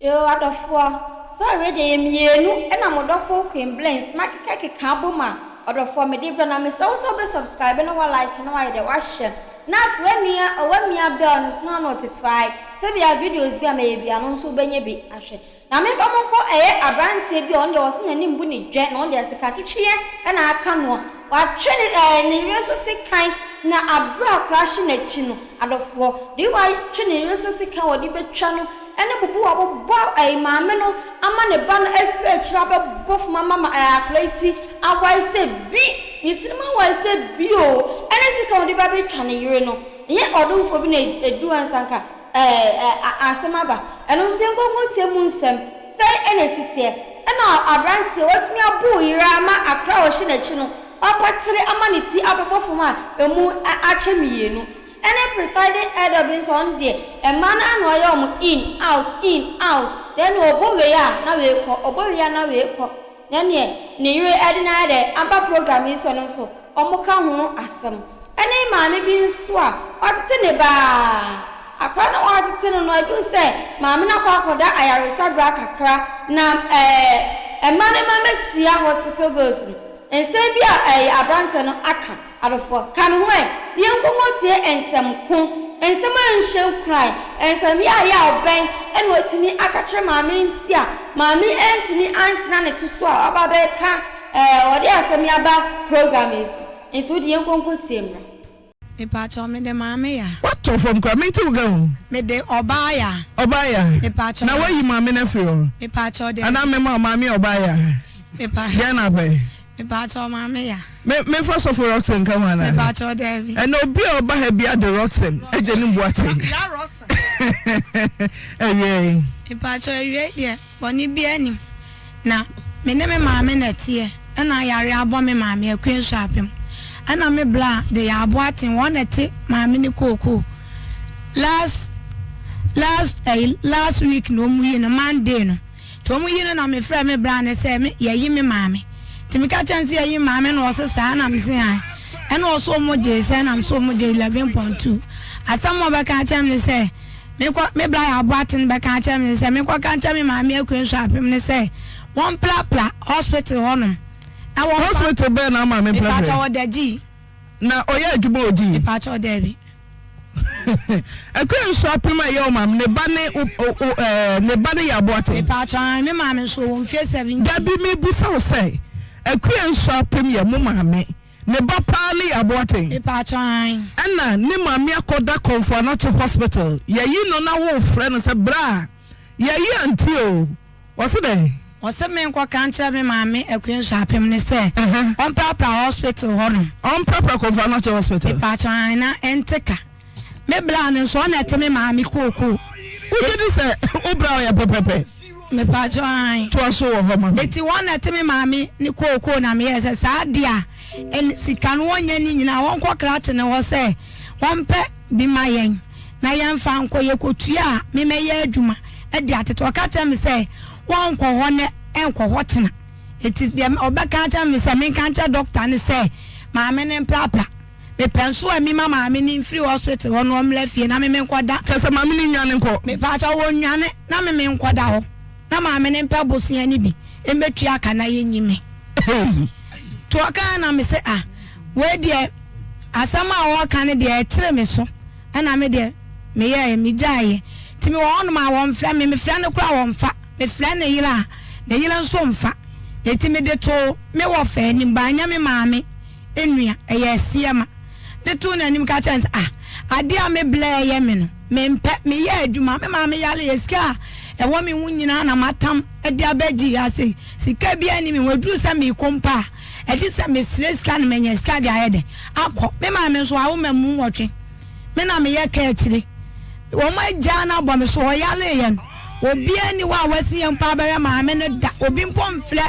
Yoo adɔfoɔ, sɔre wei deɛ yɛ mienu ɛna mo dɔfo Queen Blings makeka keka abom a ɔdɔfoɔ mede brɛ na mesrɛ wo sɛ wobɛ subscribe na wa like na wayɛ dɛ wahyɛ na afei wamia wamia bell no so na notify sɛbia videos bi a mɛyɛ bia no nso wobɛnya bi ahwɛ. Na memfa mo nkɔ ɛyɛ abranteɛ bi a ɔno deɛ ɔse n'ani mbu ne dwɛ na ɔno deɛ sikatwetweɛ na aka noɔ. Watwe ne ɛɛ ne yere so sekan na aberɛ a akwadaa hye n'akyi no, adɔfoɔ, deɛ watwe ne yere so sekan a ɔde bɛtwa no ɛne bobo a wabobɔ ɛɛ maame no ama ne ba no afiri akyire abɛbɔ fam ama ma ɛɛ akwadaa yi ti awae sɛ bi, ne tirim awae sɛ bi oo, ɛne sekan a ɔde ba bɛtwa ne yere no. Ɛnyɛ ɔdomfoɔ bi na ɛduru ansa nka Ɛɛ, asɛm aba. Ɛno nso yɛnkɔ nkotie mu nsɛm. Sɛn na ɛsi teɛ? Ɛna aberanteɛ, watumi abo wo yere ama akora a ɔhyɛ n'akyi no, wapatere ama ne ti abɛbɔ fam a ɛmu akyɛ mienu. Ɛne presiding elder bi nso, ɔno deɛ, mmaa no ara na ɔyɛ wɔn in, out, in, out. Then ɔbɔ wei a, na wei kɔ, ɔbɔ wei a, na wei kɔ. Na neɛ ne yere de no ayɛ dɛ aba program yi so no nso wɔka ho asɛm. Ɛne maame bi nso a watete ne ba a, akwadaa no a watete no no aduru sɛ maame no akɔ akɔda ayaresabea kakra na ɛɛ mma no mma mmɛtua hospital bills no. Nsɛm bi a ɛɛ aberanteɛ no aka. Adɔfoɔ, ka me ho ɛ, na yɛnkɔ nkɔtie nsɛm ko, nsɛm a ɛnhyɛ nkuran, nsɛm yaayaw bɛn na watumi aka kyerɛ maame nti a maame antumi antena ne to so a waba abɛka ɛɛ ɔde asɛm yi aba program yi so. Nti wo deɛ yɛnkɔ nkɔtie mmra. Mepaakyɛw mede maame ya. Watɔ fam koraa mente wo ka o. Mede ɔbaa ya. Ɔbaa ya. Mepaakyɛw. Na wayi maame no afiri hɔ. Mepaakyɛw daabi. Anaa mema wo maame ɔbaa ya. Mepa. Deɛn na apɛ. Mepaakyɛw maame ya. Me me fa sɔfo Rockson nka ho anaa? Mepaakyɛw daabi. Ɛnna obi a ɔba ha bi ade Rockson agye ne Boateng. Awiei. Mepaakyɛw awiei deɛ bɔne biara nnim na me ne me maame na ɛteɛ ɛna yareɛ abɔ me maame akue nso apem ɛna me bla de yɛ aboaten wɔn na ɛte maame ne kookoo last last ɛyi last week na wɔn yi no Monday no. Nti ɔmo yi no na me frɛ me bra no sɛ me yɛyi me maame nti me ka kyerɛ no sɛ yɛyi me maame na ɔse saa na me se ae ɛna ɔse ɔmo gyee sɛn na me se ɔmo gyee 11.2 asɛm a ɔbɛka akyerɛ me ne sɛ me kɔ me bra yɛ aboaten bɛka akyerɛ me ne sɛ me nkɔ ka nkyerɛ me maame akue nso apem ne sɛ wɔn prapra hospital hɔ nom na wɔn fa Hospital bɛn na wo maame prapra? Mepakyɛw ɔda gyi. Na ɔyɛ adwuma wɔ gyi? Mepakyɛw daabi. Akua nso apem a ɛyɛ wo maame ne ba ne wo wo ɛɛ ne ba ne yɛ aboaten. Mepaakyɛw aane me maame nso ɔwɔ mfie 70. Dabi mebisa wo sɛ Akua nso apem yɛ mo maame ne ba paa ne yɛ aboaten. Mepaakyɛw aane. Ɛna ne maame akɔda Komfo Anokye hospital yɛyi no na wo frɛ no sɛ bra yɛyi auntie o ɔse dɛn. Ɔse menkɔ ka nkyerɛ me maame Akua nso apem no sɛ ɔmprapra hospital hɔ nom. Ɔmprapra Komfo Anokye hospital. Mepaakyɛw aane na ɛnte ka. Me bra no nso ɔna ɛte me maame kookoo. Wogye di sɛ wo bra ɔyɛ pɛpɛpɛ? Mepaakyɛw aane. Toa so wɔ hɔ ma me. Eti wɔn na ɛte me maame ne kookoo na meyɛɛ sɛ saa deɛ a ɛn sika no wɔnyɛ ne nyinaa wɔnkɔ krakye no hɔ sɛ wɔmpɛ bi ma yɛn na yɛnfa nkɔ yɛkɔtua a me mɛyɛ adwuma de atete ɔka kyerɛ me sɛ wɔnkɔ hɔ nɛ ɛnkɔ hɔ kyena eti deɛ ɔbɛka akyerɛ me sɛ menka nkyerɛ dɔkta no sɛ maame no mprapra. Mepɛ nso a mima maame no mfiri hospital hɔ na ɔmmra fie na me menkɔda. Kyerɛ sɛ maame no nnwane nkɔ. Mepaakyɛw ɔnnwane na me menkɔda hɔ na maame no mpɛ bosea no bi mmɛtua ka na yɛnyi me. Hey. Nti ɔkaeɛ na mese ah wei deɛ asɛm a ɔreka no deɛ ɛkyere me so ɛna me deɛ meyɛeɛ megyaeɛ. Nti mewɔ hɔnom a wɔmfrɛ me, mefrɛ no koraa a ɔmfa, mefrɛ ne yere a ne yere nso mfa. Enti mede too me wɔfa anim, but anyɛ me maame. nua, ɛyɛ ɛseɛ ma. De too n'anim ka kyerɛɛ no sɛ, Ah, adeɛ a me blɛ reyɛ me no, mempɛ. Meyɛ adwuma, me maame yareɛ, sika a ɛwɔ me ho nyinaa na matam de abɛgye ha sei. Sika biara nni me ho. Ɛduru sɛ merekɔ mpo a, ɛgye sɛ mesrɛ sika na manya sika de ayɛ dɛn? Akɔ. Me maame nso, wawo me mmu nwɔtwe. Me na meyɛ kaakyire. Wɔagyaa no abɔ me so. Ɔyareeɛ no, obiara nni hɔ a wasi yɛn mpo abɛhwɛ maame no da. Obi mpo mfrɛ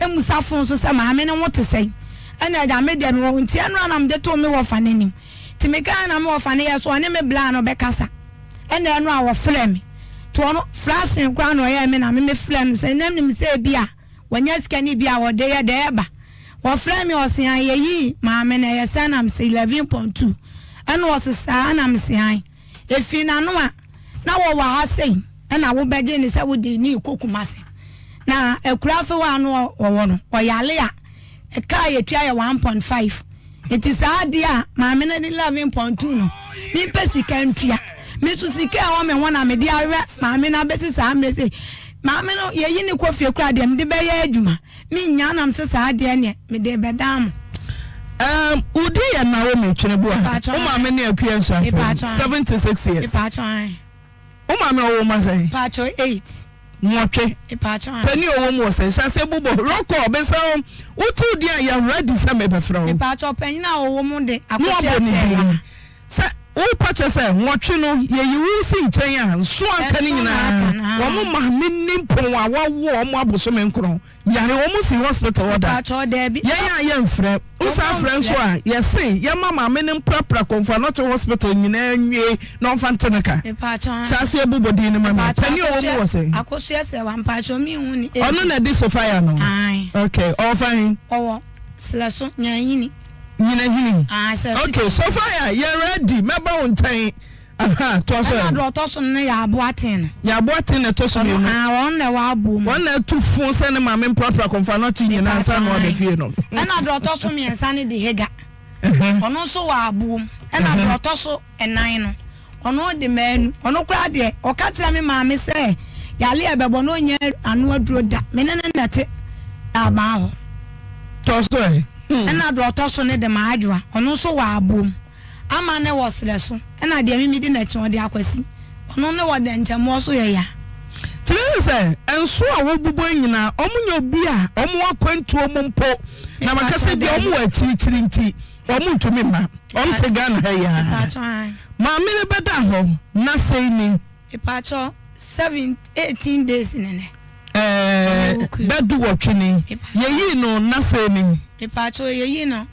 mmusa fon so sɛ maame no ho te sɛn. Ɛna agya me deɛ mewɔ hɔ nti ɛno ara na mede too me wɔfa no anim. Nti mekaeɛ na me wɔfa no yɛɛ sɛ ɔne me bla no bɛkasa. Ɛna ɛno a wɔfrɛɛ me. Nti ɔno flashing koraa na ɔyɛɛ me na me mefrɛɛ no sɛ na menim sɛ ebia wanya sika no bi a ɔde yɛ dɛ ɛba. Wɔfrɛɛ me ɔse an yɛyii maame no ɛyɛ sɛn na mese 11.2 ɛna ɔse saa na mese an. Ɛfii n'ano a na wɔwɔ ha sei. Ɛna wo bɛgye no sɛ wode no rekɔ Kumasi. Na akuraase hɔ a na ɔwɔ no, ɔyare a, ɛka a yɛtua yɛ 1.5. Nti saa adeɛ a maame no de 11.2 no, mempɛ sika ntua. Me nso sika a ɛwɔ me ho na mede ahwɛ maame no abɛsi saa mmerɛ sei. Maame no, yɛyi no kɔ fie koraa deɛ mede bɛyɛ adwuma. Mennya na mese saa adeɛ neɛ mede rebɛdan mo. Um, wo din yɛ Naomi Tweneboa. Wo maame ne Akua Nsuapem, 76 years. Wo maame ɔwɔ mma sɛn? Mpakyɛw 8. Nwɔtwe. Mpakyɛw ahe. Panin a ɔwɔ mu wɔ sɛn? Hyɛ aseɛ bobɔ. Roll call, mesrɛ wo, woto wo din a yɛ ready sɛ mebɛfrɛ wo. Mpakyɛw panyin a ɔwɔ mu de Na Akosua wabɔ ne Sɛɛwa. din. Sɛ wopa kyɛ sɛ nwɔtwe no yɛyi wo si nkyɛn a, nson aka no Nson na nyinaa aka no, wɔn aane. maame nni mpɔn a wawo wɔn abosome nkron. Yare wɔn si hospital hɔ da. Mpakyɛw daabi. Yɛn a yɛnfrɛ. Wo san frɛ nso a, yɛse yɛma maame no mprapra Komfo Anokye hospital nyinaa nwie na ɔmfa nte no ka. Mepakyɛw Hyɛ aseɛ bobɔ din no ma me. Mepakyɛw Panin a ɔwɔ mu wɔ sɛn? Akosua Sɛwa mpakyɛw me nhu ne age. Ɔno na ɛde Sophia no? Ae. Okay, ɔwɔ fa he? Ɔwɔ Serɛso, Nyinahini. Nyinahini? Ae, Serɛso. Okay, Sophia, yɛ ready, mɛba wo nkyɛn. Aha, toa so Ɛna ɛ. deɛ ɔtɔ so no yɛ aboaten no. Yɛ aboaten na ɛtɔ so Ɔno, mmienu. ah, wɔn na ɛwɔ aboɔ mu. Wɔn na atu fo sɛ ne maame mprapra kɔmfoanɔkye nyinaa ansa na waba fie no. Ɛna deɛ ɔtɔ so mmiɛnsa no de Hagar. Ɔno nso wɔ aboɔ mu. Ɛna deɛ ɔtɔ so nnan no, ɔno de Manu. Ɔno koraa deɛ, ɔka kyerɛ me maame sɛ yare a ɛbɛbɔ no ɔnnya ano aduro da. Me ne no na ɛte abaa hɔ. Toa so ɛ. Ɛna deɛ ɔtɔ so no de Maadwoa. Ɔno nso wɔ aboɔ mu. Ama ne wɔ serɛ so, ɛna deɛ me medi n'akyi ɔde akwasi, ɔno ne wɔ dɛnkyɛmmoɔ so yɛ ya. Kyerɛ sɛ nso a wobobɔ yi nyinaa wɔn nyɛ obi a wɔn wɔ akwantuo mu mpo na maka sɛ bia wɔn wɔ akyirikyiri nti wɔn ntumi mma wɔn te Ghana ha yi ara. Maame no bɛda hɔ na sei ni. Mepakyɛw, 7, 18 days ne nɛ. Ɛɛ bɛdu wɔtwe ni. Yɛyii no na sei ni. Mepakyɛw, yɛyii no.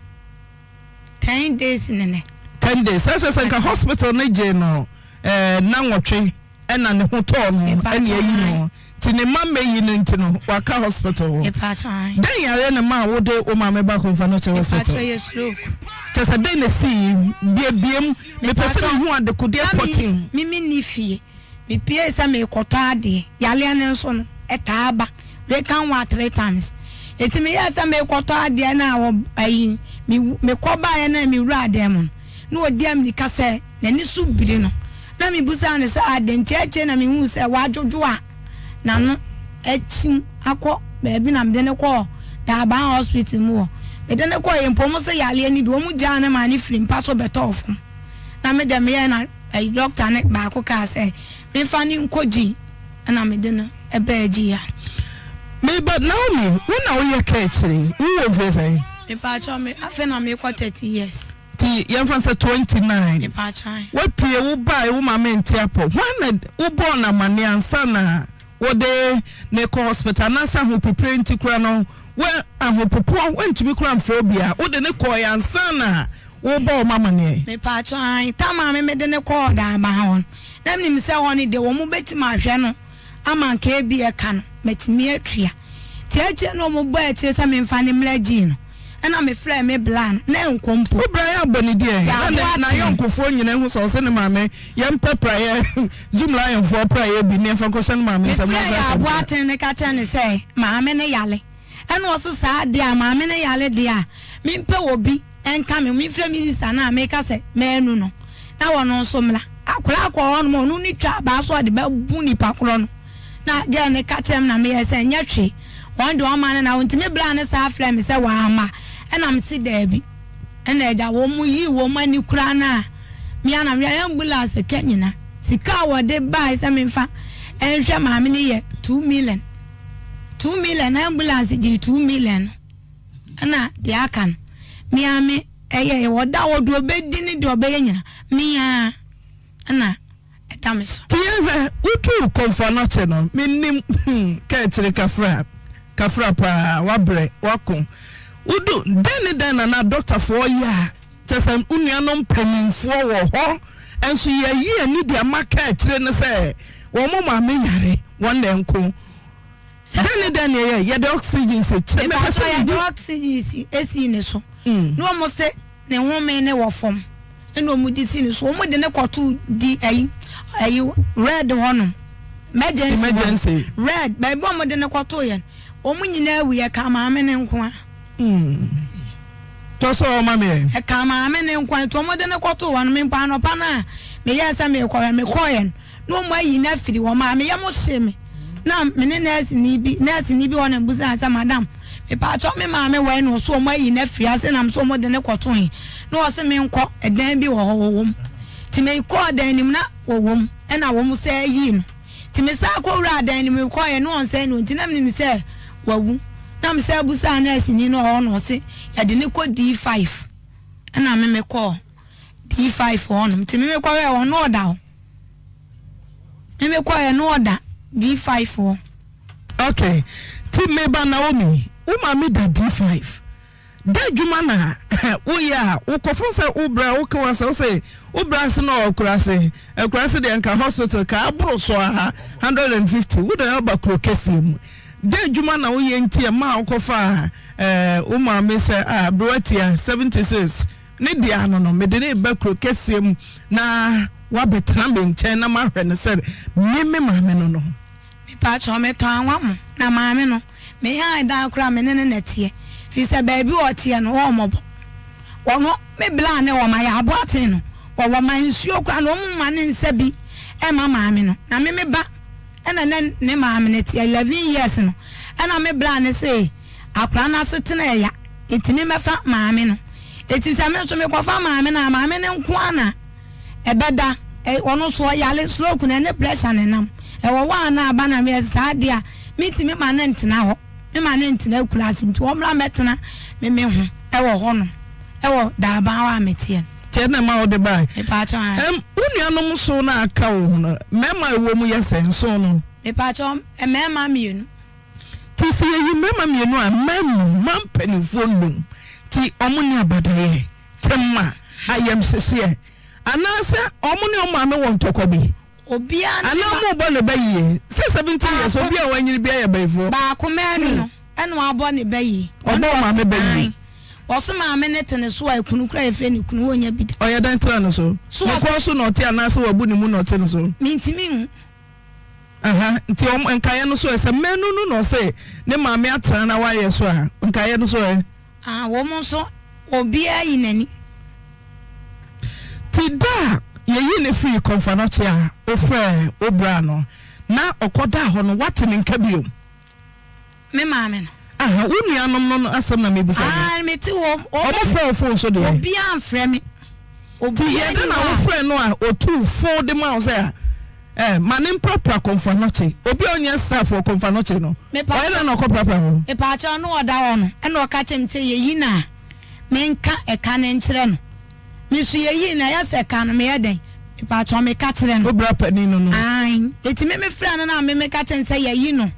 10 days ne nɛ. 10 days ɛsɛ sɛ nka hospital no gyee no ɛɛ nna nwɔtwe ɛna ne ho tɔɔ no ɛna ayi no nti ne mma mmɛyi no nti no waka hospital hɔ. Dɛn yareɛ na ɛmaa wode wo maame ba Komfo Anokye hospital? Kyɛ sɛ dɛn na esii? Biabiem mepɛ sɛ mehu adekodeɛ pɔten. Me menni fie. Mepuee sɛ merekɔtɔ adeɛ. Yareɛ no nso no, ɛtaa ba. Weka ho a three times. Enti meyɛɛ sɛ merekɔtɔ adeɛ no a wɔ ayi, me mekɔ baeɛ no a mewuraa dan mu no, na ɔdi amirika sɛ n'ani so biri no. Na mebisaa no sɛ adɛn nti. Akyire na mehuu sɛ wadwodwo a n'ano akyim akɔ baabi na mede no kɔɔ Daaban Hospital mu hɔ. Mede no kɔeɛ mpo wɔn se yareɛ no bi, wɔgyaa no maa no firi mpa so bɛtɔɔ fam. Na me deɛ meyɛɛ na ayi dɔkta no baako kaa sɛ memfa no nkɔ gyi ɛna mede no baa gyi ha. Me ba Naomi, wo na woyɛ ka akyire, wo wɔ mfeɛ sɛn? Mepaakyɛw me afei na meekɔ 30 years. Nti yɛmfa no sɛ 29. Mepaakyɛw ae. Woapue, wo bae, wo maame nte apɔ, hwan na wobɔɔ no amaneɛ ansa na wode no rekɔ hospital anaasɛ ahopepere nti koraa no wo ahopopoɔ woantumi koraa amfrɛ obiara, wode no kɔɔe ansa na Wobɔ wɔn amaneɛ? Mepaakyɛw, aane, tam a me mede no kɔɔ Daaban hɔ no, na menim sɛ hɔ no deɛ wɔn bɛtumi ahwɛ no ama anka ebia ɛka no matumi atua. Nti akyire no wɔn bɔɔ akyire sɛ memfa no mmra gyii no, ɛna mefrɛɛ me bla no, na ɛnkɔ mpo. Wo bra yɛ abɔ ne deɛ, na ne Yɛaboa akyere. n'ayɔnkofoɔ nyinaa hu sɛ ɔse ne maame yɛmpɛ praeɛ, Zoom Lionfoɔ praeɛ bi ne yɛmfa nkɔhyɛ ne maame nsam na Mefrɛɛ ɔmfa Yɛaboa asɛm ka. Aten no ka kyerɛɛ no sɛ maame no yare, ɛna ɔse saa deɛ a maame no yare deɛ a mempɛ obi nka me ho, memfrɛ me sista no a meka sɛ manu no na ɔno nso mmra. Akwadaa kɔɔ hɔnom a ɔno ne twa abaa so ɔde bɛbo nipa korɔ no. Na girl no ka kyerɛ me na meyɛɛ sɛ nyɛ hwee, wɔn deɛ ɔma no na nti me bra no saa frɛ me sɛ wamma ɛna mese daabi. Ɛna agya wɔn yii wɔn ani koraa no a me ara na mehwɛ ambulance ka nyina. Sika a wɔde bae sɛ memfa nhwɛ maame no yɛ 2 million. 2 million ambulance gyee 2 million no. Ɛna deɛ aka no, me ara me ɛyɛeɛ. Ɔda hɔ, deɛ ɔbɛdi ne deɛ ɔbɛyɛ nyina, me ara na ɛda me so. Nti yɛnhwɛ, wotuu Komfo Anokye no, mennim, hmm, kaakyire kafra, kafra paa, woabrɛ, woako. Wodu, dɛn ne dɛn na na dɔktafoɔ yɛ a, kyerɛ sɛ wo nuanom mpanimfoɔ wɔ hɔ nso yɛayi ani de ama kaakyire no sɛ wɔn maame yare, wɔn na ɛnko. Dɛn ne dɛn na yɛyɛ? Yɛde oxygen si. Kyerɛ mepɛ sɛ Mepakyɛw mehu. yɛde oxygen si esii ne so. Na wɔn se ne home ne wɔ fam ɛna wɔn de si ne so. Wɔn de ne kɔto di ɛyi ɛyi red hɔ nom. Emergency Emergency. Red, baabi a wɔde no kɔtoeɛ no, wɔn nyinaa wuiɛ, ɛkaa maame no nko ara. Tɔ so ɔma me ɛ. Ɛkaa maame no nko ara, nti wɔde no kɔtoo hɔ no, me mpo anɔpa no a meyɛɛ sɛ merekɔhwɛ no, mekɔeɛ no, na wɔayi no afiri hɔ. Maa me yam hyee me, na me ne nɛɛseni bi, nɛɛseni bi wɔ hɔ na mebisaa no sɛ, Madam, mepaakyɛw me maame wɔ he? Na ɔse wɔayi no afiri ha, sei na mese wɔde no kɔtoo he? Na ɔse menkɔ, ɛdan bi wɔ hɔ, wɔwɔ mu. Nti mekɔɔ dan no mu na wɔwɔ mu, ɛna wɔn san yii no. Nti mesan kɔwuraa dan no mu, mekɔeɛ no ɔnsan nni hɔ, nti na menim sɛ wawu. Na mesan bisaa nɛɛseni no a ɔwɔ hɔ no, ɔse yɛde no kɔ D5. Ɛna me mekɔɔ D5 hɔnom, nti me mekɔhwɛɛ hɔ no na ɔda hɔ. Me mekɔeɛ no ɔda D5 hɔ. Ok, nti meba Naomi, wo maame da D5. Dɛ edwuma na woyɛ a wokɔfo sɛ wo bra woka w'asɛm wose wo bra ase na ɔwɔ akurase akurase deɛ nka hospital ka aboro so aha 150 wo deɛ aba kuro kɛseɛ mu dɛ edwuma na woyɛ nti ɛmaa wokɔfaa eh, wo maame sɛ ah aberewa tia 76 ne deɛ ano no mede ne ba kuro kɛseɛ mu na wabɛtena me nkyɛn na mahwɛ no sɛ me me maame no no. Mepakyɛw, metɔ anwa mo, na maame no, me hann dan koraa me ne no na ɛteɛ, firi sɛ baabi a ɔteɛ no, ɔwɔ mmɔbɔ. Wɔn, me bla ne wɔn ayɛ aboaten no, wɔwɔ ma nsuo koraa no, wɔn mma ne nsa bi mma maame no, na me me ba ɛna ne ne maame no teɛ, 11 years no, ɛna me bla no se akwadaa no asetena ɛya, enti me mɛfa maame no, enti sɛ me nso mekɔfa maame no a, maame no nko ara na. Ɛbɛda ɛ ɔno nso ɔyare stroke no ɛne pressure na ɛnam ɛwɔ hɔ a na aba na meyɛ saa deɛ a mentumi ma no ntena hɔ me ma no ntena akuraase nti ɔmmra mmɛtena me me ho ɛwɔ hɔ nom ɛwɔ daaban hɔ a meteɛ no. Kyɛ na ɛma wode bae. Mepaakyɛw ae. Ɛm, wo nuanom nson no a aka wo ho no, mmarima a ɛwɔ mu yɛ sɛn? Nson no. Mepaakyɛw, mmarima mmienu. Nti sɛ yɛyi mmarima mmienu a, mmaa nnum, mmaa mpanimfoɔ nnum, nti wɔn nni abadaeɛ? Tema, ayamhyehyeɛ, anaasɛ wɔn ne wɔn maame wɔ ntɔkwa bi? Obiara ne Anaa ba. wɔrebɔ ne ba yie? Sɛ 17 years, Baako. obi a wanyini biara yɛ bayifoɔ. Baako mmaanu no, ɛna wabɔ ne ba yie. Ɔbɔ Ɔno maame ba yie. Ae. Ɔso maame no te ne so a, ekunu koraa a yɛfrɛ no kunu, ɔnnya bi da. Ɔyɛ dɛn tra ne so? So Ne ɔs. kɔn so na ɔte anaasɛ wabu ne mu na ɔte ne so? Mentumi nhu. Aha, nti wɔn nkaeɛ no so ɛ? Sɛ mmaanu no na ɔse ne maame atra na wayɛ so a, nkaeɛ no so ɛ? Ah, wɔn nso, obiara yi n'ani. Nti da a yɛyii no firii Kɔmfanɔkye a wofrɛɛ wo bra no, na ɔkɔdaa hɔ no, woate ne nka bio? Me maame no. Aha, wo nuanom no asɛm na mebisa yi. Ah, mete wɔn. Wɔn frɛ wo fon so deɛ? Obiara mfrɛ me. Nti Obiara yɛ dɛn nni na hɔ a. wofrɛ no a otuu fo de ma wo sɛ eh, ma ne mprapra Kɔmfanɔkye? Obi a ɔnyɛ staff wɔ Kɔmfanɔkye no, ɔyɛ dɛn na ɔkɔprapra hɔ? Mepaakyɛw, na ɔda hɔ no, ɛna ɔka kyerɛɛ me sɛ yɛyi no a, menka ɛka no nkyerɛ no. Me nso yɛyii no, ɛyɛ sɛ ɛka no, meyɛ dɛn? Mepaakyɛw, meka kyerɛ no. Wo bra panin no no? Aane. Enti me mefrɛɛ no na me meka kyerɛɛ no sɛ yɛayi no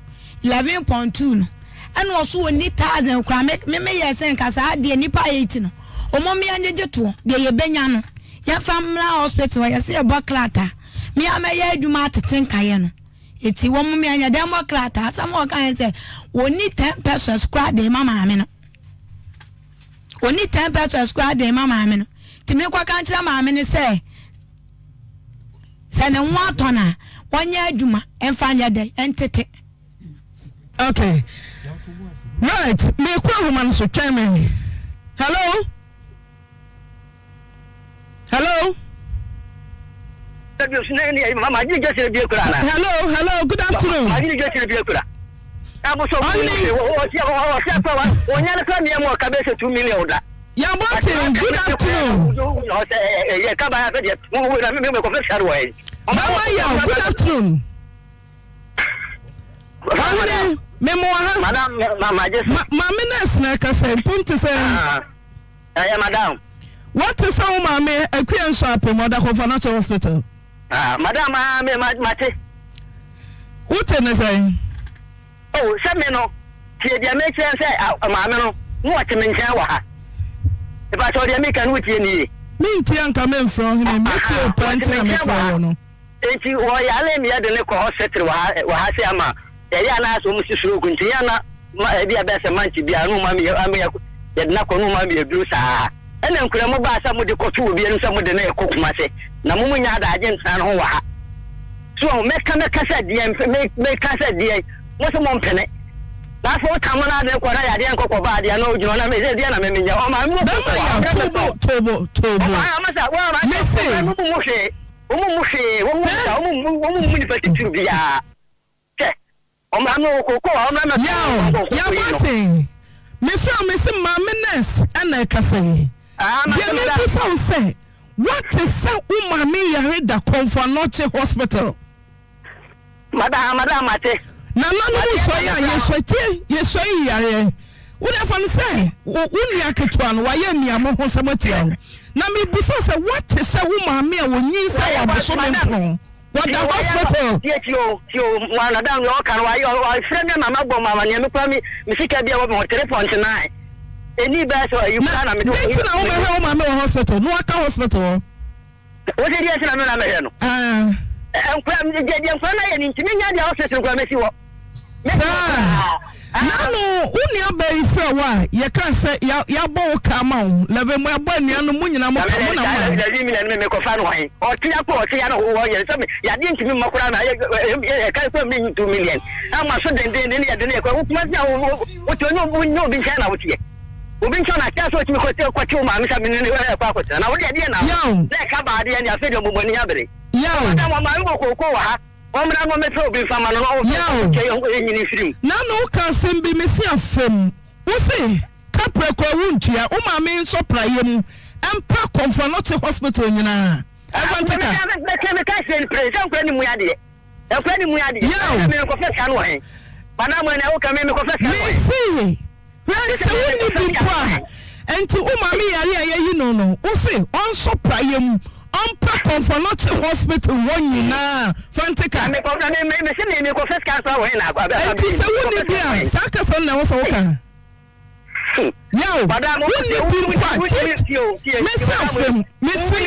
11.2 no, ɛna ɔso ɔnni thousand koraa. Me me meyɛɛ sɛ nka saa deɛ nnipa eight no, wɔn mmea ngyegye toɔ, deɛ yɛbɛnya no, yɛmfa mmra hospital hɔ, yɛse yɛbɔ krataa. Me ara mɛyɛ adwuma atete nkaeɛ no. Enti wɔn mmea nyɛ dɛn mmɔ krataa. Asɛm a ɔkaeɛ ne sɛ ɔnni ten pesos koraa de rema maame no. Ɔnni ten pesos koraa de rema maame no. Nti menkɔka nkyerɛ maame no sɛ sɛ ne ho atɔ no a, ɔnyɛ adwuma mfa nyɛ dɛn ntete. Okay. Right. Mekɔ ahoma no so twɛn me. Hello? Hello. Hello, hello, good afternoon. Yabɔten, good afternoon. Mama Yaw, good afternoon. Ɔhene, memo ha. Maame nurse na ɛkasa mpom te sɛ. Ɛyɛ madam. Wate sɛ wo maame Akua nsɔ apem ɔda Kɔmfanakyɛ hospital. Ah madam ah me ma mate. Wote ne sɛn? Oh sɛ me no tie deɛ mekyerɛ sɛ ah, maame no na ɔte me nkyɛn wɔ ha. Mepakyɛw deɛ meka no wotie ne yie. Mentie anka memfrɛ ɔhene metie wo paa nti na mefrɛ wo no. Enti wɔyaree me yɛde no kɔ hospital wɔ ha wɔ ha se ama yɛyɛ a na asɛ wɔn si stroke nti yɛn na ma ebi a bɛyɛ sɛ month biara no ma mi ama yɛ yɛde no akɔ no ma mi aduro saa ɛna nkura mo baa sɛ mo de kɔto obi anim sɛ mo de no rekɔ Kumase na mo mo nya adagye ntena no ho wɔ ha. So wahu? Mɛka, mɛka sɛ deɛn, me, meka sɛ deɛn, mo se mompene. Na afei wota mo no adeɛ kɔ na yadeɛ nkɔ kɔba adeɛ na ogyina hɔ na me sɛ deɛn na me menyɛ, ɔma me mu Bɛma koko a, yaw, ɔbrɛ me to bo, so. to bo, to bo. Ɔma, ama sɛ, wɔn ama Me sɛ, se. ɔma mo mu hwee, wɔn mu hwee, wɔn mu Hwɛ. sa, wɔn mu, wɔn mu nipa titiriw biara. Hwɛ, ɔma me wɔ koko a, ɔmra mɛtɔ Yaw, wɔ koko Yaw yi no. Boateng, mefrɛ wo mese maame nurse ɛna ɛkasa yi. Ah, Deɛ mate madam. mebisa wo sɛ, woate sɛ wo maame yare da Komfo Anokye Hospital? Madam, madam, mate. Nananom Mate nsɔe a madam. yɛsɔe, tie, yɛsɔe yi yareɛ. Wo deɛ fa no sɛ wo wo nua ketewa no wayɛ aniammɔhosɛm atia wo. Na mebisa wo sɛ, woate sɛ wo maame a ɔnyinsɛn wɔ Wayɛ, abosome madam. nkron, Wɔda Tie wayɛ no hospital. tie tie o tie o wa madam deɛ ɔka no wayɛ ɔfrɛ me ama mabɔ mu amaneɛ me kura me me sika bi a ɛwɔ me hɔ 3.9 ɛni bɛɛ sɛ ayi Na kura na mede dɛn nti na wobɛhwɛ wo maame wɔ hospital na waka hospital hɔ? Wo sɛ deɛ nti na me na mehwɛ no? Ah. Nkura deɛ deɛ nkura no ayɛ no nti menya deɛ hospital kura mɛsi hɔ. Saa. Nano wo nua baa yi frɛ wo a yɛkaa sɛ yɛabɔ wo ka ama wo lɛvɛ mu yɛabɔ anuanom mo nyinaa mo ka mo na mo a. Lɛvi mi na me mekɔfa no hwan ɔte akɔ ɔte ya no wɔ yɛ sɛ yadeɛ ntumi mma koraa na ɛka kɔ mi 2 million ama so dendenden ne yɛde ne yɛkɔ wo kuma sɛ wote ɔnyɛ obi nkyɛn na woteɛ obi nkyɛn na akyɛ sɛ ɔtumi kɔte wo maame sɛ mene ne ɛkɔ akɔtena na wode ɛdeɛ na na ɛka baadeɛ ne afei deɛ ɔbɔbɔni abere Yaw. Maame wɔ kooko wɔ ha Ɔmmra na ɔmmɛpɛ obi mfa mma no na ɔmfa Yaw. nkyɛ yɛn ho nyini mfiri mu. Nano wo ka asɛm bi me se afam wo se kaprɛ koraa wo ntua wo maame nsɔ praeɛ mu mpa kɔmfo anɔkye hospital nyinaa ɛmfa nte ka. Meka meka kyerɛ no pere sɛ nkora ne mu adeɛ nkora ne mu adeɛ Yaw. me nkɔfɛ sika no wɔ he madam ɛna woka me mekɔfɛ sika no wɔ he. Me se Hwɛ, sɛ wonni bi mpo a, enti wo maame yare a yɛayi no no, wo se ɔnsɔ praeɛ mu, ɔmpa Komfo-Anokye Hospital hɔ nyinaa fa nte ka? Enti sɛ wonni bi a, saa kasa no na ɛwɔ sɛ woka? Yaw, wonni bi mpo a, tie, mese afam, mese. Hwɛ,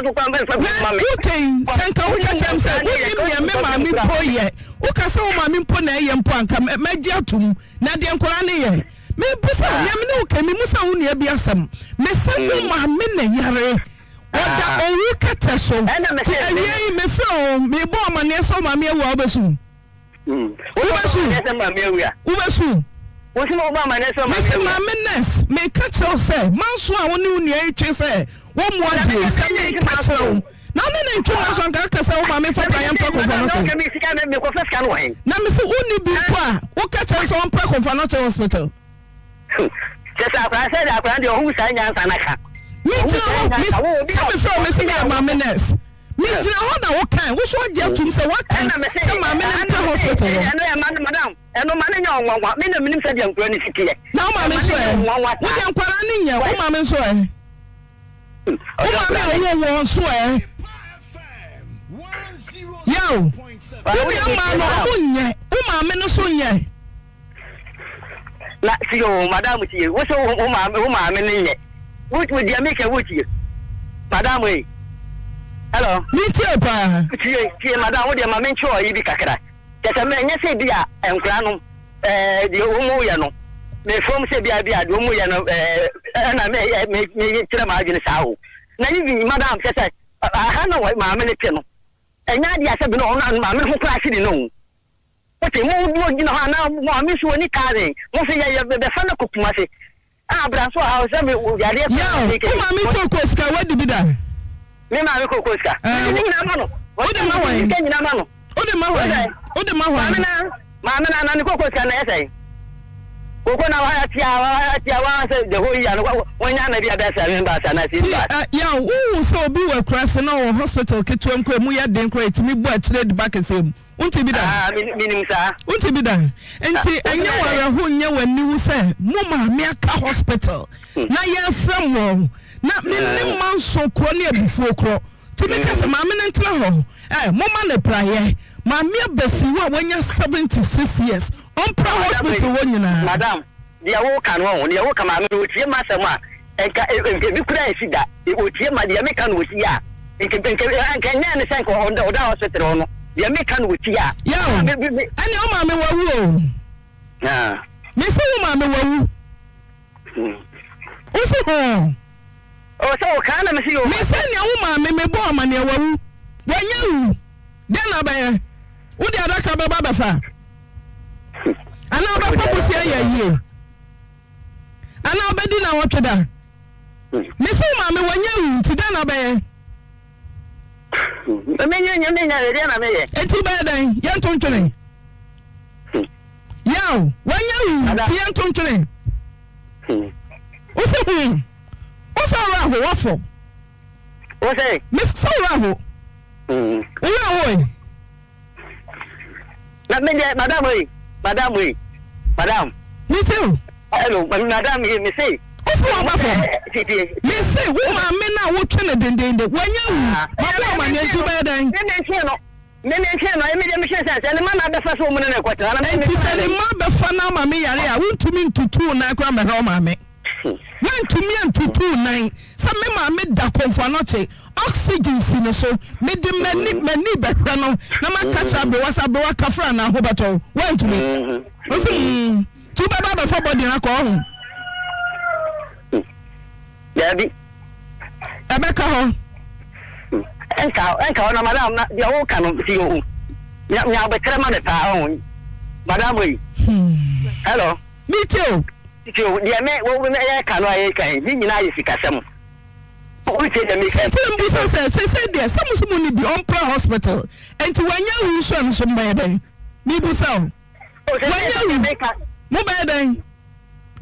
woka yi, sɛ nka woka kyerɛ me sɛ wonnim nea me maame mpo yɛ. Woka sɛ wo maame mpo na ɛyɛ mpo a, anka mɛgye atom. Na deɛ nkwadaa no yɛ? Mebisa wo, nea me ne wo ka yi, memusa wo nua bi asɛm. Mese wo maame na yare, ɔda owu kɛtɛ so. Nti awia yi, mefrɛ wo, mebɔ wo amaneɛ sɛ wo maame awu a, wobɛsu? Wobɛsu? Wobɛsu? Mese maame nurse, meka kyerɛ wo sɛ, manso a wo ne wo nua yi twe sɛ wɔmmu adeɛ yi, sɛ meka kyerɛ wo. Na wo ne no ntwe mma so anka aka sɛ wo maame mfa praeɛ mpra Komfo-Anokye. Na mese wonni bi mpo a, woka kyerɛ no sɛ ɔmpra Komfo-Anokye hospital. Megyina hɔ, me, sɛ mefrɛ wo mese meyɛ maame nurse. Megyina hɔ na wokae, wo so agye atum sɛ woaka sɛ maame no mpra hospital hɔ. Na wo maame nso ɛ? Wo deɛ nkwadaa no nyɛ, wo maame nso ɛ? Wo maame a ɔwoo woɔ nso ɛ? Yaw, wo nua mmaa no ɔmo nyɛ, wo maame no nso nyɛ. Na tie o, madam tie, wo sɛ wo maame wo maame no nyɛ. Wo wo deɛ meka wo tie. Madam ei. Hello. Me tie paa. Tie tie madam wo deɛ ma menkyerɛ ɔyi bi kakra. Kyɛ sɛ ɛnyɛ sɛ bi a nkora no ɛɛ deɛ wɔn yɛ no me fam sɛ bi a bi a deɛ wɔn yɛ no ɛɛ ɛna me me me kyerɛ m'adwene saa o. Na even madam kyɛ sɛ aha na maame no te no ɛnyɛ adeɛ a sɛ bi na ɔno maame no ho koraa si de no o. Wote mo mo gyina hɔ a na maame nso wɔ ni cousin mo nso yɛ yɛ bɛfa no kɔ Kumasi. Ah bra nso ɔhaw sɛ me yadeɛ kura Yaw, wo maame kookoo sika wadi bi da? Me maame kookoo sika. Eh, Mede ne nyinaa ma no. Wode ma hwan? Sika nyinaa ma no. Wode ma hwan? Wode ma hwan? Maame na maame na na ne kookoo sika na ɛyɛ sɛn? Kookoo na wa atia wa atia wa sɛ the whole year no wɔnya na bi abɛɛ sɛ baasa na si Ti baasa. eh, yaw, wohu sɛ obi wɔ akuraase na ɔwɔ hospital ketewa mu koraa emu yɛ den koraa etumi bɔ akyire de ba kɛseɛ mu. Wonte bi da? Ah, menim saa. Wonte bi da? Nti ɛnyɛ wo awerɛho nyɛ w'aniwu sɛ mo maame aka hospital na yɛrefrɛ mo na me ne manso korɔ ne abufuo korɔ nti meka sɛ maame no ntena hɔ eh, momma no praeɛ. Maame abasiriwa a wanya 76 years ɔmpra hospital hɔ nyinaa. Madam, deɛ woka no ɔho, deɛ woka maame no ɔtie m'asɛm a, nka nka ebi koraa nsi da. Ɔtie ma deɛ meka no ɔtie a, nka nka nka ɛnyɛ ne sɛ nka ɔda ɔda hospital hɔ no, deɛ meka no ɔtie a. Yaw, ɛnneɛ wo maame wawu o. Mese wo maame wawu. Wo se hoo. O sɛ wo kaa na mese yoo. Mese nea wo maame mebɔ amaneɛ wawu. Wanya wu. Dɛn na wobɛyɛ? Wode adaka bɛba abɛfa? Anaa wobɛkɔ bosea ayɛ ayie? Anaa wobɛdi nnawɔtwe da? Mese wo maame wanya wu nti dɛn na wobɛyɛ? Menyɛ nyɛ menyɛ deɛ na meyɛ. Enti wobɛyɛ dɛn? Yɛnto ntwene. Yaw, wanya wu nti yɛnto ntwene. Wose hmm. Wose ɔwerɛ aho, wafɔ. Wose. Mese sɛ wo werɛ aho. Wo werɛ ahoe. Na me deɛ madam ei, madam ei, madam. Me te o. Hello, madam yi me se. Wose waba fam. Me se wo maame no a wotwe no dendenden wanya wu. Mabɔ amaneɛ nti wobɛyɛ dɛn? Me mentwe no. Me mentwe no. Emi deɛ mehwɛ sɛ sɛ ne mma na abɛfa sɛ wɔn ne no rekɔtena na me Enti sɛ ne mma bɛfa no ama me yare a wontumi ntutu wo nan koraa mmɛhwɛ wo maame. Woantumi antutu wo nan sɛ me maame da Komfo Anokye, oxygen si ne so, mede m'ani m'ani bɛhwɛ no na maka kyerɛ aberewa sɛ aberewa kafra anaa ho bɛtɔ wo. Woantumi. Ɔse mm, nti wobɛba abɛfa body no akɔ ɔho? Daabi. Ɛbɛka hɔ. Ɛnka ɛnka hɔ na madam na deɛ woka no si o. Nya nya abɛkyerɛ ma me paa ɔho. Madam yi. Hello. Metie o. Nti o, deɛ me, wo, me, yɛreka no a yɛreka yi, ne nyinaa yɛ sikasɛm. Wotie deɛ meka yi? Sɛ mbusa sɛ, sesei deɛ, sɛ mo so mo nni bi, ɔmpra hospital, nti wanya awu nso ɛno nso mobɛyɛ dɛn? Mebusa o. O, sesei Wanya deɛ awu, meka. mobɛyɛ dɛn?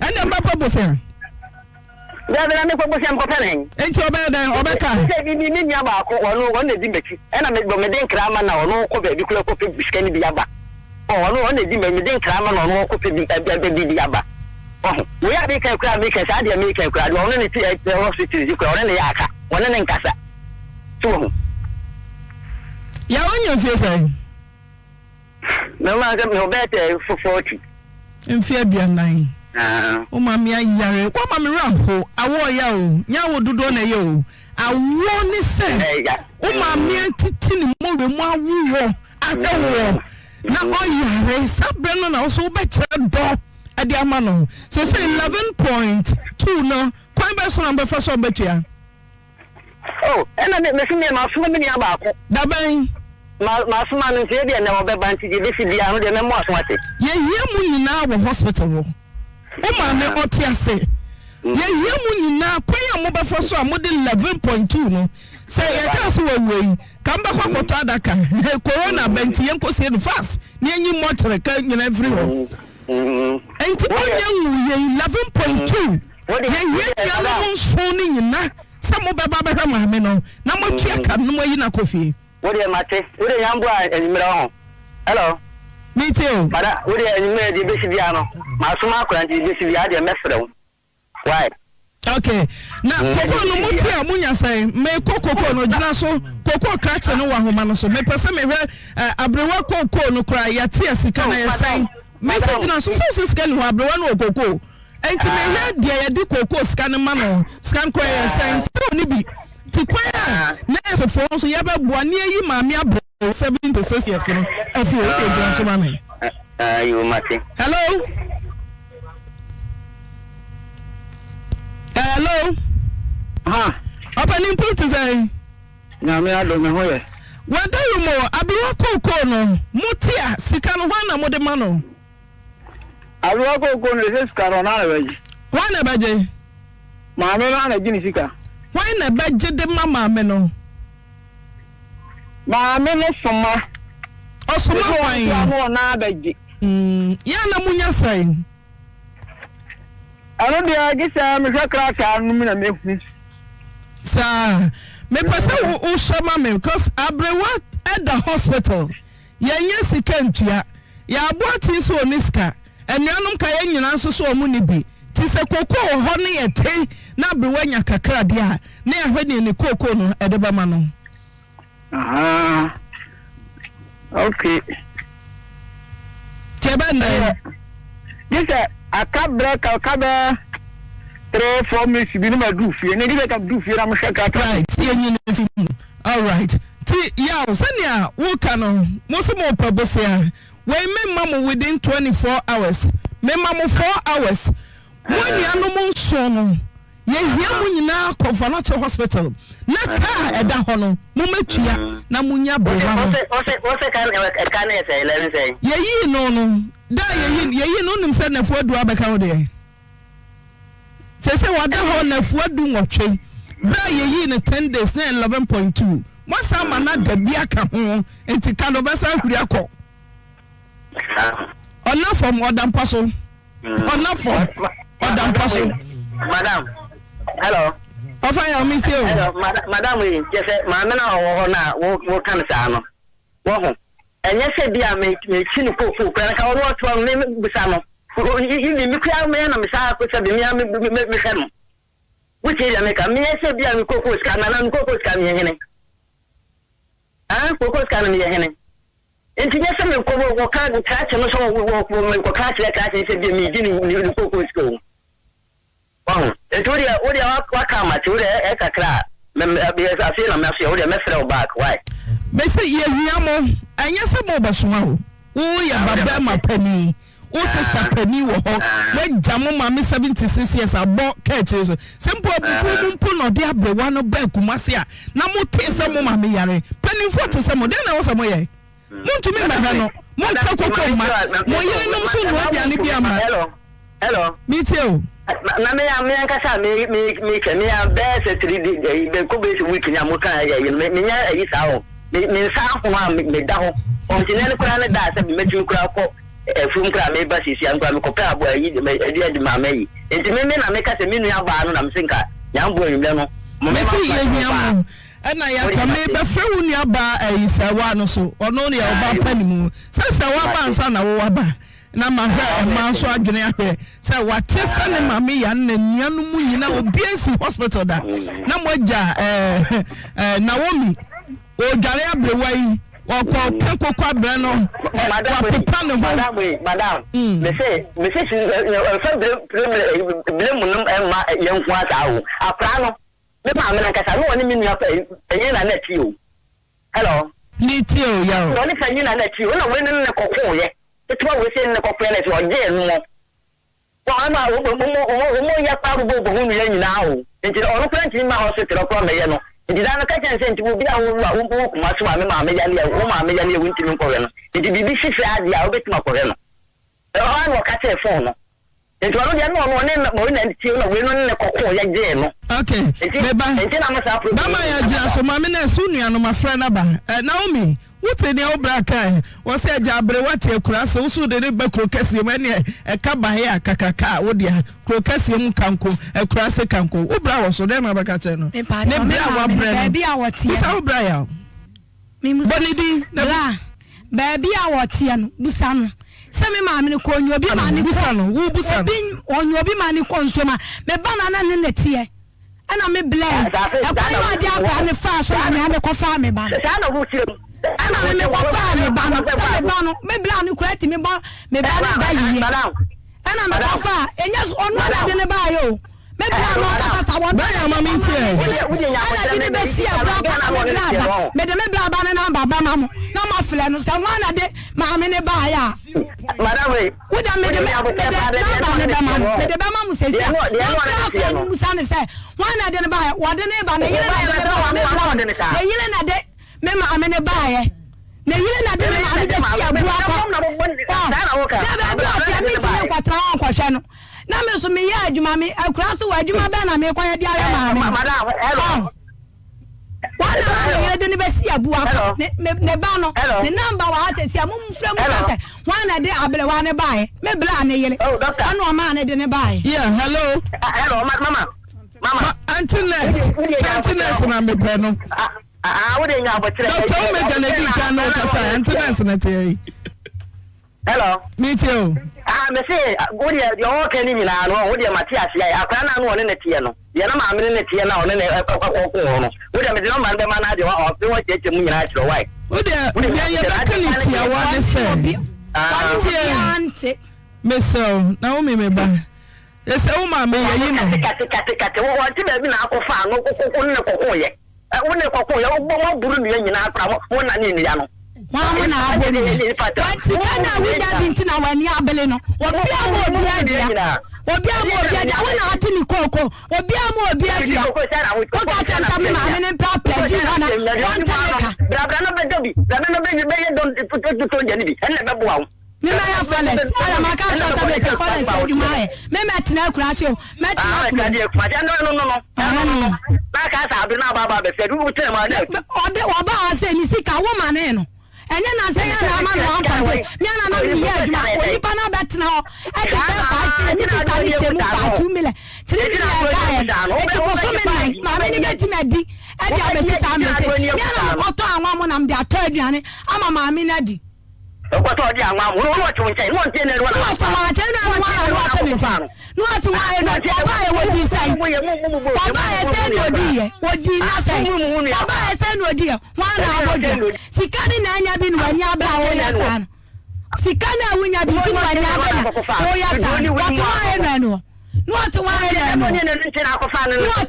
Ɛnna mobɛkɔ bosea? Dabi, na mekɔ bosea mekɔpɛ no hen? Nti ɔbɛyɛ dɛn? Ɔbɛka? Sesei me, me, me nua baako, ɔno, ɔno na edi m'akyi, ɛna me, mede nkra ama no a, ɔno kɔ baabi koraa kɔpɛ sika no bi aba. Ɔ, ɔno, ɔno na edi m'akyi, mede nkra ama no a, ɔno ɔkɔpɛ bi, ɛ, ɛ, bi de aba. Wahu? Wei a meka yi koraa a meka yi, saa deɛ meka yi koraa deɛ, ɔno ne te ɛ, ɛ, hospital yi koraa, ɔne ne yɛ aka, ɔne ne nkasa. So wahu? Yaw anya mfie sɛn? Me ma sɛ mewɔ bɛyɛ sɛ 40. Mfie 40. Wo maame ayare, woama me werɛ aho, awoɔ ɔya o, nyɛ awo dodoɔ na ɛyɛ o, awoɔ ne sɛ wo maame atiti ne mmɔwerɛ mu awo wɔ, ahwɛ woɔ na ɔyare, saa berɛ no na wo so wobɛkyerɛ dɔ de ama no. Seesei 11.2 no, kwan bɛn so na mobɛfa so a mobɛtua? Oh, ɛna me, mese me, masoma me nua baako. Da bɛn? Ma, masoma no nti ebia nnɛ ɔbɛba nti deɛ ebesi biara no deɛ mɛmmɔ aso ate. Yɛhia mo nyinaa wɔ hospital hɔ. Wo maame ɔte ase. Yɛhia mo nyinaa kwan a mobɛfa so a mode 11.2 no sɛ yɛkaa sɛ wawue yi ka mobɛkɔ akɔtɔ adaka. Corona ba nti yɛnkɔsie no fast na yɛnyi mmɔkyere ka nyinaa mfiri hɔ. Nti ɔnyɛ nwuiɛ yi 11.2 Yɛhia nuanom nson no nyina sɛ mobɛba abɛhwɛ maame no na moatua ka no na moayi no akɔ fie. Wo deɛ mate. Wo deɛ nyamboa anwummerɛ ɔho. Hello. Metie o. Mada, wo deɛ anwummerɛ deɛ ɛbɛsi biara no, masoma akora nti deɛ ɛbɛsi biara deɛ mɛfrɛ wo. Why? Ok, na kokoo no mo te a mo nya sɛn? Me kɔ kokoo no gyina so, kokoo krakye no wɔ ahoma no so. Me pɛ sɛ me hwɛ eh, aberewa kokoo no koraa yɛte a sika na yɛ sɛn? Me sɛ gyina so sɛ wo sɛ sika ni hɔ aberewa no wɔ kokoo. Enti me hwɛ deɛ yɛde kokoo sika no ma no, sika no koraa yɛ sɛn? Sɛ ɔni bi. Ti kwan a nurse foɔ nso yɛbɛboa ne yɛyi maame aberewa. 76 years no afiri hɔ wode gyina so ma me. Ayo mate. Hello. Hello. Ha. Ɔpɛni mpom te sɛn? Nyame adom me ho yɛ. Wadarom o, aberewa kookoo no, mo te a, sika no hwan na mode ma no? Aberewa kookoo no, ɛsɛ sika no ɔno na bɛgye. Hwan na ɛbɛgye? Maame no na gye ne sika. Hwan na ɛbɛgye de ma maame no? Maame no soma. Ɔsoma hwan? Ebi wɔ hɔ a na abɛgye. Yɛ a na munya sɛn? Ɛno deɛ gye sɛ mehwɛ krataa no mu na mehu. Saa. Mepɛ sɛ wohwɛ ma me because aberewa da hospital. Yɛnyɛ sika ntua. Yɛn aboaten nso ɔnni sika. Anuanom ka yɛn nyinaa nso so wɔn nni bi. Nti sɛ kookoo wɔ hɔ ne yɛte na aberewa nya kakra deɛ a, na yɛahwɛ deɛ ne kookoo no de bɛma no. Ahaa. Okay. Nti ɛbɛn dɛn? Gye sɛ aka berɛ ka ka bɛɛ 3, 4 minutes bi ne ma duru fie. Ne gye sɛ ka duru fie na mehwɛ krataa. Right, yɛnyi no mfi mu. Alright. Nti Yaw, sɛnea woka no, mo se mopɛ bosea. Wei memma mo within 24 hours. Mema mo 4 hours. Mo anuanom nson no. Yɛhia mo nyinaa kɔ Vanɔkye hospital na kaa a ɛda hɔ no mommɛtua na monya aberewa no. Yɛyii no no, da a yɛyii yɛyii no wonim sɛ nnafua du abɛka ho deɛ? Seesei wada hɔ nnafua du nwɔtwe. Berɛ a yɛyii no ten days na 11.2. Moasan ama no ada bi aka ho nti ka no ɔbɛsan ahuri akɔ. Ɔnna fam, ɔda mpa so. Ɔnna fam, ɔda mpa so. Madam, hello. Ɔfa yɛ ɔmo sie o. Hello, madam yi, kyɛ sɛ maame na ɔwɔ hɔ na wo wo ka no saa no. Wɔ ho. Ɛnyɛ sɛ bi a me me kyi no kookoo kura nka ɔno ɔtoa no me bisa no. Yi mi kura me na me saa sɛ bi me me me me hwɛ no. Wotie deɛ meka, meyɛ sɛ bi a me kookoo sika na na me kookoo sika meyɛ hene. Ah, kookoo sika no meyɛ hene. Nti nyɛ sɛ mekɔ wɔka krakye no sɛ mekɔka akyerɛ krakye no sɛ bia megye ne ne kookoo sika o. Wahu? Nti wo deɛ wo deɛ waka amate wo deɛ ɛ kakra a afei na mɛso yɛ wo deɛ mɛfrɛ wo back why? Mese yɛhia mo ɛnyɛ sɛ mobɛsoma o. Wo yɛ ba bɛɛma panin wo sesa panin wɔ hɔ wagya mo maame 76 years abɔ kaa akyire so sɛ mpo abufuo mu mpo na ɔde abrewa no baa Kumasi a na mo tee sɛ mo maame yare paninfoɔ te sɛ mo dɛn na ɛwɔ sɛ mo yɛ montumi mmɛhwɛ no monka koko mma mo yerenom nso nnoa aduane bi ama Hello. Me tie o. Na me a me ankasa a me me me twɛ me a bɛyɛ sɛ three days ɛyi bɛ kɔ bɛyɛ sɛ week ni a mo kan ɛyɛ ɛyi no me me nya ɛyi saa o me me nsa ahono a me me da hɔ ɔnti nɛ no koraa ne da a sɛ mɛtumi koraa kɔ ɛfuom koraa me ba sisi a koraa me kɔ pɛ abo ɛyi ɛdi ɛdi maa mɛ yi nti me me na me ka sɛ me nua baa no na me se nka nyan bo enyimlɛ no mo me se yɛ hia mo ɛna yɛ ka me bɛ frɛ wo nua baa ɛyi sɛ wa no so ɔno yɛ ɔbaa pa ne mu sɛ sɛ wa ba nsa na wo wa ba. Na mahwɛ mmaa nso adwene ahwɛ sɛ wate sɛ ne maame yare na nnuanom mu nyinaa obi nsi hospital da na mo agya ɛɛ ɛɛ Naomi ɔredware aberewa yi ɔkɔ ka koko abrɛ no wapepa ne ho. Madam yi madam mese mese si nfa bere bere bere mu nom ɛma yɛn nko asa o akora no me maame nankasa no ɔne me nua panyin na na ti o hello. Ne ti o yaw. Ɔne panyin na na ti o na wei ne ne kɔko yɛ. Ketewa wei sei ne kɔkoɛ na ɛsɛ ɔgyee no wɔn ama wɔn yɛ kora bobɔ bɔ ho nua nyinaa o nti ɔno kora ntumi ma hospital ɔkora mɛyɛ no nti daa no ka kyɛn sɛ nti obi a wɔwu a wɔwɔ kuma so maame maame yale a wo maame yale a wontumi nkɔhwɛ no nti biribi sisi adeɛ a wobɛtumi akɔhwɛ no ɛhɔ a na ɔka kyerɛ fon no Nti ɔno deɛ na ɔno ɔne na ɔne na tie na wei no ne ne kɔko yɛ gyee no. Okay, meba. Nti na mo saa problem. Bama yɛ gyina so maame na ɛso nua no ma frɛ na ba. Eh, Naomi, wote nea wo bra kae? Wɔsɛ agya aberewa te akura so, woso de ne ba kuro kɛseɛ mu ɛneɛ ɛka bahe a kakraka a wo dea kuro kɛseɛ mu kanko akura se kanko. Wo bra wɔ so dɛn na wobɛka kyerɛ no? Ne bra a wabrɛ no. Bisa wo bra yaw. Bɔ ne din na. Bra, baabi a ɔteɛ no, bisa no. Sɛ me maame no kɔ, ɔnya obi ma ne kɔ. Bisa no, wo bisa no. Obi, ɔnya obi ma ne kɔ nsuo ma. Me ba na na ne na teɛ. Ɛna me blɛ. Ɛkwan na ɔde akora ne faa so na me a me kɔ faa me ba no. Ɛna me me kɔ faa me ba no. Sɛ me ba no, me bla no kura tumi bɔ me ba no ba yie. Ɛna me kɔ faa, ɛnyɛ ɔno na de ne ba yɛ o. Me bra no ɔkasa sa wɔn Bɛyɛ ama me nti ɛ. Ɛna de ne bɛsi ɛbra kɔ na me bra ba mede me bra ba ne namba bɛma mo na mo afrɛ no sɛ hwan na de maame ne baayɛ a. Wo de mede me mede namba ne bɛma mo mede bɛma mo sɛsi a wɔmfrɛ akora no musa ne sɛ hwan na de ne baayɛ wɔde ne ba ne yere na de ne baayɛ me bra no ne yere na de me maame ne baayɛ. Ne yere na de ne maame bɛsi abua kɔ. Ɔ, na baabi a ɔteɛ mentumi nkɔtena hɔ nkɔhwɛ no. Na me nso meyɛ adwuma, me akura so wɔ adwuma bɛn na mekɔyɛ de ahwɛ maame no. Ɔ, wɔn na ma ne yere de no bɛsi abua kɔ. Ne, me, ne ba no, ne namba wɔ ha sɛsi a, momfrɛ mu ka sɛ, hwan na de aberewa no baeɛ? Me bla ne yere, ɔna ɔmaa ne de no baeɛ. Yeah, hello. Hello, mama. Mama. Auntie Nurse, Auntie Nurse na mepɛ no. Ah, wo de nya abotrɛ. Dr. Omega na di kan na ɔkasa, ɛnti na ɛsɛ na teɛ yi. Hello. Mi tie o. Ah, me se, wo deɛ deɛ ɔɔka ne nyinaa no, wo deɛ mate aseɛ. Akora no ano ɔne ne teɛ no, deɛ na maame ne ne teɛ na ɔne ne ɛkɔkɔ ko hɔ no, wo deɛ mede nɔmba no bɛma no adeɛ ɔfe hɔ kyerɛkyerɛ mu nyinaa kyerɛ wae. Wo deɛ deɛ yɛbɛka ne tiawa ne sɛ, tie, mesrɛ wo, Naomi me ba, ɛsɛ wo maame yɛyi no. Kate kate kate, wɔnte baabi na akɔfa ano, wo ne ne kɔko yɛ. Wo ne kɔko yɛ, wobɔ mo aburu nnua nyinaa koraa, mo nane nnua no. Wɔn mo na abɔ dua. Sika na wonya bi nti na w'ani abele no. Obi ama obi adua. Obi ama obi adua. Wo na ate ne kooko. Obi ama obi adua. Woka kyerɛ me sɛ me maame ne mpɛ apɛ gyi hɔ na wɔnte ne ka. Brabra no bɛdɔ bi. Brabra no bɛyɛ dɔn tɔn gya no bi. Ɛnna ɛbɛboa wo. Me mɛyɛ fɔlɛs. Ɛna maka akyerɛ sɛ mepɛ fɔlɛs adwuma ayɛ. Me mɛtena akuraase o. Mɛtena kuro. Ɔde ɔbaa ha sɛ ne sika wo ma ne no. Ɛnyɛ nansa yi na ama no 1.8. Me ana na meyɛ adwuma. Onipa no abɛtena hɔ ɛde bɛɛ 5 me sika ne kyɛ mu fa 2 million 3 million kaeɛ no. Eti bosome nnan maame no bɛtumi adi ɛde abɛsi saa mmerɛ sei. Me ana mekɔtɔ anwa mo na mede atɔ aduane ama maame no adi. Ɔkɔtɔ ɔde anwa mo na ɔte wo nkyɛn na ɔnte na na ɔte wɔn akyɛn na wɔn a na ɔte ne nkyɛn na ɔte wɔn ayɛ no ɔbaa yɛ wɔdi sɛn ɔbaa yɛ sɛn na ɔdi yɛ ɔdi na sɛn ɔbaa yɛ sɛn na ɔdi yɛ wɔn na abɔ dwa sika ne na anya bi na wɔn ani abere a wɔyɛ saa no sika na awunya bi nti na wɔn ani abere na wɔyɛ saa no ɔte wɔn ayɛ no ɛno. Na ɔte wɔn ayɛ no. Na ɔte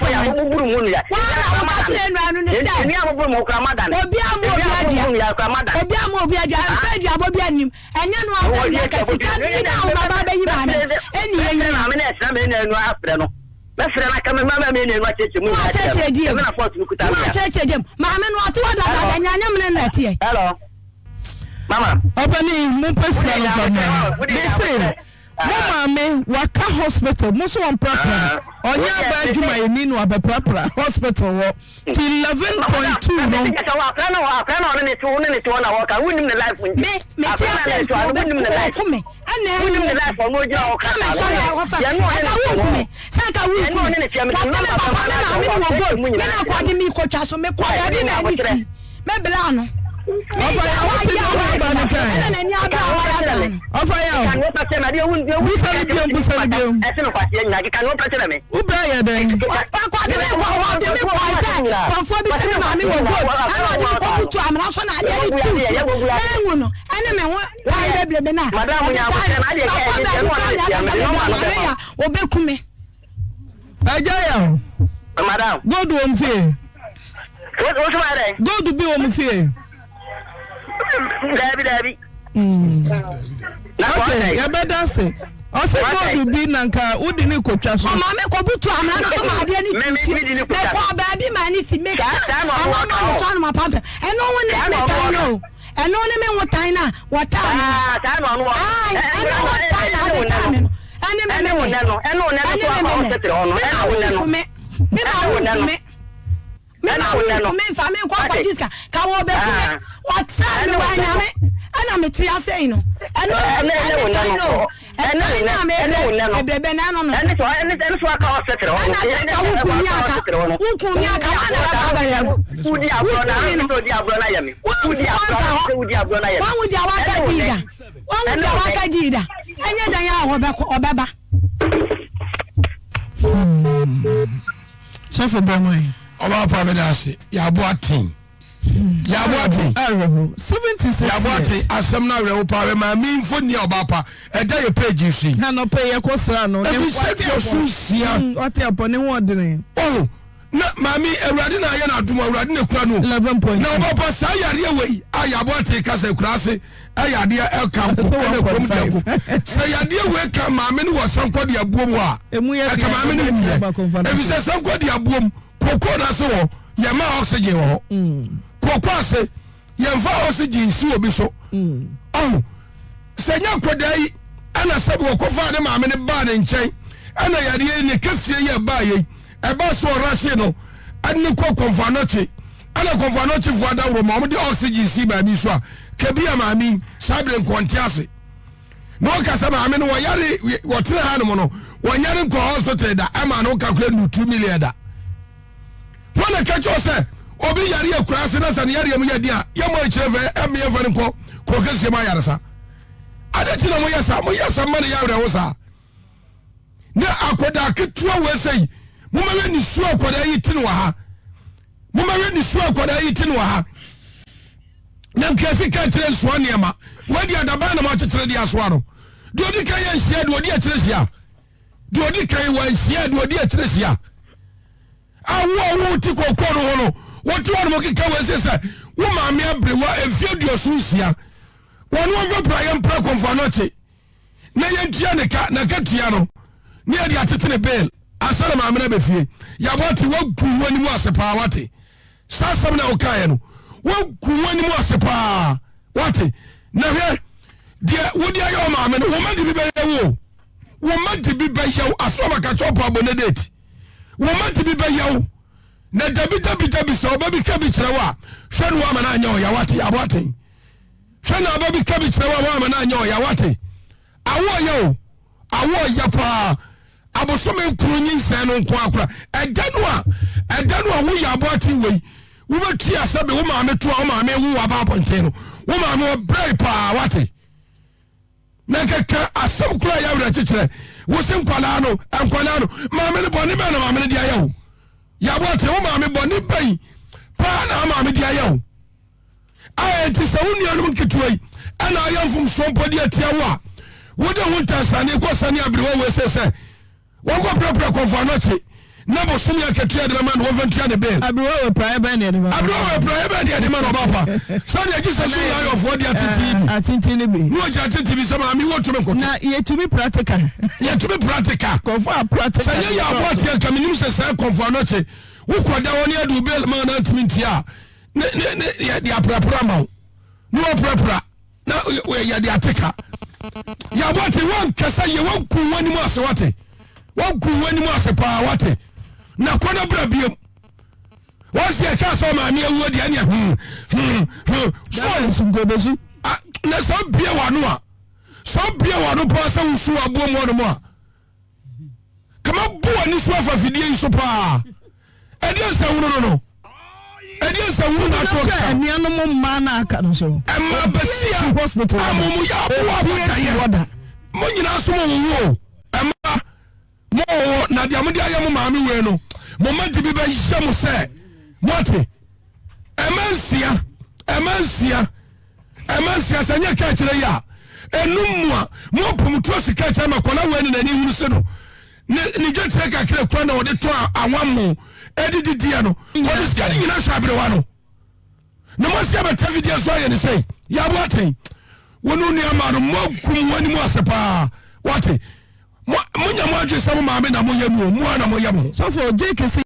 wɔn. Wɔn na wɔka kyerɛ nnua no ne sɛ. Obi ama obi adua. Obi ama obi adua. Mfa aduabɔ bi anim. Ɛnyɛ no asɛm na ɛka sika ni na wo baba bɛyi maame no. Ɛni yɛ nyina. Na wakyerɛkyerɛ die mu. Na wakyerɛkyerɛ die mu. Maame no ɔte hɔ dadaada nyanya mene na ɛteɛ. Mama. Ɔpɛni mo mpɛ sika no fa mma. Mese. Mo maame waka hospital mo so ɔmprapra ɔnyɛ aba adwumayɛni na wabɛprapra hospital hɔ ti 11.2 no. Me me ti ase nti obe oku me ɛna ɛnu ɛka me sɔre a wɔfa ɛka wo nku me sɛ nka wo nku me wɔsɛ me papa me maame ne wɔ gold me na kɔ de me kɔtwa so me kɔ baabi ma ani si me bla no. Ɔfa ya wo ti na wo ba no kan. Ɛna n'ani abere a wayɛ saa no. Ɔfa ya o. Busa no biom busa no biom. Wo bra yɛ dɛn? Ɔde me kɔ hɔ ɔde me kɔ sɛ kɔnfoɔ bi sɛ me maame wɔ gold ɛna ɔde me kɔ butu amena so na adeɛ de tu tu ɛngu no ɛne me ho tae bebrebe na ɔde tae no makɔ baabi kɔ awia kasa me bra maame ya ɔbɛku me. Agya yaw. Madam. Gold wɔ mo fie. Wo so ayɛ dɛn? Gold bi wɔ mo fie. Daabi daabi. Okay, yɛbɛda ase. Ɔsɛ gold bi na nka wode ne kotwa so. Ɔma me kɔbutu amena no so ma adeɛ ne tutu. Mekɔ baabi ma ne si meka ama ma me so anoma pampɛ. Ɛno wo ne metan no. Ɛno ne me ho tan no a wɔtaa me no. Ae, ɛno ho tan na wode taa me no. Ɛne me me nɛ. Ɛne me me nɛ. Me ma wo nku me. Me ma wo nku me. Me ma wo nku me nfa me nkɔ akɔgye sika. Ka wɔ bɛku me. Wɔtaa me wɔ anyame. Ɛna me te ase yi no. Ɛno ɛne tan no. Ɛtan no a mebrɛ bebrebe no ɛno no. Ɛna sɛ nka wo kun mi aka. Wo kun mi aka wɔn na bɛba abɛhwɛ wo. Wo kun mi no. Wɔn nka hɔ. Wɔn wo deɛ waka gyi da. Wɔn wo deɛ waka gyi da. Ɛnyɛ dan a ɔbɛkɔ ɔbɛba. Sɔfo brɛ mo ɛ. Ɔbaa pa meda ase yɛaboa ten. Yɛaboate. Awerɛho. 76 Yɛaboate years. asɛm no awerɛho paa bɛ maame mfoni a ɔbaa pa ɛda yɛ page so yi. Na nɔpɛ yi yɛkɔ sra no. Ne Ɛfiri sɛ wate duoso apɔ. nsia. Wate apɔ ne ho ɔdene. Oh, na maame awurade na ayɛ no adom awurade na ekura no. 11.2. Na ɔbaa pa saa yareɛ wei a yɛaboate ka sɛ kura ase ɛyɛ adeɛ ɛka nko Ɛsɛ ɛna kurom deɛ nko. 1.5. Sɛ yadeɛ wei ka maame no wɔ sankɔ de abuom hɔ a Emu yɛ ɛka den a maame no ɛbɛtumi wuyɛ. aba kɔmfa no Ɛfiri sɛ so. sankɔ de abuom Koko no ase hɔ, yɛmma oxygen wɔ hɔ. Koko ase, yɛmfa oxygen nsi obi so. Ɔho, sɛ nyɛ akwadaa yi ɛna sɛbi wɔkɔfaa ne maame no baa ne nkyɛn ɛna yadeɛ yi ne kɛseɛ yi ɛbaa yei ɛbaa so ɔrahye no ɛne kɔ kɔmfoanɔkye ɛna kɔmfoanɔkyefoɔ adaworo ma wɔde oxygen si maame so a kabi a maame yi saa bere nkɔnte ase na ɔka sɛ maame no wɔyare wɔtena ha nom no wɔnyare nkɔ hospital da ɛma no kakora nu 2 million da wɔn na kɛkyɛ sɛ obi yare akura ase na sɛ ne yareɛ mu yɛ den a yɛmmɔ akyerɛ fɛ ɛmme yɛmfa no nkɔ kuro kɛseɛ mu ayaresa ade ti na moyɛ saa moyɛ saa ma no yɛ awerɛho saa na akwadaa ketewa wɔ sɛ yi momɛwɛ nisuo akwadaa yi te no wɔ ha momɛwɛ nisuo akwadaa yi te no wɔ ha na nkeasi ka kyerɛ nsoa nneɛma wadi adaban na moakyekyere de asoa no deɛ ɔdi kan yɛ nhyia deɛ ɔdi akyire hyia deɛ ɔdi kan wɔ nhyia deɛ ɔdi akyire hyia awo a wote kɔkɔɔ no ho no wote hɔ nom keka wɔ ɛsɛ sɛ. Wo maame aberewa mfeɛ 76, wɔne wɔmfa praeɛ mpra Kɔmfo Anɔkye na yɛntua ne ka, n'akatua no ne yɛde atete ne bail ansa na maame no aba fie. Yɛabɔ ate, woagu wo anim ase paa, wate? Saa asɛm no a wokaeɛ no, woagu wo anim ase paa, wate? Na hwɛ, deɛ wode ayɛ wo maame no, wo mma de bi bɛyɛ wo o. Wo mma de bi bɛyɛ wo. Asɛm a maka kyerɛ wo paa, bɔ ne date. Wo mma de bi bɛyɛ wo. Na dabi dabi dabi sɛ ɔba bi ka bi kyerɛ wo a, hwɛ no woama no anyɛ ɔya, wate? Yɛabɔ aten. Hwɛ na ɔba bi ka bi kyerɛ wo a woama no anyɛ ɔya, wate? Awo ɔya o, awo ɔya paa. Abosome nkron nyinsɛn no nko akora. Ɛda no a, ɛda no a woyɛ aboaten wei, wobɛtua sɛbe wo maame to a wo maame wo aba abɔnten no, wo maame ɔbrɛe paa, wate? Na nkɛka asɛm koraa yɛ awerɛkyekyerɛ. Wo se nkwadaa no, nkwadaa no, maame no bɔne bɛn na maame no de ayɛ wo? Yɛ aboaten, wo maame bɔne bɛn paa na maame de ayɛ wo? A enti sɛ wo nuanom nketewa yi na ayɛ mfomsoɔ mpo de atia wo a, wode ho ntansane kɔ sane aberewa wei sɛ sɛ wɔnkɔprapra kɔmfo anɔkye na bosome akatua de bɛma no wɔmfa ntua ne bill. Aberewa wɔ praeɛ bɛn na yɛde ma no? Aberewa wɔ praeɛ bɛn na yɛde ma no ɔba pa? Sɛdeɛ gye sɛ so lion-foɔ de atete bi. Atenten no bi. Na wɔgye atete bi sɛ maame wɔtumi nkoto. Na yɛtumi pratika. Yɛtumi pratika. Kɔmfo a pratika. Sɛ nyɛ yɛ aboa teɛ nka menim sɛ sɛ kɔmfo anɔkye wokɔda hɔ ne yɛde wo bill ma no antumi ntia a ne ne ne yɛde aprapra ma wo ne wɔprapra na yɛde ate ka yɛabɔ te wɔnkasa yɛ wɔnku wɔn anim ase wate wɔnku wɔn anim ase paa wate na kɔ na bra biam wɔn si ɛka sɛ ɔmaame awuo deɛ ɛneɛ hmm hmm hmm so na sɛ obie w'ano a sɛ obie w'ano paa sɛ wosu aboɔ mu ɔnom a Kama bu w'ani so afa fidie yi so paa. Ɛdeɛ nsɛnhunu no no. Ɛdeɛ nsɛnhunu na ato ɔkeka. Anuanom mmaa na aka no so. Mmaa basia a mo mo yɛ aboa abataeɛ. Mo nyinaa nso mo wowo o. Mmaa mo wowo na deɛ mo de ayɛ mo maame wei no mo mma de bi bɛyɛ mo sɛ moate. Ɛma nsia ɛma nsia. Ɛma nsia sɛ nyɛ ka kyerɛ yi a ɛnum mu a mo apɔmutuo sika kyɛ ma kɔla wei ne n'ani hunu se no ne ne dwetire kakra kura na ɔde tɔ anwammo ɛde didiɛ no ɔde sika ne nyina hwɛ aberewa no na mo asi abɛtɛ fidie so ayɛ ne sɛ yɛabo atɛn wo ne nua ma no mo akum mo anim ase paa wate mo nya mo adwe sɛ mo maame na moyɛ no mo a na moyɛ mo sɔfo Jake se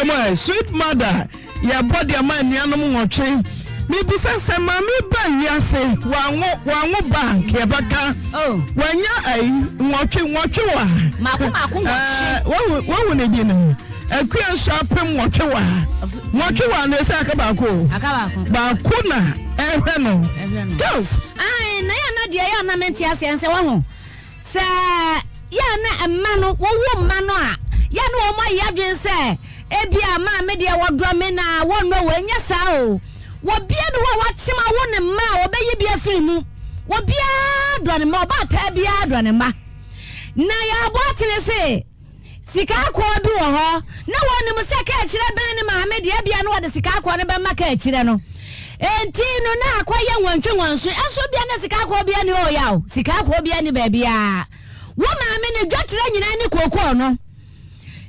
Yɛnkyerɛ mu ɛ. Sweet mother, yɛbɔ de ama anuanom nwɔtwe. Mebisa sɛ maame ba wiase, wanwo, wanwo ba a, nka yɛbɛka. Oh. Wanya ayi, nwɔtwe, nwɔtwe wa. Mako mako nwɔtwe. Ɛɛ, wahu, wahu ne din no. Akua nso apem nwɔtwe wa. Nwɔtwe wa no, ɛsɛ aka baako o. Aka baako. Baako na ɛhwɛ no. Ɛhwɛ no. Girls. Ae, na yɛ na deɛ yɛ na mente aseɛ nsɛ wahu. Sɛ yɛ a na mma no, wɔwo mma no a, yɛ a na wɔn ayɛ adwene sɛ ebia maame deɛ wɔdɔ me na wɔnnɔ wei. Ɛnyɛ saa o. Obiara nni hɔ a wakyem awo ne mma a ɔbɛyi bi afiri mu. Obiara dɔ ne mma, ɔbaatan biara dɔ ne mma. Na yɛabɔ atene se sika akɔɔ bi wɔ hɔ na wɔnim sɛ kaakyirɛ bɛn ne maame deɛ ebia na wɔde sika akɔɔ no bɛma kaakyirɛ no. Enti no na akɔyɛ nwantwe nwanso. Ɛnso bia na sika akɔɔ bia ni hɔ yaw. Sika akɔɔ bia ni baabiara. Wo maame ne dwakyerɛ nyinaa ne kookoo no.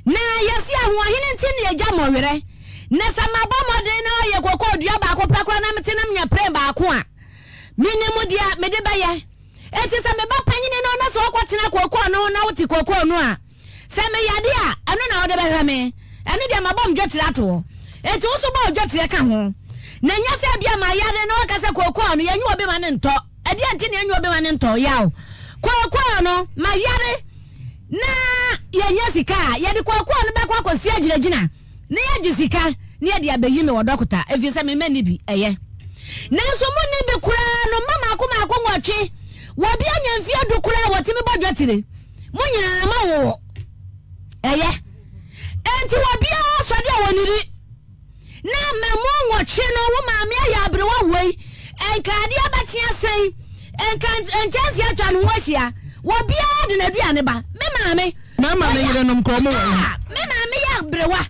Na yɛse ahoɔhene nti na yɛgya mmɔwerɛ. Na sɛ mabɔ mmɔden na ɔyɛ kookoo dua baako pɛ koraa na mete na menya pren baako a, menim deɛ mede bɛyɛ. Enti sɛ me ba panyini no na sɛ ɔkɔtena kookoo no ho na wote kookoo no a, sɛ meyade a, ɛno na wode bɛhwɛ me. Ɛno deɛ mabɔ me dwetire ato hɔ. Enti wo nso bɔ wo dwetire ka ho. Na ɛnyɛ sɛ ebia mayare na woaka sɛ kookoo no, yɛnyi obi ma no ntɔ. Ɛdeɛn nti na yɛnyi obi ma no ntɔ? Yaw. Kookoo no, mayare na yɛnya sika a, yɛde kookoo no bɛkɔ akɔsi agyinagyina. Na yɛagye sika na yɛde abɛyi me wɔ dɔkota, ɛfiri sɛ me mma nni bi, ɛyɛ. Nanso monni bi koraa no, mma mmaako mmaako nwɔtwe, wɔbi anya mfeɛ du koraa a wɔtumi bɔ dwatire. Mo nyinaa moawowo, ɛyɛ. Enti obiara sɔde a wɔnnidi. Na mmamu nwɔtwe no, wo maame ayɛ aberewa wei, nka adeɛ abɛkye asɛn, nka nkyɛnse atwa ne ho ahyia, obiara de n'aduane ba. Me maame. Mɛma ne yerenom kɔ ɔmo wɔ he? Ah, me maame yɛ aberewa.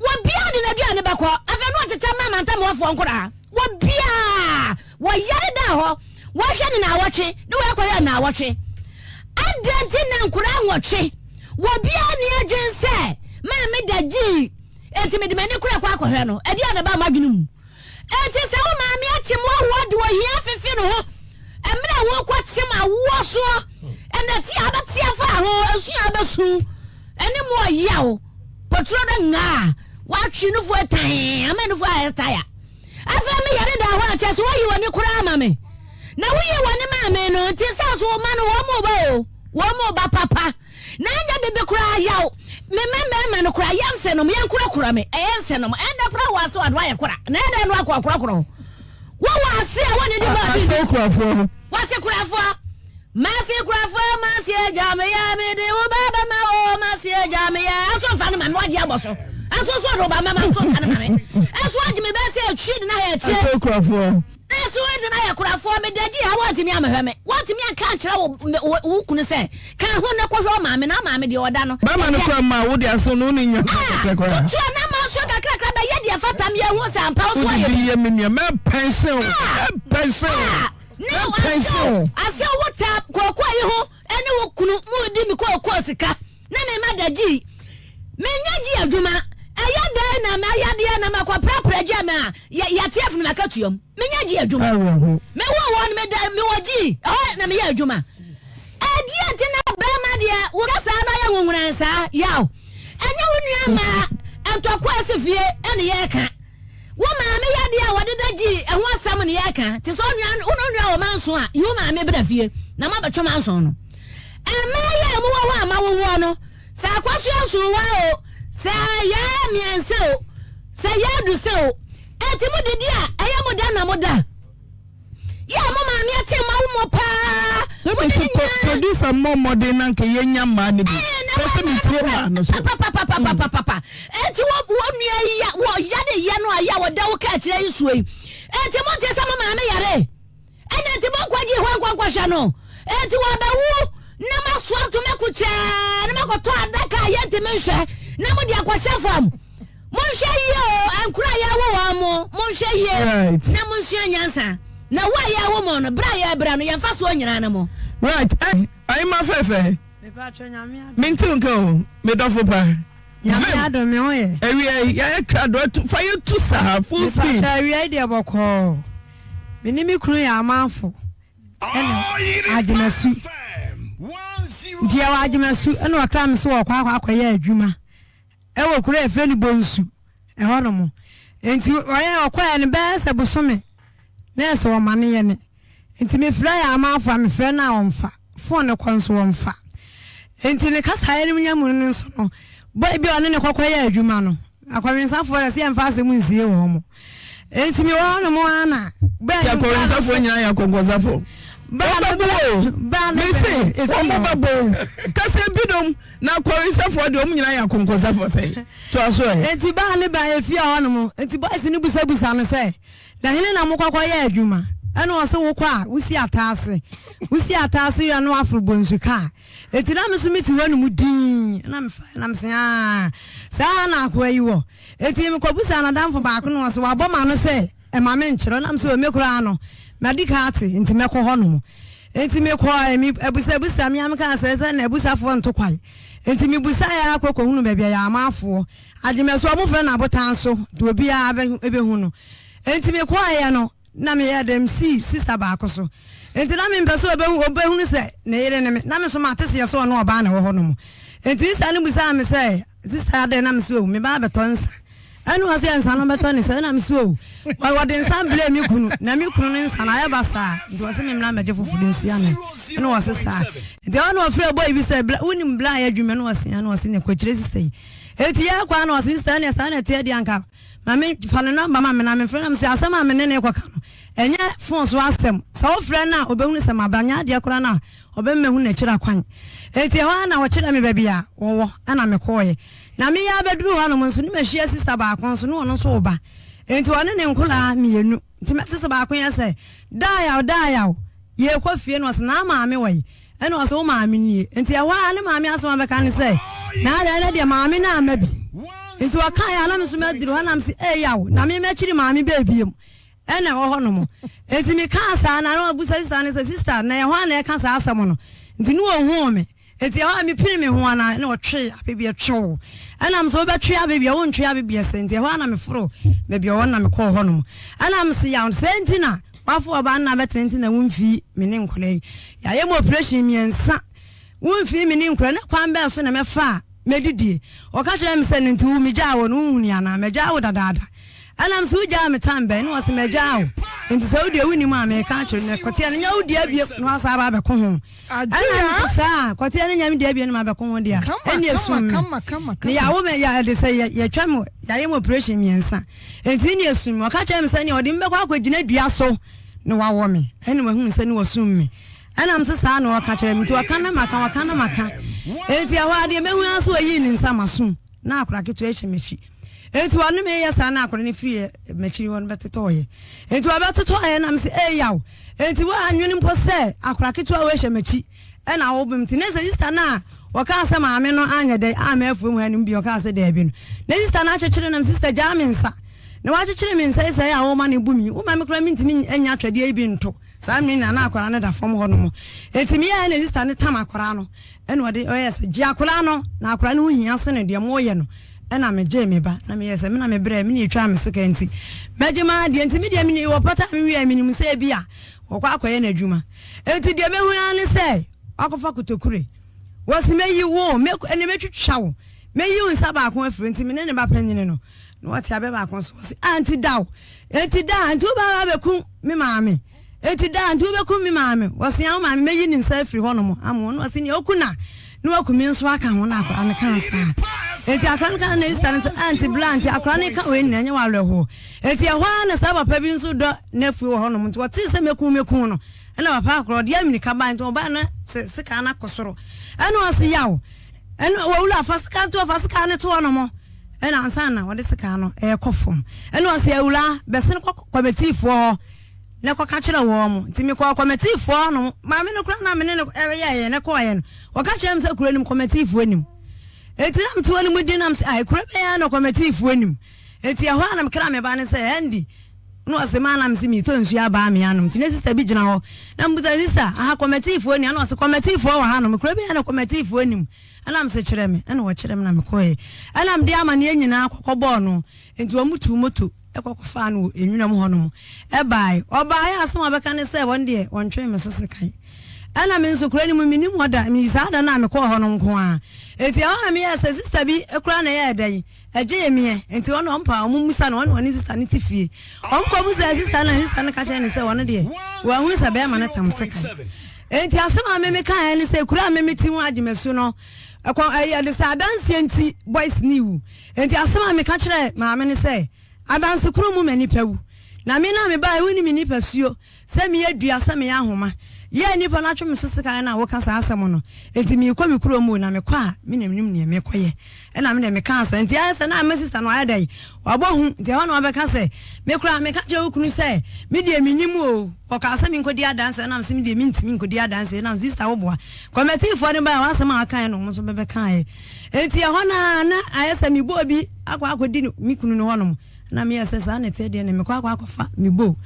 Obiara de n'aduane bɛkɔ. Afei na ɔkyekyɛ ma amantamoafoɔ nkoraa. Obiara! Wɔyare daa hɔ. Wɔhwɛ no naawɔtwe, na wɔakɔhwɛ no naawɔtwe. Adɛn nti na nkoraa nwɔtwe? Obiara nni adwene sɛ maame da gyii, enti mede m'ani kora kɔ akɔhwɛ no. Ɛdeɛn na ɛbaa m'adwene mu? Enti sɛ wo maame akyem wo awoɔ de ohia afefe ne ho mmerɛ a worekɔkyem awoɔ soɔ, ɛnɛteɛ a wobɛte afa ho, esu a wobɛsu, ɛne mu ɔyaw, poturo no ngaa, woatwe nufoɔ tan ama nufoɔ ayɛ taya. Afei me yare da hɔ a kyɛ sɛ woayi w'ani koraa ama me. Na woyii w'ani maa me no nti sɛ so wo mma no wɔn mu ba o, wɔn mu ba papa. Na anyɛ biribi koraa yaw. Me mma mmarima no koraa yɛ nsenom, yɛnkorakora me, ɛyɛ nsenom. Ɛndɛ koraa wɔ ase wɔ ayɛ kora, na ɛdɛn no akɔ akorakora ho. Wowɔ ase a wɔne di bɔɔ biribi. Ase kurafoɔ. Wɔse kurafoɔ. Mase kurafoɔ, mase agya me yɛ, me de wo ba bɛma o, mase agya me yɛ. Ɛnso nfa no ma me, wagye abɔ so. Ɛnso nso ɔde wo ba mɛma, nso nfa no ma me. Ɛnso agye me bɛyɛ sɛ atwi de na ayɛ akyire. Ase kurafoɔ. Nanso wo de mayɛ korafoɔ, meda gyi ha, woantumi ammɛhwɛ me, woantumi anka ankyerɛ wo wo kunu sɛ, Ka ho na kɔhwɛ wo maame, na wo maame deɛ ɔda no, Bɛrima no ɛdeɛ. kora mmaa wo de aso no wo ne nya Ah, kakra koraa. tutu anamɔ nso kakrakra bɛyɛ deɛ ɛfata me, yɛhu sɛ ampa wo so Wode ayɛ bi bi. yɛ me nua, mɛpɛnsen wo, Ah, mɛpɛnsen wo, ah, na mɛpɛnsen asew, wo. asew wo taa kookoo yi ho ne wo kunu moredi me kookoo sika, na me mma da gyi. Menyɛ gyi adwuma, ɛyɛ dɛn na m'ayadeɛ na makɔprapra gya me a, yɛ, yɛate afiri m'akatua mu. Menyɛ gyi adwuma. Awerɛho. Mewoo wɔn no, meda, mewɔ gyi, ɛhɔ na meyɛ adwuma. Ɛdeɛ nti na bɛrima deɛ woka saa na ɔyɛ nwonworan saa? Yaw. Ɛnyɛ wo nua mmaa ntɔkwa asi fie ɛne yɛreka. Wo maame yadeɛ a wɔde da gyi ɛho asɛm ne yɛreka. Te sɛ onua, wo ne onua wɔ manso a, yi wo maame bra fie na moabɛtwe manso no. Mmaa yi a mowɔ hɔ a moawowoɔ no, sɛ akwasoa nson wa o, sɛ yaa mmiɛnsa o, sɛ yaa dusa o, enti modidi a, ɛyɛ mo dɛn na moda? Yɛ a mo maame akye ma wo mo paa. Na Mo me de nso ne nyinaa. producer mmɔ mmɔden na nka yɛnya mmaa no bi. Ɛɛ na Pɛ sɛ metie mmaa no so. Papapapapapapa. Enti wo wo nua yi ya wɔ ya ne yɛ no a yɛ a wɔda wo kaa kyerɛ yi soɔ yi. Enti mo nte sɛ mo maame yare. Ɛna nti monkɔgye hɔ nkɔ nkɔhwɛ no. Enti wɔbɛwo na moasoa ntoma kukyɛɛ na moakɔtɔ adaka a yɛntumi nhwɛ na mode akɔhyɛ fam. Monhwɛ yie o, nkora a yɛawo wɔn mo, monhwɛ yie na monsua nyansa. Na wo a yɛawo mo no, berɛ a yɛrebrɛ no, yɛn mfasoɔ nyinaa ne mo. Right, eh, Ahema fɛfɛ. Mente wo nka o, me dɔfo pa. Nyame adom me ho yɛ. Awia yi, yɛayɛ krado atu, fa yɛ tu saa, full speed. Mepatwa awia yi deɛ bɔkɔɔ. Me ne me kunu yɛ amanfo ɛna Agyemasu. Nti yɛwɔ Agyemasu ɛna ɔkra me so wɔkɔ akɔ akɔyɛ adwuma. Ɛwɔ kuro a yɛfrɛ no Bonsu ɛhɔ nom. Nti ɔyɛ ɔkɔɛ no bɛyɛ sɛ bosome na ɛsɛ wɔma no yɛ ne. Nti mefrɛ yɛ amanfoɔ a mefrɛ no a ɔmfa, phone no kɔ nso ɔmfa. Nti ne kasaeɛ no nya mu no nso no, boy bi a ɔne no kɔkɔ yɛ adwuma no, akɔwensafoɔ deɛ sɛ yɛmfa asɛm nsie wɔn mo. Nti mewɔ hɔ nom ara na boy no. Nti akɔwensafoɔ nyinaa yɛ akɔnkɔnsafoɔ? Baa no Wɔbɛbo o, baa no mese bɛn wɔn bɛbo o, kasa binom. Na akɔresɛfoɔ deɛ wɔn nyinaa yɛ akɔnkɔnsɛfoɔ sɛn? Toa so ɛ. Enti baa ne baa efie hɔ nom, enti boys no busabusa no sɛ, Na hene na mokɔ kɔ yɛ adwuma? Ɛna ɔse wokɔ a wosi ataase, wosi ataase wie a na waforo bonsu kaa. Enti na me nso mete hɔ nom dinn, ɛna mefaeɛ na mese aa saa na akoa yi wɔ. Enti mekɔ busaa nadamfo baako na ɔse wabɔ m'ano sɛ Ɛma me nkyerɛ nam sɛ me koraa no madi ka ate nti mɛkɔ hɔ nom. Nti me kɔɔɛ me abusabusa me a me kaa sɛ sɛ na abusafoɔ nto kwae. Nti me busaeɛ ara kɔ kɔhunu baabi a Yaamafoɔ Agyemɛso ɔmo frɛ no abotan so nti obiara bɛ bɛhu no. Nti me kɔɔeɛ no na me yɛɛ dɛn me sii sista baako so. Nti na me mpɛ sɛ ɔbɛhu ɔbɛhunu sɛ ne yere ne me na me nso mate seɛ sɛ ɔne ɔbaa na ɛwɔ hɔ nom. Nti sista no busaa me sɛ sista adɛn na me se oh me ba abɛtɔ nsa. Ɛna ɔse nsa no bɛtɔ ne sɛ ɛna mese o wɔde nsa brɛ me kunu na me kunu no nsa no ayɛ basaa nti ɔse me mmra mmɛgye foforɔ nsi anan ɛna ɔse saa nti ɛhɔ na ɔfrɛ boy bi sɛ bla wonim bla ayɛ adwuma ɛna ɔse ɛna ɔse ne kɔkyerɛ sista yi eti yɛ kɔ ana ɔse sista ɛna saa na ɛteɛ deɛ anka ma me fa ne nɔmba ma me na mefrɛ na mese asɛm a me ne ne kɔka no ɛnyɛ fon so asɛm sɛ wofrɛ no a ɔbɛhunu sɛ maba nyɛ adeɛ koraa no a ɔbɛma mahu n'akyiri akwan enti ɛhɔ ara na ɔkyerɛ me baabi a wɔwɔ ɛna mekɔɔeɛ Na me ara bɛduruu hɔnom nso, ne mahyia sista baako nso, ne ɔno nso reba. Enti ɔne ne nkoraa mmienu. Nti mɛte sɛ baako yɛ sɛ, Daayaw, Daayaw, yɛrekɔ fie. Na ɔse, Na maame wɔ he? Ɛna ɔse, Wo maame nie. Enti ɛhɔ ara ne maame asɛm a ɔbɛka ne sɛ, Na adɛn, ɛnɛ deɛ maame no amma bi. Enti ɔkaeɛ a, na me nso maduru hɔ, na mese, Ei yaw, na me m'akyiri maame bɛɛ biom ɛna ɛwɔ hɔ nom. Enti mekaa saa na na ɔbusa sista no sɛ, Sista, na ɛyɛ hwan na ɛka saa asɛm no? Nti ne ɔhuu me. Enti ɛhɔ a mepini me ho ara na ɔtwee abebeɛ twew. Ɛna mese wobɛtwe abebeɛ, wontwe abebeɛ sɛ. Nti ɛhɔ ara na meforo baabi a ɔwɔ no na mekɔɔ hɔ nom. Ɛna mese yaw sɛ nti na wafo ɔbaa no na abɛtena nti na womfii me ne nkwadaa yi. Yɛayɛ mu operation mmiɛnsa. Womfii me ne nkwadaa na kwan bɛn so na mɛfa a mɛdidie. Ɔka kyerɛɛ me sɛ no nti wo megyaa wo no wonhunui anaa? Magyaa wo dadaada. Ɛna mese wogyaa me tan bɛn? Na ɔse magyaa wo. Nti sɛ wodeɛ wonnim a meka akyerɛ no. Kɔteɛ no nyɛ wo dea bio na wasan aba abɛko ho. Ɛna mese saa a, kɔteɛ no nyɛ me dea bio na mabɛko ho deɛ a, ɛnneɛ sum me. Na yɛawo me, yɛde sɛ yɛtwa me, yɛayɛ me operation mmiɛnsa. Nti ɛnneɛ sum me. Ɔka kyerɛɛ me sɛ ɛnneɛ ɔde me bɛkɔ akɔgyina dua so na wawɔ me. Ɛna wahunu sɛ ne wasum me. Ɛna mese saa na ɔka kyerɛ me. Nti ɔka na maka, ɔka na maka. Nti ɛhɔ ara deɛ mɛhu ara sɛ ɔyii ne nsa m'asom na akwadaa ketewa yi hyɛ m'akyi. Enti ɔne me yɛ saa na akwadaa no firi m'akyiri hɔ no bɛtetɔɔyɛ. Enti ɔbɛtotɔɔyɛ na mese ee yaw. Enti woannwene mpo sɛ akwadaa ketewa wei hyɛ m'akyi ɛna wobem. Nti ne sɛ sista no a ɔkaa sɛ maame no anyɛ dɛn amma afuom ha no mu bi ɔkaa sɛ daabi no. Ne sista no akyekyere no, sista gyaa me nsa. Na wakyekyere me nsa yi sɛɛ a woma no bu me yi. Woma me koraa mentumi nnya atwɛdeɛ yi bi nto. Saa mmere nyinaa na akwadaa no da fam hɔ nom. Enti meyɛɛ na sista no tam akwadaa no. Ɛna ɔde ɔyɛɛ sɛ gye akwadaa no na akwadaa no ho hia sene deɛ moyɛ no. Ɛna megyee me ba na meyɛɛ sɛ me na mebrɛɛ me na ɛtwaa me sika nti mɛgye m'adeɛ. Nti me deɛ meni wɔ pata a mewie a menim sɛ ebi a wɔkɔ akɔyɛ n'adwuma. Enti deɛ mɛhu ara ne sɛ wakɔfa kotokure. Wɔsi mɛyi wo, mɛ ɛnna mɛtwitwa wo, mɛyi wo nsa baako afiri. Nti me ne ne ba panyini no na wɔte abɛ baako so. Wɔsi ah nti da o, nti da, nti wo ba ba bɛku me maame. Enti daa nti wobɛkum me maame? Ɔse a wo maame mɛyi ne nsa afiri hɔ nom ama wo. Na ɔse nea ɔku na na waku me nso aka ho. Na akwadaa no kaa saa. Enti akwadaa no kaa na Esther no sɛ ah nti bla nti akwadaa no ka wei nyinaa ɛnyɛ w'awerɛhoɔ. Enti ɛhɔ ara na saa papa bi nso dɔ n'afuo wɔ hɔ nom nti ɔtee sɛ mɛku mɛku no. Ɛna papa akwadaa ɔde amirika bae nti ɔbae na sekan no akɔ soro. Ɛna ɔse yaw ɛna wɔwura fa sekan to fa sekan no to hɔ nom. Ɛna ansa na ɔde sekan no ɛrekɔ fam. Ɛna ɔse awura bɛsene kɔ kɔmɛtiifoɔ hɔ. Na kɔka kyerɛ wɔn. Nti mekɔɔ kɔmɛtiifoɔ hɔ nom. Maame no koraa na me ne no yɛeɛ na kɔeɛ no, wɔka kyerɛɛ me sɛ kuro no mu kɔmɛtiifoɔ nim. Enti na mete hɔ no mu din na mese, ah, kuro bɛn ara na kɔmɛtiifoɔ nim? Enti ɛhɔ ara na mekra me ba no sɛ, Andy, na ɔse maa na mese meretɔ nsuo aba ame anom. Nti na sista bi gyina hɔ. Na mebusa sista, aha kɔmɛtiifoɔ ni? Ɛna ɔse kɔmɛtiifoɔ wɔ hanom. Kuro bɛn ara na kɔmɛtiifoɔ nim? Ɛna mese kyerɛ me. Ɛna ɔkyerɛ me na mekɔeɛ. Ɛna mede amaneɛ nyinaa kɔkɔbɔɔ no. Enti wɔn tuu moto. kɔ kɔfaa no wɔ nwura mu hɔnom baeɛ. Ɔbaeɛ a, asɛm a ɔbɛka ne sɛ, wɔn deɛ wɔntwee me so sekan. Ɛna me nso kuro no mu mennim hɔ da, meyi saa da no a mekɔɔ hɔ no nko ara. Enti ɛhɔ na meyɛɛ sɛ sista bi koraa na ɛyɛɛ dɛn, ɛgyee meɛ. Enti ɔno ɔmpa a wɔmmisa no, ɔne ɔne sista no te fie. Wɔkɔbisaa sista no na sista no ka kyerɛɛ no sɛ ɔno deɛ wahunu sɛ bɛrima no tam sekan. Enti asɛm a me mekaeɛ ne sɛ kuro a me mete mu Agyemesu no, ɛkɔ ɛyɛ de sɛ adanseɛ nti boys no wu. Enti asɛm a meka kyerɛɛ maame ne sɛ, adanse koro mu ma nnipa wu. Na me no a mebaeɛ wonni me nipasuo Sɛ meyɛ dua, sɛ meyɛ ahoma. Yɛ a nnipa no atwe me so sekan na woka saa asɛm no. Enti merekɔ me kurom o, na mekɔ a, me na menim nea merekɔyɛ. Ɛnna me deɛ mekaa saa. Enti ayɛ sɛ na me sista no ayɛ dɛn? Wabɔ hu. Enti ɛhɔ na wabɛka sɛ, Me koraa, meka kyerɛɛ wo kunu sɛ, me deɛ mennim o. Ɔkaa sɛ menkɔdi adanse, ɛnna mese me deɛ mentumi nkɔdi adanse. Ɛnna mese, Sista woboa. Kɔmɛtiifoɔ no baeɛ a, w'asɛm a wokaeɛ no wɔn nso bɛbɛkaeɛ. Enti ɛhɔ no ara na ayɛ sɛ mebɔɔ bi akɔ akɔdi me kunu no hɔnom. Na meyɛɛ sɛ saa na ɛteɛ deɛ na mekɔ akɔ akɔfa me bowl.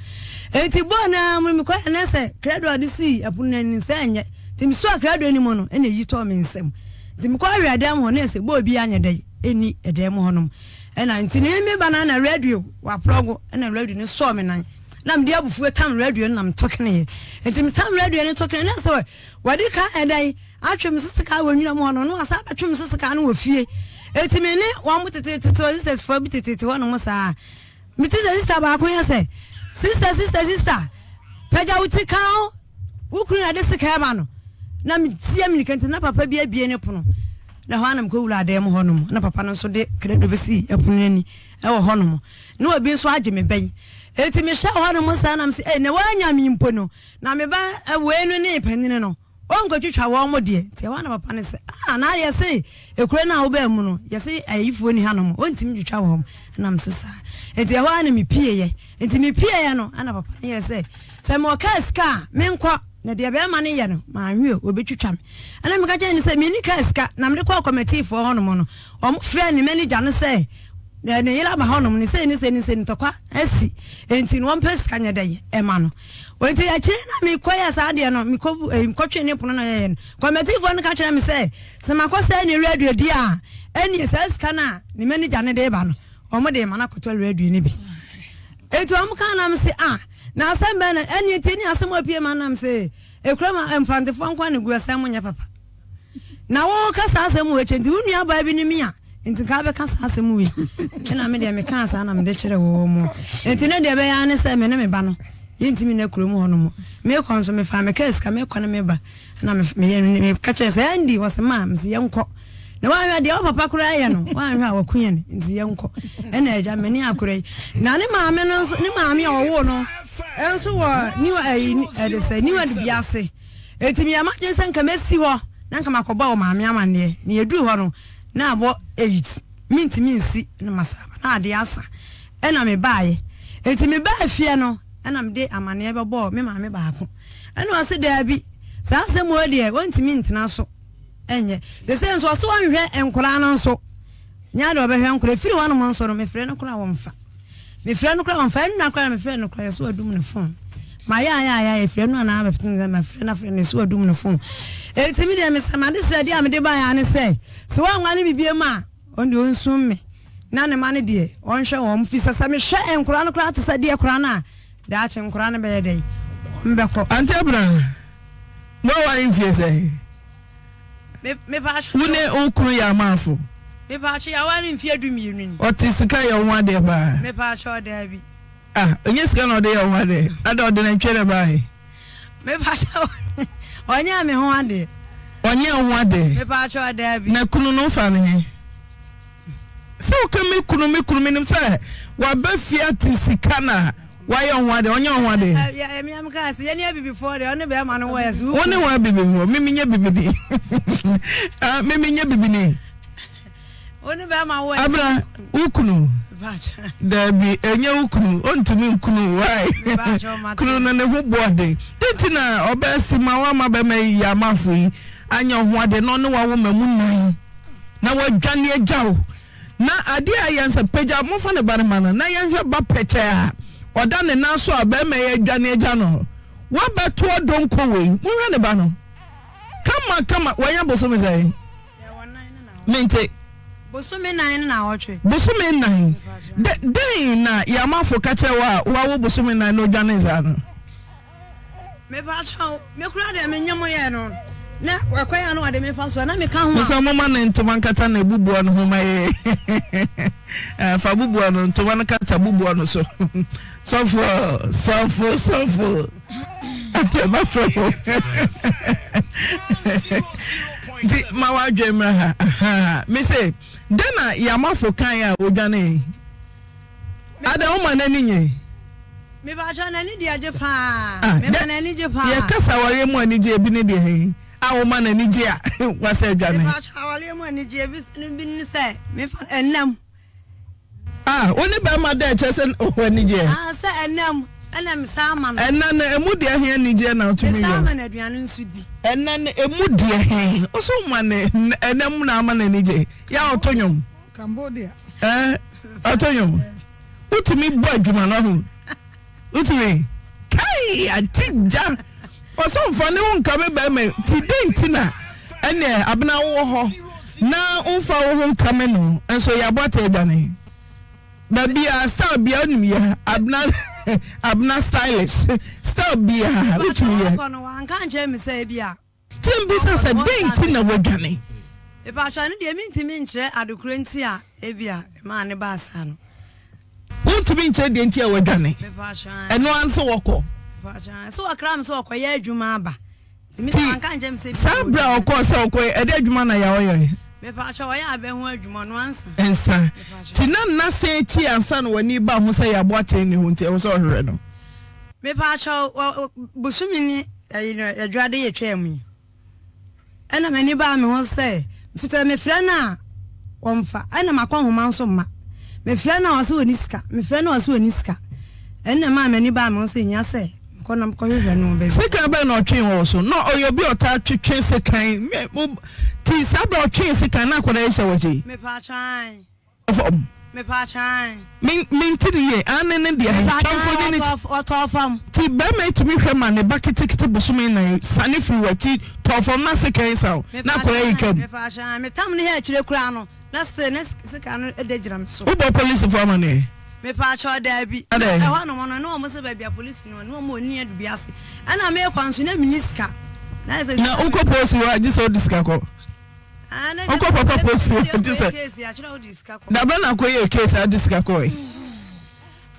Enti bowl no ara mu no mekɔɛ na sɛ krado a ɔde sii ɛpono no ani no sɛ ɛnyɛ. Nti mesuaa krado no mu no ɛna ɛyi tɔɔ me nsam. Nti mekɔ ahwɛ ɛdan mu hɔ na ɛsɛ bowl bi anyɛ dɛ ɛnni ɛdan mu hɔnom. Ɛna nti ne me ba no na radio waplɔgo ɛna radio no sɔɔ me nan. Na mede abufuo tam radio no na meto keneɛ. Nti metam radio no to keneɛ na sɛ wɔde ka ɛdɛn atwe me so sekaa wɔ nwura mu hɔ no, na wasan abɛtwe me so sekaa no wɔ fie. Enti me ne wɔn tetetete hɔ, sisters foɔ bi tetete hɔ nom saa. Mete sɛ sista baako yɛ sɛ, sista, sista, sista, pagya wo ti kan o, wo kunu na de sekaa ba no. Na metia mirika nti na papa bi abie ne pono. Na hɔ ara na mekɔwura adan mu hɔ nom, na papa no nso de krado bɛsi ɛpono no ani wɔ hɔ nom. Na obi nso agye me bɛn. Enti mehyɛ hɔ nom saa na mese, ei, na woanya me mpo no, na me ba wei no ne panyini no. Ɔnkɔtwitwa wɔn mo deɛ. Nti ɛhɔ ara na papa no se, Ah, na yɛse ekuro no a wobaa mu no, yɛse ayifoɔ nni hanom, ɔntumi ntwitwa wɔn. Ɛna mese saa. Nti ɛhɔ ara na mepieeɛ. Nti mepieeɛ no, ɛna papa no yɛɛ sɛ, sɛ mewɔ kaa sika a, menkɔ, na deɛ bɛrima no yɛ no, manhwɛ o, ɔbɛtwitwa me. Ɛna meka kyerɛɛ no sɛ, menni kaa sika, na mede kɔɔ kɔmɛtiifoɔ hɔnom no, wɔfrɛɛ ne manager no sɛ, ne yere aba hɔnom no, sei ne sei ne sei, ntɔkwa asi, enti no wɔmpɛ sika nyɛ dɛn ɛma no. Enti akyire na mekɔyɛɛ saa adeɛ no, mekɔ eh, mekɔtwee ne pono na yɛyɛ no. Kɔmɛtifoɔ no ka kyerɛ me sɛ, sɛ makɔ sɛ ne radio di a, ɛnneɛ saa sika no a ne manager no de ba no, wɔn de ma no akɔtɔ radio no bi. Enti wɔn kaa na me se, ah, na asɛm bɛn na ɛnneɛ tie ne asɛm a pie ma nam se, ekura ma mfantefoɔ nko na gu ɛsɛn mo nyɛ papa. Na woka saa asɛm wɔ akyire nti wo nua baa bi ne me a nti nka bɛka saa asɛm wei ɛna me deɛ mekaa saa na mede kyerɛ wɔ mu nti ne deɛ ɛbɛyɛ ara ne sɛ me ne me ba no yɛntumi nna kurom hɔ no mu mekɔ nso mefaa me kaa sika mekɔ ne meba ɛna meyɛ meka kyerɛ sɛ ɛndi wɔ se maa mese yɛnkɔ na woanhwɛ deɛ wo papa koraa yɛ no woanhwɛ a waku yɛn nti yɛnkɔ ɛna agya me ne akora yi na ne maame no nso ne maame a ɔwoo no nso wɔ new ɛyi ɛde sɛ new adubia ase Enti meyɛɛ m'adwene sɛ nka mɛsi hɔ na nka makɔbɔ wɔ maame amanneɛ. Na yɛduruu hɔ no, na abɔ eight. Mentumi nsi na masan aba. Na adeɛ asa. Ɛna mebaeɛ. Enti mebaa fie no, ɛna mede amanneɛ bɛbɔɔ me maame baako. Ɛna ɔse daabi, saa asɛm wei deɛ ɔntumi ntena so nyɛ. Seesei nso ɔse ɔnhwɛ nkwadaa no nso. Nyɛ adeɛ ɔbɛhwɛ nkwadaa. Ɛfiri hɔnom nso no, mefrɛ no koraa ɔmfa. Mefrɛ no koraa ɔmfa ɛnna koraa na mefrɛ no koraa yɛsɛ wadum ne phone mayɛ ayɛ ayɛ ayɛ frɛ no anaa bɛfete sɛ mafrɛ no afrɛ no yɛsɛ wadum ne phone enti me deɛ mesɛ made srɛ deɛ a mede baeɛ ne sɛ sɛ wanwa ne bibie mu a ɔno deɛ ɔnsum me na ne ma no deɛ ɔnhwɛ wɔn fi sɛ sɛ mehwɛ nkora no koraa te sɛ deɛ koraa no a daakye nkora no bɛyɛ dɛn wɔn bɛkɔ. Auntie Abena, moaware mfie sɛn? Wo ne wo kunu yɛ amaafo? Mepatwo yɛaware mfeɛ 12 ni. Ɔte sika yɛ wo ho adeɛ paa? Mepatwo daabi. Ah, ɔnyɛ sika na ɔde yɛ wo ho adeɛ? Ada ɔde nantwie na ɛbaae? Mepatwo ɔnyɛɛ me ho adeɛ. Ɔnyɛɛ wo ho adeɛ? Mepatwo daabi. Na kunu no wofa no he? Sɛ woka me kunu me kunu menim sɛ waba fie ate sika na wayɛ wo ho adeɛ ɔnyɛ wo ho adeɛ. Wo ne wɔn abibifoɔ me menyɛ bibini ah me menyɛ bibini. Abra wo kunu daabi ɛnyɛ wo kunu ɔntumi nkunu why kunu no ne ho boɔden de nti na ɔbɛsi ma wama bɛma yi yɛ amafo yi anyɛ wo ho adeɛ na ɔne wawo ma mu nan. na wadwane agya wo. Na adeɛ a ɛyɛ sɛ pagya momfa ne ba no ma no na yɛnhwɛ ba pɛkyɛ a ɔda ne nan so a barima yi adwane agya no. Wabɛtoɔ donko wei monhwɛ ne ba no kama kama wanya bosome sɛn? Mente. Bosome nan ne naawɔtwe. Bosome nan. Dɛn na Yamafo ka kyerɛ wo a wawo bosome nan na odwane saa no? Mepakyɛw, me koraa deɛ menye mo yɛɛ no na ɛkwan a na wɔde me fa so a na meka ho a. Mesɛ momma ne ntoma nkata ne bubua no ho ma yɛ fa bubua no ntoma no kata bubua no so sɔfo sɔfo sɔfo adɛ mafrɛ mo nti ma wadwen mmra ha aha mese dɛn na yamafo kan a wodwane Ada wo ma n'ani nye. Mepakyɛw n'ani deɛ gye paa. Ah, Mema n'ani gye paa. Yɛ kasa awareɛ mu anigye ebi ne deɛ he a wo ma n'ani gye a wasɛ adwane. Mepakyɛw awareɛ mu anigye ebi bi ne sɛ mefa ɛnam. Ah, wo ne bɛrima da ɛkyɛ sɛ ɔwɔ anigyeɛ. Ah, sɛ ɛnam ɛna mesan ma no. Ɛna no emu deɛ he anigyeɛ na wotumi yɔ. Mesan ma no aduane nso di. Ɛna no emu deɛ he, wo so ma no ɛnam na ama n'ani gye. Yɛ a ɔto nwom. Cambodia. Ɛɛ ɔtɔ nwom. Wotumi bɔ adwuma no ho. Wotumi. Kai ante gya. Ɔsɛ ɔmfa ne ho nka me bɛrima ti dɛn nti na ɛneɛ abena wowɔ hɔ na womfa wo ho nka me no nso yɛabɔ ata adwane. Baabi a style bia wonim yɛ abena abena stylish style bia wotumi yɛ. Ɔkɔ no wanka nkyerɛ me sɛ ebi a Tim bisa sɛ, Dɛn nti na woadwane? Mepakyɛw, ɛno deɛ mentumi nkyerɛ adekorɔ nti a ebia ɛmaa no baa saa no. Wontumi nkyerɛ deɛ nti a woadwane? Mepakyɛw, aane. Ɛno ara ne sɛ wɔkɔ? Mepakyɛw, aane. Sɛ wɔkra me sɛ wɔkɔyɛ adwuma aba. Nti me deɛ wanka ankyerɛ me sɛ ebia Saa berɛ a wɔredwane. ɔkɔɔ sɛ ɔkɔyɛ, ɛdeɛn adwuma na Yaw yɛe? Mepakyɛw, ɔyɛ abɛ ho adwuma, ɔnoa nsa. Nsa. Mepakyɛw. Nti na nna sɛn akyi ansa na w'ani reba ho sɛ Yaw Boateng nni hɔ nti ɛwɔ sɛ ɔhwehwɛ no? Mepakyɛw, wɔ bosome ne ɛyi no adwade yɛ twaa mu yi, ɛna m'ani baa me ho sɛ, sɛ mefrɛ no a wɔmfa, ɛna makɔ nhoma nso mma. Mefrɛ no a ɔsɛ ɔni sika, mefrɛ no a ɔsɛ ɔni sika. Ɛna maa m'ani baa me ho sɛ ehia sɛ mekɔ na mekɔhwehwɛ no baabi. Sekan bɛn na ɔtwee wɔ wo so? Na ɔyɛ obi a ɔtaa twetwe sekan. Nti saa berɛ a ɔtwee sekan na akwadaa yi hyɛ w'akyi? Mepakyɛw, ae. fam. Mepatwa ae. Me mente no yie. Aane ne deɛ. Mepatwa Twa mfoni ae no. Ɔtɔɔ fam. Nti barima yi tumi hwɛ ma ne ba ketekete bosome nan sane firi wakyi tɔɔ fam na sekan sa wo na akwadaa yi twam. Mepatwa ae. Me tam no hɛ akyire koraa no na still na sika no da gyina me so. Wobɔ polisifo amaneɛ? Mepatwa daabi. Adɛn? Ɛhɔ nom no na wɔn sɛ baabi a polisi no wɔ no na wɔn wɔ nni adu bi ase. Ɛna mekɔ nso na menni sika. Na ayɛ sɛ Na wokɔ polisi hɔ a gye sɛ wode sika kɔ? Ɔkɔ papa post hɔ gye sɛ dabɛ na akɔ yɛ case adi sika kɔɛ.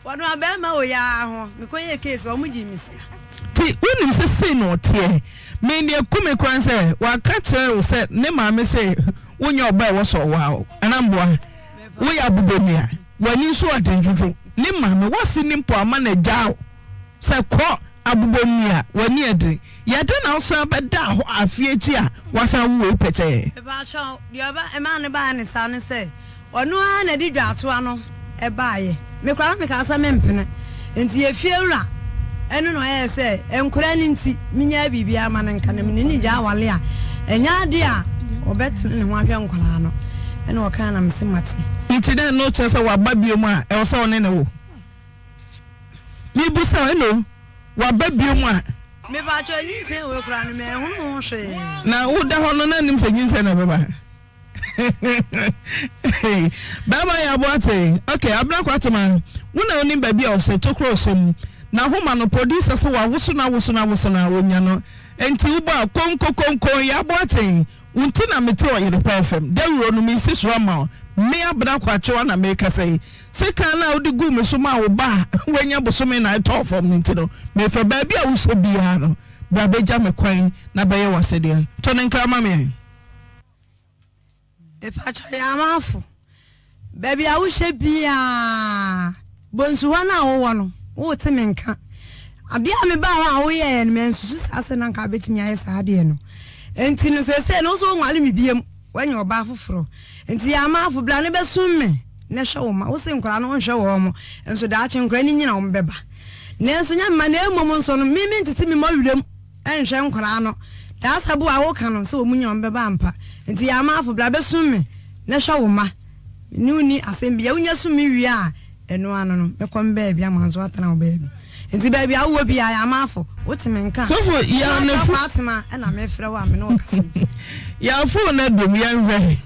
Wɔn abɛɛma wɔ yaa ho mekɔ yɛ case wɔn gye mi sika. Ti wonim sɛ sei na ɔteɛ me deɛ ku me koraa sɛ waka kyerɛ wo sɛ ne maame sɛ wonyɛ ɔba ɛwɔ sɛ ɔwaa wo anaa mboa woyɛ abobɔnua w'ani nso ɔden dwodwo ne maame wase ne mpo ama no agyaa wo Sɛ kɔ abobɔnua w'ani ɛdene. Yɛ dɛn na wosan bɛdaa hɔ afe akyi a woasan awo wei pɛkyɛɛ? Mepakyɛw, deɛ ɔba ɛmaa no baa ne saa ne sɛ, ɔno ara na ɛde dwaatoa no baeɛ. Me koraa na mekaa sɛ mempene. Nti yɛn fiewura ɛno na ɔyɛɛ sɛ nkwadaa no nti menyaa biribiara ma no nka na me ne no gyae aware a, ɛnyɛ adeɛ a ɔbɛtene ne ho ahwɛ nkwadaa no. Ɛna ɔkaa na mese mate. Nti dɛn no kyerɛ sɛ waba biom a ɛwɔ sɛ wo ne no wo? Mebisa wo, eno waba biom a? Mepakyɛw, nyinsɛn wei koraa no manhunu ho hwee. Na woda hɔ no na nnim sɛ nyinsɛn na ɛbɛba. Bɛrima yɛ aboa te. Okay, Abena Kwatema, wo na wonim baabi a ɔhyɛ, tokuro ɔhyɛ mu. Na homa no, producer sɛ wawoso no awoso no awoso no a, wɔnya no. Enti wobɔ a, konko konko, yɛ aboa te. Wo nti na mete Ɔyerepa FM. Dawuro no, mesi so ama wo. Me Abena Kwakyewa na merekasa yi. Sekan no a wode guu me so maa wo ba a wanya bosome nnan tɔɔ fam no nti no, merefa baabi a wohyɛ biara no, bra bɛgya me kwan na bɛyɛ w'asɛdeɛ. To ne nkra ma me ɛ. Mepakyɛw yɛn amanfo, baabi a wohyɛ biara, bonsu hɔ no a wowɔ no, wote me nka. Adeɛ a mebaa hɔ a woyɛeɛ no, mansusu saa sɛ na anka wobɛtumi ayɛ saa adeɛ no. Enti no, seesei no, wo nso wonware me biom, woanya ɔbaa foforɔ. Enti yɛn amanfo, bra na bɛsom me na hwɛ wo mma. Wo se nkwadaa no wonhwɛ wɔn, nso daakye nkwadaa no nyini a wɔbɛba. Nanso nyɛ mma na mmom nso no, me mentete me mma werɛm nhwɛ nkwadaa no. Daa sɛ bo a woka no sɛ wɔn nyini a wɔbɛba ampa. Enti yɛn amanfo, bra bɛsom me na hwɛ wo mma. Me ne wo nni asɛm biara. Wonya som me wie a, ɛno ano no, mɛkɔ me baabi ama wo nso woatena wo baabi. Enti baabi a wowɔ biara, yɛn amanfo, wote me nka a, Sɔfo, yɛ Ɛna ne Adwoa fo. Kwatema na mefrɛ wo a me ne wo kasa yi. Yɛn phone no adum yɛnhwɛ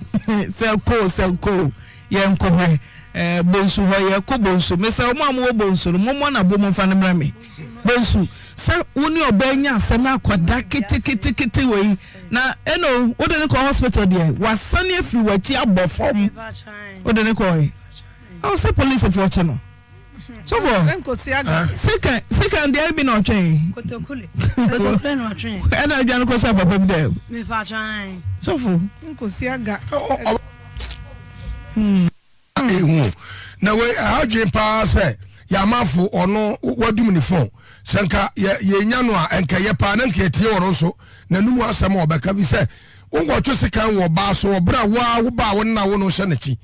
sɛ koo sɛ koo yɛnkɔhwɛ eh, bonsu hɔ yɛkɔ bonsu mesɛ wɔn a mowɔ bonsu no mommɔ na bo momfa no mmrɛ me. Bonsu, sɛ wo ne ɔbaa nya asɛm na akwadaa keteketekete wei na ɛno wode no kɔ hospital deɛ wasane afiri w'akyi abɔ fam wode no kɔɛ ɛwɔ sɛ polisifoɔ kye no sɔfo sika sika deɛ bi na ɔtwɛn kotokule kotokule na ɔtwɛn ɛna adwa no kɔhyɛ papa bi dɛ sɔfo nkosi aga ehu na wei ɛha dwen paa sɛ yɛamafo ɔno wadum ne fon sɛ nka yɛnya no a ɛnka yɛ paa na nka yɛtie ɔno nso n'anum asɛm a ɔbɛka bi sɛ wonkɔtwe sekan wɔ ɔbaa so wɔ berɛ a woa wo ba a wo nna wo no hyɛ n'akyi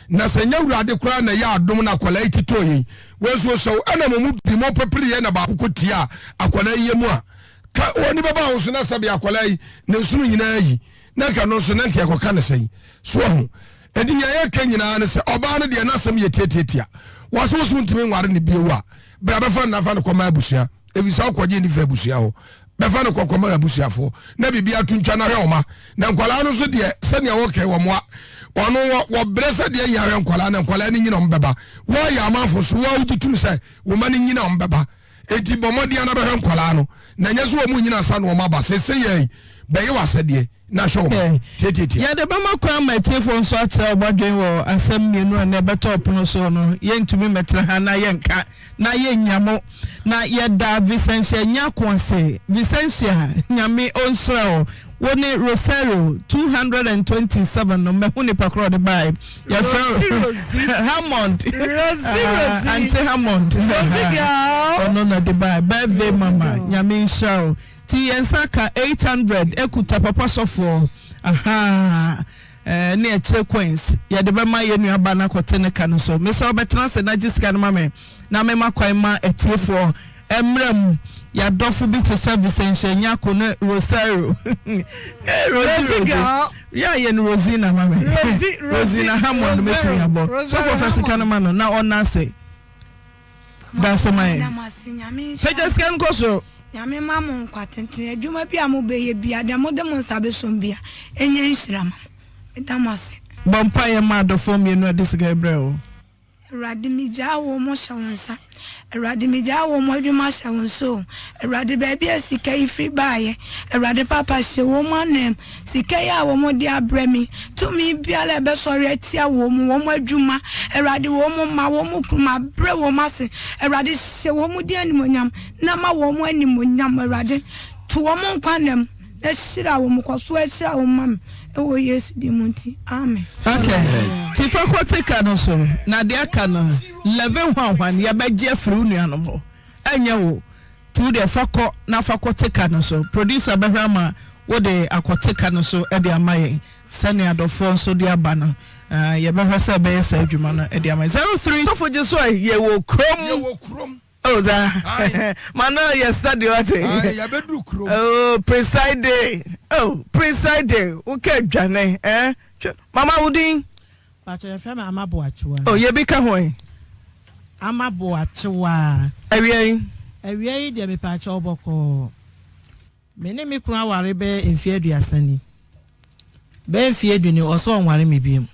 na sɛ nyɛ awurade koraa na ɛyɛ adom na akwadaa yi titɔɔ yei wei nso sɛ ɛna mo mu bi mo pepereɛ na baako kɔ tia akwadaa yi yɛ mu a ka wɔn ani bɛba wo so na sɛbi akwadaa yi ne nsono nyinaa yi na nka no nso na nka yɛkɔka ne sɛn so ahu ɛdi nea yɛka nyinaa ne sɛ ɔbaa no deɛ n'asɛm yɛ tiatiatia wɔso wo so ntumi nware ne bio a bra bɛfa no nafa no kɔma abusua ɛfiri sɛ wokɔgye ne firi abusua hɔ bɛfa no kɔkɔma abusuafoɔ na biribi ato ntwa na hwɛ ɔma na nkwadaa no nso deɛ sɛnea wɔkɛ wɔn a ɔno wɔbrɛ sɛ deɛ nyɛ ahwɛ nkwadaa na nkwadaa no nyina wɔn bɛba wɔyɛ amanfo so wɔn wogye tum sɛ wɔn ma no nyina wɔn bɛba eti bɔ mmɔden ana bɛhwɛ nkwadaa no na nyɛ so wɔn nyina sa na wɔn aba sese yɛ bɛyɛ wɔ asɛdeɛ na hwɛ wɔn tiatiatia. Yɛde bɛma kwan ama atiefoɔ nso akyerɛ wɔn adwene wɔ asɛm mmienu a nnɛ ɛbɛtɔ ɔpono soɔ no. Yɛntumi mmɛtena ha na yɛnka na yɛnnya mo. Na yɛda Vicentia Nyarko ase. Vicentia, Nyame ɔnhyira wo. Wo ne Rosario 227 no, mahu nipa korɔ ɔde baeɛ. Yɛfrɛ Rosie Hammond. Rosie Ah, Rosie. Auntie Hammond. Rosie girl. Ɔno na de baeɛ. Birthday mama, Nyame nhyira wo. Nti yɛn nsa ka 800 ekuta papa sɔfoɔ ahaa ɛɛ ne akyire coins yɛde bɛma yɛn nua ba no akɔte ne ka no so mesrɛ wo bɛtena ase na gye sika no ma me na mema kwan ma atiefoɔ mmra mu yɛadɔfo bi te sɛ Vicentia Nyarko ne Rosario ee Rosie Rosie Rosie girl. yɛ a yɛ no Rosina ma me Rosie Rosie Rosina Hammond Rosario mɛtumi abɔ Rosario sɔfoɔ fa sika no Hammond. ma no na ɔnna ase. Da ase ma yɛn. Meda mo ase, Nyame nhyira Pagya mo. sika no kɔ soro. Nyame mma mo nkwa tenten. Adwuma bi a mo bɛyɛ bia, deɛ mode mo nsa bɛsɔm bia, ɛnyɛ nhyira ma mo. Meda mo ase. Bɔ mpaeɛ ma adɔfoɔ mmienu a ɛde sika yi brɛɛ wo. Awurade megyaa wɔn hyɛ wo nsa. Awurade megyaa wɔn adwuma hyɛ wo nsa o. Awurade baabi a sika yi firi baeɛ, Awurade papa hyɛ wɔn ananmu. Sika yi a wɔde abrɛ me, tumi biara a ɛbɛsɔre atia wɔn, wɔn adwuma, Awurade, wɔn mma, wɔn kunu, mabrɛ wɔn ase. Awurade, hyɛ wɔn din animuonyam na ma wɔn animuonyam. Awurade, to wɔn nkwa nna mu na hyira wɔn, kɔ so ara hyira wɔn ma me, wɔ Yesu din mu nti, amen. Okay, nti fa kɔ te ka no so, na deɛ aka no, leve hwanhwan, yɛbɛgye afiri wo nuanom hɔ, ɛnyɛ wo. Nti wo deɛ fa kɔ na fa kɔte ka no so. Producer bɛhwɛ ama wode akɔte ka no so de ama yɛn sɛnea adɔfoɔ nso de aba no. Yɛbɛhwɛ sɛ ɛbɛyɛ saa adwuma no de ama yɛn. 03. Sɔfo gye so ɛ, yɛwɔ kurom. Yɛwɔ kurom. Oh, saa. Aye. Ma no yɛ study wate. Aye, yɛbɛduru kurom. Oh, preside. Oh, preside. Woka adwane. Eh? Mama wo din? Pakyɛ yɛfrɛ me Ama Boakyewa. Oh yɛ bi ka ho ɛ. Ama Boakyewa. Awia yi. Awia yi deɛ mepaakyɛw bɔkɔɔ. Me ne me kunu aware bɛyɛ mfeɛ aduasa ni. Bɛyɛ mfeɛ du ni ɔsɛ ɔnware me biom.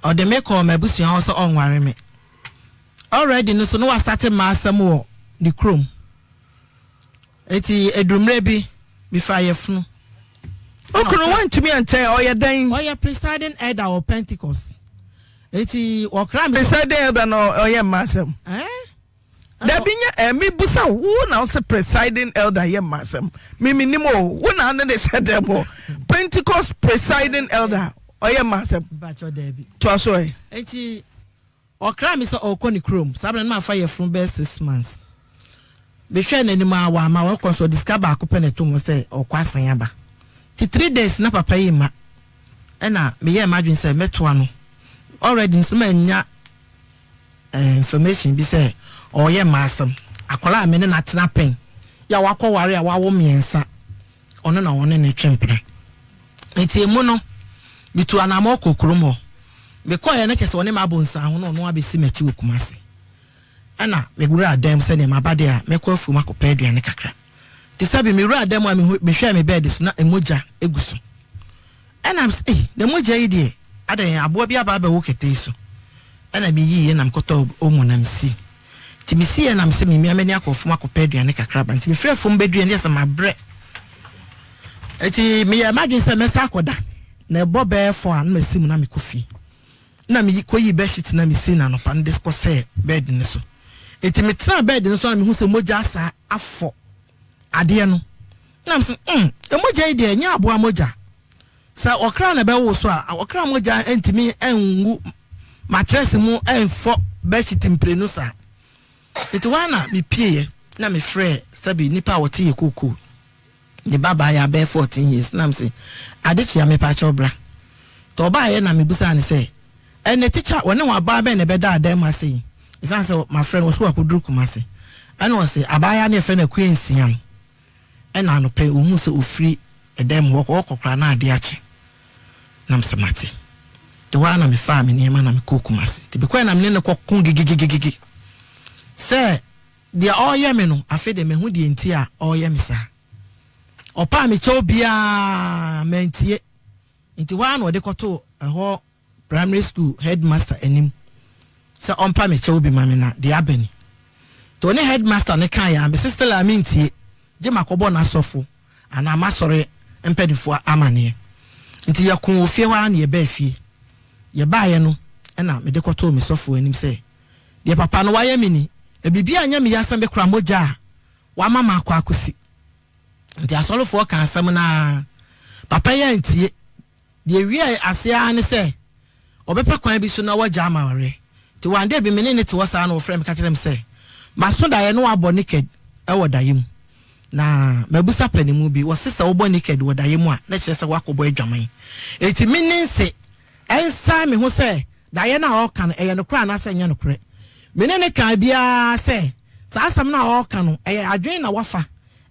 Ɔde me kɔɔ m'abusua hɔ sɛ ɔnware me. Already no so no wasate mmaa asɛm wɔ ne kurom. Enti eduru mmerɛ bi, mefiri ayefunu. Wo kunu wantumi ankyɛ, ɔyɛ dɛn? Ɔyɛ presiding elder wɔ Pentecost. Enti wɔkra me sɛ. Presiding elder na ɔyɛ mma asɛm? Ɛɛ. Dabi nyɛ ɛɛ mebusa wo, wo na wose presiding elder yɛ mma asɛm. Me menim o, wo na ne ne hyɛ dɛm hɔ. Pentecost presiding elder ɔyɛ mma asɛm? Mpakyɛw dabi. Toa so ɛ. Enti Ɔkraa me sɛ ɔrekɔ ne kurom. Saa berɛ no na mafa yafunu bɛyɛ 6 months. Mehwɛɛ n'anim ara wamma. Ɔrekɔ nso ɔde sika baako pɛ na ɛtoo mu sɛ ɔrekɔ asan aba. Nti 3 days na papa yi mma. Ɛna meyɛɛ m'adwene sɛ mɛtoa no. Already nso manya eh, information bi sɛ ɔreyɛ mmaasɛm. Akwadaa a me ne no atena pɛn yɛ a wakɔware a wawo mmiɛnsa. Ɔno na wɔne no twe mpena. Enti emu no, mituu anammɔn kɔɔ kurom hɔ. Mekɔeɛ no, kyerɛ sɛ ɔne me abɔ nsianho na ɔno abɛsi m'akyi wɔ Kumasi. Ɛnna mewuraa dan mu sɛdeɛ maba deɛ a, mɛkɔ afuom akɔpɛ aduane kakra. Te sɛ bi, mewuraa dan mu a mehu, mehwɛɛ me bɛɛde so na mogya gu so. Ɛnna mese, Ei, na mogya yi deɛ, adɛn, aboa bi aba abɛwo kɛtɛ yi so? Ɛnna meyiiɛ na mekɔtɔɔ omo na mesii. Nti mesiiɛ na mesɛ memia m'ani akɔ fam akɔpɛ aduane kakra aba. Nti mefiri afuom bɛduiɛ no yɛ sɛ mabrɛ. Nti meyɛɛ m'adwene sɛ mɛsan akɔda. Na ɛbɔ bɛyɛ fɔ a na masi mu na mekɔ fie. Na mekɔyii bedsheet na mesii no anɔpa no de kɔsɛɛ bed no so. Nti metenaa bed no so na mehu sɛ mogya asaa afɔ adeɛ no. Na mese, mm, mogya yi deɛ ɛnyɛ aboa mogya. Sɛ ɔkra na ɛbɛwo so a, ɔkra mogya ntumi ngu matrɛs mu mfɔ bedsheet mprenu saa. Nti hɔ ara na mepieeɛ na mefrɛɛ sɛbe nnipa a wɔte yɛ kookoo. Ne ba baa yɛ abɛyɛ 14 years na mese, Adekyea mepaakyɛw bra. Nti ɔbaeɛ na mebisaa no sɛ, Ɛnɛ tikya wɔne wɔn abaa bɛn na ɛbɛda adan mu ase yi? Ɛsiane sɛ mafrɛ no, ɔse wakɔduru Kumasi. Ɛna ɔse, abaayewa no yɛfrɛ no Akua Nsia no. Ɛna anɔpa yi ohuu sɛ ofiri dan mu hɔ kɔ, ɔkɔ koraa na ade akye. Na mesɛ mate. Nti hɔ ara na mefaa me nneɛma na mekɔɔ Kumasi. Nti mekɔɛ na me ne no kɔko gigigigigi sɛ deɛ ɔreyɛ me no, afei deɛ mahu deɛ nti a ɔreyɛ me saa. Ɔpaa me kyɛw biara mantie. Nti hɔ ara na ɔde kɔtoo ɛhɔ Primary school headmaster anim sɛ ɔmpa me kyɛw bi ma me na deɛ aba ni. Nti ɔne headmaster no kaeɛ a, mese still a mentie, gye makɔbɔ n'asɔfo anaa m'asɔre mpaninfoɔ amaneɛ. Nti yɛkoo wɔ fie hɔ ara na yɛbaa fie. Yɛbaeɛ no na mede kɔtoo me sɔfoɔ anim sɛ deɛ papa no wayɛ me ni, na biribi anyɛ me ya sɛ mekora mogya a wama makɔ akɔsi. Nti asɔrefoɔ kaa asɛm no ara, papa yi antie. Deɛ ɛwiee aseɛ ara ne sɛ, ɔbɛpɛ kwan bi so na wagyaa m'awareɛ. Nti one day bi me ne no te hɔ saa na ɔfrɛɛ me ka kyerɛɛ me sɛ, maso daeɛ na wabɔ naked wɔ daeɛ mu. Na mabisa panimu bi, wɔse sɛ wobɔ naked wɔ daeɛ mu a, na ɛkyerɛ sɛ woakɔbɔ adwaman. Enti me ne nse nsan me ho sɛ daeɛ no a ɔreka no, ɛyɛ nokorɛ anaasɛ ɛnyɛ nokorɛ. Me ne no kaa biara sɛ, saa asɛm no a ɔreka no, ɛyɛ adwene na wafa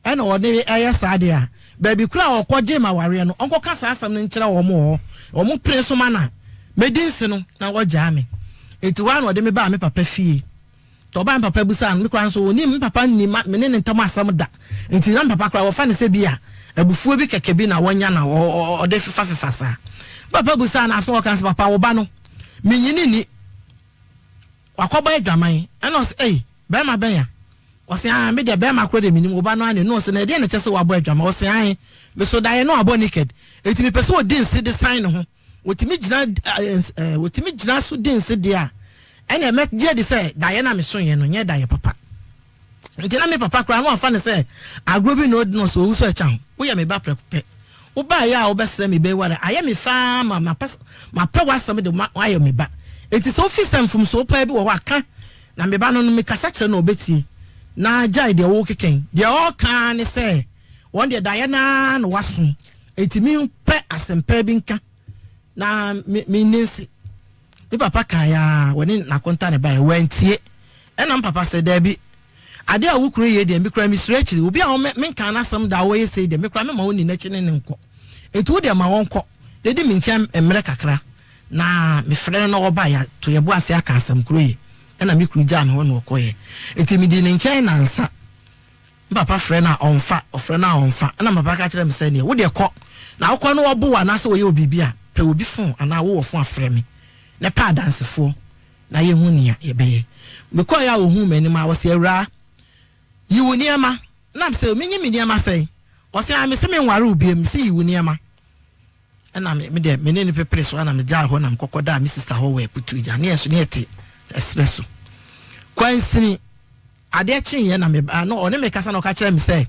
ɛna ɔde ɛyɛ saa deɛ a, baabi koraa a ɔkɔgyee m'awareɛ no, ɔnkɔka saa asɛm no nkyerɛ wɔn wɔ hɔ. Wɔn pene so ma no a, mɛdi nse no na wɔagyaa me. Enti hɔ ara na ɔde me baa me papa fie. Nti ɔbaa me papa bisaa no, me koraa nso ɔnnim, me papa nnim me ne ne ntam asɛm da. Nti na me papa koraa wɔfa no sɛ bi a abufuo bi kɛkɛ bi na wanya na ɔde fefafefa saa. Me papa bisaa no asɛm a ɔka ne sɛ, Papa, wo ba no, menyini nni. Wakɔbɔ adwaman. Ɛna ɔse, Ei, bɛrima bɛn a? Ɔse, Aane, me deɛ bɛrima korɔ deɛ mennim, wo ba no ara ne no. Ɔse, Na ɛdeɛn na ɛkyerɛ sɛ wabɔ adwaman? Ɔse, Aane, meso daeɛ na wabɔ naked, enti mepɛ sɛ ɔdi nse de san ne ho. Ɔtumi gyina, eh, ɔtumi gyina so di nse deɛ a, ɛnneɛ mɛgye adi sɛ daeɛ no a mesoeɛ no nyɛ daeɛ papa. Nti na me papa koraa na wafa no sɛ agorɔ bi na ɔdi no sɛ ɔwu so ɛkyɛ ho. Woyɛ me ba prɛko pɛ. Wobaeɛ a wobɛsrɛ me bɛware ayɛ me fɛ ara ma mapɛ mapɛ w'asɛm de woayɛ me ba. Enti sɛ wofi sɛ mfomsoɔ paa bi wɔ hɔ a ka na me ba no no mekasa kyerɛ no a ɔbɛtie. Na gyae deɛ worekeka yi. Deɛ ɔreka ara ne sɛ wɔn deɛ daeɛ no ara na waso. Enti mempɛ asɛm paa bi nka na me menni nse. Me papa kaeɛ ara, wɔne n'akonta na ɛbaeɛ, wantie. Ɛna me papa sɛ, Daabi, adeɛ a wo kunu yɛ deɛ, me koraa mesuro akyiri. Obi a ɔmmɛ, menkaa n'asɛm da a ɔyɛ sei deɛ, me koraa memma ɔnni n'akyi ne no nkɔ. Enti wo deɛ ma ɔnkɔ, na di me nkyɛn mmerɛ kakra. Na mefrɛ no na ɔba a, yɛato yɛn bo ase aka asɛm koro yi. Ɛna me kunu gyaa me hɔ na ɔkɔeɛ. Enti medii ne nkyɛn nnansa. Me papa frɛ no a, ɔmfa, ɔfrɛ no a, ɔmfa. Ɛnna me papa ka kyerɛɛ me sɛ, Ɛnneɛ, wo deɛ kɔ, na wokɔ na wɔbo wo anaasɛ wɔyɛ wo biribi a, pɛ obi fon anaa wowɔ fon a frɛ me, na pɛ adansefoɔ na yɛnhu nea yɛbɛyɛ. Mekɔeɛ a ɔhuu m'anim a, ɔse, Awuraa, yi wo nneɛma. Ɛnna mese, Menyi me nneɛma sɛn? Ɔse, Ae, mese menware wo bio, mese yi wo nneɛma. Ɛnna me, me deɛ, me ne no pepere so ara na megyaa hɔ na mekɔkɔdaa me sista hɔ wɔ Aputuagya. Ne yɛn nso, ne yɛte ɛserɛ so. Kwansini. Adeɛ kyeeɛ na me ba no ɔne me kasa na ɔka kyerɛɛ me sɛ,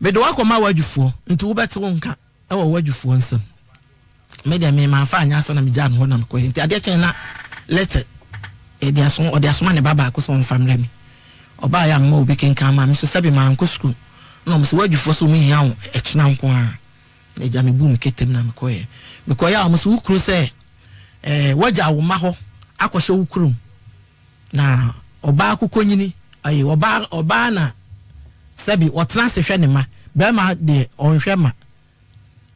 Mede wo akɔma w'adwufoɔ, nti wobɛte wo nka wɔ w'adwufoɔ nsam. Me deɛ me mamfa anyɛ asɛm na megyaa no hɔ na mekɔeɛ. Nti adeɛ kyeeɛ na lɛtɛ yɛde aso ɔde asoma ne ba baako sɛ ɔmfa mmrɛ me. Ɔbaeɛ a mema obi kenkan maa me nso sɛbe mankɔ sukuu. Na wɔn sɛ w'adwufoɔ sɛ wɔhia wo ɛkyena nko ara. Na agya mebuu me ketem na mekɔeɛ. Mekɔeɛ a wɔn sɛ wo kunu sɛ ɛɛ wagya wo mma hɔ akɔhyɛ wo kurom. Na ɔbaa kokonyini, ayi, ɔbaa, ɔbaa na sɛbi ɔtena ase hwɛ ne mma, barima deɛ ɔnhwɛ mma.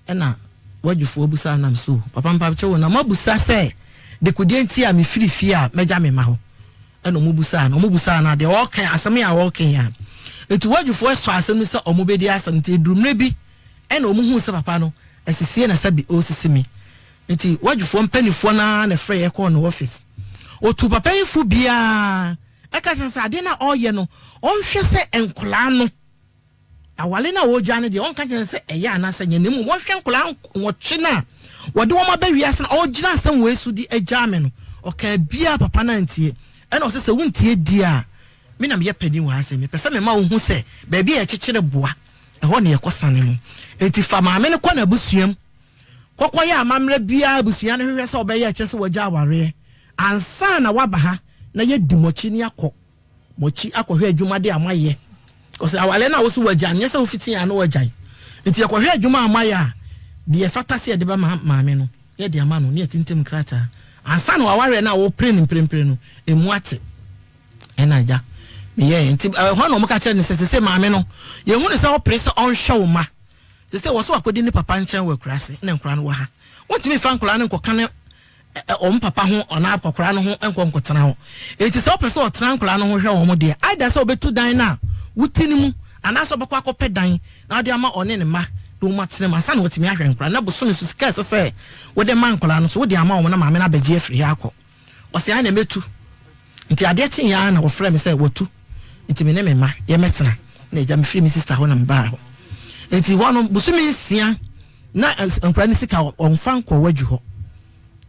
Ɛna wadwufoɔ busa nam so, papa mpakyɛ o, na moabusa sɛ dekodeɛ nti a mefiri fie a mɛgya me mma hɔ? Ɛna ɔmo busaa no, ɔmo busaa no a deɛ ɔɔka, asɛm yi a ɔɔka yi a. Nti wadwufoɔ sɔ asɛm no sɛ ɔmo bɛdi asɛm, nti ɛduru mmerɛ bi ɛna ɔmo huu sɛ papa no asisie na sɛbi ɔɔsisi me. Nti wadwufoɔ mpaninfoɔ no ara na ɛfrɛɛ yɛ kɔɔ ne office. Ɔtuu papa yi fo biara. Ɛka kyerɛ no sɛ adeɛ no a ɔreyɛ no, ɔnhwɛ sɛ nkwadaa no, aware no a ɔregyaa no deɛ, ɔnka nkyerɛ no sɛ ɛyɛ anaasɛ ɛnyɛ, na mmom ɔnhwɛ nkwadaa nwɔtwe no a wɔde wɔn aba wiase no, ɔregyina asɛm wei so de agyaa me no. Ɔkaa biara papa no antie. Ɛna ɔse sɛ wontie die a, me na meyɛ panin wɔ ha sei, mepɛ sɛ mema wohu sɛ baabi a yɛkyekyere boa, ɛhɔ na yɛkɔsane no. Enti fa maame no kɔ n'abusuam. Kɔkɔyɛ amammerɛ biara a abusua no hwehwɛ sɛ wɔbɛyɛ a ɛkyerɛ sɛ wɔagya awareɛ ansa na woaba ha na yɛadi mo akyi ne akɔ mo akyi akɔhwɛ adwumade a moayɛ. Because awareɛ no a wo so woagya no, nyɛ sɛ wofiti a na woagyae. Nti yɛkɔhwɛ adwuma a moayɛ a, deɛ ɛfata sɛ yɛde bɛma maame no, na yɛde ama no, na yɛatintim nkrataa ansa na w'awareɛ no a worepere no mprempren no, ɛmu ate. Ɛna agya meyɛɛ. Nti ɛhɔ na wɔka kyerɛɛ no sɛ, seesei maame no, yɛhu no sɛ wopere sɛ ɔnhwɛ wo mma. Seesei wɔ sɛ wakɔdi ne papa nkyɛn wɔ akuraase na nkwadaa no wɔ ha. Wontumi mfa nkwadaa no nkɔka ne wɔn papa ho anaa akwakoraa no ho nkɔ nkɔtena hɔ. Enti sɛ wopɛ sɛ ɔtena nkwadaa no ho hwɛ wɔn deɛ, either sɛ wobɛtu dan no a wote no mu anaasɛ wobɛkɔ akɔpɛ dan na wode ama ɔne ne mma na wɔn atena mu ansa na watumi ahwɛ nkwadaa no. Na bosome so sika a ɛsɛ sɛ wode ma nkwadaa no nso wode ama wɔn na maame no abɛgye afiri ha akɔ. Ɔse aane mɛtu. Nti adeɛ kyeeɛ ara na wɔfrɛɛ me sɛ watu nti me ne me mma yɛmmɛtena. Na agya mefiri me sister hɔ na mebaa hɔ. Nti hɔ no bosome nsia na nkwadaa no sika wɔmfa nkɔ wadwu hɔ.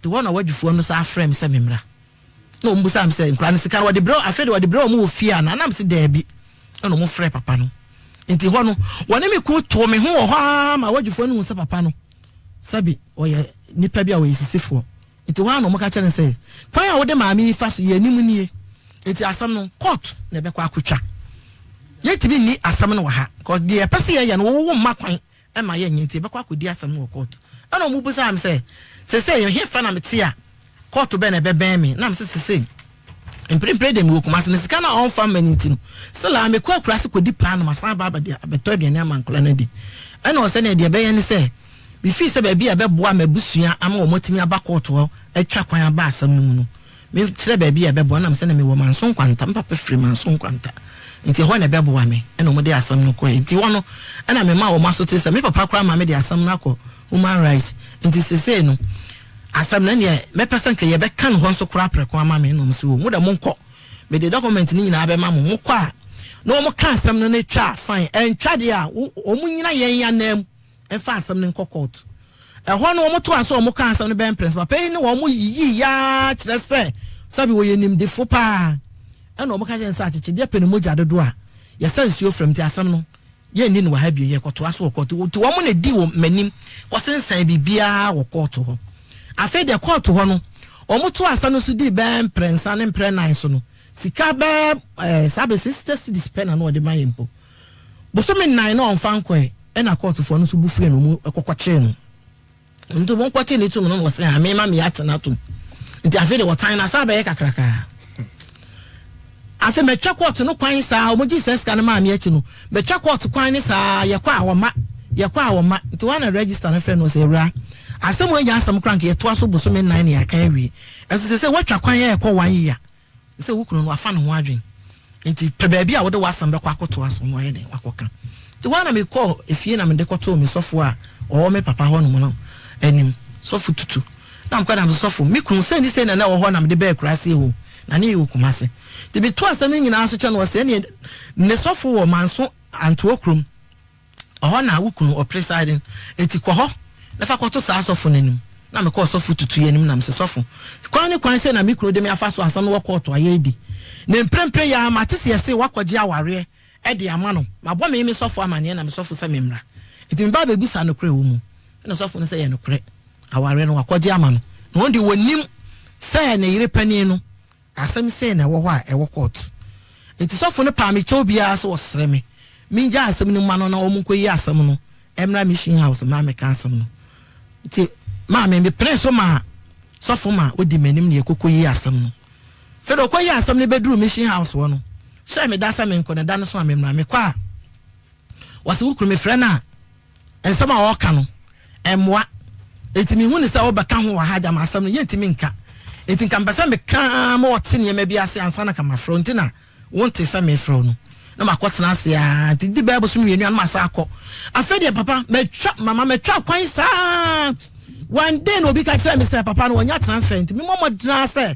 Nti hɔ na wadwufoɔ no saa frɛɛ me sɛ memmra. Na wɔn bisaa me sɛ nkwadaa no sika no wɔde brɛ afei de wɔde brɛ wɔn wɔ fie anaa? Na mese daabi. Ɛna wɔn frɛɛ papa no. Nti hɔ no wɔne me ko too me ho wɔ hɔ ara ma wadwufoɔ no hu sɛ papa no sɛbi ɔyɛ nipa bi a ɔyɛ sisifoɔ. Enti hɔ ara na wɔka kyerɛɛ no sɛ, Kwan a wode maame yi fa so yi, anim nie. Enti asɛm no, court na ɛbɛkɔ akotwa. Yɛntumi nni asɛm no wɔ ha, because deɛ yɛpɛ sɛ yɛyɛ no, wo womma kwan ma yɛnyɛ, nti yɛbɛkɔ akɔdi asɛm no wɔ court. Ɛna wɔbisaa me sɛ, Seesei ɛhefa na mete a court bɛn na ɛbɛbɛn me? Na mese, Seesei mprempren deɛ mewɔ Kumasi, na sika no a ɔmfa mma no nti no, still a mekɔ akuraase kɔdi paa na masan aba abɛde abɛtɔ aduane ama nkwadaa no adi. Ɛna ɔsɛ nea deɛ ɛbɛyɛ ne sɛ, mefii sɛ baabi a ɛbɛboa m'abusua ama wɔatumi aba kɔɔto hɔ atwa kwan aba asɛm no mu no, mekyerɛ baabi a ɛbɛboa na mesɛ na mewɔ Manso Nkwanta, me papa firi Manso Nkwanta, nti ɛhɔ na ɛbɛboa me, ɛna wɔde asɛm no kɔɛ. Nti hɔ no, ɛna memaa wɔn aso tee sɛ me papa koraa ma mede asɛm no akɔ Human Rights, nti sesei no, Asɛm no ɛneɛ mɛpɛ sɛ nka yɛbɛka no hɔ nso koraa prɛko ama me na ɔmo se oo mo dɛ monkɔ mede document no nyinaa bɛma mo mokɔ a na ɔmo ka asɛm no no twa a fine ɛntwa deɛ a ɔmo nyina yɛn anam mfa asɛm no nkɔ court ɛhɔ no ɔmo toa so ɔmo ka asɛm no bɛn prɛnsa papa yi ne ɔmo yiyii yaa kyerɛ sɛ sɛbi wɔyɛ nimdefo paa ɛna ɔmo ka kyerɛ no sɛ akyekyedeɛ pɛ ne mogya dodo a yɛsa nsuo frɛ mu nti asɛm no Yɛnni no wɔ ha bio, yɛkɔtoa so wɔ kɔɔto. Nti wɔn na ɛdii wɔ m'anim kɔsensɛn biribiara wɔ kɔɔto hɔ. Afei deɛ kɔɔto hɔ no, wɔtoaa asɛm no so dii bɛyɛ mprɛnsa ne mprɛnan so no, sika bɛyɛ ɛɛ saa berɛ 60 cedis pɛ na na wɔde ma yɛn mpo. Bosome nnan na wɔmfa nkɔɛ, ɛna kɔɔtofoɔ no nso bo fuiɛ na wɔkɔkɔkyee no. Nti wɔn kɔkye ne tum no na wɔsɛ ame ma me akye no atom. Nti afei de wɔtan no asa abɛyɛ kakrakaa. Afei mɛtwa kɔɔto no kwan saa, wɔn gye sɛ sika no maa me akyi no, mɛtwa kɔɔto kwan ne saa, yɛkɔ a wɔma, yɛkɔ a wɔma. Nti wɔn na register no frɛ no sɛ awura, asɛm wɔn anya asɛm koraa nka yɛtoa so bosome nnan na yɛaka awie. Ɛnso sɛ sɛ wɔatwa kwan a ɛkɔ one year. Sɛ wo kunu no wafa ne ho adwene nti pɛ baabi a wode w'asɛm bɛkɔ akɔtoa so na wayɛ dɛn wakɔka. Nti hɔ ara na mekɔɔ efie na mede kɔtoo me sɔfo a ɔwɔ me papa hɔnom no anim, Sɔfo Tutu. Na mekɔe na mese, Sɔfo, me kunu sei ne sei na na ɛwɔ hɔ na mede baa akuraase o, na ne yɛ wɔ Kumase. Nti metoo asɛm no nyinaa so kyerɛ no, ɔse ɛneɛ ne sɔfo wɔ Manso Antoa kurom. Ɔhɔ na wo kunu ɔpere saa de, enti kɔ hɔ na fa kɔto saa sɔfo no anim. Na mekɔɔ sɔfo Tutu yi anim na mese, Sɔfo, kwan ne kwan sei na me kunu de me afa so ansa na wɔ kɔɔto ayɛ adi. Na mprempren yi ara mate sɛ yɛse woakɔgye awareɛ de ama no. Mabɔ me me sɔfo amaneɛ na me sɔfo sɛ memmra. Enti meba abɛbisa nokorɛ wɔ mu. Ɛna sɔfo no sɛ, Ɛyɛ nokorɛ, awareɛ no wakɔgye ama no. Na wɔn deɛ wɔnnim sɛ ne yere panin no Asɛm sei na ɛwɔ hɔ a ɛwɔ kɔɔto. Enti sɔfo no paa me kyɛw biara sɛ ɔsrɛ me mengyaa asɛm no mma no na wɔnkɔyi asɛm no mmra mission house mmra mmɛka asɛm no. Nti maame mepenee so maa sɔfo ma odi m'anim na yɛkɔkɔyii asɛm no. Afei de ɔkɔyii asɛm no bɛduruu mission house hɔ no, hyɛɛ me da sɛ menkɔ na da no so a memmra. Mekɔ a, wɔse wo kunu mefrɛ no a, Nsɛm a ɔreka no, ɛmmoa. Enti mehu no sɛ wobɛka ho wɔ ha gyama asɛm no, yɛntumi nka. Enti nka mepɛ sɛ meka ara ma ɔte nneɛma bi ase ansa na nka mafrɛ wo. Nti na wonte sɛ merefrɛ wo no. Na makɔtena ase ara. Nti di bɛyɛ bosome mmienu a na masan akɔ. Afei deɛ papa, matwa, mama matwa kwan saa. One day na obi ka kyerɛɛ me sɛ papa no wanya transfer nti memmɔ mmɔden ara sɛ.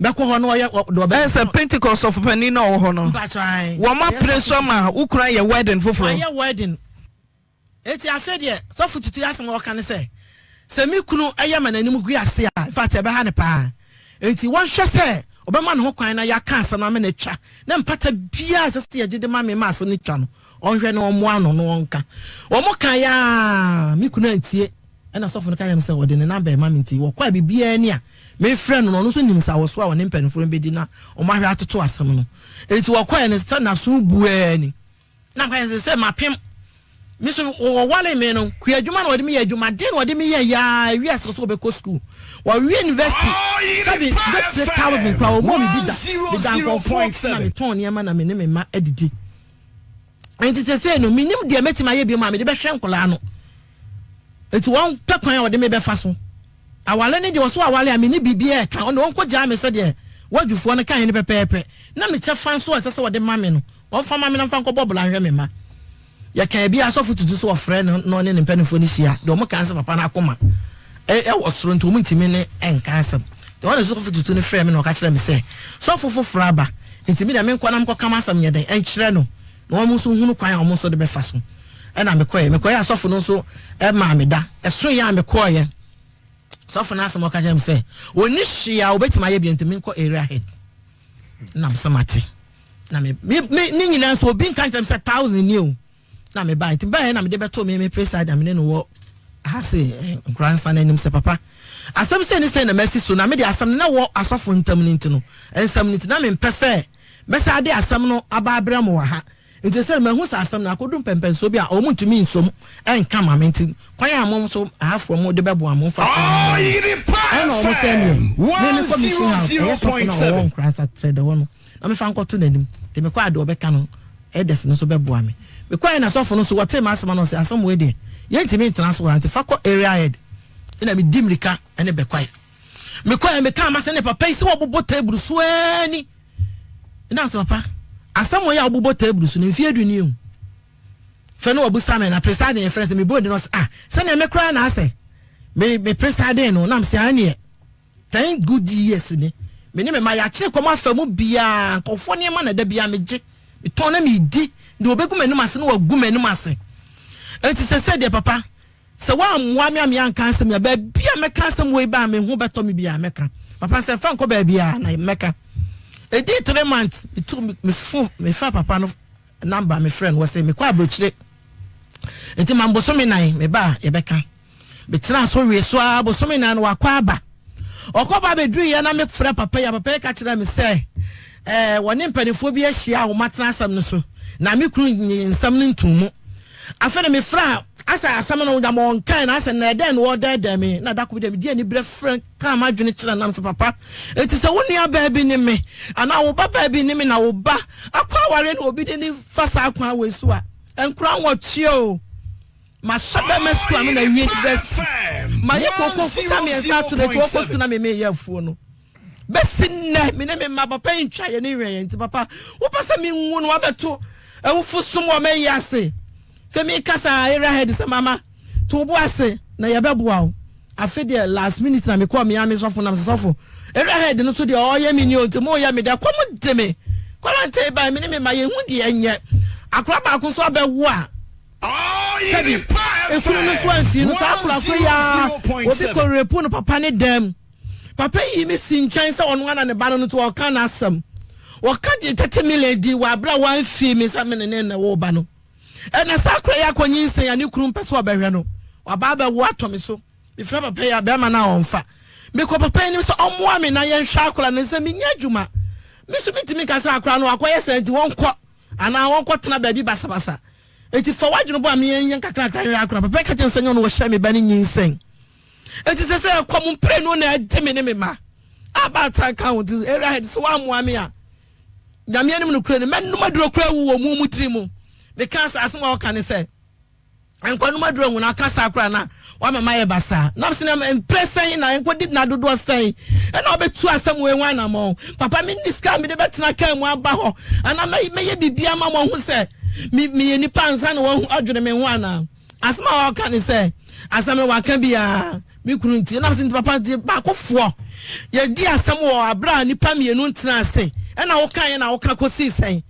Mɛkɔ hɔ na ɔyɛ deɛ ɔbɛyɛ. Ɛyɛ sɛ Pentecost sɔfopanin na ɔwɔ hɔ no. Mpakyɛ ae. Wɔn apene so ama wo kunu ayɛ wedding foforɔ. Wayɛ wedding. Enti afei deɛ sɔfo Tutu yi asɛm a ɔka ne sɛ, sɛ me kunu yɛ ma n'anim gu ase a, in fact ɛbɛha no paa. Enti wɔnhwɛ sɛ ɔbɛma ne ho kwan na yɛaka asɛm no ama no atwa, na mpata biara a ɛsɛ sɛ yɛgye de ma me ma asɛm no twa no, ɔnhwɛ na ɔmmoa ano na ɔnka. Wɔkaeɛ ara, me kunu antie. Ɛnna sɔfo no ka kyerɛɛ me sɛ ɔde ne namba rema me nti, wɔkɔ a biribiara ni a, mefrɛ no na ɔno nso nim nsawɔsoɔ a ɔne mpanimfoɔ no bɛdi na wɔahwɛ atoto asɛm no. Enti wɔkɔeɛ no, sɛ n'aso buaa ni. Na meka kyerɛ no sɛ, sɛ mapem. Me nso wɔwaree me no, kuadwuma na wɔde me yɛ, adwumaden na wɔde me yɛ yaa, ewie ase sɛ wɔbɛkɔ sukuu. Wɔwie university, sɛbi bɛtire thousand koraa wɔmmɔɔ me bi da. Meda nkurɔfoɔ na metɔn nneɛma na me ne me mma adidi. Enti seesei no, minnim deɛ mɛtumi ayɛ bio a mede bɛhwɛ nkwadaa no. Enti wɔmpɛ kwan a wɔde me bɛfa so. Aware no deɛ, wɔso aware a menni biribiara ɛka. Ɔno wɔnkɔgyaa me sɛdeɛ wadwufoɔ no kaeɛ no pɛpɛɛpɛ. Na me kyɛfa nso a ɛsɛ sɛ wɔde ma me no, wɔmfa ma me na mfa nkɔbɔ bra nhwɛ me mma. Yɛkaa bi a, asɔfo tutu sɛ wɔfrɛ no na ɔne ne mpanimfoɔ no hyia. Deɛ wɔka ne sɛ papa no akoma wɔ soro nti wɔntumi ne nka asɛm. Nti ɛhɔ na sɔfo tutu no frɛɛ me na ɔka kyerɛɛ me sɛ sɔfo foforɔ aba nti me deɛ menkɔ na menkɔka m'asɛm nyɛ dɛn nkyerɛ no na wɔn nso nhunu kwan a wɔn nso de bɛfa so. Ɛna mekɔeɛ. Mekɔeɛ a sɔfo no nso maa me da. Ɛsoeɛ a mekɔeɛ. Sɔfo no asɛm a ɔka kyerɛɛ me sɛ ɔnni hwee a ɔbɛtumi ayɛ bio nti menkɔ area head. Na mesɛ mate. Na me me me ne nyinaa nso obi nka nkyerɛ me sɛ thousand ni o. Na me bae nti baeɛ na mede bɛtoo me me preside a me ne no wɔ ha se eh, nkora nsa no anim sɛ papa asɛm sei ne sei na masi so na mede asɛm no na wɔ asɔfo ntam no nti no nsɛm no nti na mempɛ sɛ mɛsa de asɛm no aba abrɛ mo wɔ ha nti sɛ mahu sɛ asɛm no akɔdu mpɛmpɛnsoɔ bi a wɔn ntumi nsom nka ma me nti kwan a mo nso ahafoɔ mo de bɛboa mo mfa ɛna wɔn sɛ neɛ me mekɔ mission house ɛyɛ sɔfo na ɔwɔ nkora nsa trɛ dɛ hɔ no na mefa nkɔto n'anim nti mekɔ a deɛ ɔbɛka no elders no nso bɛboa me. Mekɔɛ na sɔfo no nso wɔtee m'asɛm ano ɔse asɛm wei deɛ yɛntumi ntena so ha nti fa kɔ area head ɛna medi mmirika ne bɛkwae. Mekɔɛ mekaa m'asɛm ne papa yi sɛ wɔbobɔ table so ani na sɛ papa asɛm wei a wobobɔ table so no mfeɛ du ni o fɛ no wɔbusa me na presiding yɛfrɛ sɛ mebɔ di no ɔse ah sɛdeɛ me koraa na asɛ me me presiding no nam sɛ aneɛ Ten good years ni, me ne me mma yɛakyere kɔm afa mu biara, nkurɔfoɔ nneɛma na da biara megye, metɔn na medi, deɛ ɔbɛgu m'anim ase no wagu m'anim ase. Enti sɛsɛ deɛ papa, sɛ woammoa me a meanka asɛm yi a, baabi a mɛka asɛm wei ba a me ho bɛtɔ me biara mɛka. Papa sɛ fa nkɔ baabi a na mɛka. Ɛdii 3 months, metu me fo, mefa papa no number mefrɛ no, wɔse mekɔ aburokyire. Nti ma bosome nan meba a yɛbɛka. Metenaa so wee so ara bosome nan no wakɔ aba. Ɔkɔ ba bɛduruiɛ na mefrɛ papa yi a papa yi ka kyerɛɛ me sɛ ɛɛ wɔne mpanimfoɔ bi ahyia a wɔatena asɛm no so na me kunu nye nsɛm no ntom mu. Afei na mefrɛ a asɛ asɛm no gyama ɔnkae na asɛ na ɛdɛn na ɔredɛɛdɛɛ me na da ko bi deɛ mede aniberɛ frɛ kaa m'adwene kyerɛ nam sɛ papa enti sɛ wo nua baa bi ne me anaa wo ba baa bi ne me na wo ba akɔ awareɛ na obi de ne fa saa kwan wei so a nkora nwɔtwe o. Mahyɛ bɛma sukuu ano na awie university. Mayɛ kooko mfuta mmiɛnsa ato n'akyi wɔkɔ sukuu na me meyɛ afuo no. Bɛsi nnɛ me ne me mma papa yi ntwa yɛn ne nwɛn yɛn nti papa wopɛ sɛ menwu no wabɛto awufo som wɔ m'ayi ase. Fɛ mi kasa area head sɛ mama to wo bo ase na yɛbɛboa wo. Afe deɛ last minute na mekɔɔ me ame sɔfo nam sɛ sɔfo area head no so deɛ ɔyɛ me ni o nti mo yɛ me dɛ kɔm de me quarantine ban me ne me ma yɛhu deɛ nyɛ akora baako nso abɛwo a Sɛbi, efunu no so amfii no, saa akora yi ara, obi kɔ repu no papa ne dan mu. Papa yi me si nkyɛn sɛ ɔno ara na ne ba no no nti ɔka n'asɛm. Wɔka gye 30 million di wɔ abere a wamfii me sɛ me ne ne na ɛwɔ ba no. Ɛna saa akora yi akɔnyinsɛn a ne kunu mpɛ sɛ ɔbɛhwɛ no, waba abɛwo atɔ me so. Mefrɛ papa yi a, bɛrima no a ɔmfa. Mekɔ papa yi anim sɛ ɔmmoa me na yɛnhwɛ akora no sɛ menyɛ adwuma. Me nso mentumi nka sɛ akora no wakɔyɛ sɛ nti wɔnkɔ anaa wɔnkɔtena baabi basabasa. Enti fa w'adwene bɔ a me yɛnyɛ nkakrankra nhwɛ akora. Papa yi ka kyerɛ me sɛ nyɛ ɔno wɔhyɛ me ba no nyinsɛn. Enti sɛ sɛ ɛkɔm mprenu na ɛde me ne me mma a baatan ka ho nti area head sɛ woammoa me a Nyame anim nokorɛ ni mɛnom aduro koraa awu wɔ mu mu tiri mu. Meka sɛ asɛm a ɔka ne sɛ nkwanom aduru ahu na aka saa koraa na wama mayɛ basaa. Na sɛ na mprɛ sɛn na nkɔdi na dodoɔ sɛn ɛna ɔbɛtu asɛm wei ho anammɔn. Papa menni sika a mede bɛtena kaa mu aba hɔ anaa mɛyɛ biribi ama mo ahu sɛ meyɛ nipa ansa na wɔahu adwene me ho anaa. Asɛm a ɔka ne sɛ asɛm no waka biara. Me kunu nti, ɛnam sɛ nti papa nti baakofoɔ yɛdi asɛm wɔ aberɛ a nnipa mmienu ntena ase ɛna wokaeɛ na woka kɔsii sɛn?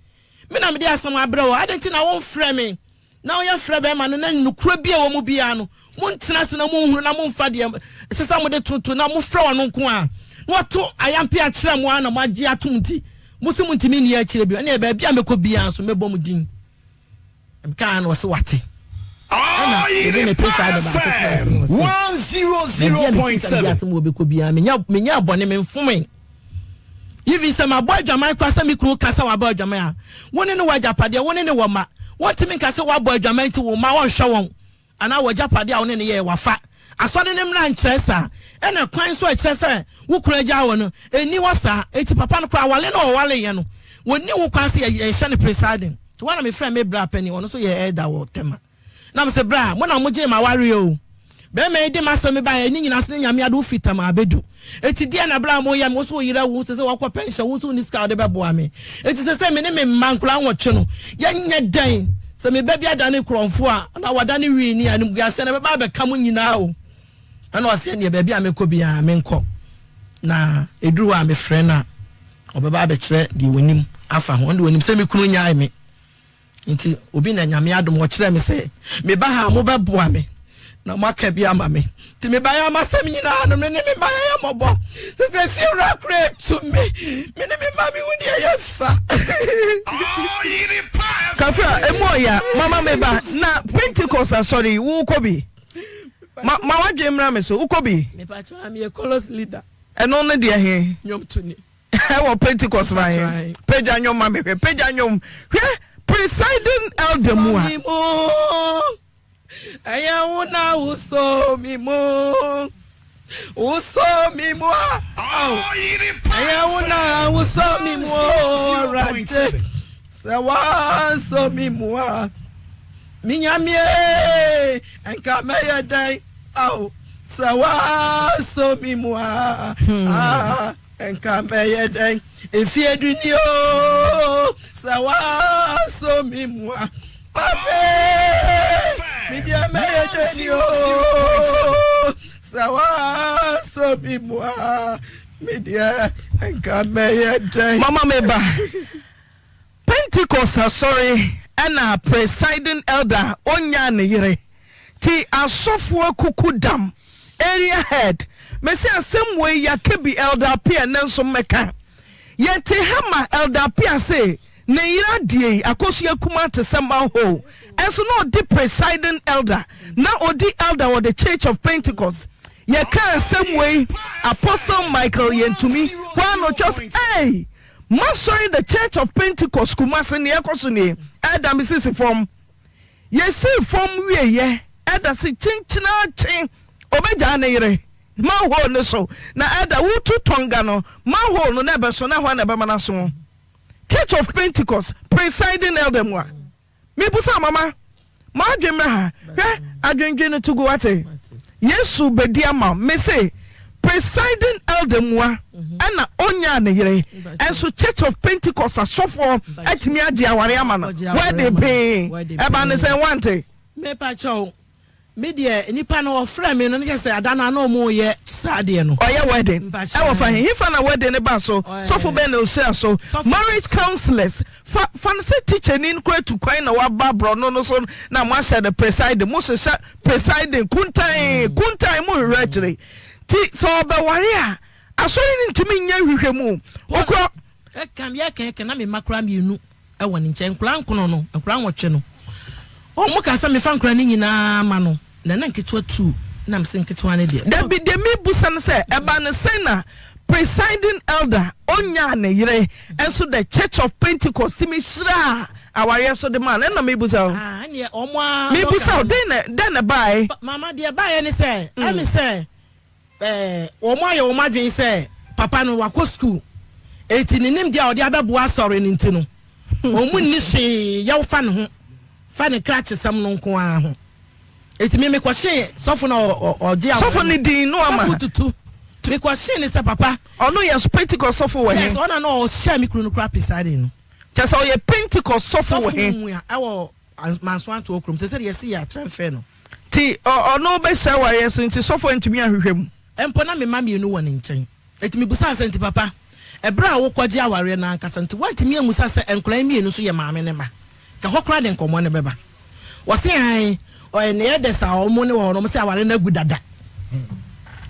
Me na mede asɛm abrɛ wo, adɛn nti na womfrɛ me na woyɛ frɛ bɛrima no na nokorɛ bi a ɛwɔ mu biara no montena ase na monhunu na momfa deɛ ɛsɛ sɛ mode toto na mofrɛ ɔno nko a na wato ayampe akyerɛ mo ara na moagye atom nti mo se montumi nni akyire bio ɛneɛ baabi a mɛkɔ biara nso mɛbɔ mo din. Mekaa na ɔse wate. Ɛna mede me pesa de baako tena ase na ɔse baabi a mefiri sɛ mede asɛm wɔ bɛkɔ biara menya menya bɔne memfome. Even sɛ mabɔ adwaman koraa sɛ me kunu ka sɛ wabɔ adwaman a, wo ne no wɔ agyapadeɛ, wo ne no wɔ mma. Wontumi nka sɛ woabɔ adwaman nti wo mma wɔnhwɛ wɔn anaa w'agyapadeɛ a wo ne no yɛɛ wafa. Asɔre no mmara nkyerɛ saa. Ɛna kwan nso a ɛkyerɛ sɛ wo kunu agyaa wo no, ɛnni hɔ saa. Enti papa no koraa aware no a ɔwareeɛ no, wɔnni ho kwan sɛ yɛnhyɛ no presiding. Nti hɔ na mefrɛɛ me bra panin, ɔno nso yɛ elder wɔ Tema. Na mese, Bra, mo na mogyee m'awareɛ o. Barima yi de m'asɛm baeɛ, ne nyinaa so ne Nyame ade, wofiri Tema abɛdu. Enti deɛn na bra a moyɛ me, wo nso wo yere awu, sese wakɔ pɛnhyɛn, wo nso wonni sika a wode bɛboa me. Enti sese me ne me mma nkwadaa nwɔtwe no, yɛnyɛ dɛn? Sɛ me ba bi adane korɔmfoɔ a, anaa wadane wini a, animguaseɛ no ɛbɛba abɛka mo nyinaa o. Ɛna ɔse, ɛnneɛ baabi a mekɔ biara menkɔ. Na ɛduru hɔ a mefrɛ no a, ɔbɛba abɛkyerɛ deɛ ɔnim afa ho. Ɔno deɛ ɔnim sɛ me kunu nyae me. Nti obi na Nyame adom ɔkyerɛɛ me sɛ meba ha a mobɛboa me na moaka bi ama me. Nti mebaeɛ a m'asɛm nyinaa no me ne me mma yɛyɛ mmɔbɔ. Sɛ sɛ fie wura koraa etu me, me ne me mma mehu deɛ yɛfa. Kafra, emu ɔya, mama me ba, na Pentecost asɔre yi, wokɔ bi? Ma, ma w'adwene mmra me so, wokɔ bi? Mepakyɛ, meyɛ chorus leader. Ɛno ne deɛ he? Nnwomtoni. Ɛwɔ Pentecost ma he? Pagya nnwom ma me hwɛ, pagya nnwom. Hwɛ, presiding elder mu a. Ɛyɛ wo na wosɔ mi mu, wosɔ mi mu a. Ɛyɛ wo na wosɔ mi mu Awurade, sɛ woansɔ mi mu a, me Nyame, nka mɛyɛ dɛn? Ao, sɛ woasɔ me mu a, ah, nka mɛyɛ dɛn? Mfeɛ du ni o, sɛ woasɔ me mu a, Papa, me deɛ mɛyɛ dɛn ni o, sɛ woasɔ me mu a, me deɛ nka mɛyɛ dɛn? Mama me ba. Pentecost asɔre ɛna presiding elder ɔnyaa ne yere ti asɔfoɔ akuku dam area head mese asɛm wei yaka bi elder Appiah ɛnɛ nso mɛka yɛte ha ma elder Appiah se ne yere adeɛ yi akosua kumaa te sɛ manhole ɛnso na ɔdi presiding elder na ɔdi elder wɔ the church of Pentecost yɛka asɛm wei apostle Michael yɛntumi hɔ a na ɔtwa so ei M'asɔre The Church of Pentecost Kumasi nea ɛkɔ so nie, Elder me sisi fam. Yɛsii fam wieɛ, Elder se kyenkyenakye ɔbɛgyaa ne yere manhole no so. Na Elder wotu tɔnga no, manhole no na ɛbɛso na hwan na ɛbɛma no aso? Church of Pentecost presiding elder mua. Mebusa mama, m'adwen mmra ha. Hwɛ, adwendwen no to gu wate. Yesu bedi ama wo. Mese, presiding elder mua ɛna onyaa ne yere. Ɛnso Church of Pentecost asɔfoɔ atumi agye aware ama no. Wedding pee. Ɛba ne sɛn wante? Mepa kyɛw, Me deɛ nipa no ɔfrɛ me no ne kyɛ sɛ ada no a na ɔmo yɛ saa adeɛ no. Ɔyɛ wedding ɛwɔ fa he? Hefa na wedding no ba so? Sɔfo bɛn na ohyira so? Marriage counsellors fa fa no sɛ teacher ni no koraa tu kwan na waba borɔno no so na mo ahyɛ no presiding mo hyehyɛ presiding kuntan kuntan mo hwehwɛ akyire ti sɛ ɔbɛware a asɔre no ntumi nyɛ nhwehwɛmu okura Ɛka yɛ kɛn na me mma koraa mienu wɔ ne nkyɛn, nkwadaa nkono no, nkwadaa nwɔtwe no, wɔn kaa sɛ mefa nkwadaa no nyinaa ma no, na na nketewa tuu, na mese nketewa no deɛ. Dabi, deɛ mebusa ne sɛ, ɛbaa no sɛn na presiding elder ɔnyaa ne yere nso the church of Pentecost tumi hyiraa awareɛ so de maa no, ɛna mebusa o. Ah, ɛneɛ wɔn ara. Mebusa o, dɛn na dɛn na ɛbaeɛ? Mama, deɛ ɛbaeɛ ne sɛ, ɛne sɛ. Wɔayɛ wɔn adwene sɛ papa no wakɔ sukuu, enti ne nimdeɛ a ɔde abɛboa asɔre no nti no, wɔn nni hwee yɛ fa ne ho, fa ne krakyesɛm no nko ara ho. Enti me mekɔhyee sɔfo no a ɔgye aware Sɔfo no din no ama. Sɔfo Tutu. Mekɔhyee no sɛ papa. Ɔno yɛ Pentecost sɔfo wɔ he? Yes, ɔna na ɔhyɛɛ me kunu no koraa presiding no. Kyerɛ sɛ ɔyɛ Pentecost sɔfo wɔ he? Sɔfo mua ɛwɔ Manso Antoɔ kurom. Sɛ sɛ deɛ yɛsi yɛ atrɛnfɛ no. Nti ɔno bɛhyɛ awareɛ so nti sɔfo antumi anhwehwɛ mu. Mpo na me mma mmienu wɔ ne nkyɛn. Enti mebisaa sɛ, Nti papa, ɛberɛ a wokɔgye awareɛ no ankasa nti woantumi ammisa sɛ nkwadaa yi mmienu nso yɛ maame no mma? Nka hɔ koraa de nkɔmmɔ no bɛba. Wɔse aane, ɔyɛ ne elders a wɔn ne wɔ hɔ no, wɔn se awareɛ no agu dada.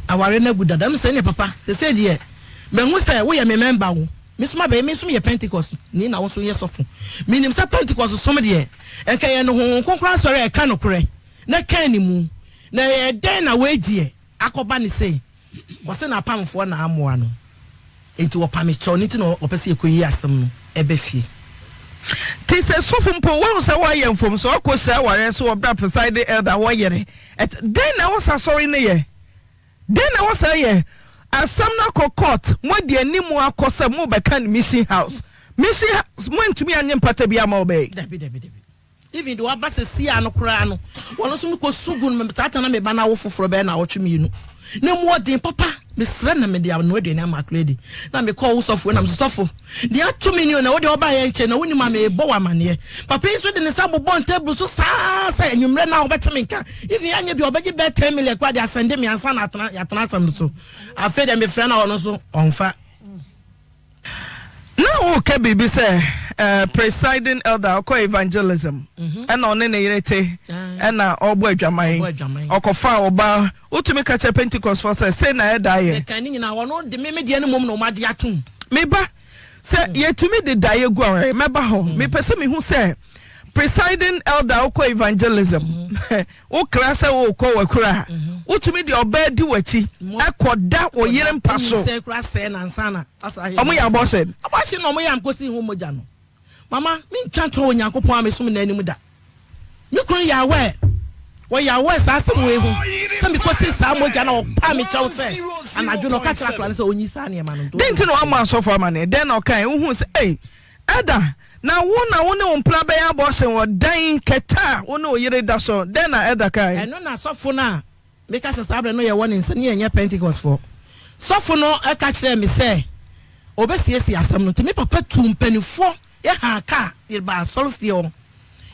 Awareɛ no agu dada. Ɛna mesɛ, ɛneɛ papa, seesei deɛ mahu sɛ woyɛ me mɛmba o, me nso mabɛyɛ, me nso meyɛ Pentecost ni na wo nso woyɛ sɔfo. Menim sɛ Pentecost som deɛ, nka ɛyɛ no Honhom Kronkron asɔre a ɛka nokorɛ na ɛka animu. Na ɛyɛ dɛn na wei deɛ akɔba no sei? Ɔse n'apamfoɔ na amoa no nti wɔpame kyɛw no nti na ɔpɛ sɛ yɛkɔyi asɛm no ɛbɛ fie. Nti sɛ sɔfo mpo wahu sɛ woayɛ mfomso akɔ hyia awareɛ so wɔ berɛ a presiding elder wɔ yere ɛt dɛn na ɛwɔ sɛ asɔre no yɛ? Dɛn na ɛwɔ sɛ ɛyɛ? Asɛm no akɔ court moadi animu akɔ sɛ mobɛka no mission house mission house moantumi anye mpata biara ma ɔbɛɛ. Dabi dabi dabi. Even deɛ waba seesei ara no koraa no, wɔn nso mekɔsu gu no, saa ta na me ba no awo foforɔ bɛyɛ naawɔtwe mmienu. Na mu ɔden papa, mesrɛ na mede anoa aduane ama akora adi. Na mekɔɔ wo sɔfo na mesɛ sɔfo, deɛ ato me ni o, na wo deɛ wobaeɛ nkyɛ na wonim a mebɔ wo amaneɛ. Papa yi nso de ne nsa bobɔ ntable so saa sɛ anwummerɛ no a wobɛte me nka. Even anyɛ bi a ɔbɛgye bɛyɛ 10 million koraa de asɛnde me ansa na yɛatena asɛm no so. Afei deɛ mefrɛ no a ɔno nso ɔmfa. Na woreka biribi sɛ eh, presiding elder ɔkɔ evangelism mhm. ɛna ɔne ne yere te ɛna ɔbɔ adwaman ɔkɔfa ɔba wotumi ka kyerɛ Pentecost fo sɛ sei na ɛda yɛ. Meka ne nyinaa wɔn de me me deɛ no mmom na wɔn agye atom. Meba sɛ mm. yɛtumi de daeɛ gu aware mɛba hɔ mm. mepɛ sɛ mehu sɛ presiding elder wokɔ evangelism mm. Wokra sɛ worekɔ w'akura a, wotumi de ɔbaa di w'akyi kɔda wo yere mpa so. Wɔyɛ abortion. Abortion na wɔyɛ a mekɔsii ho mogya no. Mama, mentwa ntorɔ wɔ Nyankopɔn a mesom no anim da. Me kunu yɛ aware, ɔyɛ aware saa asɛm wei ho sɛ mekɔsii saa mogya no a ɔpaa me kyɛw sɛ anadwo no ɔka kyerɛ akwadaa no sɛ ɔnyi saa nneɛma no. Dɛn nti na wammɔ asɔfo amanneɛ? Dɛn na ɔkae? Wohuu sɛ, Ei, Elder, na wo na wo ne wo mpena bɛyɛ abortion wɔ dan kɛtɛ a wo ne wo yere da so. Dɛn na Elder kae? Ɛno na sɔfo no a meka sɛ saa berɛ no yɛwɔ ne nsa no yɛnyɛ Pentecostefoɔ sɔfo no ka kyerɛɛ me sɛ ɔbɛsiesie asɛm no. Nti me papa tuu mpanimfoɔ yɛhaa kaa de baa asɔrefie hɔ.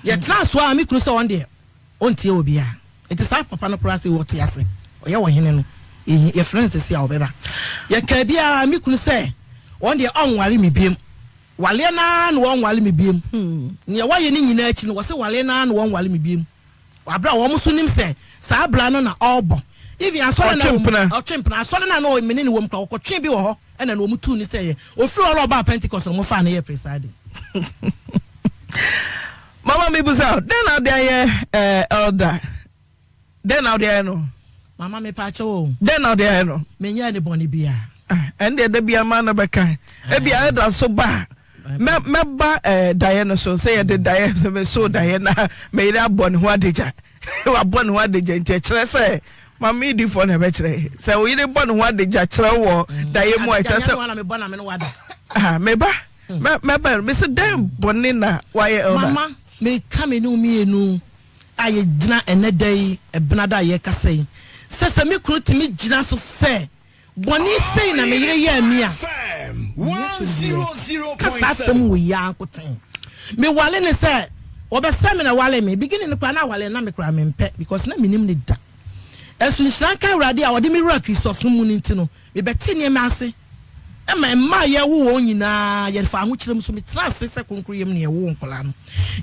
Yɛtenaa so ara me kunu sɛ ɔno deɛ ɔntie obiara. Nti saa papa no koraa sɛ ɔte ase, ɔyɛ ɔhene no, yɛfrɛ no sɛsi a ɔbɛba. Yɛkaa biara me kunu sɛ ɔno deɛ ɔnware me biom. Waleɛ no ara na wɔnware me biom. Nea wayɛ no nyinaa akyi no, wɔse waleɛ no ara na wɔnware me biom. Wɔ aberɛ a wɔn nso nim sɛ saa bra no na ɔrebɔ. Even asɔre a na Ɔtwe mpena. Ɔtwe mpena. Asɔre no a na me ne no wɔ mu koraa, wɔkɔtwee bi wɔ hɔ ɛna na wɔn tuu no sɛ yɛ. Ɔfiri hɔ na ɔbaa Pentecost no, wɔfaa no yɛɛ presiding. Mama mebusa wo, dɛn na wode ayɛ eh, elder? Dɛn na wode ayɛ no? Mama mepaakyɛw o. Dɛn na wode ayɛ no? Menyɛɛ ne bɔne biara. Ah, ɛno deɛ da biara ma no bɛka. Ebia elder so ba a, mɛ mɛba eh, daeɛ no so sɛ yɛde daeɛ sɛ meso daeɛ na me yere abɔ ne ho adagya. Wabɔ ne ho adagya nti ɛkyerɛ sɛ maame difoɔ na ɛbɛkyerɛ sɛ wo yere bɔ ne ho adagya kyerɛ wɔ mm. daeɛ mu a ɛkyerɛ sɛ ah, meba mɛ mɛba mese dɛn bɔne na wayɛ elder. Mama meka me ne wo mmienu a yɛgyina ɛnɛ da yi ɛbena da a yɛkasa yi sɛ sɛ me kunu tumi gyina so sɛ bɔne sei na me yere yɛɛ me a meyɛ so ka saa asɛm wɔ yi ara nkoten mewale ne sɛ wɔbɛsɛ me na wale me beginning no koraa na awale na me koraa mempɛ because na menim ne da ɛso nhyira nka awurade a ɔde me wura kristosom mu no nti no mebɛte nneɛma ase Ɛma mma a yɛwo wɔn nyinaa, yɛfa ahokyerɛ mu so. Metena ase sɛ kronkronyɛ mu na yɛwoo nkwadaa no.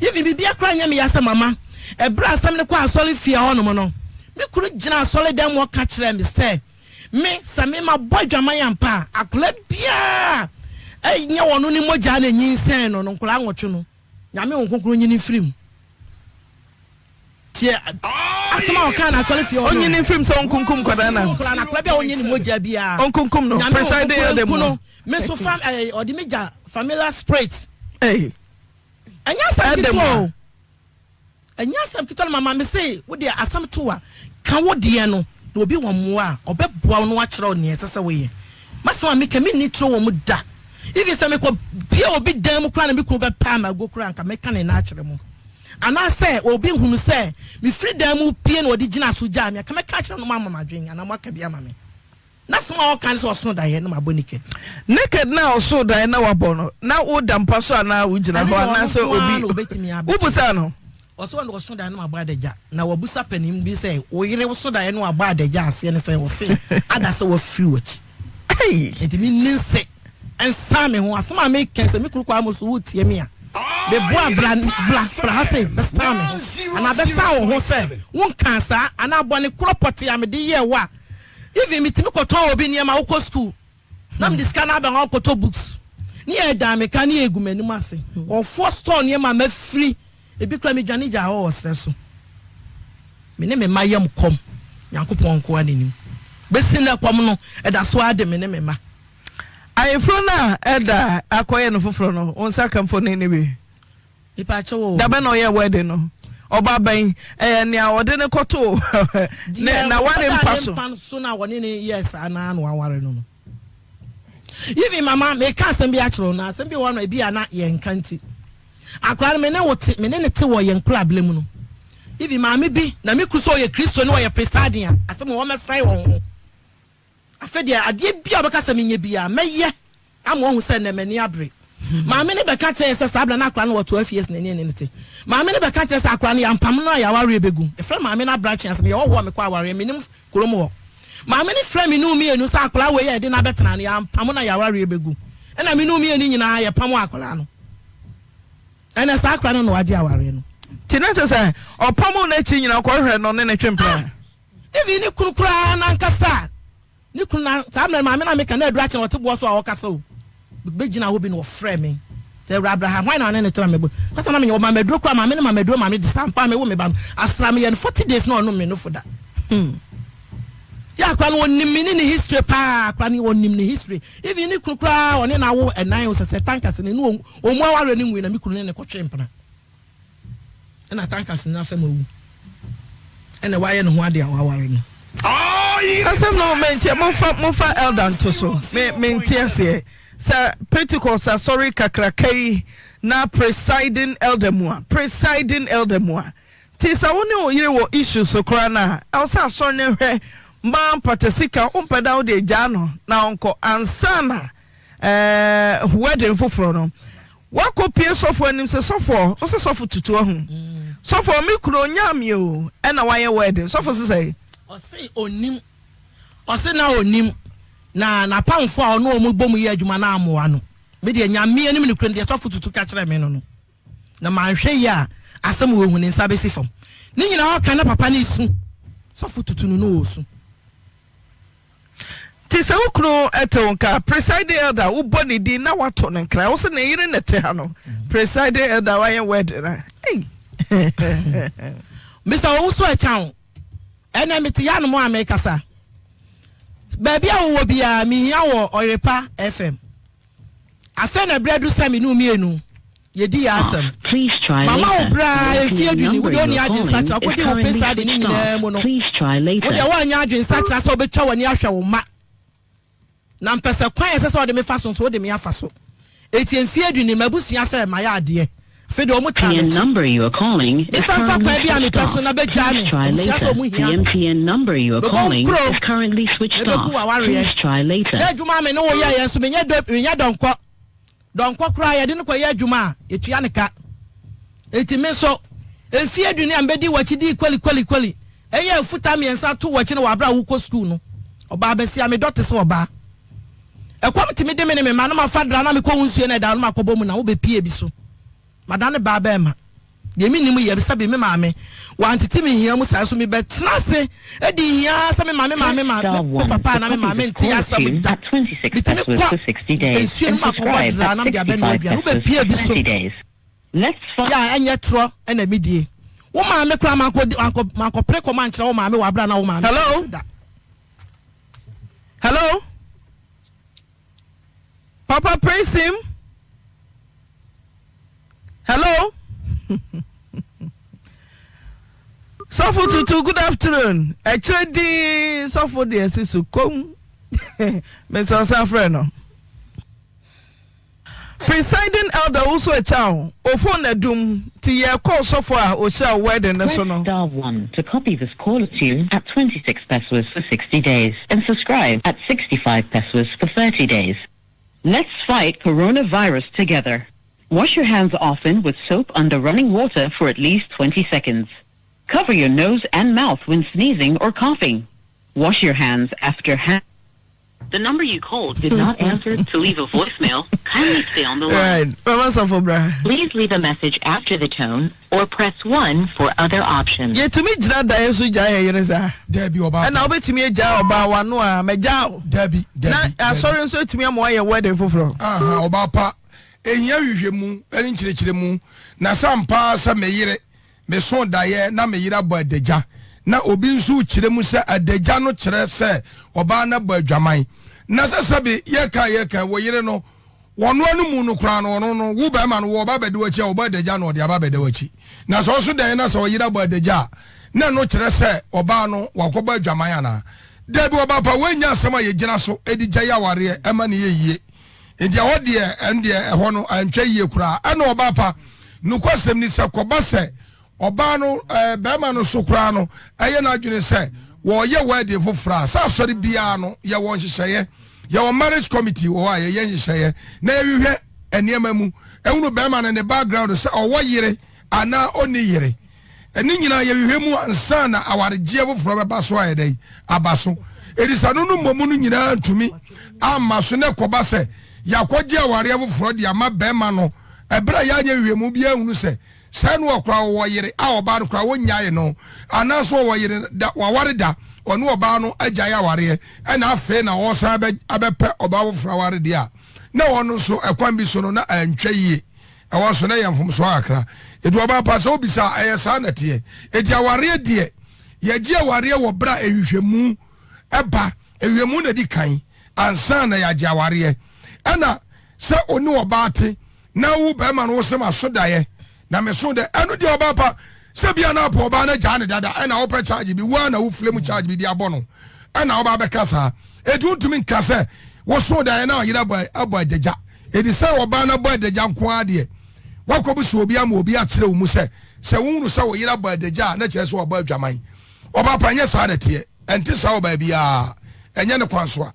Even biribiara koraa nyɛ me ya sɛ mama. Ɛberɛ a asɛm no kɔɔ asɔrefie hɔnom no, me kunu gyinaa asɔredan mu hɔ ka kyerɛɛ me sɛ, me, sɛ me mabɔ adwaman ampa a, akwadaa biara a ɛnyɛ ɔno ne mogya na ɛnyinsɛn no no, nkwadaa nwɔtwe no, Nyame Honhom Kronkron nyi no mfiri mu. Tie asɛm a ɔkaa na asɔre fie hɔ no. Onyi ne mfirim sɛ onkunkum nkwadaa na. Nkwadaa na akwadaa bi a onye ne mogya biara. Onkunkum no. Presiding elder mu. No. Me so fam ɛɛ ɔde me gya familiar spirit. Ɛy. Ɛnyɛ asɛm ketewa o. Ɛnyɛ asɛm ketewa no mama me se wo deɛ asɛm to a ka wo deɛ no na obi wɔ mmoa a ɔbɛboa wo na wakyerɛ wo nea ɛsɛ sɛ woyɛ. M'asɛm a meka menni toro wɔ mu da. Even sɛ mekɔ bia obi dan mu koraa na me kunu bɛpaa me ago koraa nka mɛka ne nan akyerɛ mo. Anaasɛ obi hunu sɛ mefiri dan mu pue na ɔde gyina so gyaa me a, nka mɛka akyerɛ no moama me adwene anaa moaka bi ama me. N'asɛm a ɔka ne sɛ ɔsoo daeɛ na mabɔ naked. Naked no a ɔsoo daeɛ na wabɔ no, na woda mpa so anaa wogyina Ɛno hɔ deɛ ɔno anaasɛ nko ara obi na ɔbɛtumi abɛkyerɛ. Wobusaa no? Ɔse ɔno ɔso daeɛ na wabɔ adagya na wabusa panin bi sɛ wo yere woso daeɛ na wabɔ adagya aseɛ ne sɛn ɔse ada sɛ wafiri wakyi nti me nni nse nsa me ho asɛm a meka sɛ me kuru kwaa mo so wotie me a meboa bra bra bra ha sei bɛsan me ho anaa bɛsan wo ho sɛ wonkaa saa anaa bɔne korɔ pɔtee a mede yɛɛ wo a even metumi kɔtɔn obi nneɛma wokɔ school Na mede sika no aba hɔ akɔtɔ books ne yɛ dan me ka ne yɛ egu m'anim ase. Nkurɔfoɔ store nneɛma a mafiri ebi koraa medwane gyaa hɔ wɔ serɛ so. Me ne me mma yam kɔm Nyankopɔn nko ara na nim. Bɛsi nnɛ kɔm no ɛda so ara de me ne me mma. Ayeforo no a ɛda akɔyɛ no foforɔ no, wo nsa ka mfonin no bi? Mepaakyɛw o. Dabɛn na ɔyɛɛ wedding no? Ɔba bɛn? Ɛyɛ nea ɔde no kɔtoo ne Deɛ n'aware ɔdaa mpa ne so. mpa so na ɔne no yɛɛ saa no ara na waware no no. Even mama, meka asɛm bi akyerɛ wo na asɛm bi wɔ hɔ no ebi a na yɛnka nti. Akwadaa no me ne wo te, me ne no te wɔ yɛn nkorabere mu no. Even maame bi, na me kuru sɛ ɔyɛ Kristoni, ɔyɛ presiding a, asɛm wɔ hɔ mɛsan wɔn ho. Afei deɛ, adeɛ biara a ɔbɛka sɛ menyɛ biara, mɛyɛ ama wahu sɛ nnɛ m'ani abere. Maame no bɛka kyerɛɛ yɛn sɛ saa berɛ no na akwadaa no wɔ 12 years na ɛne ɛne no te. Maame no bɛka kyerɛɛ sɛ akwadaa no yɛampam no a yɛawareɛ bɛgu. Mefrɛ maame no abrakye ase, meyɛ hɔhoɔ a mekɔ awareɛ, mennim kurom hɔ. Maame no frɛɛ me ne wo mmienu sɛ akwadaa wei a yɛde no abɛtena no, yɛampam no a yɛawareɛ bɛgu. Ɛna me ne wo mmienu nyinaa yɛpamoo akwadaa no. Ɛnɛ saa akwadaa no na wagye awareɛ no. Nti na kyerɛ sɛ ɔpamoo no akyi nyinaa ɔkɔhwehwɛ no ne no twe mpena? Ah! Even ne kunu koraa nankasa a, ne kunu na saa mmerɛ no maame na meka na aduru akye na ɔte boɔ so a ɔkasa o. Bɛgyina hɔ bi na ɔfrɛ me sɛ awura bra ha hwan na ɔne ne tena mebɔ kasa na menyɛ ɔma maduro koraa maame no ma maduro ma me de saa mpa mewo me ba no asra meyɛ no 40 days na ɔnom me nofo da. Hmm. Yɛ akora no ɔnim me ne ne history paa akora no ɔnim ne history even ne kunu koraa ɔne na awo ɛnan o sɛ sɛ tankase ne no ɔmu awareɛ no nwui na me kunu ne ne kɔtwe mpena. Ɛna tankers no afam awu. Ɛna wayɛ ne ho ade a waware no. Asɛm no menteɛ momfa momfa elder nto so me mente aseɛ sɛ Pentecost asɔre kakraka yi na presiding elder mu a presiding elder mu a nti sɛ wo ne wo yere wɔ issues koraa no a ɛwɔ sɛ asɔre no hwɛ ma mpata sika wompɛ da wode agyaa no na ɔnkɔ ansa na ɛɛ wedding foforɔ no Woakɔ pie sɔfoɔ anim sɛ sɔfoɔ wo se sɔfo tutu ahu sɔfoɔ me kunu ɔnyaa me o ɛna wayɛ wedding sɔfo se sɛn. Ɔse ɔnim ɔse na ɔnim na napamfoɔ a ɔne wɔn bɔ mu yɛ adwuma no ammoa no me deɛ Nyame anim nokorɛ no deɛ sɔfo tutu ka kyerɛɛ me no no na manhwɛ yie a asɛm wɔ hu ne nsa bɛsi fam ne nyinaa ɔka na papa no resu sɔfo tutu no no ɔresu. Nti sɛ wo kunu te wo nka a, presiding elder wobɔ ne din na woato no nkra. Wo se ne yere na ɛte ha no, presiding elder wayɛ wedding a. Ei. Mister Owusu Akyang, ɛnɛ mete yanom a mekasa. Baabi a wowɔ biara mehia wɔ Ɔyerepa FM. Afei na berɛ adu sɛ me ne wo mmienu yɛdi yɛn asɛm. Mama wo berɛ ara mfeɛ du ni, wo deɛ wonni adwensakyera, wokɔdii wo pesa ade no nyinaa mu no, wo deɛ woanyɛ adwensakyera sɛ wobɛtwa w'ani ahwɛ wo mma. Na mpɛ sɛ kwan a ɛsɛ sɛ wɔde me fa so nso, wode me afa so. Enti mfeɛ du ni, m'abusua sɛ mayɛ adeɛ. Afei deɛ wɔn taa m'akyi. Mefa mfa kwan bi a mepɛ so na bɛgyaa me. Abusua sɛ wɔn hia. Mebɔ wo nkuro na ɛbɛgu w'awareɛ. Yɛ adwuma a me ne wo yɛeɛ nso menyɛ dɔ menyɛ dɔnkɔ. Dɔnkɔ koraa yɛde no kɔyɛ adwuma a yɛtua no ka. Enti me nso mfeɛ du ni a mebɛdii w'akyi dii kwali kwali kwali. Ɛyɛ afuta mmiɛnsa too w'akyi no wɔ aberɛ a wokɔ sukuu no. Ɔbaa basia medɔ te sɛ ɔbaa. Ɛkɔm tumi de me ne me mma na mafa dra na mekɔ wo nsuo na ɛda no makɔbɔ mu na wobɛpie bi so. Madane baa bɛɛma. Deɛ mennim yɛ sɛbe me maame wantete me hia mu saa nso mebɛtena ase di hia ara sɛ me maame maame maame me papa anaa me maame nte asɛm da. Metumi kɔ nsuo no mu akɔbɔ dra na mede abɛnoa aduane wobɛpie bi so. Yɛ a ɛnyɛ torɔ na medie. Wo maame koraa mankɔpere kɔm ankyerɛ wo maame wɔ aberɛ a na wo maame te ase da. Hello? Papa praise him. Hello? Sɔfo tutu good afternoon. Ɛkyerɛ din sɔfo deɛ si so kom. Mesɛ ɔsan frɛ no. Presiding elder wo so ɛkya o o phone na dum nti yɛ kɔ ɔsɔfo a ohyira wo wedding no so no. Press star 1 to copy this caller tune at 26 pesewas for 60 days and subscribe at 65 pesewas for 30 days. Let's fight coronavirus together. Wash your hands often with soap under running water for at least 20 seconds. Cover your nose and mouth when sneezing or coughing. Wash your hands after hand. The number you called did not answer. To leave a voicemail, kindly stay on the line. Right. Mama Sɔfo bra. Please leave a message after the tone or press 1 for other options. Yɛtumi gyina daeɛ so gyae yɛn yere saa? Dabi, ɔbaa Ɛna wobɛtumi agyae ɔbaa w'ano a, magyaa wo. Dabi, dabi, Na asɔre nso atumi ama woayɛ wedding foforɔ. Aha, ɔbaa pa. Ɛhia nhwehwɛmu ne nkyerɛkyerɛmu. Na sɛ ampa ara sɛ me yere Mesoo daeɛ na me yere abɔ adagya, na obi nso rekyerɛ mu sɛ adagya no kyerɛ sɛ ɔbaa no abɔ adwaman. Na sɛ sɛbe yɛka a yɛka yi, wo yere no, wɔno ano mu no koraa no, ɔno no, wo barima no, wɔ ɔba abɛda w'akyi a, ɔbɔ adagya na ɔde aba abɛda w'akyi. Na sɛ ɔso daeɛ na sɛ ɔyere abɔ adagya a, na ɛno kyerɛ sɛ ɔbaa no, wakɔbɔ adwaman anaa? Dabi, ɔbaa pa, wei nyɛ asɛm a yɛgyina so de gyae awareɛ ma no yɛ yie. Enti ɛhɔ deɛ, ɛno deɛ ɛhɔ no antwa yie koraa. Ɛna ɔbaa pa, nokwasɛm ni sɛ kɔba sɛ ɔbaa no ɛɛ bɛrima no so koraa no ɛyɛ n'adwene sɛ wɔreyɛ wedding foforɔ a, sɛ asɔre biara no yɛwɔ nhyehyɛeɛ, yɛwɔ marriage committee wɔ hɔ a yɛyɛ nhyehyɛeɛ na yɛhwehwɛ nneɛma mu, ɛhunu bɛrima no ne background sɛ ɔwɔ yere anaa ɔnni yere. Ne nyinaa yɛhwehwɛ mu ansa na awaregyeɛ foforɔ bɛba so ayɛ dɛn aba so. Enti sɛ no no mmom no nyinaa ntumi amma so na ɛkɔba sɛ yɛakɔgye awareɛ foforɔ de ama bɛrima no ɛberɛ a yɛanyɛ nhwehwɛmu biara nhunu sɛ sɛ no ɔkora ɔwɔ yere a ɔbaa no koraa wɔnnyae no anaasɛ ɔwɔ yere da waware da ɔne ɔbaa no agyae awareɛ ɛna afei na ɔresan abɛpɛ ɔbaa foforɔ aware deɛ a na ɔno nso ɛkwan bi so no na antwa yie. Ɛhɔ nso na ɛyɛ mfomsoɔ kakra. Enti ɔbaa pa sɛ wobisa a, ɛyɛ saa na ɛteɛ. Enti awareɛ deɛ, yɛgye awareɛ wɔ berɛ a nhwehwɛmu ba. Nhwehwɛmu na ɛdi kan ansa na yɛagye awareɛ. Ɛna sɛ wo ne ɔbaa te na wo barima no wo se maso daeɛ na meso dɛ, ɛno deɛ ɔbaa pa sɛ bia na apɔ ɔbaa no agyaa ne dada ɛna wopɛ charge bi, wo ara na wo flame charge bi de abɔ no ɛna woba abɛka saa. Enti wontumi nka sɛ woso daeɛ na ɔyere abɔ adagya. Enti sɛ ɔbaa no abɔ adagya nko ara deɛ, woakɔbisa obi ama obi akyerɛ wo mu sɛ, sɛ wohunu sɛ wo yere abɔ adagya a, na kyerɛ sɛ wabɔ adwaman. Ɔbaa pa, ɛnyɛ saa na ɛteɛ. Ɛnte saa wɔ baabiara. Ɛnyɛ ne kwan so a.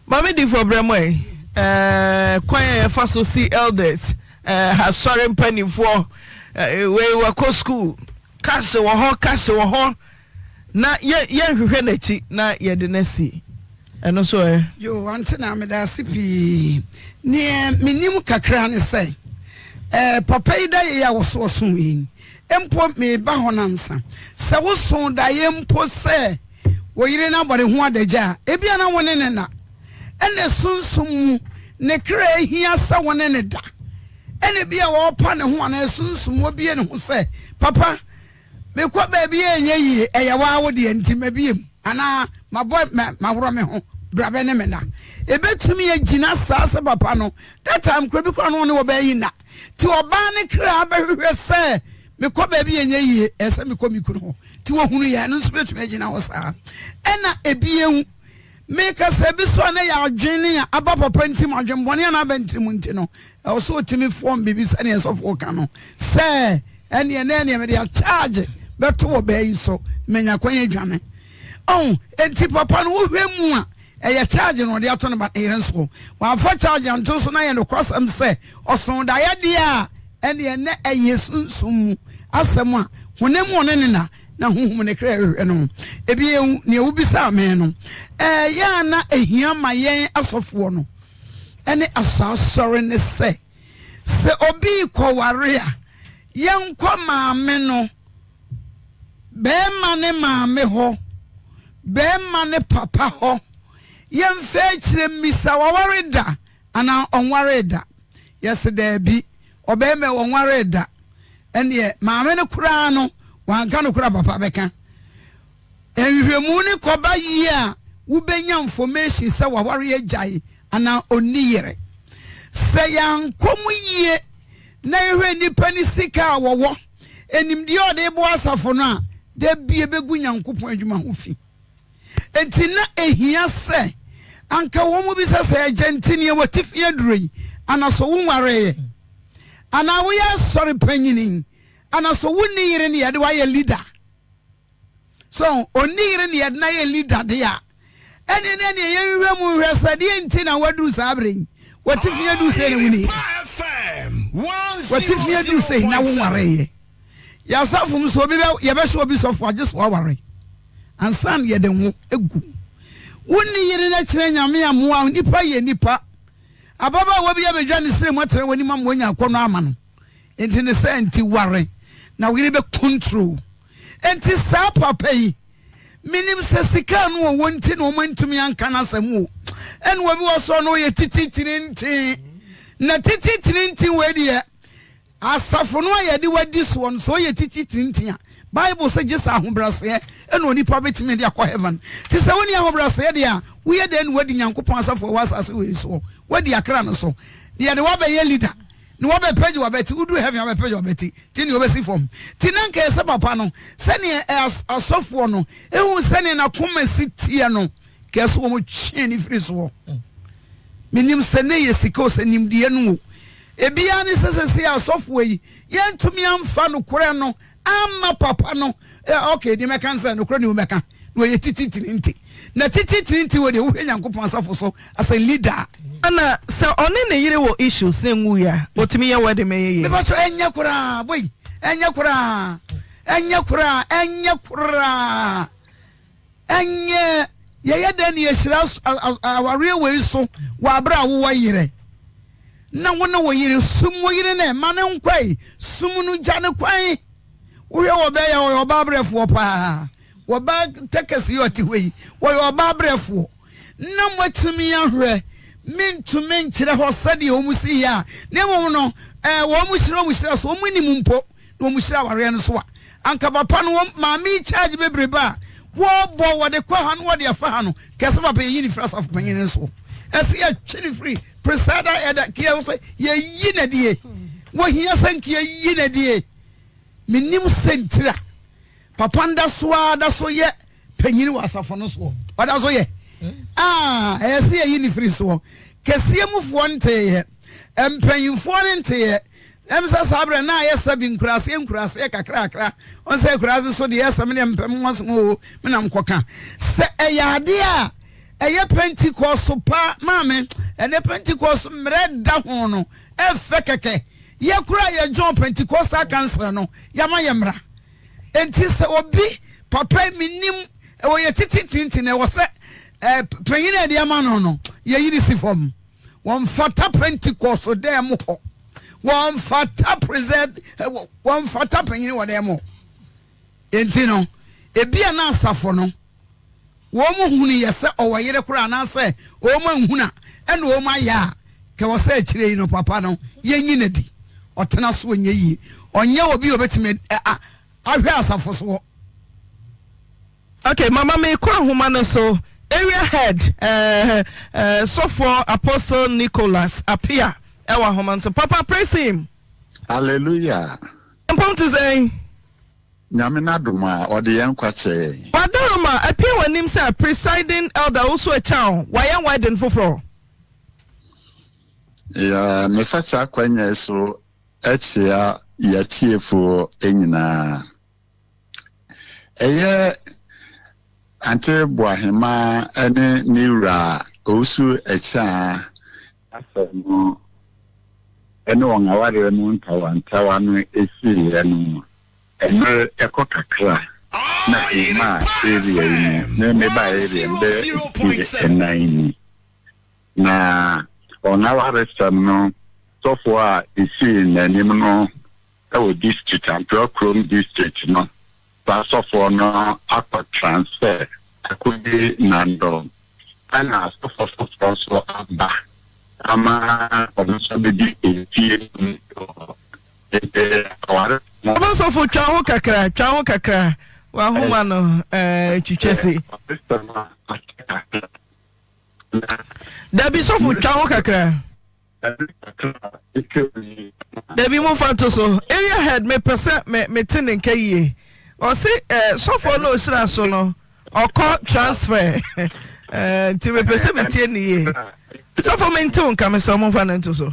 Maame Difoɔ brɛ mo ɛ. Eh, kwan a yɛfa so si elders, eh, asɔre mpanimfoɔ, eh, wei wakɔ school, cash wɔ hɔ, cash wɔ hɔ. Na yɛ yɛnhwehwɛ n'akyi na yɛde no asi. Ɛno nso ɛ? Yoo, Aunty Naa, meda ase pii. Neɛ menim kakra ne sɛ, eh, papa yi daeɛ yi a wɔso ɔso yi, mpo meba hɔ no ansa. Sɛ woso daeɛ mpo sɛ wo yere no abɔ ne ho adagya a, ebia na wo ne no nna. Ɛna sunsum mu, ne kra hia sɛ wo ne no da. Ɛna ebia ɔrepa ne ho anaa sunsum wabue ne ho sɛ, papa, Mekɔ baabi a ɛnyɛ yie, ɛyɛ wo ara wo deɛ nti mabue mu anaa mabɔ maworɔ me ho, bra bɛ ne me nna. Ɛbɛtumi agyina saa sɛ papa no, that time kora bi koraa no ɔne ɔbaa yi nna. Nti ɔbaa no kra bɛhwehwɛ sɛ mekɔ baabi a ɛnyɛ yie, ɛsɛ sɛ mekɔ me kunu hɔ. Nti wɔhunu yɛn, ɛno nso bɛtumi agyina hɔ saa. Ɛna ebi ehu. Meka sɛ ebi so a na yɛ adwene a aba papa nti mu, adwenbɔne a na aba ntiri mu nti no, ɛwɔ sɛ ɔtumi fɔm biribi sɛdeɛ sɔfoɔ ka no sɛ ɛneɛ na ɛneɛ mede akyagye bɛto wɔ bɛɛ yi so manya kwan adwane. Ɔho, enti papa no wohwɛ mu a ɛyɛ charge na ɔde ato ne ba ne yere nso. Wamfa charge anto so na yɛ nokwasɛm sɛ ɔsoo daeɛ deɛ a ɛneɛ na ɛyɛ sunsum mu asɛm a honam mu ɔne ne na na honhom ne kra rehwehwɛ no. Ebio, nea wobisaa me no, ɛyɛ a na ehia ma yɛn asɔfoɔ no ne asɔasɔre ne sɛ, sɛ obi rekɔware a, yɛnkɔ maame no, barima ne maame hɔ, barima ne papa hɔ, yɛmfa akyire mmisa waware da anaa ɔnwaree da. Yɛse daabi, ɔbarima yi ɔnwaree da. Ɛnneɛ maame no koraa no, wanka no koraa papa bɛka. Nhwehwɛmu no kɔba yie a, wobɛnya information sɛ waware agyae anaa ɔnni yere. Sɛ yɛankɔ mu yie na yɛhwɛ nnipa no sika a wɔwɔ, nimdeɛ a ɔde boa asafo no a, da bi ɛbɛgu Nyankopɔn adwuma ho fi. Enti na ehia sɛ anka wɔbisa sɛ, Agya, nti nea w'atifi aduro yi, ana so wonwareeɛ? Anaa woyɛ asɔre panyini? Ana so wonni yere ne yɛde woayɛ leader? So onni yere ne yɛde no ayɛ leader de a, ɛne ne ɛne yɛnhwehwɛ mu nhwɛ sɛ deɛ nti na waduru saa berɛ yi, w'atifi aduru sɛ na wonni yere. W'atifi aduru sei na wonwareeɛ. Yɛn asafo mu sɛ obi bɛ yɛbɛhyɛ obi sɔfo agye so aware ansa na yɛde ngo egu. Wonni yere na kyerɛ Nyame amoa nipa yɛ nipa. Ababaawa bi abɛdwa ne srɛ mu atena w'anim ama wanya akɔnnɔ ama no. Enti ne saa nti ware na wo yere bɛ control. Enti saa papa yi menim sɛ sika no ɔwɔ nti na wɔn antumi anka n'asɛm o. Ɛna obi wɔ sɔ no ɔyɛ tititiri nti na tititiri nti wei deɛ Asafo no a yɛde wo adi soɔ no, sɛ ɔyɛ titi tintin a, Bible sɛ gye sɛ ahobrɛaseɛ na onipa bɛtumi de akɔ heaven. Nti sɛ wonni ahobrɛaseɛ deɛ a, woyɛ dɛn na woadi Nyankopɔn asafo a ɛwɔ asase wei soɔ? Woadi akra no so. Na yɛde wo abɛyɛ leader, na woabɛpagya w'abati, woduru heaven a wobɛpagya w'abati, nti nea wobɛsi fam. Nti na anka ɛyɛ sɛ papa no, sɛdeɛ asɔfoɔ no hu sɛdeɛ n'akoma si teɛ no, Kɛ so wɔn twee ne firi soɔ. Menim sɛ ne yɛ sika o sɛ nimdeɛ no o. Ebiara ne sɛ sɛsɛ asɔfoɔ yi yɛntumi amfa nokorɛ no amma papa no. Eh, ok, deɛ mɛka nsɛ nokorɛ ne wobɛka na ɔyɛ tititiri nti. Na tititiri nti wɔ deɛ wohwɛ Nyankopɔn asafo so as a leader. Ɛna sɛ ɔne ne yere wɔ issues na ɛnwuiɛ a, ɔtumi yɛ wedding ma ɛyɛ yie? Mepa kyɛw, ɛnyɛ koraa, boy, ɛnyɛ koraa, ɛnyɛ koraa, ɛnyɛ koraa. Ɛnyɛ yɛyɛ dɛn na yɛhyira awareɛ wei so wɔ aberɛ a wowɔ yerɛ na wo ne wo yere sum wo yere no ma no nkwae sum no gya no kwan wohwɛ wɔ bɛyɛ ɔyɛ ɔbaa berɛfoɔ paa wɔba tɛkɛse yi ɔte hɔ yi wɔyɛ ɔbaa berɛfoɔ na moatumi ahwɛ mentumi nkyerɛ hɔ sɛdeɛ wɔn si yɛ a na mmom no ɛɛ wɔn hyira wɔn hyira so wɔn nim mpo na wɔn hyira awareɛ no so a, anka papa no wɔn maame yi charge bebrebe a wɔbɔ wɔde kɔ ha no wɔde afa ha no kɛse papa yɛyi ne firi asafo panyin no so ɛsɛ yɛtwe ne firi presada ɛda kia sɛ yɛyi na die wɔhia sɛ nka yɛyi na die menim sɛ ntira papa nda so ara da so yɛ panyin wɔ asafo no soɔ ɔda so yɛ ah ɛyɛ sɛ yɛyi ne firi soɔ kɛseɛ mufoɔ nteeɛ mpanyinfoɔ no nteeɛ ɛm sɛ saa berɛ na ayɛ sɛ bi nkuraseɛ nkuraseɛ kakrakra ɔn sɛ akuraase so deɛ ɛsɛ me deɛ mpɛ mo asɛm o me nam kɔka sɛ ɛyɛ adeɛ a ɛyɛ pentecost pa maame ɛnɛ pentecost mmerɛ da ho no ɛfɛ kɛkɛ yɛ kora yɛ join pentecostal council no yɛama yɛ mmara Enti sɛ obi papa yi menim ɛwɔ yɛ titi tinti na ɛwɔ sɛ ɛɛ panyin a yɛde ama no no yɛyi ne si fam. Wɔmfata Pentecost dan mu hɔ. Wɔmfata present wɔmfata panyin wɔ dan mu. Enti no ebi a na asafo no Wɔn hunu yɛ sɛ ɔwɔ yere koraa anaasɛ wɔn anhunu a ɛna wɔn ayɛ a, kɛ wɔ sɛ akyire yi no papa no yɛnyi no adi. Ɔtena so ɔnyɛ yie. Ɔnyɛ obi a ɔbɛtumi ahwɛ asafo soɔ. Ok mama me kɔ ahoma no so area head eh eh sɔfoɔ apostle Nicholas Appiah ɛwɔ ahoma no so papa praise him. Hallelujah. Mpom te sɛn? Nyame n'adom a, ɔde yɛn nkwa kyɛ yɛn. Wadaroma, apue w'anim sɛ presiding elder wo so akyan wo, wayɛ wedding foforɔ. Yeah, mefa saa kwanya yi so kyea yɛatiefoɔ nyinaa. Ɛyɛ Ante Boahemaa ne ne wura Owusu Akyaa asɛm no ne wɔn awareɛ mu ntawantawa no siiɛ no, mmerɛ kɔ kakra na memaa area yi mu, me mebaa area mu bɛyɛ mfeɛ nnan ni. Na wɔn awaresɛm no sɔfoɔ a ɛsii n'anim no wɔ district, Ampewa kurom district no, saa sɔfoɔ no akɔ transfer akɔdi Nandom, ɛna sɔfoɔ foforɔ nso aba ama ɔno nso abɛdi mfie num wɔ nti awarefo no. Ɔba sɔfo twa ho kakra, twa ho kakra, w'ahoma no ɛɛ twitwa si. Awaresɛm a akyɛ kakra na. Dabi sɔfo twa ho kakra. Dabi mo fa nto so. Area head me pɛ sɛ me me te ne nka yie. Ɔse eh, sɔfoɔ no ɔhyira so no ɔkɔ transfer eh, nti me pɛ sɛ me tie ne yie. Sɔfo me nte wo nka me sɛ mo nfa no nto so.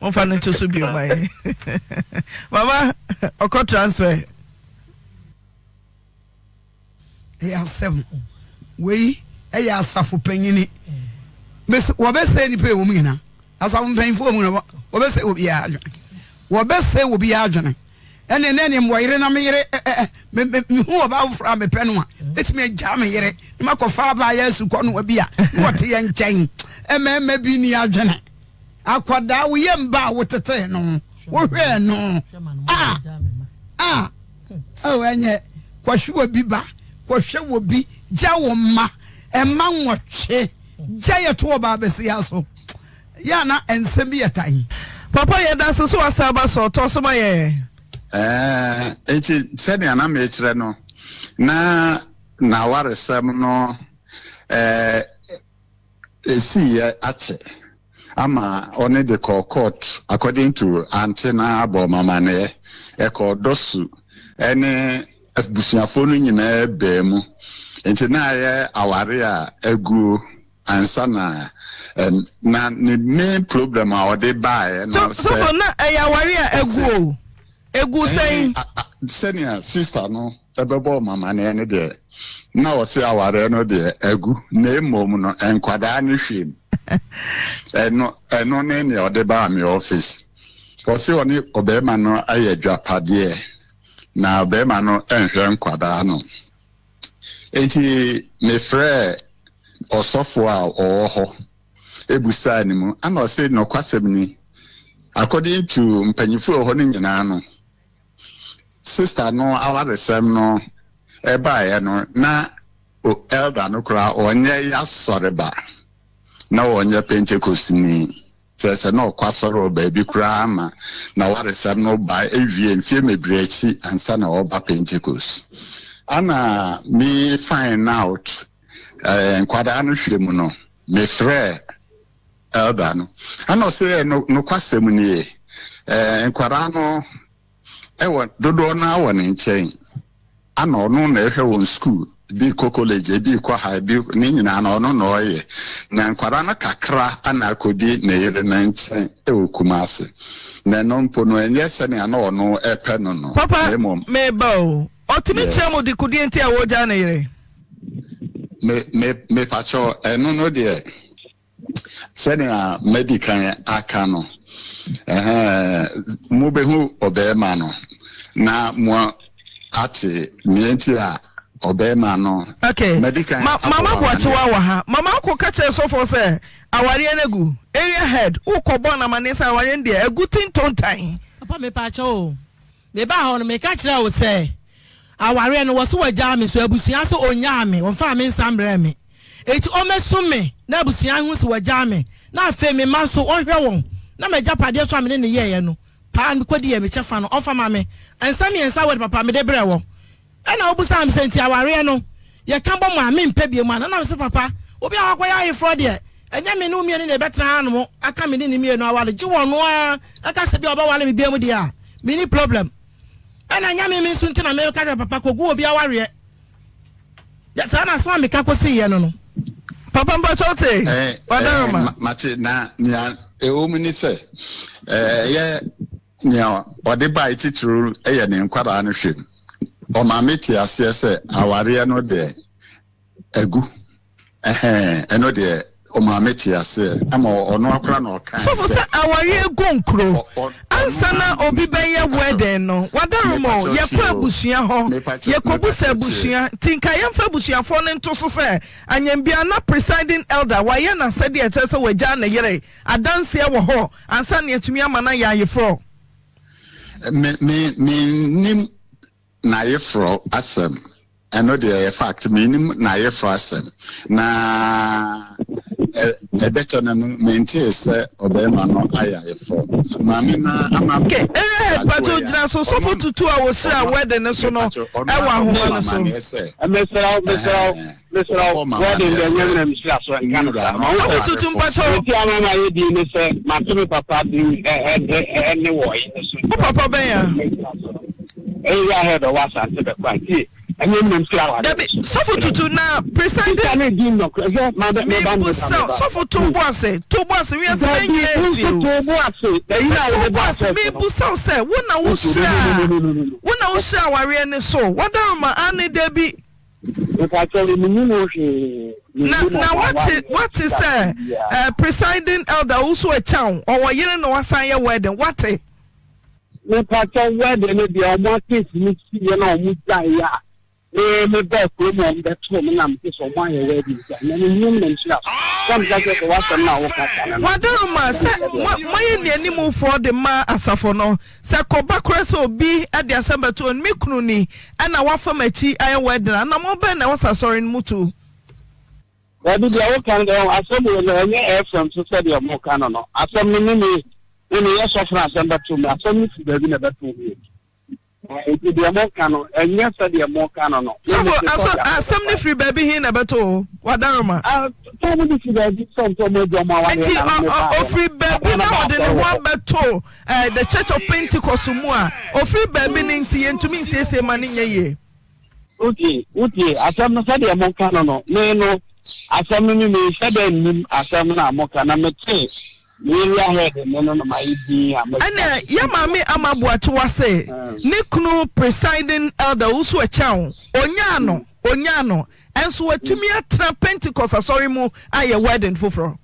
Mo nfa no nto so bio ma yɛ. Mama ɔkɔ transfer. Ɛyɛ asɛm. Wei ɛyɛ asafo panyini. Mese wɔbɛsɛe nipa ɛwɔ mu nyinaa. Asafo mpanyinfoɔ mu no wɔbɛsɛe obiara adwene. Wɔbɛsɛe obiara adwene. Ɛne ne ne mmɔ yere na me yere mehu ɔbaa foforɔ a mepɛ no a mɛtumi agyaa me yere na makɔfa abaayɛ asukɔ no bi a na wɔte yɛ nkyɛn. Mmarima bi ni adwene. Akwadaa woyɛ mba a wotetee no wohwɛɛ no a a oh ɛnyɛ kɔhwɛ obi ba kɔhwɛ obi gya wo mma mma nwɔtwe gya yɛ to ɔbaa bɛsia so yɛ ana nsɛm bi yɛ tan. Papa yɛdase sɛ wasan aba sɛ ɔtɔ so ma yɛn. Ɛɛ, enti sɛnea na mekyerɛ no, na n'awaresɛm no ɛɛ. Esiiɛ akyɛ ama ɔne de kɔɔ court according to ante na abɔ ɔmo amaneɛ. Ɛkɔɔ dɔsu ɛne abusuafoɔ no nyinaa baa mu nti na ayɛ aware a aguo ansa na ɛm na ne main problem a ɔde baeɛ no sɛ. Sɔfo na ɛyɛ aware a agu o. Egu sɛn? Sɛnea sista no bɛbɔɔ me amanneɛ no deɛ, na ɔse awareɛ no deɛ agu, na mmom no nkwadaa no hwɛ mu. Ɛno, ɛno ne nea ɔde baa me office. Ɔse ɔne ɔbarima no ayɛ adwapadeɛ, na ɔbarima no nhwɛ nkwadaa no. Enti mefrɛɛ ɔsɔfo a ɔwɔ hɔ bisaa no mu, ɛna ɔse nokwasɛm ni, according to mpanyinfo a ɛwɔ hɔ no nyinaa no, sister no awaresɛm no ɛbaeɛ no, na elder no koraa ɔnyɛ y'asɔreba, na ɔnyɛ Pentecostni. Kyerɛ sɛ, na ɔkɔ asɔre wɔ baabi koraa ma n'awaresɛm no ba awie mfeɛ bebree akyi ansa na ɔreba Pentecost. Ana me find out eh, nkwadaa no hwɛ mu no, mefrɛɛ elder no. Ana ɔsɛ eh, no, nokwasɛm nie, eh, nkwadaa no ɛwɔ dodoɔ no ara wɔ ne nkyɛn. Ana ɔno na ɛhwɛ wɔn sukuu, ebi rekɔ college, ebi rekɔ ha, ebi ne nyinaa no ɔno na ɔyɛ. Na nkwadaa no kakra ana akɔdi ne yere no nkyɛn wɔ Kumasi. Na ɛno mpo no ɛnyɛ sɛnea na ɔno ɛpɛ no no, Papa, na mmom. meba o. Ɔtumi kyerɛ Yes. mo dekodeɛ nti a wɔgyaa ne yere? Me, me, mepakyɛw, ɛno no deɛ. Sɛnea madi kan aka no, ɛhɛɛ, mubehu ɔbarima no na moate nea enti a ɔbarima no. Okay. Madi kan Ma, abɔ Mama mo Boakyewa amanneɛ. wɔ ha. Mama akɔ ka kyerɛ sɔfoɔ sɛ awareɛ no agu. Area head, wokɔ bɔ no amanneɛ sɛ awareɛ no deɛ agu tintontan. Papa mepaakyɛw o, Mebaa hɔ no, meka kyerɛɛ wo sɛ, awareɛ no, wɔse wɔagyaa me, so abusua se ɔnnyaa me, ɔmfaa me nsa mmrɛɛ me. Enti ɔmmɛsom me na abusua nhu se wagyaa me, na afei me mma nso, ɔnhwɛ wɔn, na m'agyapadeɛ nso a me ne no yɛeɛ no, paa no mekɔdiiɛ, me kyɛfa no, ɔmfa mma me. Nsa mmiɛnsa wɔ de papa mede brɛɛ wɔ. Ɛnna wobisaa me sɛ, Enti awareɛ no, yɛka bɔ mu a, mempɛ bio anaa? Ɛnna mese, Papa, obi a wakɔyɛ ayeforɔ deɛ, ɛnyɛ me ne wo mmienu na yɛbɛtena hanom aka me ne ne mmienu aware, gye ɔno ara ka sɛ bi a ɔbɛware me bio deɛ a, menni problem. Ɛnna ɛnyɛ me me nso nti na meka sɛ, Papa, kɔgu obi awareɛ. Saa na asɛm a meka kɔsiiɛ no no. Papa mpakyɛ wote? Eh, Wadaroma. Eh, mate na nea ɛwɔ mu ne sɛ ɛyɛ Nea ɔde bae titiriw yɛ ne nkwadaa no hwɛ mu. Ɔma mete aseɛ sɛ awareɛ no deɛ agu. Ɛhɛn, ɛno deɛ ɔma mete aseɛ ama ɔno ara koraa na ɔkae Sɔfo sɛ sɛ awareɛ gu nkuro ɔ ɔ ɔno ansa na ara obi bɛyɛ mepakyɛw wedding no wadaroma o mepakyɛw yɛkɔ tie o abusua hɔ mepakyɛw yɛkɔbusa mepakyɛw tie. abusua nti nka yɛmfa abusuafoɔ no nto so sɛ anyambia na presiding elder wayɛ n'asɛdeɛ ɛkyerɛ sɛ wagyaa ne yere Adanseɛ wɔ hɔ ansa na yɛatumi ama no ayɛ ayeforɔ. Me me mennim n'ayeforɔ asɛm. Ɛno deɛ ɛyɛ fact. Mennim n'ayeforɔ asɛm. Na ɛbɛtɔ no no mentee sɛ ɔbarima no ayɛ ayeforɔ. Maame no ama Okay, area head pacho gyina so sɔfo tutu a wɔhyira wedding no so no ɛwɔ ahoma no so. Mesrɛ wo, mesrɛ wo. Mesrɛ wo, wedding deɛ nyɛ me na mehyira so, nka no saa. Mahu sɛ Tutu mpakyɛw. deɛ nti ama mayɛ din ne sɛ mate me papa din ɛne wɔ ɛyi no so. Wo papa bɛn a? Ɛyɛ yɛ ahɛ dɔ wɔ asante bɛkɔ a tie ɛnyɛ me na mehyira wɔ Dabi, sɔfo tutu na presiding. Sika ne din nɔkorɛ hwɛ ma bɛ meba meba Mebusa sɔfo to bo ase to bo ase wiase bɛ Dabi nyina wo etie nso o. to bo ase ɛyi na To wode bo ba ase first no. mebusa wo sɛ wo na wo hyira wo na wo hyira awareɛ ne so wadaroma ane dabi. Mepakyɛw, minnim ho hwee. Na na wate wate sɛ eh, presiding elder wo so akyɛw ɔwɔ yere na wasan yɛ wedding wate. Mepakyɛw wedding no deɛ ɔmo akesi no si yɛ na ɔmo gyae yɛ a me me baa kurom a ɔmo bɛtoo me na mete sɛ ɔmo ayɛ wedding nti a na me nim na nhyira so sɛ meka kyerɛ sɛ w'asɛm no a woka sa no no. Wadaroma sɛ mo moayɛ nnianimufoɔ de ma asafo no sɛ kɔba koraa sɛ obi de asɛm bɛto wɔn me kunu ni ɛna wafa m'akyi ayɛ wedding a anammɔn bɛn na ɛwɔ sɛ asɔre no mu tu? Dabi deɛ woka no deɛ asɛm wei no ɛnyɛ FM so sɛdeɛ moka no no asɛm no me me me meyɛ sɔfo na asɛm bɛto me asɛm no firi baabi na ɛbɛto me nti deɛ moka no ɛnyɛ sɛdeɛ moka no no. Sɔfo aso asɛm no firi baabi he na ɛbɛto o wadaroma. Sɛ ɔmo de firi baabi sɛ ɔmo sɛ ɔmo adi ɔmo awadeɛ Nti ɔfiri baabi na ɔde ne ho abɛto the Church of Pentecost mu a ɔfiri baabi no nti yɛntumi nsiesie ma no nyɛ yie. Wotie, wotie, asɛm no sɛdeɛ moka no no, me no, asɛm no me menhyɛ da nnim asɛm no a moka, na metee me area head nne no na mayɛ dinn a mɛka. Ɛnna yɛn maame Ama Boakyewa se ne kunu presiding elder Owusu Acheaw, ɔnyaa no, ɔnyaa no, nso watumi atena Pentecost asɔre mu ayɛ wedding foforɔ.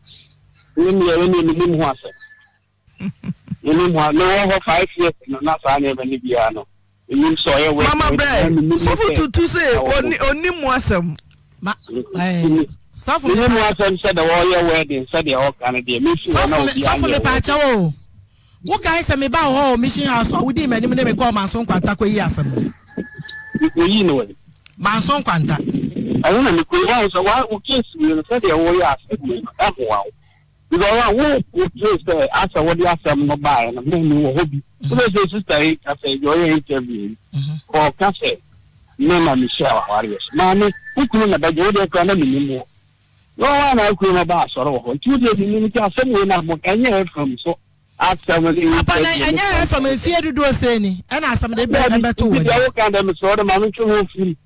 Me deɛ, me deɛ mennim ho asɛm. Menim hɔ a mewɔ hɔ 5 years no na saa nneɛma no biara no menim sɛ ɔyɛ wɛ. Mama brɛ sɔfo tutu se ɔnim mu asɛm. Ma eh, sɔfo menim mu asɛm sɛ dɛ wɔyɛ wedding sɛdeɛ ɔka no deɛ mefi hɔ na obi anyɛ. Sɔfo mepaakyɛw o. Wokae sɛ meba wɔ hɔ wɔ mission house a wodii m'anim ne me kɔɔ Manso Nkwanta kɔyi asɛm no. Mekɔyii no wɔ. Manso Nkwanta. Ɛno na mekɔyi wɔn sɛ wa wo case wei no sɛdeɛ woyɛ asɛm wei no ɛmmoa wo. Because a wo wo feel sɛ asɛ wode asɛm no baeɛ no me me wɔ hɔ bi. Wobɛ sɛ sister yi ka sɛ deɛ ɔyɛ interview yi ɔka sɛ me na mehyia wɔ awareɛ so. Maame wo kunu na bɛgye wo deɛ koraa na menim wo. Na wɔn a na akunu no ba asɔre wɔ hɔ nti wo deɛ menim nti asɛm wei na mo ɛnyɛ FM so asɛm ne Papa na interview ne ɛnyɛ FM mfie dodoɔ sɛn ni ɛna asɛm de bɛ ɛbɛto Nti w'anim. deɛ woka dɛ mesrɛ wo de ma mentwe ho mfiri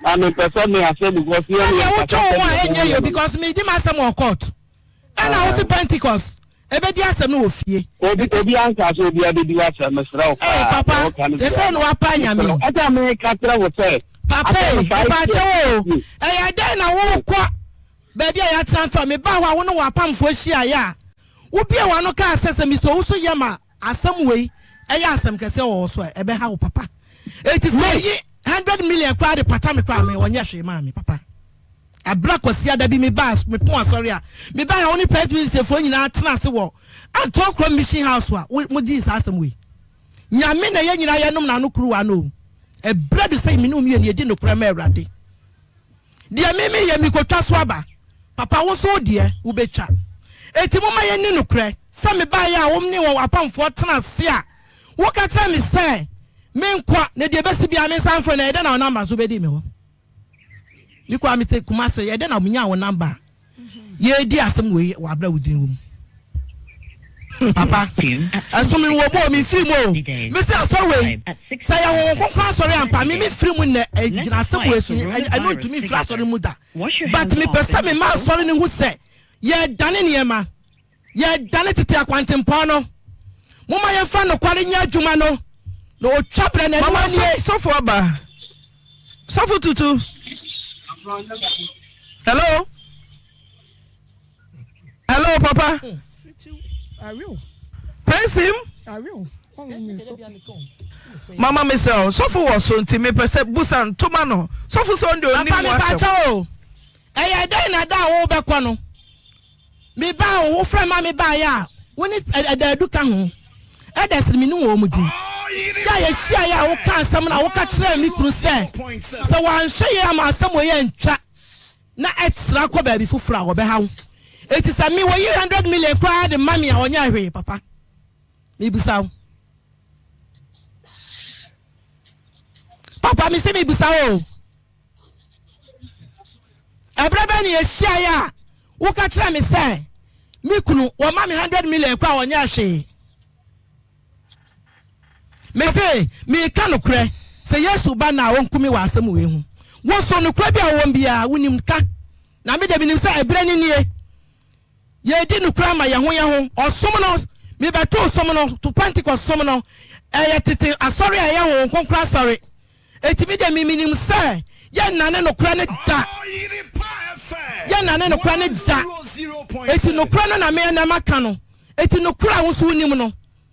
na mempɛ sɛ me asɛm because yɛn Sɛdeɛ yɛnkasa wotwe wo ho a sɛdeɛ ɛnyɛ moyɛ yie no. because medi m'asɛm wɔ court. Ɛna wo se Pentecost ɛbɛdi asɛm no wɔ fie. Obi obi anka sɛ obi abɛdi w'asɛm mesrɛ wo Ee paa papa deɛ woka no te biara sɛ na wapa nyame mesrɛ wo o. ɛsɛ meka kyerɛ wo sɛ Papa asɛm no ee 5 mepaakyɛw years o nie. ɛyɛ dɛn na wokɔ baabi a yɛatena mfa mebaa hɔ a wo ne w'apamfoɔ hyiaeɛ a wobie w'ano kaa sɛ sɛ Mister Owusu yɛ ma asɛm wei ɛyɛ asɛm kɛseɛ wɔ wo so a ɛbɛha wo papa enti sɛ ɔyi 100 million koraa de pata me koraa me ɔnyɛ hwee maa me papa. Bere a Kwasiada bi mebaa mepɔn asɔre a, mebae a wo ne Presbyterianfoɔ nyinaa tena ase wɔ Antɔɔkorɔ Mission House a wo mogyee saa asɛm wei. Nyame na yɛn nyinaa yɛnom n'ano kuruwa no o. Ɛberɛ adu sɛ me ne wo mmienu yɛdi nokorɛ ma Awurade. Deɛ me meyɛ mekɔtwa so aba. Papa wo nso wo deɛ wobɛtwa. Enti momma yɛnni nokorɛ sɛ mebaeɛ a wo ne wɔn apamfoɔ tena ase a woka kyerɛ me sɛ menkɔ na deɛ ɛbɛsi biara mensan mfrɛ no ɛyɛ dɛn na wo namba nso bɛdi me hɔ? Me koraa mete Kumase, ɛyɛ dɛn na menyaa wo number a yɛredi asɛm wei wɔ abere a wo din wɔ mu? Papa, ɛso me wɔ mu o, memfiri mu o. Mese asɔre wei, sɛ yɛ Honhom Kronkron asɔre ampa, me memfiri mu nnɛ, ɛgyina asɛm wei so, ɛno ntumi mfiri asɔre mu da. But mepɛ sɛ mema asɔre no hu sɛ yɛredane nneɛma. Yɛredane tete akwantempɔn no. Momma yɛmfa nokware nyɛ adwuma no, na otwa berɛ no, ɛno Mama nie. sɔfo aba. Sɔfo tutu. Hello. Hello papa. Praise him. Mama mesrɛ wo sɔfo wɔ so nti mepɛ sɛ busa ntoma no sɔfo sɛ ɔnde ɔnim Papa mu asɛm. mepakyɛ o, ɛyɛ dɛn na da a wobɛkɔ no Me baa o, wo frɛ ma me baeɛ a, wo ne Ɛdaadu ka ho. Elders no, menim wɔn din. Da a yɛhyiaeɛ a wokaa asɛm no a woka kyerɛɛ me kunu sɛ, sɛ wanhwɛ yie amma asɛm wei antwa na ɛtra kɔ baabi foforɔ a, ɔbɛha wo. Enti sɛ me wɔyi 100 million koraa de ma me a, ɔnyɛ hwee, papa. Mebisa wo. Papa, mese mebisa wo o. Ɛberɛ bɛn na yɛhyiaeɛ a woka kyerɛɛ me sɛ me kunu wɔma me 100 million koraa a ɔnyɛɛ hwee? Mese meka nokorɛ sɛ Yesu ba no a ɔnku me wɔ asɛm wei ho. Wo nso nokorɛ bi a wowɔ biara wonim ka. Na me deɛ menim sɛ ɛberɛ no nie. Yɛredi nokorɛ ama yɛn ho yɛn ho. Ɔsom no, mebɛtoo som no, to Pentecost som no, ɛyɛ tete asɔre a ɛyɛ Honhom Kronkron asɔre. Enti me deɛ me menim sɛ yɛnnane nokorɛ no da. Yɛnnane. Mennane nokorɛ no da. Enti nokorɛ no na me ɛnnɛ maka no. Enti nokorɛ a wo nso wonim no,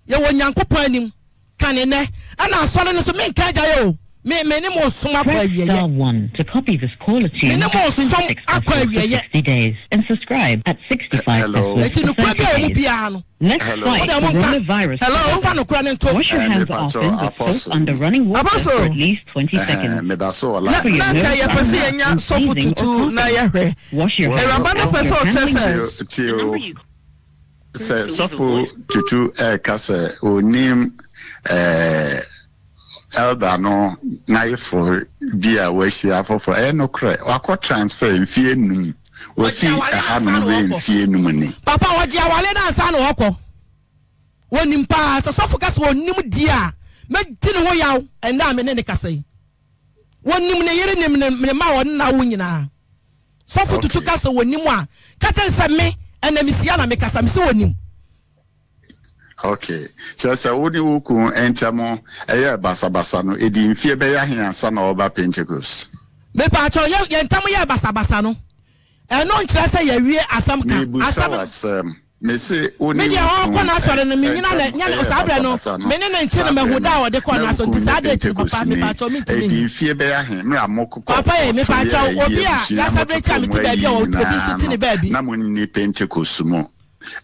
yɛwɔ Onyankopɔn anim. Ka no nnɛ. Ɛna asɔre no nso, menka agyaeɛ o. Me, me ne mo resom akɔ Press awieɛ. star 1 to copy this caller Me tune ne at mo resom 26 akɔ pesos for awieɛ. 60 days and subscribe at 65 Hello. pesos Enti for nokorɛ 30 bi a ɛwɔ mu days. biara no, Let's Hello. mo fight deɛ monka. coronavirus Hello. Momfa together. nokorɛ no nto. Wash your Eh, hands mepatɔ often with soap apostle. under running water for Apostle. at least 20 Eh, seconds. meda so wɔ Na Cover line. your na nka nose yɛpɛ and sɛ mouth yɛnya when sɔfo sneezing or tutu na coughing. yɛhwɛ. Wash your hands Awuraba no pɛ after sɛ ɔkyerɛ handling sɛ. Tie tie o. Sɛ sɔfo tutu ɛɛka sɛ onim ɛɛ elder no n'ayeforo bi a wahyia foforɔ ɛyɛ nokorɛ wakɔ transfer mfie num Wɔgye wafi aware no ɛha ansa nom na bɛyɛ wɔkɔ. mfie num ni. Papa, wɔgye aware no ansa na wɔkɔ. Wɔnim paa. Sɛ sɔfo ka sɛ ɔnnim deɛ a, mɛdi ne ho yaw ɛnnɛ a me ne no kasa yi. Wɔnim ne yere nim ne ne mma a ɔne no awo nyinaa. Sɔfo tutu Okay. ka sɛ wɔnim a, ka kyerɛ no sɛ me, ɛnnɛ mesia na mekasa, mese wɔnim. Ok. Kyerɛ sɛ wo ne wo kun ntam yɛɛ basabasa no, edii mfeɛ bɛyɛ ahe ansa na ɔreba Pentekoste? Mepaakyɛw, yɛ, yɛn ntam yɛɛ basabasa no, ɛno nkyerɛ sɛ yɛawie asɛm ka. Merebisa Asɛm. wo asɛm. Mese wo Me ne deɛ wo ɔrekɔ kun n'asɔre no, menyina na, ntam nyɛ yɛɛ saa berɛ no, basabasa no, me ne no nte saa no berɛ mahu da no, a ɔde kɔɔ na wo n'asɔre, nti kun saa nyɛ date no papa, Pentekosteni. mepaakyɛw mentumi Edii nhu. mfeɛ bɛyɛ ahe mmerɛ a mokokɔɔ Papa ei, kɔɔto mepaakyɛw, yɛɛ obi ayi a abusua, yɛasɛbrɛti a mototoo mete mo baabi ayi a ɔwɔ, obi nso nyinaa te ne no, baabi. na monni Pentekoste mu.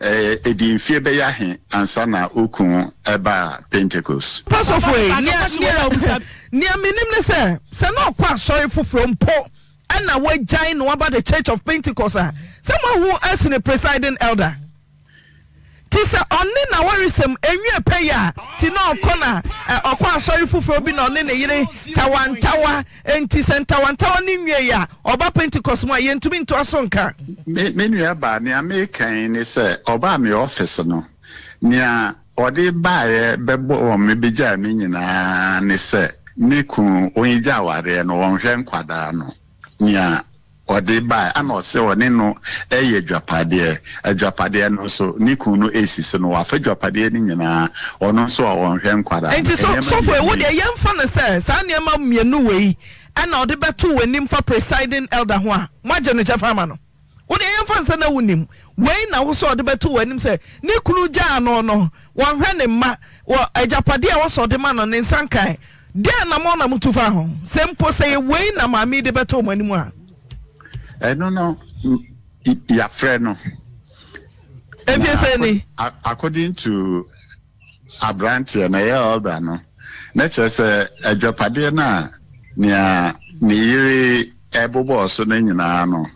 Edii mfeɛ bɛyɛ ahe ansa na wo kun baa Pentekoste? Pasɔfo Papa, ei, mepaakyɛw, nea, question wei a nea, wobisa. nea menim ne sɛ, sɛ na ɔkɔ asɔre foforɔ mpo na wagyae na waba The Church of Pentecost a, sɛ moahu asene presiding elder. Nti sɛ ɔne n'awaresɛm nwie pɛyɛ a, nti na ɔkɔ na ɔkɔ asɔre foforɔ bi na ɔne ne yere ntawantawa, nti sɛ ntawantawa no nwieɛ a, ɔba Pentecost mu a, yɛntumi ntoa so nka. Me me nua baa, nea meka yi ne sɛ, ɔbaa me office no, nea ɔde baeɛ bɛbɔɔ me bɛgyaa me nyinaa ne sɛ, me kunu ɔngya awareɛ no, ɔnhwɛ nkwadaa no. Nea ɔde bae, ɛna ɔse ɔne no reyɛ adwapadeɛ, adwapadeɛ no nso ne kunu no resisi no, wafa adwapadeɛ no nyinaa, ɔno nso a ɔnhwɛ nkwadaa no, Enti so nneɛma sɔfo yi, wo mmienu deɛ yi. yɛmfa no sɛ saa nneɛma mmienu wei na ɔde bɛto w'anim fa presiding elder ho a, moagye no kyɛfa ama no? Wo deɛ yɛmfa no sɛ na wonim wei na wo sɛ ɔde bɛto w'anim sɛ ne kunu gyaa no no, wɔnhwɛ ne mma, wɔ agyapadeɛ a ɛwɔ sɛ ɔde ma no ne nsa nkae. Dɛn anammɔn na motu faa ho? Sɛ mpo sɛ ɛyɛ wei na maame yi de bɛto mo anim a. Ɛno no, yɛafrɛ no. Mfie sɛn ni? According to aberanteɛ no, ɛyɛ elder no, na kyerɛ sɛ adwapadeɛ no a nea ne yere bobɔɔ so no nyinaa no,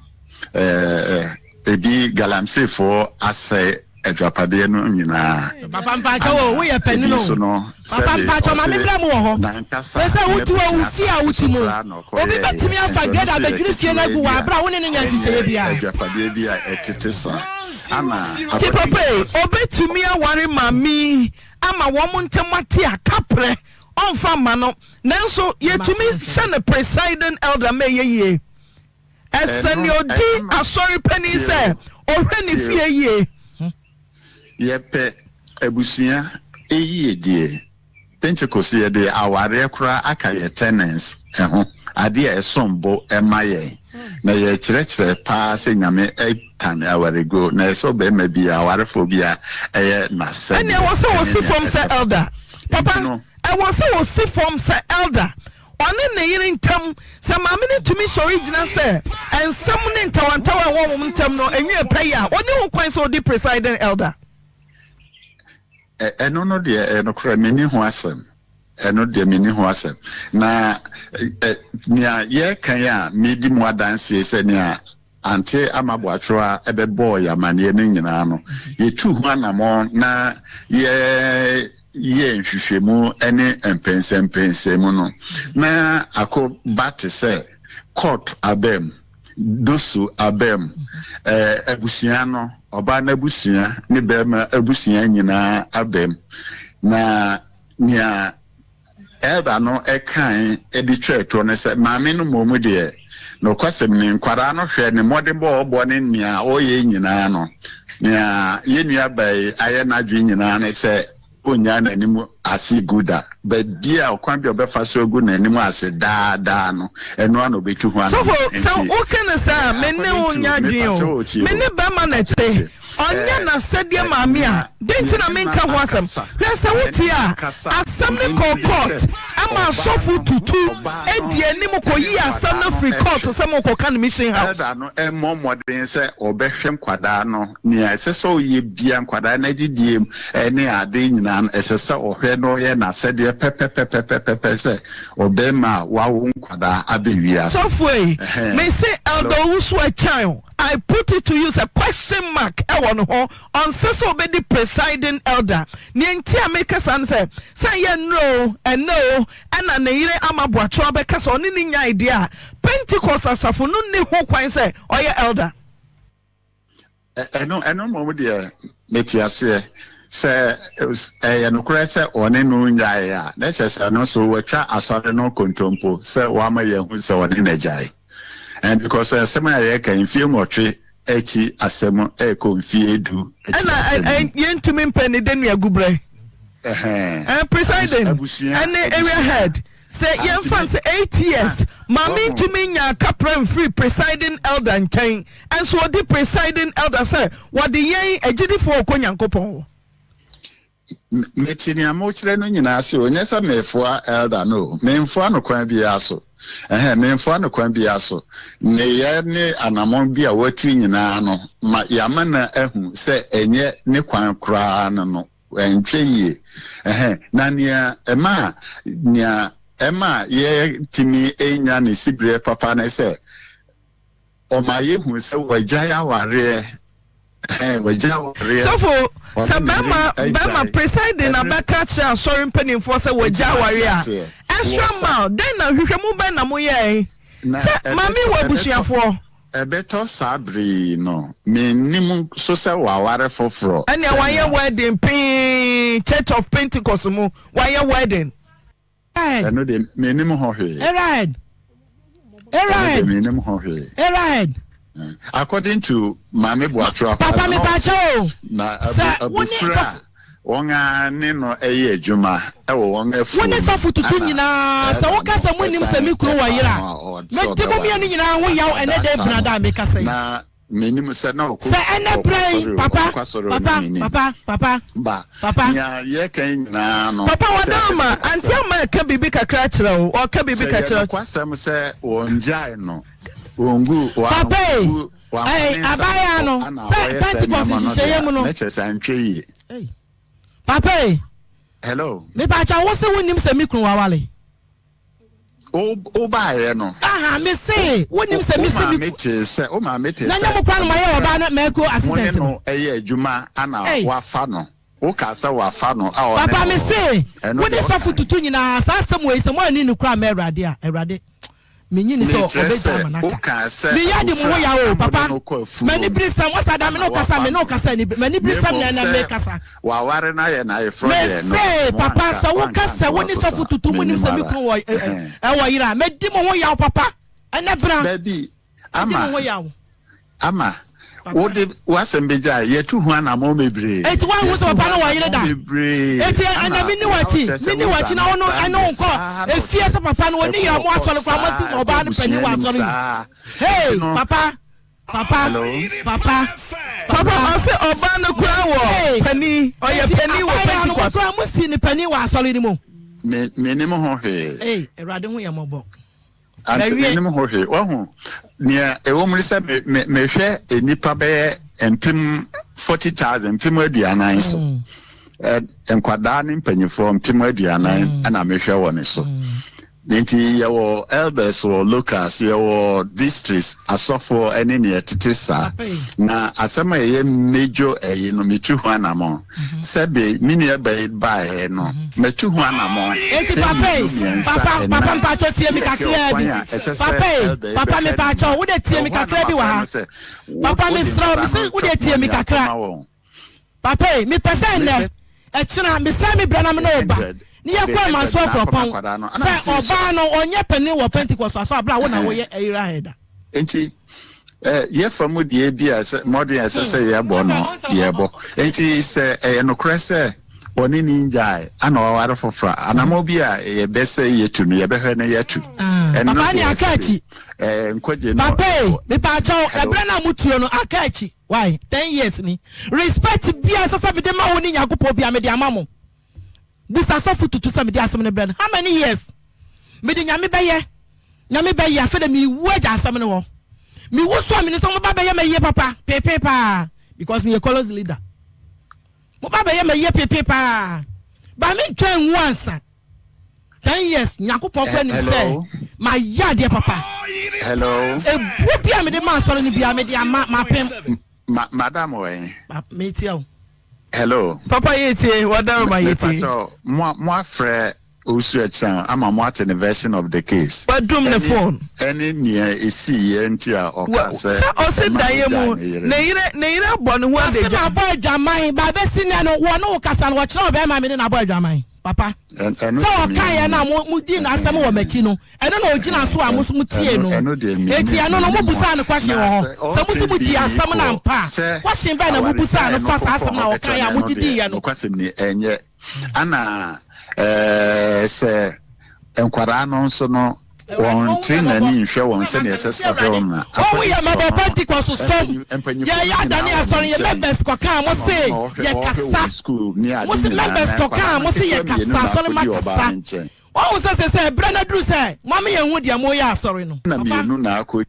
ebi galamseyfoɔ asɛe adwapadeɛ no nyinaa. Papa mpakyɛ o, woyɛ panin o. Papa mpakyɛ ma me brɛ mu wɔ hɔ. Sɛ sɛ wote wɔ wo fie a wote mu, obi bɛtumi afa greda abɛdwiri fie no agu wɔ abere a wo ne no nyɛ nhyehyɛeɛ biara. Adwapadeɛ bi a ɛtete saa. Ana Nti papa yi, obetumi aware maame yi ama wɔn ntam ate a kaprɛ ɔmfa mma no, nanso yɛtumi hyɛ no presiding elder ma ɛyɛ yie. Ɛsɛ nea ɔdi asɔre panin sɛ ɔhwɛ ne fie yie. Yɛpɛ abusua yiedie. Pentecost yɛde awareɛ koraa aka yɛ tenants ho, adeɛ a ɛsom bo ma yɛn. Na yɛkyerɛkyerɛ paa sɛ Nyame tan awareguo, na ɛsɛ ɔbarima biara, awarefoɔ biara ɛyɛ n'asɛdeɛ Ɛnneɛ ɛwɔ sɛ ɛne ɔsi nea fam sɛ ɛsɛ fata. elder. Enti Papa, no. ɛwɔ sɛ ɔsi fam sɛ elder. Ɔne ne yere ntam. Sɛ maame no tumi sɔre gyina sɛ nsɛm ne ntawantawa a ɛwɔ wɔn ntam no nwie pɛyɛ a, ɔnni ho kwan sɛ ɔdi presiding elder. Ɛno no deɛ ɛyɛ nokorɛ, menni ho asɛm. Ɛno deɛ menni ho asɛm. Na nea yɛreka yi a medi mu adanseɛ sɛ nea Ante ama Boatwewa bɛbɔɔ yɛn amanneɛ no nyinaa no, yɛtuu ho anammɔn na yɛyɛɛ nhwehwɛmu ne mpɛnsɛmpɛnsɛmu no, na ako ba te sɛ kɔɔto aba mu, dosu aba mu, abusua no, ɔbaa no abusua ne barima abusua nyinaa aba mu. Na nea Elder no kae de twaa toɔ ne sɛ, Maame no mmom deɛ, nokwasɛm ni, nkwadaa no hwɛ ne mmɔdenbɔ a ɔbɔ ne nea ɔyɛ nyinaa no, nea yɛn nuabaa yi ayɛ n'adwene nyinaa ne sɛ. Ɔnnyaa n'anim ase gu da. Baabi a ɔkwan bi a ɔbɛfa so agu n'anim ase daa daa no, ɛno ara na ɔbɛtu ho Sɔfo, anammɔn. sɛ Enti, woka no saa a, eh, me ne wo according to nyɛ me adwene pakyɛ o. o, tie Me o, ne bɛrima na pakyɛ o, ɛte. tie. Ɔnyɛ Eh, n'asɛdeɛ eh, maa me a, nea dɛn nti na yɛne menka no ho asɛm? akasa, Hwɛ, sɛ yɛne wote no a, akasa asɛm no mpɛn kɔɔ pii court sɛ ma ɔbaa asɔfo no, tutu ɔbaa no dii anim ne kɔyii asɛm nkwadaa no no firii court hwɛ. sɛ morekɔka no mission house. Elder no mmɔ mmɔden sɛ ɔbɛhwɛ nkwadaa no, nea ɛsɛ sɛ ɔyɛ biara, nkwadaa no adidie mu ne ade nyinaa no, ɛsɛ sɛ ɔhwɛ na ɔyɛ n'asɛdeɛ pɛpɛpɛpɛpɛpɛ sɛ ɔbarima a wawo nkwadaa aba wiase. Sɔfo ei, Ɛhɛn. mese Elder Hello? Owusu Akyang, I put it to you sɛ question mark wɔ ne ho, ɔnsɛ sɛ ɔbɛdi presiding elder. Nea nti a meka saa ne sɛ, sɛ ɛyɛ nnora o, ɛnnɛ o, ɛna ne yere Ama Boakyew abɛka sɛ ɔne no nyae deɛ a, Pentecost asafo no nni ho kwan sɛ ɔyɛ elder. Ɛno, ɛno mmom deɛ, mete aseɛ. Sɛ ɛyɛ nokorɛ sɛ ɔne no nnyaeɛ a, na kyerɛ sɛ ɛno nso watwa asɔre no kontompo sɛ wama yɛahu sɛ ɔne no agyae. And because asɛm a yɛreka yi, mfeɛ nwɔtwe akyi asɛm ɛrekɔ mfeɛ du akyi Ɛna asɛm yi. yɛntumi mpɛ ne dɛnua gubrɛ. Ɛhɛn. Eh, presiding Abusua, ɛne area abusua. head sɛ yɛmfa no sɛ 8 years maame ntumi nyaa kapra mfiri presiding elder nkyɛn ɛnso ɔdi presiding elder sɛ wɔde yɛn agyidifoɔ rekɔ Nyankopɔn hɔ. Mete nea mokyerɛ no nyinaa ase o, nyɛ sɛ merefoa elder no o, memfoa no kwan biara so, ɛhɛn, memfoa no kwan biara so. Nneyɛɛ ne anammɔn bi a watu nyinaa no ma yɛama no ahu sɛ ɛnyɛ ne kwan koraa no no, ɛntwɛ yie, ɛhɛn. Na nea ɛma nea ɛma yɛtumi nya ne siberɛ papa ne sɛ, Ɔma yehu sɛ wagyae awareɛ. Ɛhɛn, wagyae awareɛ. Sɔfo, Ɔne sɛ ne yere bɛrima agyae. bɛrima presiding na Ɛberɛ. bɛka akyerɛ asɔre mpanimfoɔ sɛ Enti wagyae mate awareɛ a, aseɛ. extra Wɔ sa. mile, dɛn na nhwehwɛmu bɛn na moyɛe Na sɛ maame ɛbɛtɔ wɔ ɛbɛtɔ abusuafoɔ? ɛbɛtɔ saa bere yi no, mennim nso sɛ waware foforɔ Ɛnea wayɛ sɛnea. wedding pee, Church of Pentecost mu, wayɛ wedding. Ɛno deɛ mennim ho hwee. Arahad. Ɛno deɛ mennim ho hwee. Arahad. According to Maame Boatoro Papa me pa kyɛw o. Na abofra a wɔn ara ne no yɛ adwuma wɔ wɔn afuo Wo ne sɔfo tutu nyinaa sɛ woka sɛ monim sɛ me kunu wɔ yere a, medi mo mmienu nyinaa ho yaw ɛnɛ da ebina da a mekasa yi. Menim sɛ na ɔkɔ Sɛ ɛnɛ ɔkɔ berɛ yi, asɔre o, papa, ɔkɔ asɔre o, na papa, menim. papa, papa, Ba, papa. nea yɛreka yi nyinaa no, Papa sɛ wada ɛyɛ ama Auntie nokwasɛm, Ama ɛka biribi kakra akyerɛ wo ɔka biribi sɛ ɛyɛ kakra. nokwasɛm sɛ wɔngyae no, wɔngu, Papa ei, wɔangu, wɔamfa ei, ne nsa abaayaa ankɔ no, ana sɛ wɔyɛ saa Pentecost nneɛma no deɛ nhyehyɛeɛ a, mu no. na kyerɛ sɛ antwa yie. Ei, papa ei. Hello. Mepakyɛw, wo se wonnim sɛ me kunu wawale? Wo wo baeɛ no. Aha, me se, wonim sɛ me se me. Wo maame tee sɛ, wo maame tee sɛ. Na nyɛ mo koraa na moayɛ ɔbaa na mako assistant no. Mo ne no yɛ adwuma ana wafa no. Wo kaa sɛ wafa no a ɔne no. Papa me se, wo ne sɔfo tutu nyinaa saa asɛm wei sɛ mo anni no koraa mma awurade a, awurade. Menyi ni sɛ ɔbɛgya ama no aka. Meyɛ de mo ho yaw o, papa. M'ani bere sɛm, wasa da me ne wo kasa, me ne wo kasa ani bere, m'ani bere sɛm na ɛnɛ mekasa. Waware no ayɛ n'ayeforɔ deɛ no. Mese, papa, sɛ woka sɛ wo ne sɔfo tutu mo nim sɛ me kunu wɔ ɛwɔ yere a, medi mo ho yaw papa. Ɛnɛ bra. Dabi, Medi ama. mo ho yaw. Ama, wode w'asɛm begyae, yɛatu ho anammɔn bebree. Enti woanhu sɛ Yɛatu ho papa no wɔ yere anammɔn da? bebree. Enti Ama ɛnɛ menni nea w'akyi, wokyerɛ sɛ menni wo w'akyi wura na no wo no koraa ɛne wo deɛ, nkɔ saa na efie ɔteɛ. sɛ papa no ɔnni yere a Ɛkɔɔ mo asɔre court koraa moasi saa, ma ɛkɔɔ ɔbaa no abusua panin wɔ anim asɔre mu. saa. Hey, Enti no, papa, papa, hello? papa, Papa, papa. ɔse ɔbaa no koraa wɔ Hey, panin, ɔyɛ enti panin wɔ abaayewa no mo Pentecost. koraa mosi no panin wɔ asɔre no mu. Me, mennim ho hwee. Hey, Awurade ho yɛ mmɔbɔ. Ante Mawie. mennim ho hwee. Wahu, nea ɛwɔ mu ne sɛ me, me, mehwɛ nnipa bɛyɛ mpem 40,000, mpem aduanan so. Ɛ, nkwadaa ne mpanyinfoɔ mpem aduanan na mehwɛ wɔ ne so. Nti yɛwɔ elders wɔ locals, yɛwɔ districts, asɔfoɔ ne nea ɛtete saa. Na asɛm a ɛyɛ major ɛyi no, metu ho anamɔn. Sɛbe me nua ba yi baeɛ no, matu ho anammɔn Enti papa mmienu, yi, mmiɛnsa, papa, papa nnan, mpakyɛw tie me ne ɛhwɛ kakraa ɔkwan bi. a ɛsɛ sɛ Papa yi, elder yi papa bɛhwɛ ne mepakyɛw, mma. wo de tie Ɛwɔ me hɔ a na kakraa bi wɔ mafrɛ ha. no sɛ, wo, Papa wode mesrɛ wo, nkwadaa mese no wo de twam tie me mɔne kakra. akɔma wɔn. Papa yi, mepɛ sɛ nnɛ, Mepɛ ɛkyena, mesɛe me brɛ na me ne wo ba, 100, ne ɔde yɛkɔ 100 Amansoɔ na akɔma Kuropɔn, nkwadaa no. Ɛna sɛ mese, so ɔbaa no ɔnyɛ panin wɔ Pentecost asɔre a, berɛ a wo na Ɛhɛn. woyɛ Area Head a. Enti, eh, yɛfa mu deɛ bi a ɛsɛ, mmɔden a ɛsɛ sɛ yɛbɔ no, yɛbɔ. Enti sɛ ɛyɛ nokorɛ sɛ. ɔne ne ngyae ana waware foforɔ a, anamɔ bi a yɛbɛ sɛ yɛtu no yɛbɛhwɛ na yɛatu. Ɛno Papa ne deɛ aka sɛbe akyi. ɛɛ nkwagye no Papa e, ɛwɔ. mepaakyɛw, Hello. ɛberɛ no a motuo no aka akyi. Why? Ten years ni. Respect biara ɛsɛ sɛ mede ma wo ne Nyankopɔn biara mede ama mo. Bisa sɔfo tutu sɛ mede asɛm no brɛ no. How many years? Mede Nyame bɛyɛ. Nyame bɛyɛ. Afei de mewu agya asɛm no hɔ. Mewu so a menim sɛ moba bɛyɛ m'ayie papa peepee paa because meyɛ chorus leader. Moba bɛyɛ m'ayie peepee paa. Ba mentwɛn nwu ansa. 10 years Nyankopɔn kora nim sɛ mayɛ adeɛ papa. Hello. Ebuo bi a mede ma asɔre no biara mede ama mapem. Ma madam wɔ he? Metia o. Hello. Papa yɛtie, wadaroma yɛtie. Mepakyɛw, mo mo afrɛ Owusu Akyang ama mo ate ne version of the case. Wadum ne phone. Ɛne nea esii yɛ nti a ɔkaa sɛ Sɛ ɔse ɛma daeɛ ogyaa mu ne yere ne no. yere ne yere abɔ ne ho Ɔse adagya. mabɔ adwaman, ba bɛsi nnɛ no wɔne wo kasa no wɔkyerɛ wo bɛɛma me ne no abɔ adwaman. Papa, Ɛn ɛno sɛ deɛ ɔkaeɛ no a mennim. mo modii n'asɛm wɔ m'akyi no, ɛno na ɔgyinaa so a mo nso motiee Ɛno no. ɛno deɛ Enti mennim ɛno no mennim ho. mobusaa no question Na wɔ hɔ? sɛ Sɛ mose ɔte modii bi asɛm no kɔ ampa a, sɛ question bɛn na mobusaa awaregyaeɛ no no fa saa kɔkɔ asɛm no hɔ a bɛtɔ ɔkaeɛ no a ɛno mogye deɛ diiɛ no? nokwasɛm ni ɛnyɛ. Ana ɛɛ sɛ nkwadaa no nso no Awurade wɔn ɔhu tiri yɛ n'ani mmɔbɔ. nhwɛ wɔn Na sɛdeɛ maka ɛsɛ no sɛ sɛ ɔhwɛ Awurade wɔn na ɔhu yɛ according to mmɔbɔ ɔno Pentecost som mpanyin mpanyinfoɔ yɛyɛ no nyinaa adane wɔ ne asɔre yɛ nkyɛn members kɔkaa mo ɛna ɔno se na ɔhwɛ yɛ ɔhwɛ kasa wɔn school ne ade mo se nyinaa members na kɔkaa nkwadaa no mo se yɛ nketewa mmienu kasa na asɔre ma akɔdi ɔbaa kasa no nkyɛn Wahu sɛ sɛsɛ berɛ no aduru sɛ moama yɛn hu deɛ moreyɛ asɔre no na papa. mmienu na akɔ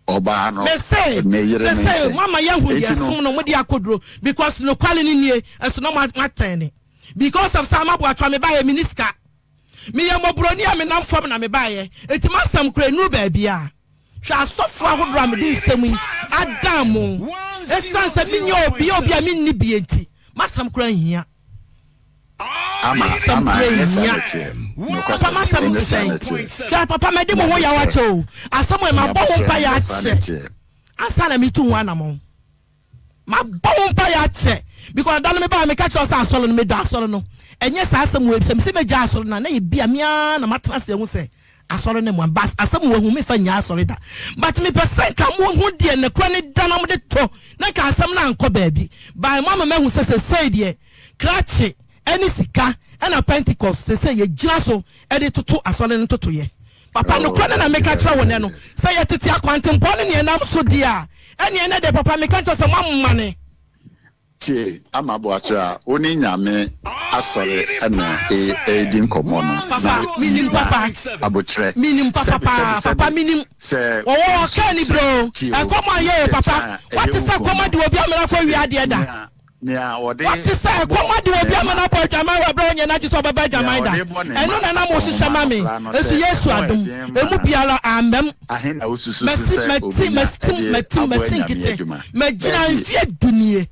ɔbaa no Mese ne yere no sɛsɛ nkyɛn moama yɛahu deɛ enti no som no mode akɔduro because nokware no nie nso na moatɛn ne because of saa maboatwa mebaeɛ menni sika meyɛ mmɔborɔni a menam fam na mebaeɛ enti m'asɛm koraa nnuru baabiara. Hwɛ asɔfoɔ ahodoɔ a mede nsɛm yi adan mo ɛsiane sɛ menyɛ obi obi a menni bie nti m'asɛm koraa nhia. Ama M'asɛm ama koraa ɛnyɛ saa nhia. na ɛteɛ. Papa Nokwasɛm, m'asɛm ɛnyɛ te saa sɛn? na ɛteɛ. Hwɛ papa madi mo ho yaw Nyabotrɛ, akyɛ o. Asɛm wei mabɔ ho nyabotrɛ, mpaeɛ ɛnyɛ saa na akyɛ ɛteɛ. ansa na metu ho anamɔn. Mabɔ ho mpaeɛ akyɛ because da no mebaa meka kyerɛ wo sɛ asɔre no medɔ asɔre no. Ɛnyɛ saa asɛm wei sɛ mese mɛgyae asɔre no a na ebia me ara na matena ase ahu sɛ Asɔre no mmoa but asɛm wɔ hu mefa nyaa asɔre da but mepɛ sɛ nka mo hu deɛ nokora ne da na mode to na nka asɛm no ankɔ baabi by mo ama mahu sɛ sesei deɛ krakye ɛne sika ɛna Pentecost sesei yɛgyina so ɛde toto asɔre no ntotoyɛ papa nokora ne na meka kyerɛ wo nɛ no sɛ yɛtete akwantempɔn ne neɛ nam so deɛ a ɛneɛ nɛ deɛ papa meka kyerɛ sɛ moamane. Tie, ama boakyerɛ a wo ne Nyame asɔre na ɛredi nkɔmmɔ no, na Papa, menim nya papa. aboterɛ. Menim papa Sɛbe, sɛbe, paa, papa sɛbe, menim. sɛ Wɔwɔ wo ɔkaa ni tie, brɛ o, tie o, ɛkɔm ayɛ o deɛ papa. kyɛ a ɛyɛ Wate wo sɛ kunu kɔm no, ade obi amena kɔ sɛbe, wia adeɛ da. nea, nea ɔde Wate sɛ bɔ ɛkɔm ade ne obi mma, amena bɔ adwaman wɔ berɛ a ɔnyɛ n'adwe sɛ ɔbɛbɔ nea adwaman da. ɔde bɔ ne Ɛno mma na na mohyehyɛ akɔnhoma ma no me. koraa no, Nso sɛ Yesu ɛho yɛ adom, den ma emu no a, biara ammam. ahe na wosusu so Masi, sɛ mati, obenya masi, de mati, aboa masi Nyame nkete. adwuma? Magyina Daabi. mfeɛ du nie.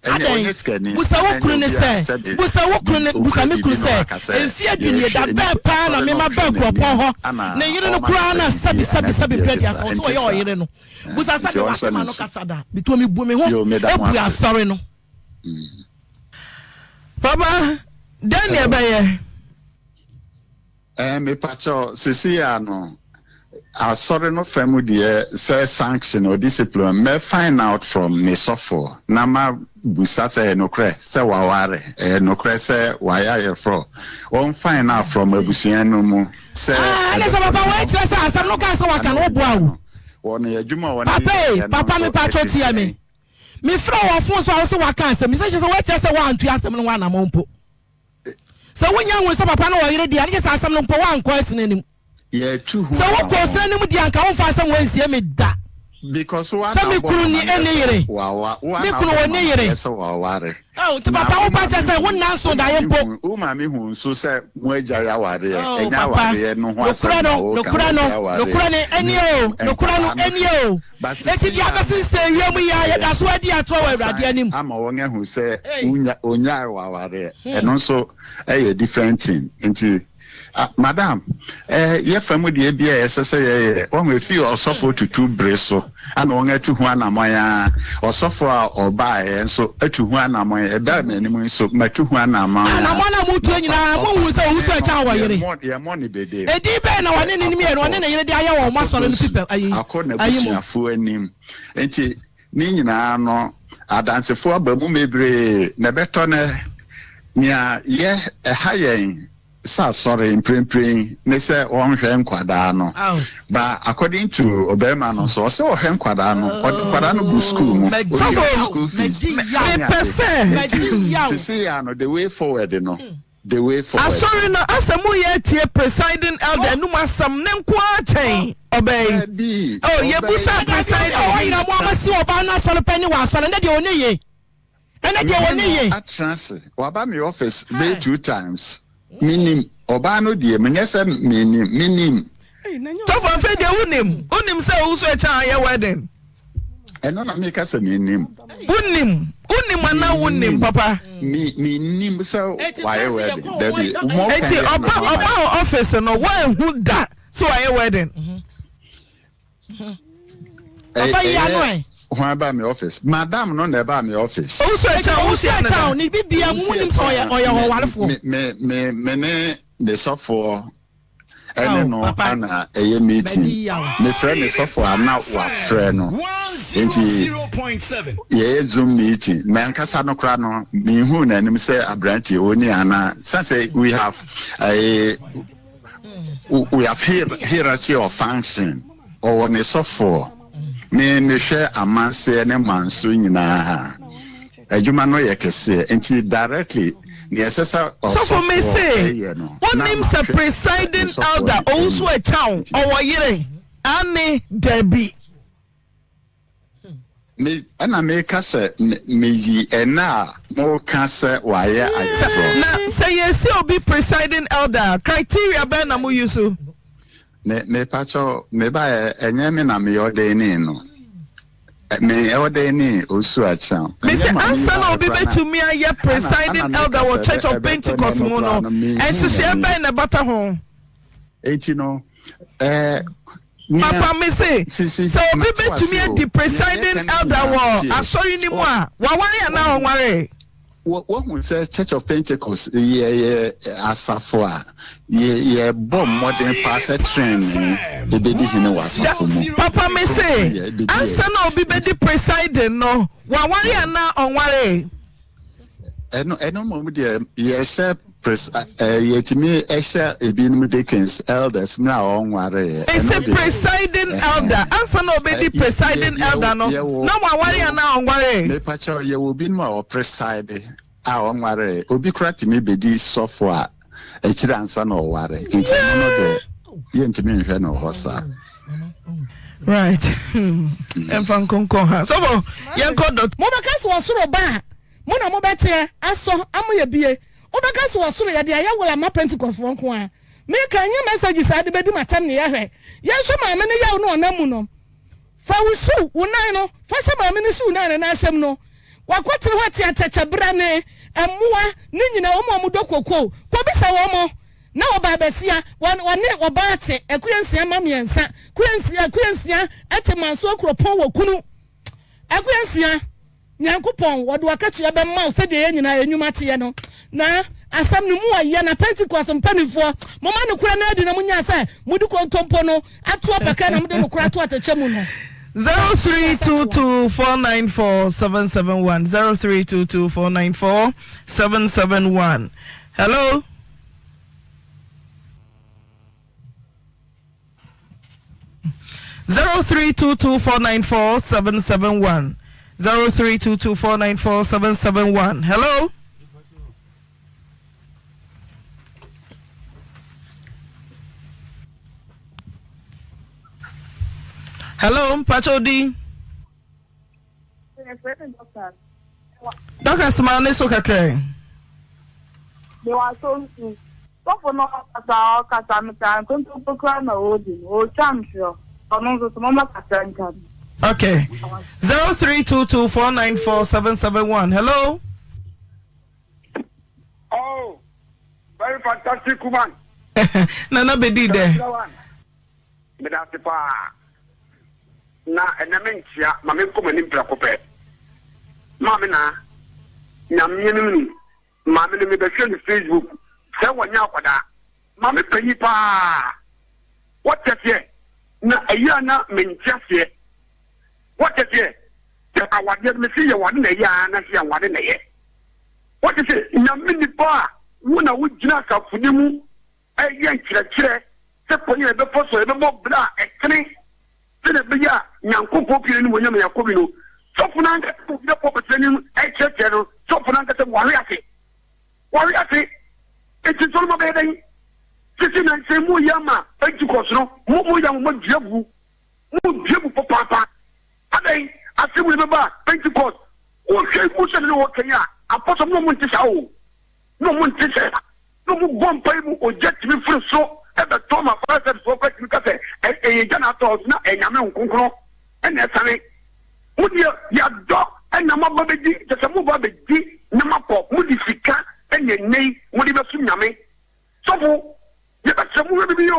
Ɛnneɛ Adɛn? ɔnyɛ sikani, Busa wo ɛnneɛ kunu no obi a sɛ, sɛbe busa wo kunu no, busa ɔkura me kunu biribi na sɛ, waka sɛ mfeɛ du nie, da yɛhwɛ bɛn paa na asɔre no mema hwɛ baa n'anim kuropɔn hɔ? ana Ne yere no ɔma koraa na no sɛbe adidie sɛbe anaa sɛbe biribi mprɛ a ɛte aduasa, saa. ɔse Ɛnte ɔyɛ saa. ɔyere no. Busa sɛ Nti mewɔ ɔnhyɛ asɛm ne ano nso. kasa da. Metuo mebu me ho Yo, meda mo bu ase. asɔre no. Papa, dɛn na Hello. ɛbɛyɛ? Ɛɛ mepakyɛw sesei a no asɔre no fa mu deɛ sɛ sanction or discipline mɛ find out from ne sɔfoɔ na ma busa sɛ ɛyɛ nokorɛ sɛ waware ɛyɛ nokorɛ sɛ wayɛ ayɛforɔ wɔn find out from abusua no mu sɛ Ah, ɛne sɛ ɛbɛtɔ papa no wei kyerɛ sɛ asɛm no kaa sɛ waka no ana woboa obia wo. no wɔn adwuma a wɔn Papa ei, yɛ no papa nso mepatwɔ ɛte tie me. sɛn. Mefrɛ wɔ phone so a wo so waka asɛm. Sɛ kyerɛ sɛ woakyerɛ sɛ woantua asɛm no ho anammɔn mpo. Sɛ wonya hu sɛ papa no wɔ yere deɛ, ɛne kyɛ sɛ asɛm no mpo woankɔ asini anim. Yɛtu ho Sɛ wokɔ anammɔn. asini anim deɛ anka womfa asɛm wei nsie me da. Because wo Sɛ ana me bɔ kunu ni amaneɛ ɛne sɛ yere. wawa wo Me ana kunu bɔ wɔ ne yere. amaneɛ sɛ waware. Oh, nti Na papa wo wo ba maame kyɛ sɛ hu wo nna nso wo daeɛ maame mpo. hu wo maame hu nso sɛ mo agya yɛ awareɛ Oh, ɛnyɛ papa, awareɛ no ho asɛm nokorɛ na no, woka nokorɛ wo no, agya awareɛ nokorɛ no ne ɛnie o, nokorɛ no nkwadaa no ɛnie hwɛ o. ba Enti sisi deɛ a abɛsensɛn wiem yi ara, yɛda so adi atorɔ wɔ Awurade wasan anim. ama wɔn ahu sɛ Ei. wonya onyae wɔ awareɛ Hmm. ɛno nso ɛyɛ different thing nti ah, madam eh, yɛfa mu deɛ bi a ɛsɛ sɛ yɛyɛ wɔn efi ɔsɔfo tutu bere so ana wɔn atu ho anamɔn a ɔsɔfo a ɔbaeɛ nso atu ho anamɔn ɛbaa m'anim nso matu ho anamɔn a Anamɔn a motuo mafa nyinaa, monhu sɛ ɔwusu ɔpɔne ɛkyɛn no wɔ yere. yɛmmɔ yɛmmɔ ne bede Edin bɛn na wɔne ne mmienu, ɔne ne yere de ayɛ wɔn asɔre no akɔ pipɛ ayi akɔ ayi mu? n'abusuafoɔ anim nti Ne nyinaa no, Adansefo aba mu bebree na ɛbɛtɔ nnɛ. Nea yɛ ɛha yɛn sɛ asɔre mprempren ne sɛ wɔnhwɛ nkwadaa no. But according to ɔbarima no nso, ɔsɛ ɔhwɛ nkwadaa no, ɔde nkwadaa no gu school mu, otua school fees. Mepɛ sɛ. Nti sisi ya no, the way forward no, the way forward. Asɔre no asɛ mo yɛ atie presiding elder anum asɛm ne nko ara kyɛn ɔbaa yi. Oh, yɛbusa presiding. Ɔwɔ nyina mo ama si ɔbaa no asɔre pɛ ne wɔ asɔre ne deɛ ɔne ye. Ɛnɛ deɛ wɔ ne ye. Atena ase. Waba me office bɛyɛ 2 times. Menim ɔbaa no deɛ, menyɛ sɛ menim, menim. Sɔfo, afei deɛ wonim, wonim sɛ owusu ɛkyɛn ayɛ wedding. Ɛno na meka sɛ menim. Wonim, wonim anaa wonim papa? Me menim sɛ wayɛ wedding. Dabi. Eti ɔba ɔba wɔ office no, woanhu da sɛ wayɛ wedding? Papa yi ano ɛ. Hwan ba mi office? Madam no na ɛba mi office. Owusu ɛkyɛn owusu ɛkyɛn o ne bi bia mu nim sɛ ɔyɛ ɔyɛ ɔwarefoɔ. Me me me me ne ne sɔfoɔ ɛne no ana ɛyɛ meeting. Mefrɛ ne sɔfoɔ a na wafrɛ no. Nti yɛyɛ zoom meeting. Me ankasa no koraa no mehu n'anim sɛ aberanteɛ oni ana. Sɛ sɛ we have ɛɛ. We have hierarchy of function. Ɔwɔ ne sɔfoɔ. Me mehwɛ amanseɛ ne manso nyinaa. Adwuma no yɛ kɛseɛ nti directly nea ɛsɛ sɛ Sɔfo me ɔsɔfoɔ se ɛyɛ no na wonim sɛ mahwɛ ne presiding sɔfoɔ elder no Owusu anim. Akyang Nti ɔwɔ yere? Aane dabi. Me ɛna meka sɛ me meyi ɛna a moka sɛ wayɛ Sɛ ayeforɔ. na sɛ yɛsi obi presiding elder a criteria bɛn na mo use? Me mepakyɛw me baeɛ ɛnyɛ me na me ordainee no. Me ordainee Osu Akyang. Me Ɛnyɛ se maame yi ansa na baeɛ obi koraa na bɛtumi ayɛ ɛna presiding ɛna meka elder wɔ sɛ Church ɛbɛ of ɛbɛtɔ nnɛ Pentecost no mu koraa no, no menhuu nhyehyɛeɛ n'anim. bɛn na ɛbata ho? Enti no ɛɛ nea Papa me se, sisi sɛ obi mate wase bɛtumi o adi nea yɛka presiding no elder nyinaa wɔ tie asɔre no mu wɔ a, waware anaa wahu ɔnwaree? Woahu sɛ Church of Pentecost yɛyɛ asafo a yɛbɔ mmɔden paa sɛ trenee bɛdi hene wɔ Da, asafo mu. papa me se, Kronkronyɛ bɛdi ansa yɛn na obi nti bɛdi presiding no, waware anaa ɔnwaree? ɛno ɛno mmom deɛ yɛhyɛ pres ɛɛ yɛtumi hyɛ ebinom deacons, elders mmerɛ a wɔnwareeɛ. Me Ɛno se deɛ presiding elder, ɛhɛn ansa na ɛ ɔbɛdi yɛ yɛ presiding elder yɛwɔ no, yɛwɔ na waware yɛwɔ anaa ɔnwaree? mepakyɛw yɛwɔ binom a wɔpreside a ɔnwaree. Obi koraa tumi bedi sɔfo a akyiri ansa na ɔware. Nti ɛno no deɛ yɛntumi nhwɛ no wɔ hɔ saa. Right. Ɛmfa nkonkɔn ha. Sɔfo, yɛnkɔ dɔt. Mobɛka sɛ ɔsoro ba a, mo na mobɛteɛ asɔ ama yɛabie. Wobɛka sɛ ɔsoro, yɛde ayɛ will ama Pentecostefoɔ nko ara. Meka, ɛnyɛ messages a wode bɛdi m'atɛm ne yɛhwɛ. Yɛnhwɛ maame no yaw no ɔnam mu no. Fa wo shoe, wo nan no, fa hyɛ maame no shoe no a ne nan hyɛ mu no. Wakɔtena hɔ ate atɛkyɛ brane, mmoa, ne nyinaa, wɔn a wɔdɔ kokoo. Kɔbisa wɔn. Na ɔbaa basia, wɔn, wɔne ɔbaa te, akuya nsia mma mmiɛnsa, kuya nsia, akuya nsia te mansoɔ kuropɔn wɔ kunu. Akuya nsia, Nyankopɔn, wɔde w'akatua bɛma wo sɛdeɛ yɛn nyinaa yɛn nnwuma teɛ no. Na asɛm no mu ɔyɛ, na Pentekost mpanimfoɔ, momma nokorɛ no adi na monyaa sɛ mode kontompo no ato apaka na mode nokorɛ ato atɛkyɛ mu no. 0322494771 0322494771 Hello. 0322494771 0322494771 Hello. Hello, mpacho di. Dorcas ma ne so kakra. Mewɔ asɔnsu. Sɔfo no ɔkasa a ɔkasa no saa nkontompo koraa na ɔredi no, ɔretwa ntorɔ. Ɔno nso so momma kakra nka no. Okay. 0322494771. Hello. Oh, very fantastic woman. Nana bedi dɛ. Meda ase paa. Na ɛnɛ menkyea, ma menkɔ m'anim prɛko pɛ. Maame Naa, Nyame anim ni, maame no mebɛhwɛ no Facebook sɛ wɔnyɛ akwadaa. Maame panyin paa. Wote aseɛ? Na ɛyɛ a na mente aseɛ. Wote aseɛ? Sɛ awadeɛ no, mese yɛware na ɛyɛ a na sɛ yɛnware na ɛyɛ. Wote sɛ Nyame nipa a wo na wogyina asafo no mu yɛ nkyerɛkyerɛ sɛ kwan a yɛbɛfa so a yɛbɛbɔ bra a ɛtene sɛdeɛ ɛbɛyɛ a Nyankopɔn pie no animuonyam a yɛakɔ bi no. Sɔfo no ankasa a ɔgyina pulpit no anim rekyerɛkyerɛ no, sɔfo no ankasa wahwe ase. Wahwe ase. Enti nsɔremma bɛyɛ dɛn? Sisi nansa yi moyɛ ama Pentecost no, mo moyɛ ama moadua agu. Modua agu papaapa. Adɛn? Asɛm wei bɛba a, Pentecost, wohwɛ mu sɛ ne wɔka yi a, apɔsɔ mo na ɔmo nte saa o. Na ɔmo nte saa. Na ɔmo bɔ mpae mu ogya tumi firi soro ɛbɛtɔ ma fire service foɔ koraa tumi ka sɛ ɛyɛ gya na atɔ na ɛyɛ Nyame Honhom Kronkron ɛna ɛsane. Mo deɛ yɛadɔ ɛna mo aba bɛdi, kyɛ sɛ mo ba bɛdi na moakɔ, mo de sika ɛna ɛnnɛ yi mo de bɛsom Nyame. Sɔfo, yɛbɛsrɛ mo hwɛ biribi yɛ o,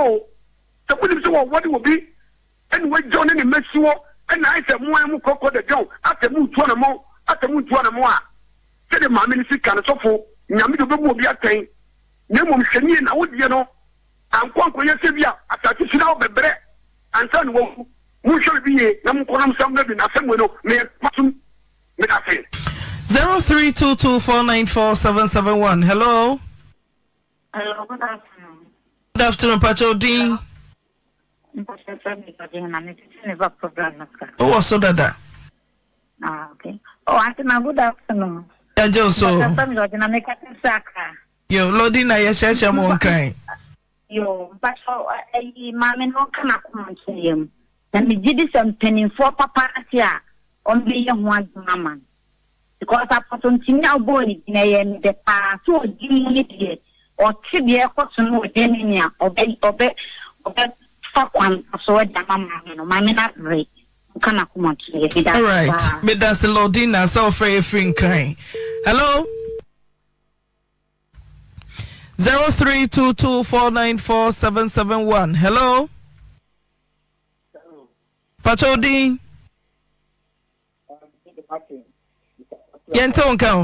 sɛ monim sɛ wɔware obi ɛna wagyaw ne ne mma si hɔ ɛna ayɛ sɛ mo ara mo kɔ kɔ dadwaw asɛ mo ntu anamɔn asɛ mo ntu anamɔn a sɛdeɛ maame no si ka no sɔfo Nyame deɛ ɔbɛbu obi atɛn na mmom hwɛ nie na wo deɛ no ankɔ ankɔyɛ sɛ bi a asase si na wobɛbrɛ ansa na wawu monhwɛ biribi yie na monkɔ na monsan mmra bi na asɛm wei no meyɛ masom medase. 0322494771 hello. Hello, good afternoon. Good afternoon, Pacho Dean. Wowɔ so dada. Ah, okay. Oh, Auntie ma good afternoon. Yɛgye wo so. Yo, Lodi na yɛhyɛhyɛ mo nkran. Yo, mpakyɛ ayi maame no ɔka n'akoma nto yam. Na megye di sɛ mpanimfoɔ papa ate a wɔbɛyɛ ho adwuma ama no. Because apostle ntini a wobɔɔ ne din ɛyɛɛ me dɛ paa sɛ ɔdi mu ne deɛ ɔte deɛ ɛkɔ so no wɔ Germany a ɔbɛ ɔbɛ ɔbɛ fa kwan pa so de ama maame no maame no abrɛ ɔka n'akoma to yɛ meda ase Alright, paa. medase Lordina sɛ wofrɛ yɛ firi Nkran. Hello? 0322494771 Hello? Pakyɛ wo din? Yɛnte wo nka o.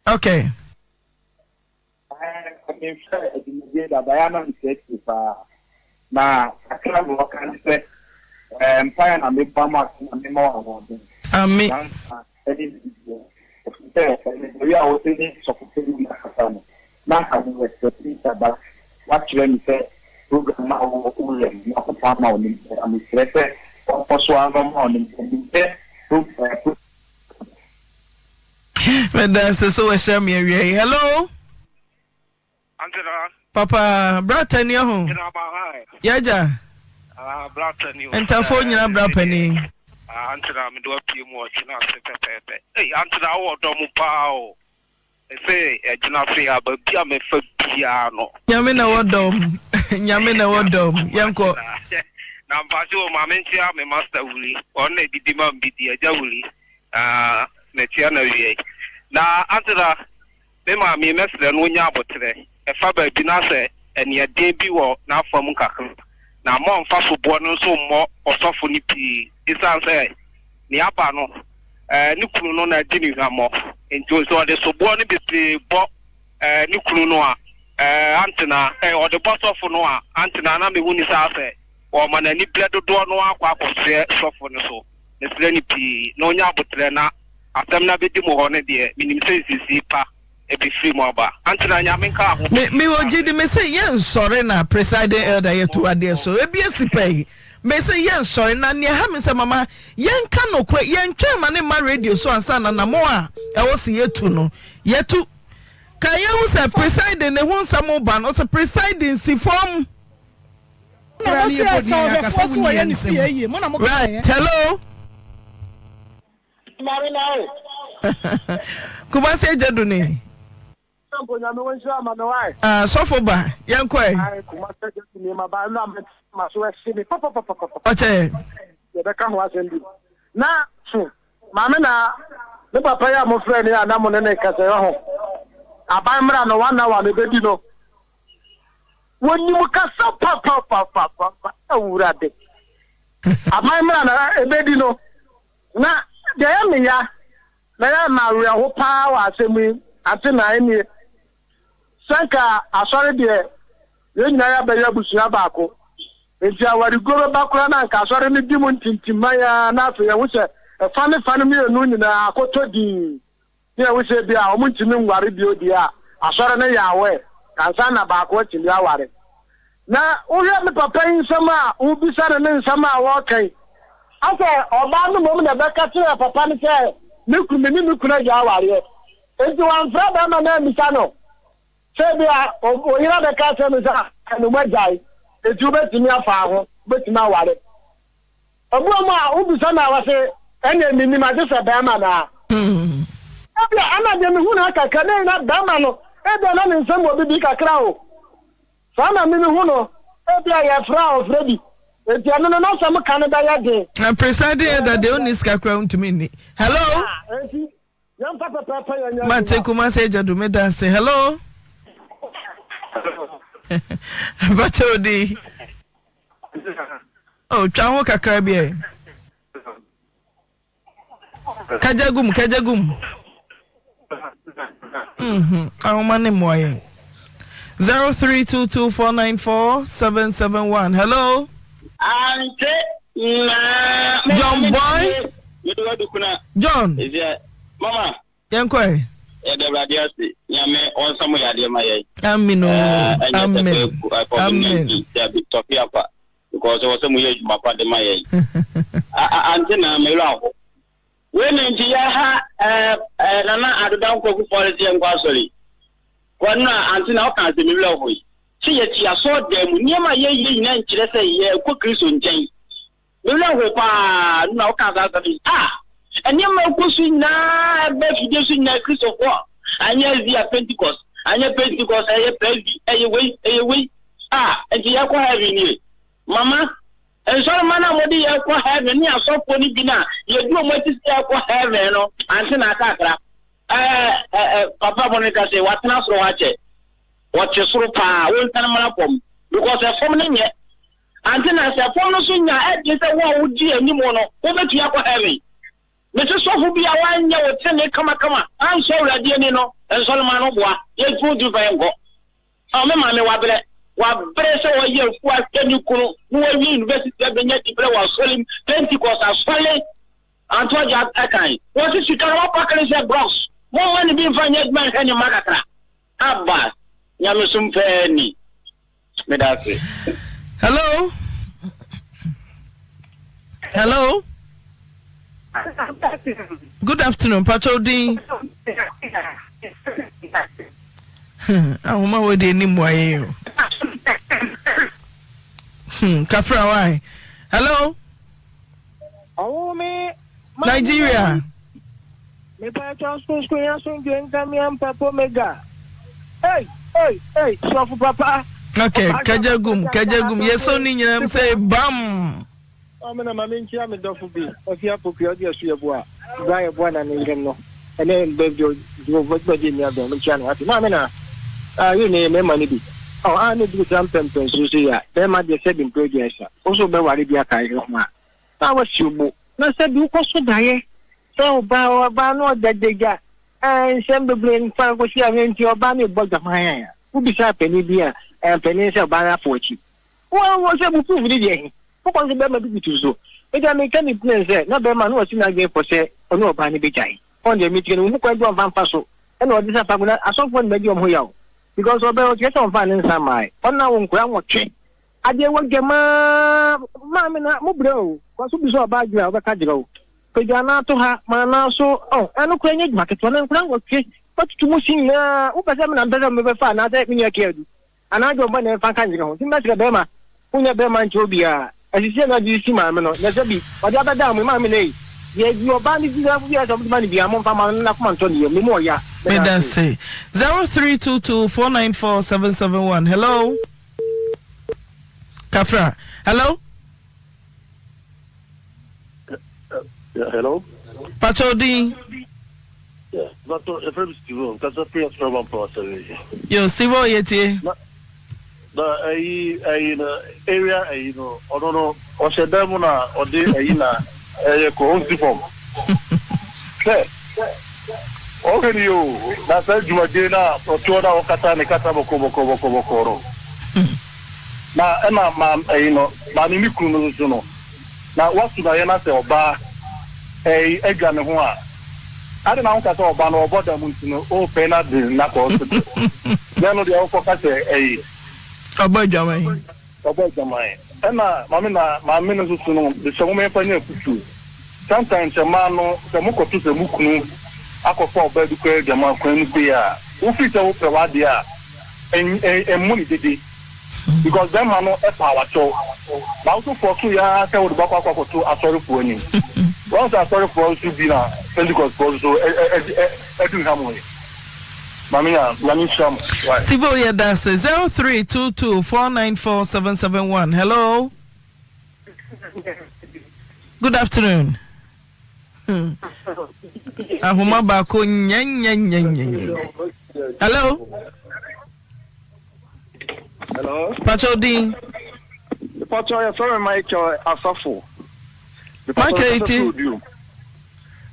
Okay. Mehwɛ adwumadie dada yɛ na mesiesie paa na kakra na ɔka ne sɛ mpaeɛ na mebɔ ama ase na mema wɔ ahoɔden. Amen. Nansa ɛne biribiara ɛfiri sɛ ɛnebɔyi a wɔsɛ ne sɔfo panyin na kasa no na anka mewɔ expectation but woakyerɛ me sɛ program no a woyɛ no Nyankopɔn ama wo nimdeɛ na mesrɛ sɛ ɔnkɔ so ara na ɔmma wo nimdeɛ menim sɛ pro eh, pro. Meda ase sɛ wahyira me awia yi. Hello. Antena. Papa, bra tani ho. Gyina ma ha. Yɛgya. Ah, bra tani o. Ntafo nyina bra pani. Ah, antena me do apue mu ɔkyena ase pɛpɛɛpɛ. Ei, antena wɔ dɔ mu paa o. Mese ɛgyina ase a baabi a mefa biara no. Nyame na ɛwɔ dɔm. Nyame na ɛwɔ dɔm. Yɛnkɔ. Na mpakyɛ o ma menkyea me master Wuli. Ɔno na ɛdidi ma me bi di. Agya Wuli. Ah, mekyea no awia yi. Na Antena, me maame yi mɛsrɛ no ɔnya aboterɛ. Ɛfa baabi na sɛ aniɛden bi wɔ n'afam kakra. Na mma ɔmfa soboɔ no nso mmɔ ɔsɔfo no pii. Esiane sɛ nea aba no, ne kunu no na adi no hwammɔ nti, sɛ ɔde soboɔ no bebree bɔ ne kunu no a, antena, ɔde bɔ sɔfo no a, antena na mehu no saa sɛ ɔrema n'aniberɛ dodoɔ no ara akɔ akɔsoɛ sɔfo no so. Mesrɛ no pii na ɔnya aboterɛ na asɛm no abɛdi mo hɔ no deɛ, menim sɛ nsisie pa ɛbɛfiri mu aba. Antena Nyame nka ho. Me me wɔ gyidi me se yɛ nsɔre na presiding elder yɛ to adeɛ so ebi esi pɛ yi me se yɛ nsɔre na nea ɛha me sɛ mama yɛn nka nokorɛ yɛn twɛn ma ne mma radio so ansa na namɔ a ɛwɔ se yɛ tu no yɛ tu ka yɛ hu sɛ presiding ne ho nsɛm ba no sɛ presiding si fam. Right hello. Maame na o. Kumasi agya du ni. Mpo nyame wo nhyira ma me wae. Ah sɔfo ba yɛn kɔ ɛ. Ae Kumasi agya du ni ma ba na me ma so ɛhye me papapapapa. Ɔkyɛ. Yɛbɛka ho asɛm bi. Na hmm maame na me papa yi a mo frɛ ne a na mo ne ne kasa yi ho. Aban mmra no one hour na ebedi no. Wɔnim kasa papapapapa awurade. Aban mmra na ebedi no. Na deɛ ɛyɛ me ya na ɛyɛ me awerɛho pa ara wɔ asɛm yi ase na ɛnie, sɛ anka asɔre deɛ yɛn nyinaa yɛabɛyɛ abusua baako, enti awareguo bɛba koraa na anka asɔre no di mu ntintimman ara na afei yɛahu sɛ Ɛfa ne fa no mmienu nyinaa akɔtɔ dinn ne ɛho sɛ ebia wɔntumi nware bio deɛ a, asɔre no yɛ aware ansa na baako atumi aware. Na wohwɛ me papa yi nsɛm a wobisa no ne nsɛm a ɔreka yi, asɛ ɔbaa no mmom na ɛbɛka kyerɛɛ papa no sɛ me kunu, me ne me kunu agya awareɛ. Enti wamfrɛ barima no ammisa no sɛ ebia oyere abɛka akyerɛ me sɛ ɛno moagyae, enti wobɛtumi afa ho, wobɛtumi aware. Ɔboa mu a wobisa no a ɔse ɛneɛ mennim agye sɛ bɛɛma no a. Ebia ɛna deɛ mehu no ha kakra na na bɛɛma no ebia na ne nsam wɔ bibi kakra o. Saa na me mehu no ebia yɛfrɛ a ɔfrɛ bi enti ɛno no n'asɛm ka no bɛyɛ den. Na presiding elder deɛ ɔnni sika koraa ɔntumi nni. Hello. Enti yɛmfa pɛpɛɛpɛ yɛ nyɛ adwuma. Mate Kumasi agya du meda ase. Hello. Mpakyɛ odi. Oh, twa ho kakra bi ɛ. Kagya gum, kagya gum. Mhm, ahoma ne mmoa yɛn. 0322494771. Hello. Ante na. John boy. John. Mama. Yɛnkɔ ɛ. Yɛda Awurade ase, Nyame ɔnsa mo yadeɛ ma yɛn. Amen oo, Ɛnyɛ sɛ amen, COVID amen. 19 dabi tɔfe afa because ɛwɔ sɛ moyɛ adwuma pa de ma yɛn. Ante na me werɛ aho. Wei na nti yɛha ɛɛ Nana Addo Dankwa Akufo-Addo sɛ yɛnkɔ asɔre. Kɔ no a ante na ɔka asɛm me werɛ hoe. Sɛ yɛte asɔredan mu nneɛma a yɛyɛ nyinaa nkyerɛ sɛ yɛrekɔ Kristo nkyɛn. Me werɛ how paa na ɔkaa saa asɛm yi. A Nneɛma a ɛkɔ so nyinaa ɛba afidie so nyinaa Kristofoɔ anyɛ azi a Pentecost, anyɛ Pentecost ɛyɛ Presby, ɛyɛ wei, ɛyɛ wei. A Nti yɛkɔ heaven nie? Mama, nsɔremma no a mode yɛkɔ heaven ne asɔfoɔ no bi no a yɛdi wɔn akyi sɛ yɛkɔ heaven no, ante na aka akra. Ɛɛ, ɛ, papa mo no ka sɛ watena soro hɔ akyɛ. Wɔte soro paa, wɔnsiane mmra fam because ɛfam no nyɛ. Ante na sɛ fam no so nya ɛden sɛ wo a wodi anim no wobɛtumi akɔ heaven. Mese sɔfo bi a wanyɛ wo trenee kamakama ansɔ Awurade ani no nsɔrema no boa yɛntumi ntumi fa yɛnkɔ. Ɔ me maame wabrɛ wabrɛ sɛ ɔyɛ afuo ahwɛ ne kunu na wawie university abɛnya dibrɛ wɔ asɔre mu Pentecost asɔre anto agya ɛkan wɔse sika no wapakere sɛ blocks momma ne bi mfa nyɛ adwuma nhwɛ ne mma kakra. Aba nyamesom pɛɛ ni. Meda ase. Hello. Hello. Good afternoon. Pacho din. Ahoma wo de ni mmoa o. Hmm, kafra why? Hello. Nigeria. Mepakyɛw skusku yi asomdwoe nka me ampa pomega ei ei ei sɔfo papa. Okay, kagya gum, kagya gum. Yɛsɔ ne nyinaa mu sɛ bam. Maame na maame nkyia me dɔfo bi afi apokua ɔde asu yɛboa bra yɛboa na ne yerem no ɛnɛ birthday dwumadie nni abɛn menkyia no ate maame na ah yɛ ne mmarima no bi ɔ ah ne duru saa mpɛmpɛnsoɔ sei a bɛrima deɛ sɛbi mpɛ aduasa wo so wobɛware bi aka yere ho a na wasi wo bo na sɛbi wokɔ so daeɛ Sɛ ɔbaa ɔbaa no ɔda adagya ɛɛ nsɛm bebree nfa nkosi ano nti ɔbaa no rebɔ dwaman a wobisaa panin bi a ɛɛ panin sɛ ɔbaa no afɔ akyi wɔ wɔ sɛ mo proof ne deɛ he wokɔ nso bɛrima bi butu so nti a meka ne plan sɛ na bɛrima no wasi n'adwene pɔ sɛ ɔne ɔbaa no bɛgyae ɔn deɛ metie no wɔhu kwan bi ɔmfa mfa so ɛna ɔde sa fa gu na asɔfoɔ no bɛgye wɔn ho yaw because ɔbɛn ɔkyerɛ sɛ ɔmfa ne nsa mmae ɔna wo nkora nwɔtwe adeɛ wɔ dwamaa maame na mo brɛ o kɔ so bisa ɔbaa dwerɛ a wobɛka dwerɛ o Pagya anaa to ha, ma anaa so, oh, ɛno koraa nyɛ adwuma ketewa, na nkwadaa nwɔtwe, woatutu mo se nyinaa, wopɛ sɛ me na mepɛ sɛ mebɛfa anaasɛ me nua Keadu anaa John ba na ɛmfa nka nyere ho, nti mɛsrɛ bɛrima, wonyɛ bɛrima nkyɛ obiara, asisi na ade sisi maame no, na sɛ bi, ɔde abɛdaa mo, maame no ei, deɛ di ɔbaa no di na biara sɛ ɔde ma no biara, momfa ma no na n'akoma ntɔ ne yam, ne mu ɔya, meda Meda ase. ase. 0322 494 771. Hello. Kafra. Hello. Hello. Pacho din. Pacho, efrɛ mi Steven, kasa fi asɔrɔ ma mpɔ asɔre. Yo, Steven yɛ tie. Na na ɛyi ɛyi na area ɛyi no ɔno no ɔhyɛ dan mu na ɔde ɛyi na ɛyɛ kɔ ɔnsi fam. Hwɛ ɔhwɛ ni o na saa dwumadie na ɔte hɔ na ɔkasa ne kasa bɔkɔ bɔkɔ bɔkɔ bɔkɔ no. Na ɛna ma ɛyi no maame ne kunu no nso no. Na wasu na yɛ na sɛ ɔbaa. ɛyi adwa ne ho a, adɛn na wonka sɛ ɔba no ɔbɔ dam nti no wopɛ na de no akɔ hospital? Na ɛno deɛ wokɔka sɛ ɛyi. Ɔbɔ adwaman. Ɔbɔ adwaman. Ɛna maame na maame no nso so no, mesrɛ mo momfa nyɛ afutuo. Sometimes mmaa no sɛ mokɔto sɛ mo kunu akɔfa ɔbaa bi koraa adwaman kwan mu sei a, wofiri sɛ wopɛ w'adeɛ a, ɛmmɔ ne dede. Because bɛrima no pɛ awakyɛw. Na wo nso fɔɔso yɛ ara sɛ wode bɛkɔ akɔ akɔto asɔrefoɔ anim. Wahu sɛ asɔrefoɔ nso bi na Pentecostfoɔ nso adu ha mo yi. Maame nya, Nyame nhyira mo. Why? Steve o yɛda ase. 0322 494 771 hello. Good afternoon. Hmm. Ahoma baako nyɛnyɛnyɛnyɛnyɛ. Hello. Hello. Pacho din. Pacho yɛ fɛrɛ Michael Asafo. Michael iti.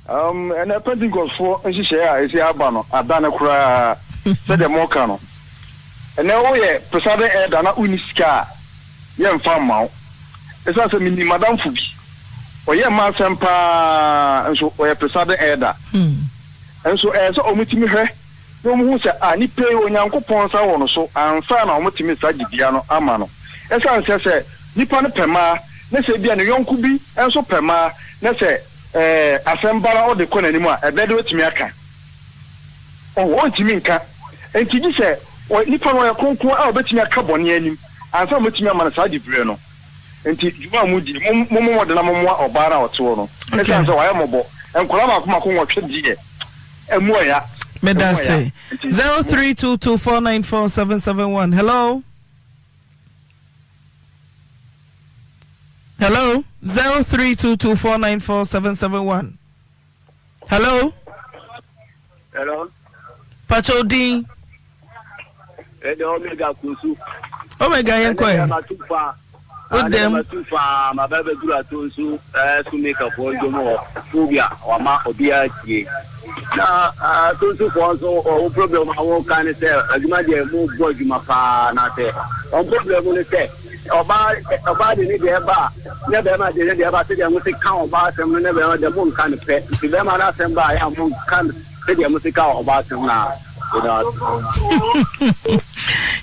Um, ɛnɛ Pentecostfoɔ nhyehyɛeɛ a ɛsi aba no adane koraa sɛdeɛ moka no. Ɛnɛ woyɛ presiding elder na wonni sika a yɛmfa mma wo. Ɛsiane sɛ menim madamfo bi, ɔyɛ mma asɛm paa nso ɔyɛ presiding elder. Nso ɛyɛ sɛ wɔtumi hwɛ na wɔhu sɛ a nipa yi Onyankopɔn nsa wɔ no so ansa na wɔatumi saa dibea no ama no. Ɛsiane sɛ sɛ nipa no pɛ mmaa na sɛ ebia ne yɔnko bi nso pɛ mmaa na sɛ ɛɛ asɛm ba na ɔde kɔ n'anim a, ɛbɛyɛ dɛ watumi aka. Ɔho, ɔntumi nka. Enti gye sɛ ɔ, nipa no ɔyɛ kronkron a ɔbɛtumi aka bɔne anim ansa na wɔatumi ama no saa diberɛ no. Enti dwuma a modi, mom, mommɔ mmɔden na mommoa ɔbaa no a ɔte hɔ no. Ɛsiane sɛ wayɛ mmɔbɔ. Nkwadaa mmaako mmaako nwɔtwe deɛ, ɛmu ɔya. Meda ase. 0322494771 hello. Hello 0322494771 hello. Hello. Pacho din. Ɛdɛ Omega Kunsu. Omega yɛn kɔ yɛ. O dɛm. Matu faa ma bɛ bɛduru ato nso ɛɛ so mekafoɔ dwom hɔ fobia wama obiara tie. Na atonsufoɔ nso wɔn problem a wɔka ne sɛ adwuma deɛ mo bɔ adwuma paa na sɛ wɔn problem ne sɛ ɔbaa ɔbaa de ne deɛ ba a ne bɛrima de ne deɛ ba sɛdeɛ mo se ka ɔbaa asɛm no ne bɛrima deɛ mo nka no pɛ nti bɛrima no asɛm ba a yɛ a mo nka no sɛdeɛ mo se ka ɔbaa asɛm no a yɛda ase.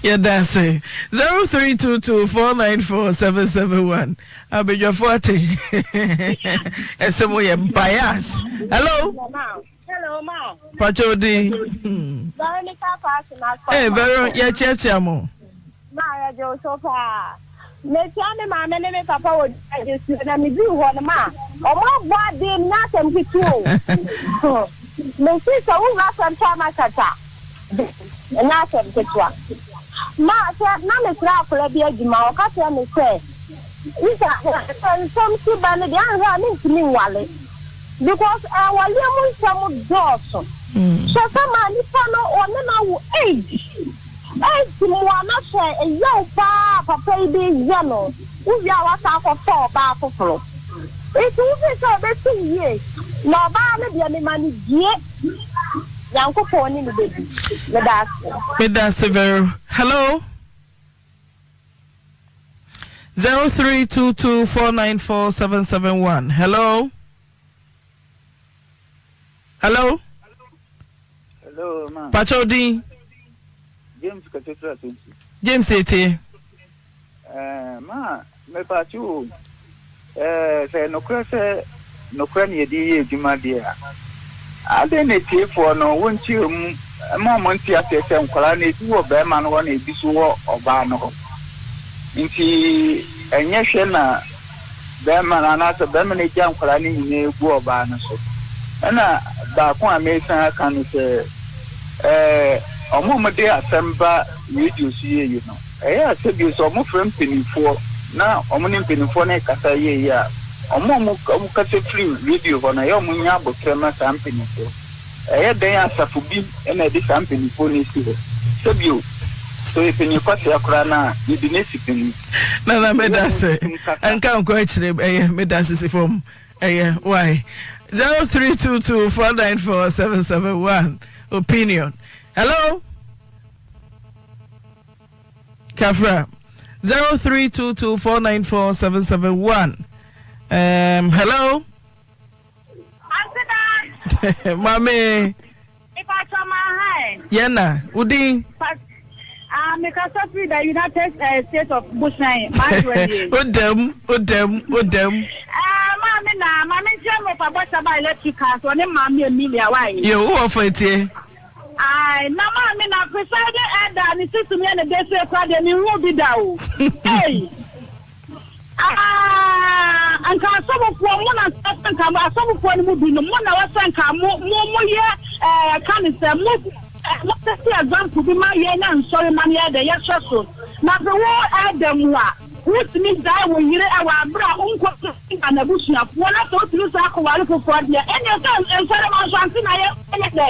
Yɛda ase. 0322494771 Abadwafo ate ɛsɛ mo yɛ bias. Hello. Hello ma. Pacho odi. Veronica Fatima. Hey Vero, yɛ kyiakyia mo. Ma yɛ gye so paa. Mekyia me maame ne me papa wɔ adesua na meduru hɔ no ma ɔmo abɔ adeɛ mu n'asɛm ketewa o. Mesi sɛ wowura Central Market a ɛnyɛ asɛm ketewa. Ma sɛ na mesrɛ akwadaa bi adwuma ɔka kyerɛ me sɛ Isa sɛ nsɛm si ba no deɛ anhwɛ a mentumi nwale because ɛwaleɛ mu nsɛm dɔɔso. Hwɛ sɛ maa nipa no ɔne no awo age age mmoa na hwɛ ɛyaw paa papa yi de yɛ no wowie a wasan akɔfa ɔbaa foforɔ nti wofii sɛ ɔbɛsi wo yie na ɔbaa no deɛ mema no due Nyankopɔn ne no bɛdi. Meda ase. Meda ase Vero. Hello. 0322494771. Hello. Hello. Hello, ma. Pacho din. James Kachefra Tuntu. James etie. Eh, ma, me pacho o. Eh, sɛ nokorɛ sɛ nokorɛ na yɛde yɛ adwuma deɛ a, adɛn na atiefoɔ no wonkyerɛ mu ma wɔn nte aseɛ sɛ nkwadaa no ebi wɔ barima no hɔ na ebi nso wɔ ɔbaa no hɔ. Nti ɛnyɛ hwɛ na barima no anaasɛ barima no agya nkwadaa no nyinaa gu ɔbaa no so. Ɛna baako a mesan aka no sɛ ɛɛ wɔn a wɔde asɛm ba radio so yie no, Ɛyɛ a sɛ bio sɛ wɔfrɛ mpanimfoɔ na wɔne mpanimfoɔ no rekasa yie a, wɔn a wɔkasa firi radio hɔ no, ɛyɛ a wɔnya aboterɛ ma saa mpanimfoɔ. Ɛyɛ dɛn a asafo bi na ɛde saa mpanimfoɔ no asi hɔ? Sɛ bio, sɛ ɔyɛ panin kwasea koraa no a, yɛde no asi panin. Nana meda ase nka nkɔ akyire ɛyɛ meda ase si fam ɛyɛ why 0322 494 771 opinion hello. Kafra 0322494771 um, hello. Maame. Mepakyɛ ma hi. Yɛ na, wo din? Ah, me kasa firi the United eh, States of Bushan, Maajoa nie. Wo dam, wo dam, wo dam. Eh, maame na, maame nkyerɛ me fa bɔhyɛ ba electric cars, ɔne maame Emilia, why? Yo, wo wɔ fa etie. Ae, na maame na presiding elder ne system yɛ ne de se kora deɛ menhu bi da o. Ei! Ah, anka asɔfofoɔ mo na sɛ nka mo asɔfofoɔ no mu binom mo na wɔsɛ nka mo mo mo yɛ ɛɛ eh, ka ne sɛ mo eh, mo sɛ example bi ma yɛn na nsɔre ma no yɛ dɛ yɛhwɛ so na sɛ wo ɛda mu a wotumi gyae wo yere ɛwɔ abere a wonkɔ na n'abusuafoɔ na sɛ wotumi sɛ akɔware foforɔ deɛ ɛnneɛ sɛ nsɔre ma nso ante na yɛ yɛ dɛ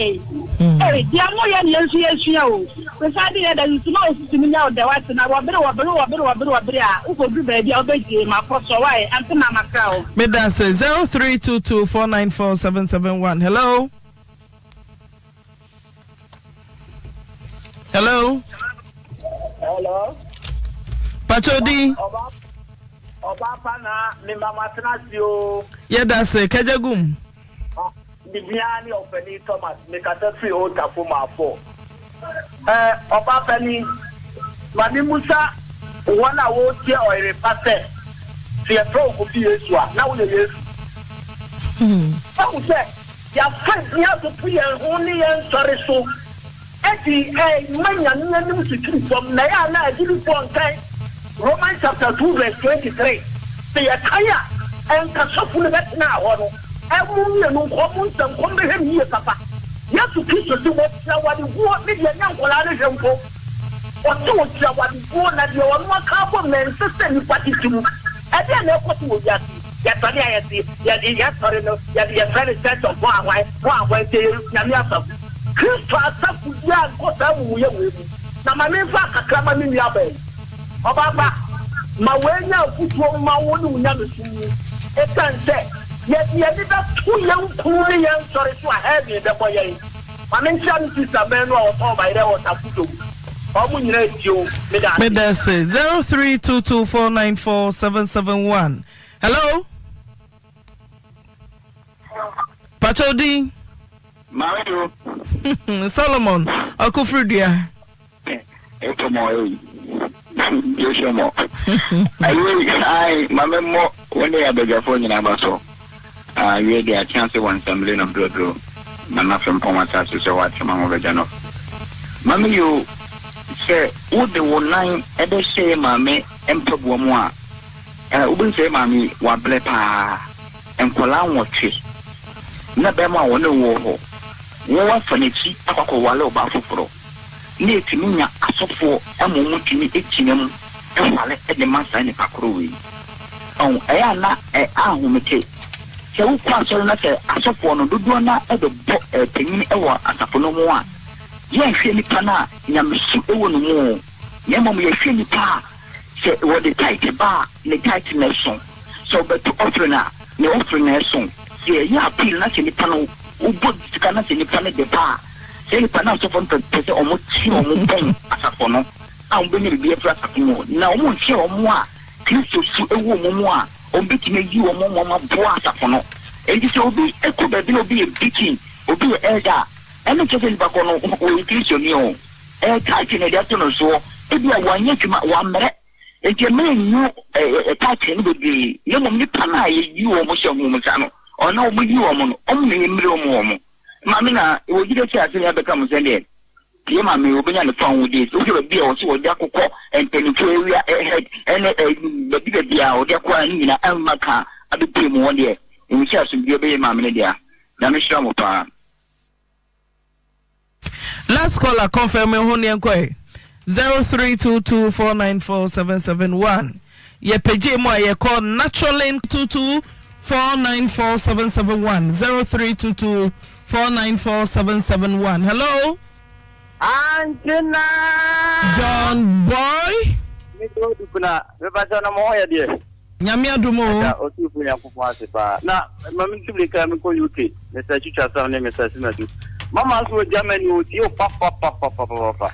ee deɛ mo yɛ ne yɛn nso yɛsua o. Presiding elder nso ma osusu no nya wo dɛ wate na wɔbere wɔbere wɔbere wɔbere wɔbere a wokɔduru baabi a wobɛgye ma kɔ so wae ante na makra wo. Medase 0322494771 hello hello. Hello. Pacho din. Ọba pa na me mama tena ase o. Yɛda se kagya gum. Me din ara ne Ɔpanin Thomas, mekasa firi Old Tafo Maafo. Eh, ɔbaa panin, ma me mmusa wɔn a wɔretie ɔyere pa sɛ, sɛ yɛfrɛ wo Kofi Yesu a, na woyɛ Yesu? Wahu sɛ yɛafa din atoto yɛn ho ne yɛn nsɔre so de rema Nyame anim suturu fam, na ɛyɛ a na agyidifoɔ nkan Romans chapter 2 verse 23, sɛ yɛkan a, ɛnka sɔfo no bɛtenaa hɔ no. Mo mmienu nkɔ mo nsɛm nkɔ mbɛhwɛ me yie papa. Yesu Kristo se wɔkyiri awareguo ne deɛ ɛnyɛ nkwadaa no hwɛ mpo. Ɔse wɔkyiri awareguo na deɛ ɔno aka abom no ɛnsɛ sɛ nnipa tete mu. Ɛdeɛn na ɛkɔ so wɔ wiase yi? Yɛsɔre a yɛse yɛde yɛsɔre no yɛde yɛfrɛ no church of hwan hwan hwan hwan nti ɛyɛ Nyame asafo. Kristo asafo biara nkɔ saa amumuyɛ wei mu. Na ma memfa kakra ma me nuabaa yi. Ɔbaa pa, ma wei nyɛ afotuo mma wo ne wo nyamesom mu. Esiane sɛ yɛde yɛn ani bɛto yɛn kunu ne yɛn nsɔre so a, heaven bɛbɔ yɛn. Ma menkyia me sista Manu a ɔtɔn bayerɛ wɔ Tafo dwom. Wɔn nyinaa retie wo. Meda ase. Meda ase. 0322494771. Hello. Pacho din. Maame yo. Solomon Ɔkofiridua. Eto mo ei. Joshua mo. Ayi ai ma me mmɔ wo ne abadwafoɔ nyinaa ba so. Ah wie deɛ ate ase wɔ nsɛmle no duro Nana Frimpong asase so wɔ Atema ho bɛgya no. Mame yoo sɛ wo de wo nan bɛhyɛ yɛ maame mpaboa mu a eh wobɛhu sɛ yɛ maame yi wabrɛ paa. Nkwadaa nwɔtwe na bɛrima a wɔne wo wɔ hɔ wo afa n'akyi akɔ akɔwale ɔbaa foforɔ. na yɛtumi nya asɔfoɔ ma wɔn tumi gyina mu ware de ma saa nipa korɔ wei. Ɔho, ɛyɛ a na ahomete sɛ wokɔ asɔre na sɛ asɔfoɔ no dodoɔ no ara bɛbɔ panyin wɔ asafo no mu a, yɛnhwɛ nipa no a nyamesu wɔ no mu o, na mmom yɛhwɛ nipa a sɛ wɔde tithe ba a, ne tithe no ɛso, sɛ ɔbɛto offering a, ne offering no ɛso. Sɛ yɛyɛ appeal na sɛ nipa no wobɔ sika na sɛ nipa no de ba a, Saa nnipa no asɔfo no pɛ sɛ wɔtwe wɔn bɛn asafo no a wɔbɛnya biribi afiri asafo mu, na wɔnhwɛ wɔn a Kristo su wɔ wɔn mu a wɔbɛtumi ayi wɔn ma wɔaboa asafo no. Enti sɛ obi kɔ baabi na obi yɛ deacon, obi yɛ elder a, ɛno nkyerɛ sɛ nipa korɔ no ɔyɛ Kristoni o. Ɛyɛ title na yɛde ato no soɔ. Ebia wanyɛ adwuma, wammrɛ, enti ɛmma yɛnnu title no bebree, na mmom nnipa no a yɛyi wɔn hyɛ wɔn nsa no, anaa wɔyi wɔn no, wɔn na yɛmmrɛ wɔn wɔn. Maame na wɔ gyidie sɛ asɛm yi abɛka mo sɛ deɛ yɛ maame ɔbɛnya ne fa ho deɛ wohwɛ baabi a ɔsɛ wɔde akokɔ mpanimfoɔ area head ɛne baabi baabi a ɔde akɔ a ne nyina ɛmma ka abɛpie mu wɔn deɛ ɛhu sɛ asomdwoeɛ bɛyɛ maame no dea. Nyame hyira mo paa. Last caller confirm me ho neɛ nkɔ ɛ 0322494771 yɛ pagye mu a yɛkɔ naturalin 22494771 0322494771 hello. Antina. John boy. Me to dukuna me pa na mo ho yɛ deɛ. Nyame adom o. Meda Otumfoɔ Nyankopɔn ase paa. Na ma me ntu mirika menkɔ UK, Mister Twitwasam ne Mister Simadu. Mama nso wɔ Germany o, tie o papapapapapapa.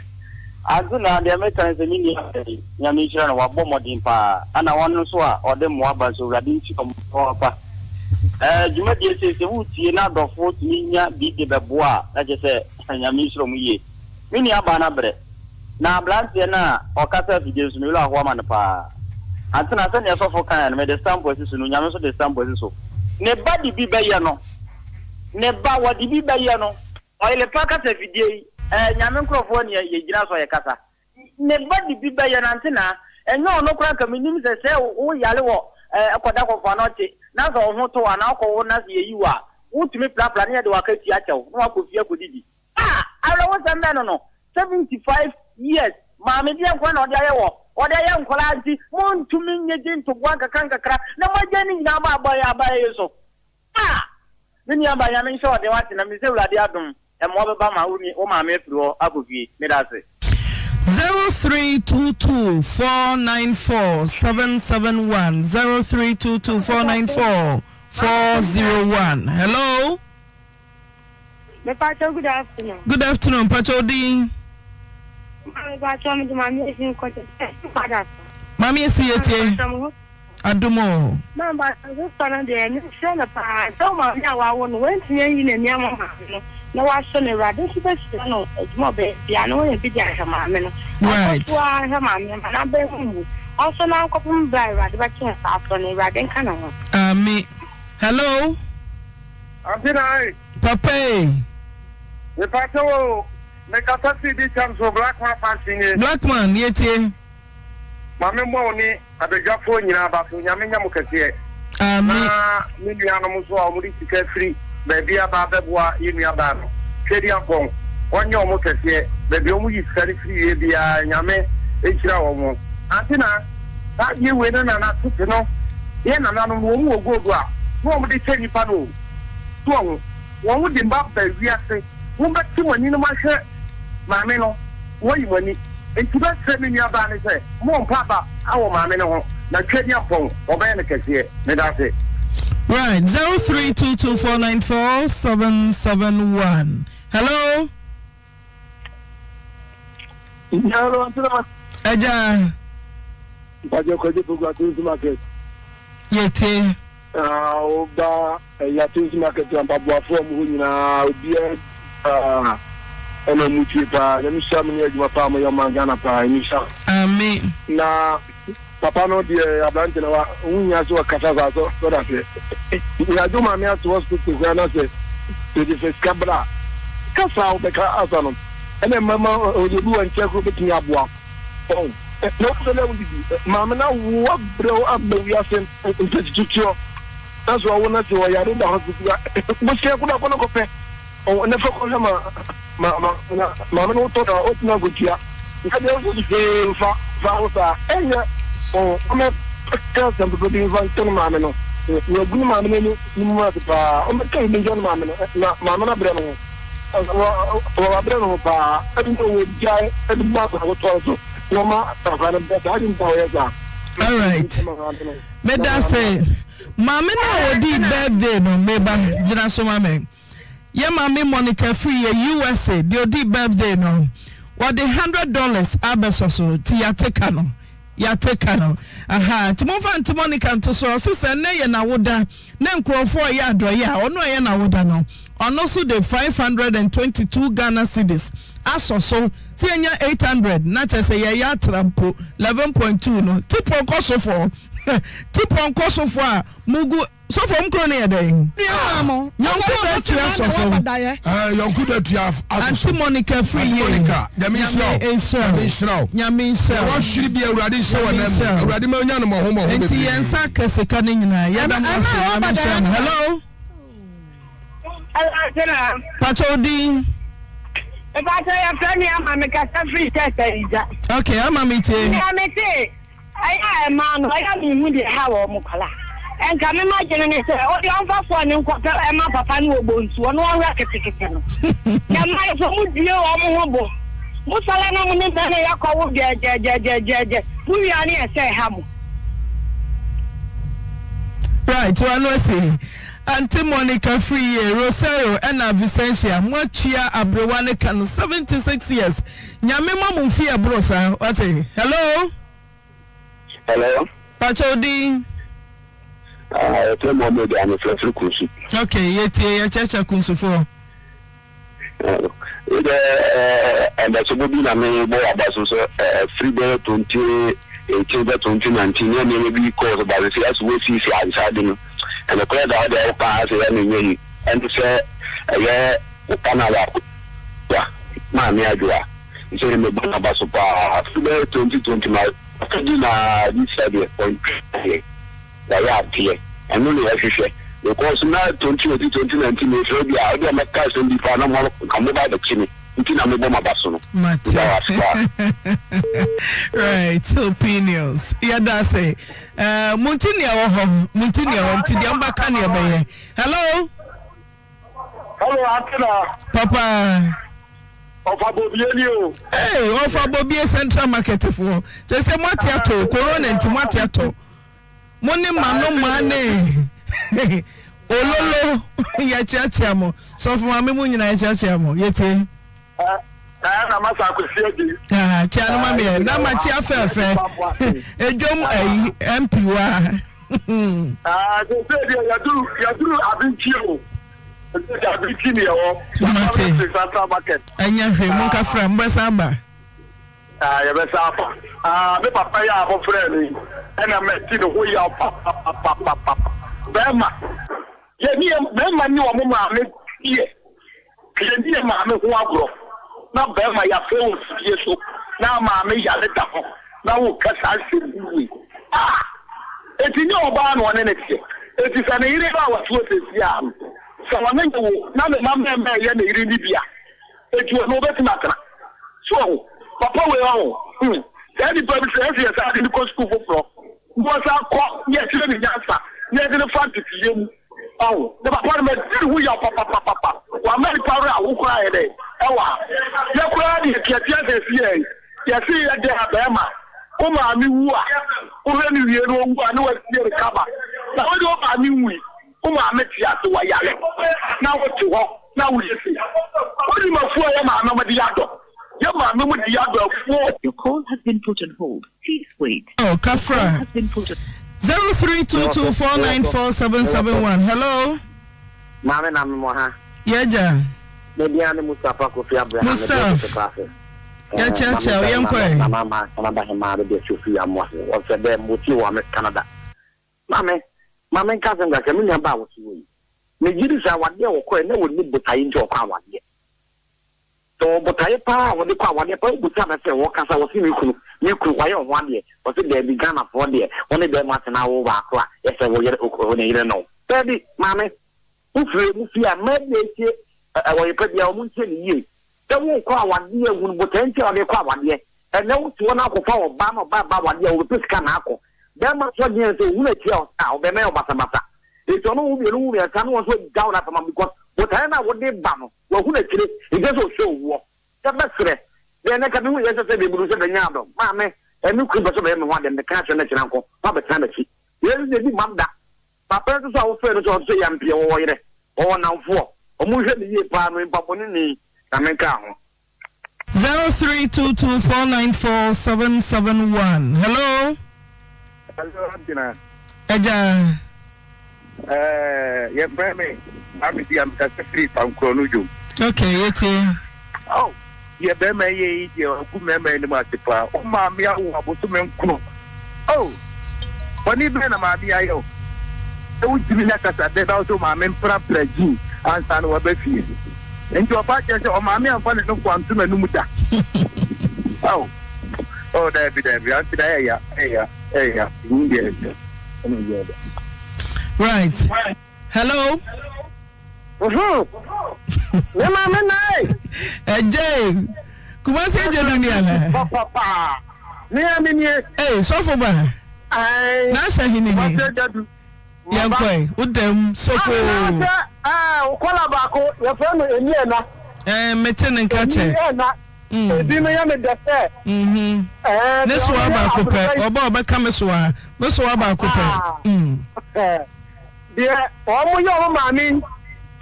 Ante na deɛ meka ne sɛ me nua baa yi, Nyame nhyira no, wabɔ mmɔden paa. Ɛna wɔn nso a wɔde mmoa ba nso, Awurade nhyira wɔn papaapa. Ɛɛ dwumadie sei sɛ woretie na adɔfoɔ tumi nya bi de bɛboa a, na kyerɛ sɛ Nyame nhyira wɔn yie. Me nua baa no abrɛ. Na abranteɛ no a ɔkasa afidie no so, me werɛ ahoɔ ama no paa. Antena, sɛdeɛ sɔfo kaeɛ no, mede stamp asi so no, Nyame nso de stamp asi so. Ne ba de bi bɛyɛ no. Ne ba, wɔde bi bɛyɛ no. Ɔyere pa kasa afidie yi, ɛɛ Nyame nkorɔfoɔ ne yɛgyina so a yɛkasa. Ne ba de bi bɛyɛ no antenaa. Ɛnyɛ ɔno koraa nka menim sɛ sɛ wo yare wɔ ɛɛ kɔda kɔfo anaa ɔkye na sɛ wo ho tɔ wo anaa wokɔ wo na sɛ yɛyi wo a wotumi prapra na yɛde wo akatua akyɛ wo na wakɔ fie akɔdidi. Ah! Awerɛhosɛm bɛn no no? 75 years maame deɛ nkoa na ɔde ayɛ wɔ ɔde ayɛ nkwadaa nti montumi nnyegye ntoboa nkakra nkakra na moagyae ne nyinaa ama abɔ aba yi so. Ah! Me nua ba Nyame nhyɛ wo den wate na menim sɛ Awurade adom mmoa bɛba ma wo maame afiri hɔ akɔ fie. Medase. 0322 494 771 0322 494 401 Hello. Mepakyɛw good afternoon. Good afternoon mpakyɛw wo din. Maame pakyɛw mede maame esi nkɔkyɛ sɛ Maame esi yɛ tie. Adom o. Maame pakyɛw sista no deɛ mesrɛ no paa sɛ wo maame a wawo no wantumi anyi n'ani ama maame no na wasɔ no awurade nso bɛhyira no adwuma ɔbɛyɛ biara na wanya bi de ahwɛ maame no. Ɔnkɔ so ara nhwɛ maame no ma n'aba mu mmu. Ɔnsɔ no ara nkɔpem berɛ a awurade bɛto nsa afrɛ no awurade nka ne ho. Amen. Hello. Aunty Nai. Papa ei. Mepakyɛw o, me kasa firi bi kyɛm so Blackman Fancy nie. Blackman yɛtie. Ma me mmɔ wo ne abadwafoɔ nyinaa aba so, Nyame nyɛ mo kɛseɛ. Amen. Na me nuanom nso a wɔde sika firi baabi aba abɛboa yɛn nua baa no, Tweaduampɔn, ɔnyɛ wɔn kɛseɛ, baabi a wɔyi sika no firi wie biara Nyame nhyira wɔn. Aunty Naa. Saa adeɛ wei no nana tete no yɛ nananom no wɔn wɔ gold a na wɔn de kyɛ nnipa no o so wahu wɔn de mma ba wiase mo bɛ te mo ani no mo ahwɛ maame no mo ayi mo ani nti bɛ srɛ me nua baa no sɛ mo mpa aba awɔ maame no ho na twɛdiampɔn ɔbɛyɛ no kɛseɛ meda ase. Right, 0322494771. Hello. Agya. Mpakyɛ Kwadwo Poku Atonsu market. Yɛtie. Ah, woba ɛyɛ Atonsu market a mpaboafoɔ a wɔn hɔ nyinaa obiara paa ɛna wɔn tie paa. Nyame hyira mo ne adwuma paa mo yɛ ɔman Ghana paa. Nyame hyira. Amen. Na Papa no deɛ aberante no wa ho hia sɛ ɔkasa saa sɛ ɔda sɛ yɛadwo maame ato hospital koraa na sɛ yɛde fɛ sika bra kasa a wobɛka asa no ɛna mmama ɔde obi wɔ nkyɛn koro bɛtumi aboa ɔn na wosɛ dɛ wodidi maame no awo abrɛ wo aba wiase mpɛtututuɔ na so ɔwo no sɛ ɔyare da hospital a bosea kodo akɔ no kɔpɛ Ɔwɔ ne fa kɔhwɛ ma ma ma na maame no wotɔ na otumi akotua na deɛ nso hwee nfa fa ho saa ɛnyɛ ɔn ɔmɛ ka asɛm papa bi nfa nkyɛn maame no na egu ne maame no ani ne mu ase paa ɔmɛ ka bi nkyɛn maame no na maame no abrɛ no ho wɔ abrɛ no ho paa ɛdi na ɔwɔ gyae ɛdi mu akɔ akɔtɔ so na ɔma akora no brɛ saa adi nta ɔyɛ saa. Alright, meda se maame no a ɔdii birthday no meba gyina so ma me. Yɛ maame Monica firi yɛ USA deɛ ɔdii birthday no wɔde $100 abɛsɔ so nti yɛate ka no yɛate ka no ahaa nti momfa nte Monica nto so ɔse sɛ nnɛ yɛ n'awoda ne nkurɔfoɔ ɔyɛ adɔeɛ a ɔno a ɛyɛ n'awoda no ɔno nso de 522 Ghana cedis asɔ so sɛ yɛnya 800 na kyerɛ sɛ yɛyɛ atra mpo 11.2 no tipɔnkɔ sofoɔ tipɔnkɔ sofoɔ a mugu Sɔfo m kuro no yɛ dɛn? Yɔnko da tua sɔfo. Yɔnko da tua asɔfo. Auntie Monica firi yie. Auntie Monica, Nyame nhyira wo. Nyame nhyira wo. Nyame nhyira wo. Deɛ wahwere bi Awurade nhyɛ wɔ nan mu. Awurade ma onya no mmɔho mmɔho bebree. Nti yɛn nsa ka sika no nyinaa. Yɛda mo ase. Nyame nhyira mo. Hello. Hello, Auntie. Pacho odin. Pacho yɛ fɛ mi ama mi kasa firi sɛ sɛ ìjà. Okay, ama mi tie. Nea mi te. Ɛyɛ a mmaa no, ɛyɛ a menhu deɛ ɛha wɔn nkwadaa. Nka me m'adwene ne sɛ, wodeɛ ɔmfa phone no nkɔpɛ ɛma papa no wɔ bonsu, ɔno ɔnhwɛ ketekete no. Na mmaa no nso, modue wɔn ho bo. Mosɔre na mo ne mmarima yi akɔwo gyɛɛgyɛɛgyɛɛgyɛɛgyɛ, mowie a ne ɛsɛ ɛha mo. Right, wano asi. Auntie Monica Friye, Rosario ɛna Vicentia, moatua abrewa no ka no 76 years. Nyame ma mo mfie ɛboro saa wate. Hello. Hello. Pakyɛ wo din. Ah, yɛfrɛ Mohammed a mefrɛ firi Kunsu. Ok, yɛtie, yɛkyerɛkyerɛ Kunsufoɔ. Wei dɛ ɛdasobɔ bi na mebɔ w'aba so sɛ firi bɛyɛ 2018 bɛ 2019 ne nneɛma bi kɔɔ so ba sɛ asɛ wɔasiesie ade saa de no. Ɛnokorɛ saa deɛ woka asɛ yɛ na ɛnyɛ yi ɛne sɛ ɛyɛ wo pa na wa maame adwoa sɛ mebɔ n'aba so paa firi bɛyɛ 2020 ma afei na this year deɛ ɔntwa deɛ. Wayɛ adeɛ. Ɛno na yɛhwehwɛ. Because na 2018, 2019 mefrɛ bi a, ebia mɛka asɛm bi paa na mo nka moba abɛkye me. Nti na mebɔ m'aba so no. Mate. Meda wo ase paa. Right opinions. Yɛda ase. Eh, monti nea ɛwɔ hɔ. Monti nea ɛwɔ hɔ. Nti deɛ mobɛka ne ɛbɛyɛ. Hello. Hello, Atena. Papa. Ɔfa bobie ni o. Hey, ɔfa bobie central market foɔ. Sɛ sɛ mo ate atɔ corona nti mo ate atɔ. Mo ne ma no ma ne ololo yɛkyeakyea mo. Sɔfo maame mo nyinaa yɛkyeakyea mo. Yɛtie. Ɛɛ na masa akwasi adi. Ah, kyia no ma me ɛ. Na ma kyia fɛɛfɛ. Edwom ayi MP wa. Ah, sɛ sɛ deɛ yɛduru yɛduru abinkyi o. Sɛ deɛ abinkyi ni ɛwɔ. Mate. Central market. Ɛnyɛ hwee mo nka fra mo bɛsan aba. Ah, yɛbɛsan aba. Ah, me papa yi a abɔfra ni ɛna mɛti ne ho yaw papapapapa. Bɛrima, yɛ ne yɛ bɛrima ne wɔn maame yɛ. Yɛnni yɛn maame ho agorɔ na bɛrima yɛafrɛ wɔ fidie so na maame yare da hɔ na woka saa nsɛm hunu wei ah! Enti nyɛ ɔbaa na ɔne no teɛ? Enti sɛ ne yere ba a wate hɔ seesei ara no sɛ ɔne no wo na ne mma mmarima ɛyɛ ne yere no bi a enti ɔno ɔbɛtumi atena? So wahu? Papa wei ɔho hmm saa nipa bi sɛ ɛsɛ yɛsan de no kɔ sukuu foforɔ na ɔsan kɔ na yɛkyerɛ no nyansa na yɛde no fa nteteyɛ mu. Ɔho, ne papa no madi ne ho yaw papapapapa. Wama nipa werɛ aho koraa yɛ dɛ ɛwɔ ha. Yɛ koraa deɛ tiatia sɛ ɛsi yɛn. Yɛse yɛ dɛ a bɛɛma wo maame wu a wohwɛ no wie no owu a ne wasie no kama. Na wode wo maame nwui, wo maame te ase wayare na wote hɔ na woyɛ sei. Wonim afuo a yɛ maame mo de adɔ. Yɛ maame mo de adɔ afuo. Your call has been put on hold. Please wait. Oh, Kafra. 0322494771. Hello. Maame na mewɔ ha. Yɛgya. Me din ne Mustapha Kofi Abraham. Mustapha. Yɛkyerɛkyerɛ wo yɛnkɔ ɛ. Nana ma Canada hemaa de deɛ Sophie Amoah. Wɔsɛ dɛ motie wɔ America Canada. Maame, ma menka asɛm kakra, me nua baa wɔte hɔ yi. Megye di sɛ awadeɛ a wɔkɔɛ na wɔnni botaeɛ nti wɔkɔ awadeɛ. Sɛ ɔwɔ botaeɛ paa a ɔde kɔ awadeɛ paa wobusa no sɛ wɔkasa wɔse me kunu me kunu wayɛ wo ho adeɛ ɔse daabi Ghanafoɔ deɛ wo ne bɛɛma tena wo baako a yɛsɛ wo yere wo ne yere no daabi maame wo firi mu fie a mmaa bi a ɛtie ɔyepa biara wɔn ntie ne yie sɛ worekɔ awadeɛ hunu botaeɛ nti a ɔde kɔ awadeɛ ɛnɛ wote hɔ na akɔfa ɔbaa na ɔbaa ba awadeɛ a wɔbɛpɛ sika na akɔ bɛɛma nso adwene sɛ ohunu akyi a ɔsɛ a ɔbɛma yɛ ɔbasabasa nti ɔno wo mmienu wo mmiɛnsa ne wɔn nso agya wo no afama because botaeɛ no a wode ba no Wahu n'akyire, nkyɛ sɛ ɔhwɛ owuɔ. Sɛ bɛserɛ, deɛ nɛ nka mehu yɛ sɛ sɛ deɛ munu sɛ bɛnya adɔ. Maame, ɛme kunu pɛ sɛ ɔbɛyɛ me ho adeɛ, meka akyerɛ no kyena nko, na wabɛtena m'akyi. Yei nso deɛ bi mmam da. Papa yi nso so a wofrɛ no sɛ ɔte sɛ Yampeɛ, ɔwɔ yerɛ, ɔwɔ nnamfoɔ, ɔmo nhwɛ no yie paa, no nipa bɔne ni, na menkaa ho. 0322494771 Hello. Hello, Abena. Agya. Ɛɛ, yɛfrɛ me Kwame bi a mekasa firi Pankorɔ no dwom. Okay, yɛtie. Oh, deɛ bɛrima yɛ yi deɛ ɔgu mmarima anim ase paa. Wo maame awo abosome nkono. Oh, bɔne bɛn na maame ayɛ wo? Sɛ wontumi nyɛ kasadɛ na wo sɛ wo maame mprapra jean ansa na waba fie. Nti ɔba kyerɛ sɛ ɔmaame amfa ne nofo anto n'anum da. Oh, oh, daabi, daabi, ante na ɛyɛ ya, ɛyɛ ya, ɛyɛ ya. Ehu deɛ ɛyɛ, ɛna ɛyɛ da. Right. Hello. Me maame nae. Ɛgyɛ Kumasi agya du ni ana. Papa. Me a me nie. Ee sɔfo ba. Ayi. N'ahyɛ hene ni. Kumasi agya du. Yɛn kɔɛ wo dɛm sokoo. Ame na sɛ ɛɛ kɔla baako yɛfrɛ no emi ɛna. Ɛɛ mete ne nka kyɛ. Emi ɛna. Ebi no yɛ me dɛ sɛ. Ɛɛ Ne soa baako pɛ ɔba ɔbɛka me soa me soa baako pɛ. Deɛ wɔn yɛ wɔn maame yi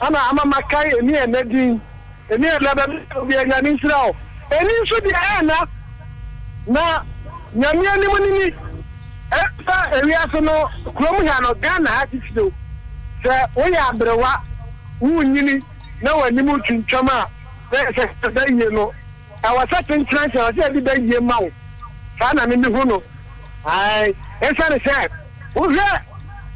ɛna ama makae emi ɛna din emi ɛna bɛbi obi Nyame nhyira wo emi nso deɛ ɛna na Nyame anim ne ni. Sɛ ewiase no, kurom ha no, Ghana ha titiriw, sɛ woyɛ aberewa, worenyini na w'anim retwintwam a, na ɛsɛ sɛ bɛyɛ no, ɛwɔ sɛ kyenkyenankyen, ɛwɔ sɛ yɛde bɛyɛ ma wo. Saa na me mehu no. Ae, esiane sɛ wohwɛ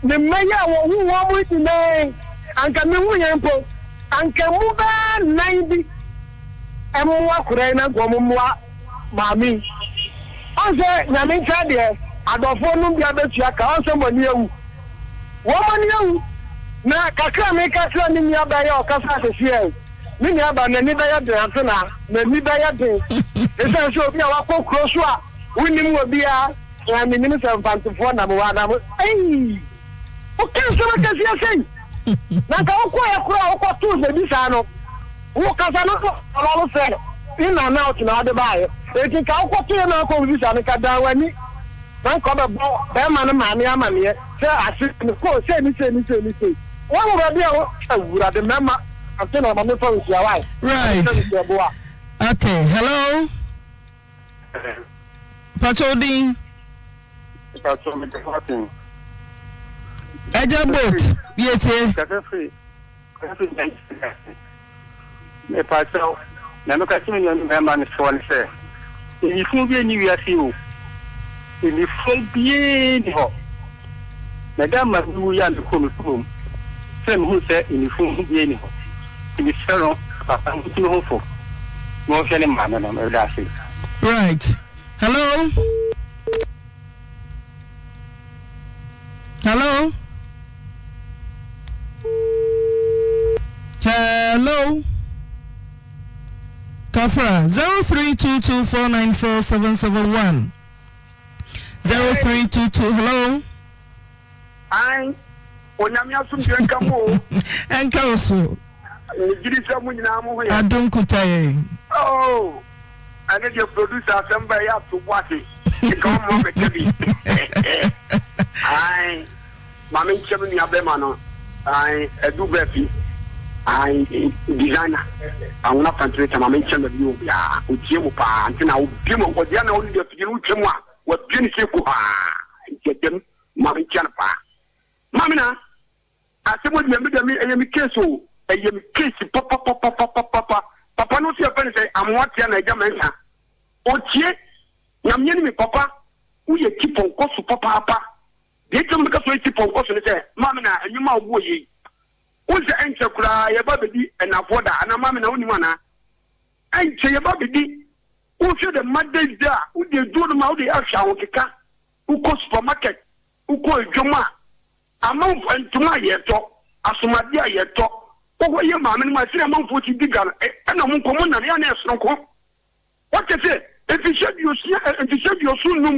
me mma yi a wɔwo wɔn yi nyinaa yi, anka mehu yɛn mpo, anka mu bɛyɛ nnan bi mmoa koraa yi na anka wɔn mmoa maame yi. Ɔn sɛ Nyame nkyɛn deɛ, adɔfoɔ nom bi abɛtua ka, ɔn sɛ mo ani awu. Wɔn ani awu. Na kakra a meka kyerɛ me nua baa yi a ɔkasa seseɛ yi, me nua baa n'ani bɛyɛ den Atena, n'ani bɛyɛ den. Esiane sɛ obi a wakɔ kuro so a wonnim obiara, na mennim sɛ Mfantefoɔ na mowɔ anaa mo, ei! Woka nsɛm akɛseɛ sei! Na nka wokɔeɛ koraa a wokɔtoo baabi saa no, wokasa no ɔno no sɛ in and out na wode baeɛ. Enti nka wokɔtoeɛ na akɔbisa no, nka dan w'ani na nka ɔbɛbɔ bɛrima no maame amaneɛ sɛ ase mekɔɔ sei ne sei ne sei ne sei. Woahu baabi a wo Awurade mɛma ante na ma memfa wo nhyia wae. Right. Okay, hello. Pacho wo din? Pacho me de Martin. Ẹja boat yẹ tie. Kasa firi kasa firi Nigeria. Me pacho na me kasa mi nua mmarima no soɔ ne sɛ nifun bi ni wiase o nifun bie ni hɔ na da ma mi wu ya me kɔ me kurom sɛ me hu sɛ nifun bie ni hɔ nti me srɛ no papa no nti me ho fo na ɔnhwɛ ne maame no meda ase. Right. Hello. Hello. Hello. Kafra 0322494771 0322 hello. Ae, Onyame asomdwoe nka mo o. Ɛnka wo so. Megye di sɛ mo nyinaa mo ho yɛ. Adom kuta yɛn. Oh, ɛne deɛ producer asɛm ba ɛyɛ ato bo ase. Nka ɔmmoa mɛka bi. Ae, ma menkyɛ me nua bɛma no. Ae, Adu Baafi. Ae, designer. Anwona Fantireta, ma menkyɛ no baabi wɔ biara. Otie mo paa, nti na obie mu, ɔdeɛ na ɔne deɛ afidie no wotwa mu a, wabie ne sɛ kuhaa. Nti ɛdɛm. Maame nkyia no paa. Maame na asɛm wɔ deɛ me deɛ me ɛyɛ me case o ɛyɛ me case papapapapapa papa no nso yɛfɛ no sɛ amoatea na agya mɛnsa otie nyameɛ ne me papa woyɛ ti pɔnkɔ so papaapa deɛ nti meka so yɛ ti pɔnkɔ so ne sɛ maame na ɛnwom a wobɔ yei wo sɛ ɛnkyɛ koraa yɛba bɛdi ɛnafoɔ da anaa maame na wonim anaa ɛnkyɛ yɛba bɛdi wohwɛ the mother's day a wode aduro no ma wode ahwɛ ahokeka Wokɔ supermarket, wokɔ edwam a, amanfoɔ ntoma a yɛtɔ, asomadeɛ a yɛtɔ, wokɔ yɛ maame no mu a, sɛdeɛ amanfoɔ si di dwa no, ɛna wɔn nkɔmmɔ nna no, yɛ a na ɛyɛ sononko. Woate sɛ, mfirihyia aduosia, mfirihyia aduoson nnum,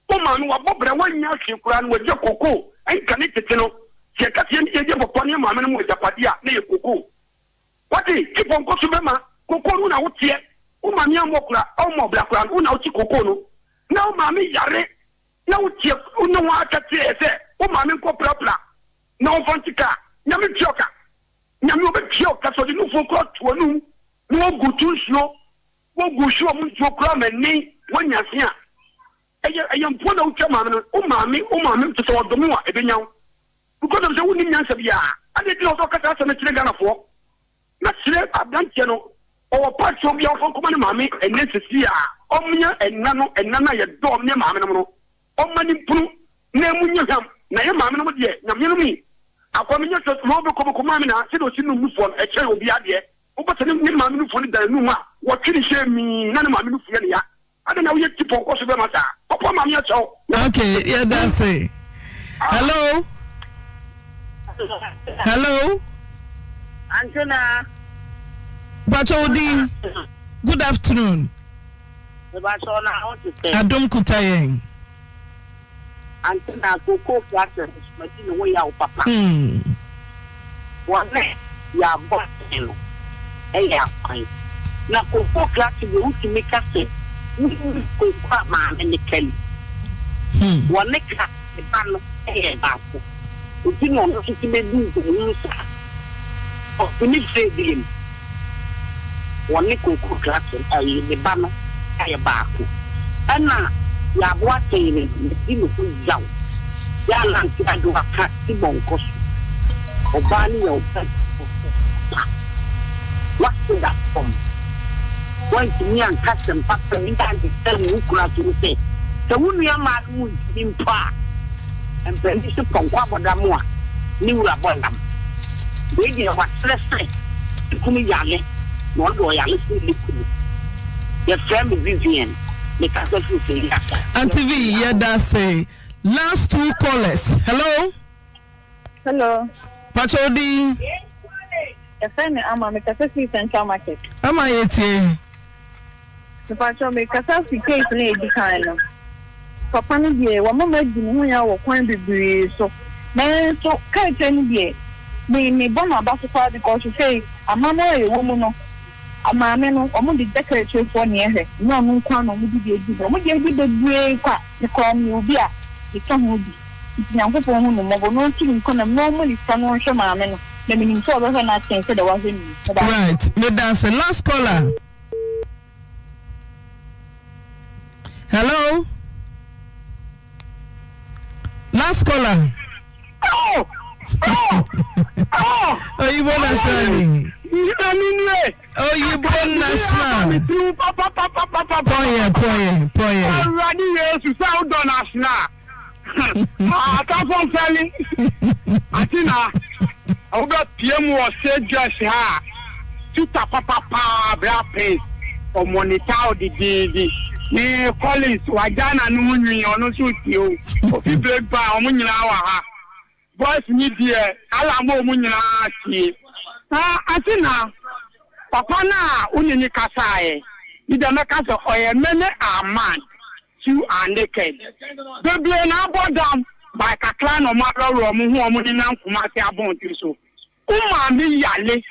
wo maame wabɔ bra, wannya hwee koraa no, wagya kokoo, ɛnka ne tete no, sɛ yɛka sɛ yɛn papa ne yɛn maame no mu agyapadeɛ a, na ɛyɛ kokoo. Wate, ti pɔnkɔ so bɛma, kokoo no na woteɛ, wo maame ammɔ kora, ɔmmɔ bra koraa no, wo na wote kokoo no. Na wo maame yare na wo teɛ wo ne ho aka kyerɛ yɛ sɛ wo maame nkɔ prapra na ɔmfa nte kaa. Nyame ntua wo ka. Nyame ɔbɛtua wo ka sɛ ɔde nufoɔ koraa to w'anum na wagu to nsuo, wagu hwe wɔn nsuo koraa ma ɛne woanya se a, ɛyɛ ɛyɛ mpoa na wotwa maame no. Wo maame wo maame te sɛ ɔdome wo a ɛbɛnya wo because of sɛ wonnim nyansa biara. Adɛn nti na ɔsɛ ɔka saa asɛm no kyerɛ Ghanafoɔ? Mɛsrɛ abranteɛ no ɔwɔ party obia ɔmfa nkɔma ne maame ɛnɛ sesei a ɔmnya ɛna no ɛna no a yɛdɔ ɔm ne maame nom no ɔmma ne mpunu na ɛmu nyɛ hwam na yɛ maame nom deɛ nyameɛ nom yi akwa menyɛ sɛ loo bɛkɔ bɛkɔ maame na sɛdeɛ ɔsi num nufoɔ no ɛkyɛn obia deɛ wobɛ sɛ ne maame nufoɔ no da anum a wɔtwe ne hyɛ mii na ne maame nufoɔ yɛ ne ya Adɛn na woyɛ ti pɔnkɔ so bɛma saa? Papa maame akyɛ wo. Okay, yɛda ase. Hello. Hello. Antena. Pacho wo din. Good afternoon. Mebacho na ho te sɛ. Adom kuta yɛn. Ante na koko krasɛ no so madi ne ho yaw papa. Wɔne yɛ abɔnten no yɛ akwan. Na koko krasɛ deɛ wotumi ka sɛ wonni koko a maame no kali. Wɔne ka ne ba no yɛ baako. Nti na ɔno nso tumi di nkɔmmɔhunu saa. Ɔtumi frɛ biom. Wɔne koko krasɛ ayi ne ba no yɛ baako. Ɛna. Yɛaboa tee no, medi ne ho yaw. Yɛ a na nte adwo aka ti bɔnkɔ so. Ɔbaa no yɛ ɔbaa pa. W'ase da fam. Woantumi anka asɛm papa bi ankyerɛ wo kunu aso sɛ, sɛ wo nua mmaa no mu ntumi mpo a, mpanin so pɔnkɔ abɔdam a ne wura bɔ dam. Wei deɛ wakyerɛ sɛ ne kunu yare na ɔno deɛ ɔyare sen ne kunu. Yɛfrɛ me Vivian, mekasa firi Seiasa. Auntie V yɛda ase. Last two callers hello. Hello. Pacho wo din. Yɛfrɛ me Ama, mekasa firi Central Market. Ama yɛtie. Mepacho mekasa fi case no a edi kan no. Papa no deɛ wama madi ne ho yaw wɔ kwan bebree so. Nanso kaakyire no deɛ me mebɔ no aba so paa because sesei amammerɛ a yɛwɔ mu no maame no wɔn de gya kaakyirefoɔ na ɛhwɛ nyɛ ɔno nko ara na wɔn de bi adi wɔn de adi bebree kwa me koraa meyɛ obi a meka ho bi. Nti Nyankopɔn hu no mmɔbɔ na ɔntu ne nkwa nam na ɔmma ne sika na ɔnhwɛ maame no na menim sɛ ɔbɛhwɛ no akyɛn sɛdeɛ wahwɛ me yi. Meda ase. Right, meda ase. Last caller. Hello. Last caller. Oh! Oh! Oh! Oyibo national. Oyibo national. Pɔyɛ pɔyɛ pɔyɛ. Awurade Yesu sɛ wodɔ national. Atamfo mfɛle ate na wobɛpie mu wɔ state dress ha a tuta papa paa bra pins ɔmɔnita wo dedeede ne Collins wagya na ne ho nwi ɔno nso tie o ofi break bar ɔmo nyinaa wɔ ha boys ni deɛ ala ma ɔmo nyinaa tie na ate na papa no a wo ne ne kasaeɛ ne deɛ mɛka sɛ ɔyɛ many are mad Two are naked. Bebree na abɔ dam by kakra na ɔmo awerɛwerɛ ɔmo ho ɔmo nenam Kumasi abɔnten so. Wo maame yale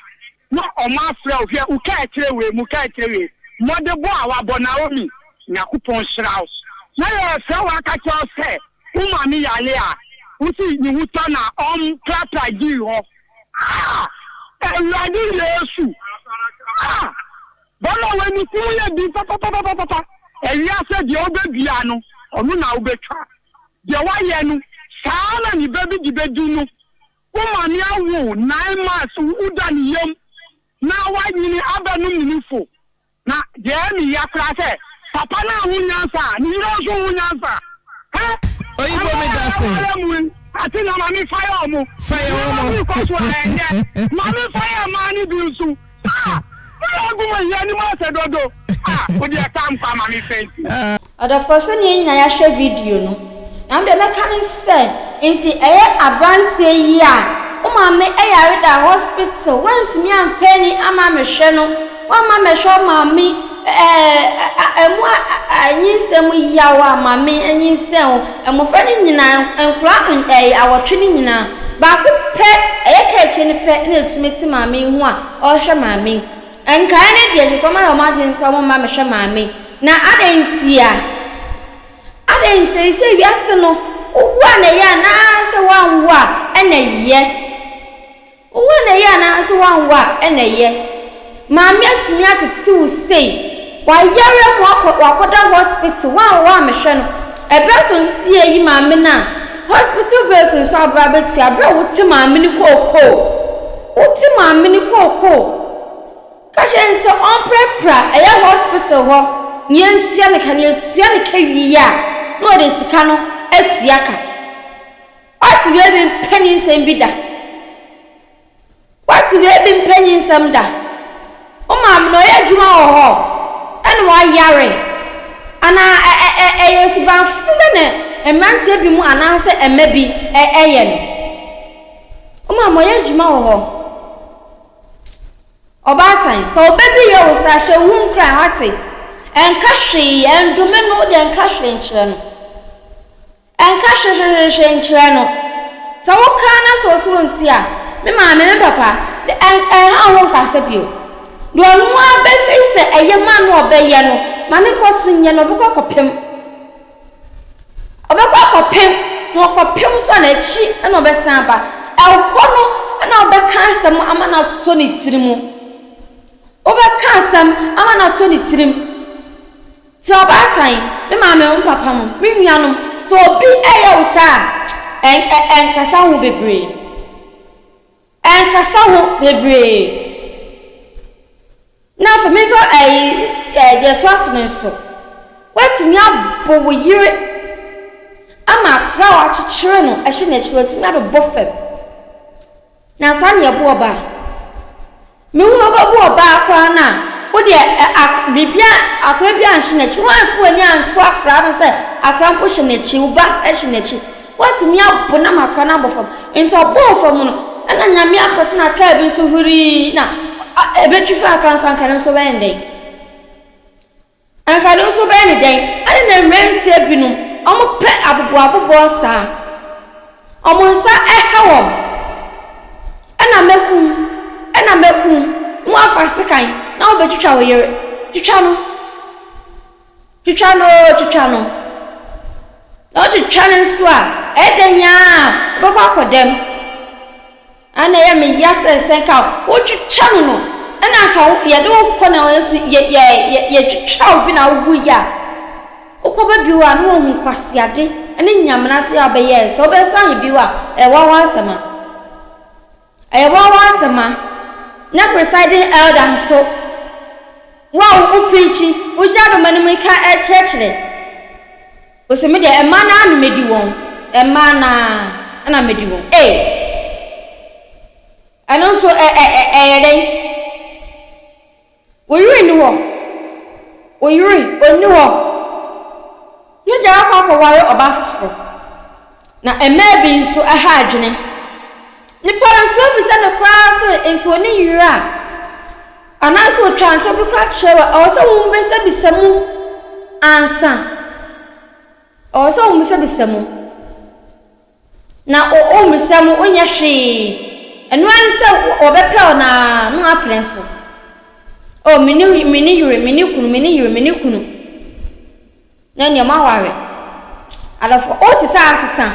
na ɔmo afrɛ wo hwɛ wo kaa akyire wei mu kaa akyire wei mmɔdebɔ a wabɔ Naomi Nyakopɔn hyira wo na yɛfrɛ wo aka kyerɛ wo sɛ wo maame yale a wo se ne ho tɔ na ɔm prapra gyii hɔ ah Awurade Yesu ah. Wɔn a wɔn ani kum yɛ den papapapapapa. Ewiase deɛ wobɛdua no, ɔno na wobɛtwa. Deɛ woayɛ no, saa ara na ne ba bi de bɛdi no. Wo maame awo wo nine months, woda ne yam na woanyini abɛnom ne nufu. Na deɛ ɛyɛ me ya koraa sɛ, papa no anhu nyansa a, ne yere nso nhu nyansa. Hɛ! Oyibo me da se. Ɛwɔ mu yi, ate na maame fire ɔmo. Fire ɔmo. Nneɛma bi kɔ so a ɛnyɛ. Maame fire mmaa no bi nso. Ah! Wode agu me hia anim asɛ dodo. Ah! Wode ɛka nkwa ma me fɛnti. Ɔdɔfoɔ sɛdeɛ yɛn nyinaa yɛahwɛ video no, na me deɛ mɛka ne sɛ, nti ɛyɛ abranteɛ yi a wo maame yare da hospital woantumi ampɛ ani amma ammɛhwɛ no, woamma ammɛhwɛ wo maame ɛɛ ɛmu anyinsɛn mu yaw a maame anyinsɛn wo, mmɔfra no nyinaa, nkwadaa ɛɛ awɔtwe no nyinaa, baako pɛ, ɛyɛ kaakyire no pɛ na ɛtumi te maame yi ho a ɔrehwɛ maame yi. Nkaeɛ no deɛ, ɛsɛ sɛ wɔayɛ wɔn adwene sɛ wɔmma mmɛhwɛ maame yi. Na adɛn ntia? Adɛn ntia? Sɛ wiase no, wowu a na ɛyɛ anaasɛ woanwo a ɛna ɛyɛ? Wowu a na ɛyɛ anaasɛ woanwo a ɛna ɛyɛ? Maame atumi atete wo sei, wayare ama wakɔ wakɔda hospital, woanwo ammɛhwɛ no. Ɛberɛ so nso sɛ yɛyi maame no a, hospital bills nso abrɛ abɛtua, berɛ a wote maame no kookoo, wote maame no kookoo. Ka kyerɛ no sɛ ɔmprapra ɛyɛ hospital hɔ na yɛntua no ka, na yɛtua no ka wie a na ɔde sika no atua ka. Woate wei bi mpanyinsɛm bi da? Woate wei bi mpanyinsɛm da? Wo maame no ɔyɛ adwuma wɔ hɔ ɛna wayare anaa ɛyɛ subanfo bɛ na mmeranteɛ bi mu anaasɛ mma bi ɛyɛ no? Wo maame ɔyɛ adwuma wɔ hɔ. Ɔbaatan, sɛ wo ba bi yɛ wo saa a, hyɛ wo ho nkuran, woate? Ɛnka hwee, ɛndome no, wo deɛ nka hwee nkyerɛ no. Ɛnka hwehwehwehwe nkyerɛ no. Sɛ woka na sɛ ɔse ɔntie a, me maame, me papa, de, ɛn, ɛnha wo ho nkasa bio. Deɛ ɔno ara bɛfeel sɛ ɛyɛ ma no a ɔbɛyɛ no, ma no nkɔ so nyɛ no, ɔbɛkɔ akɔpem. Ɔbɛkɔ akɔpem, na ɔkɔpem nso a n'akyi na ɔbɛsan aba. Ɛhɔ no na wobɛka asɛm ama no atɔ ne tirim. Wobɛka asɛm ama no atɔ ne tirim. Sɛ ɔbaatan, me maame, me papa mo, me nuanom, sɛ obi yɛ wo saa a, ɛ ɛ ɛnkasa ho bebree. Ɛnkasa ho bebree. Na afei memfa ɛyi ɛ deɛ ɛtoa so no nso. Woatumi abɔ wo yere ama akora a wakyekyere no hyɛ n'akyi, watumi abɛbɔ fam. Na saa na yɛbo ɔbaa. Mehu wobɛbo ɔbaa koraa no a, wo deɛ ɛ a biribi a akora bi anhyɛ n'akyi. Woamfa w'ani anto akora no sɛ akora mpo hyɛ n'akyi, wo ba hyɛ n'akyi. Woatumi abo no ama akora no abɔ fam. Nti ɔbɔɔ fam no, ɛna Nyame apɔte na kaa bi nso hurii na ɛbɛtwi faa akora no so, anka ɛno nso bɛyɛ no dɛn? Anka no nso bɛyɛ no dɛn? Adɛn na mmeranteɛ binom wɔpɛ aboboaboboɔ saa? Wɔn nsa ha wɔn. Ɛna mɛku wo, ɛna mɛku wo, na woafa sekan na wobɛtwitwa wo yere. Twitwa no. Twitwa no oo, twitwa no. Na wotwitwa no nso a, ɛyɛ dɛn ara a, wobɛkɔ akɔda mu. Ana ɛyɛ me ya sɛ sɛ nka wotwitwa no no ɛna nka wo yɛde wo kɔ na nso yɛ yɛ yɛ yɛtwitwa wo bi na wowu yi a wokɔ ba bio a na woahu nkwaseade ne nyamena ase a wobɛyɛɛ sɛ wobɛsan ayɛ bio a ɛyɛ wawa asɛm a ɛyɛ wawa asɛm a na presiding elder nso wo a wo preachi wogyina dɔm anim ka kyerɛkyerɛ. Ose me deɛ mmaa no ara na medi wɔn, mmaa no ara na medi wɔn. Ei! Ɛno nso ɛ ɛ ɛ ɛyɛ dɛn? Wo yere nni hɔ. Wo yere ɔnni hɔ. Ne gya akɔ akɔware ɔbaa foforɔ. Na mmaa bi nso ɛha adwene. Nipa no nso wabisa no koraa sɛ nti ɔne yere a Anaasɛ otwa ntorɔ bi koraa kyerɛ wo a, ɛwɔ sɛ wobisabisa mu ansa. Ɛwɔ sɛ wobisabisa mu. Na wommisa mu, wonyɛ hwee. Ɛno ara ne sɛ wɔbɛpɛ wo na na woapene so. Oh, me ne me ne yere, me ne kunu, me ne yere, me ne kunu. Na nea moaware. Adɔfo, wote sɛ asesa.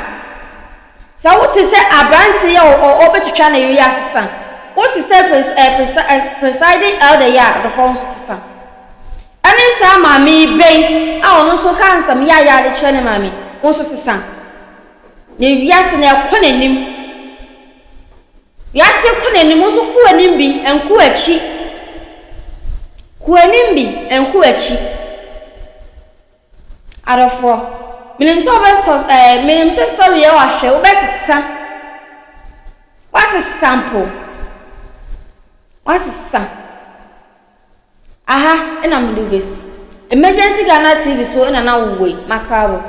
Sɛ wote sɛ aberante yi a ɔrebɛtwitwa ne yere yi asesa. Wote sɛ pres eh, presa eh, presiding elder yi a, adɔfo wo nso sesa. Ɛne saa maame yi bɛ yi a ɔno nso ka nsɛm yaayaa de kyerɛ ne maame, wo nso sesa. Na wiase no ɛkɔ n'anim. Wiase kɔ n'anim, wo nso kɔ w'anim bi, nkɔ w'akyi. Kɔ w'anim bi, nkɔ w'akyi. Adɔfoɔ, menim sɛ wobɛsɔ ɛɛ menim sɛ story yɛ wahwɛ wobɛsesa. Woasesa mpo. Woasesa. Aha na mede wo bɛsi. Emergency Ghana TV so na na wowɔ yi, makra wo.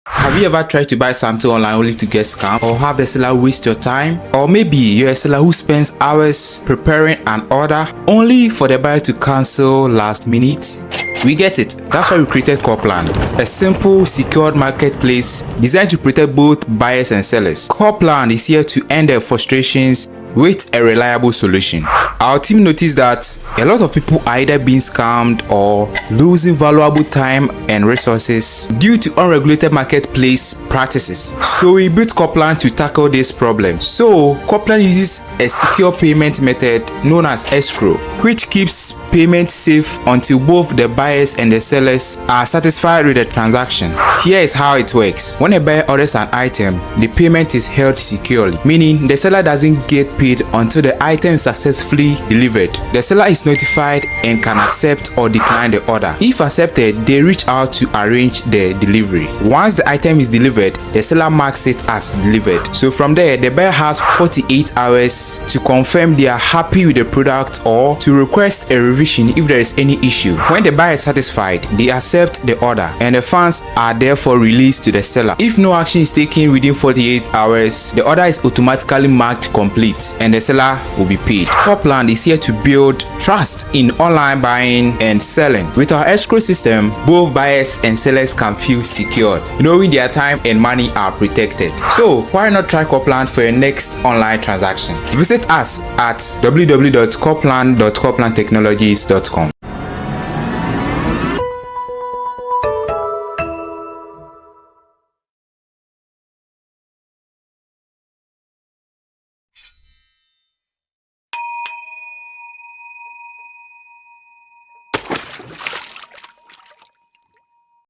Have you ever tried to buy something online only to get scammed or have the seller waste your time? Or maybe you're a seller who spends hours preparing an order only for the buyer to cancel last minute? We get it. That's why we created Copland, a simple, secured marketplace designed to protect both buyers and sellers. Copland is here to end their frustrations with a reliable solution. Our team noticed that a lot of people are either being scammed or losing valuable time and resources due to unregulated marketplace practices. So we built Copland to tackle this problem. So Copland uses a secure payment method known as escrow, which keeps payment safe until both the buyers and the sellers are satisfied with the transaction. Here is how it works. When a buyer orders an item, the payment is held securely, meaning the seller doesn't get paid until the item is successfully delivered. The seller is notified and can accept or decline the order. If accepted, they reach out to arrange the delivery. Once the item is delivered, the seller marks it as delivered. So from there, the buyer has 48 hours to confirm they are happy with the product or to request a revision if there is any issue. When the buyer is satisfied, they accept the order and the funds are therefore released to the seller. If no action is taken within 48 hours, the order is automatically marked complete and the seller will be paid. Copland is here to build trust in online buying and selling. With our escrow system, both buyers and sellers can feel secured, knowing their time and money are protected. So why not try Copland for your next online transaction? Visit us at www.copland.coplandtechnologies.com.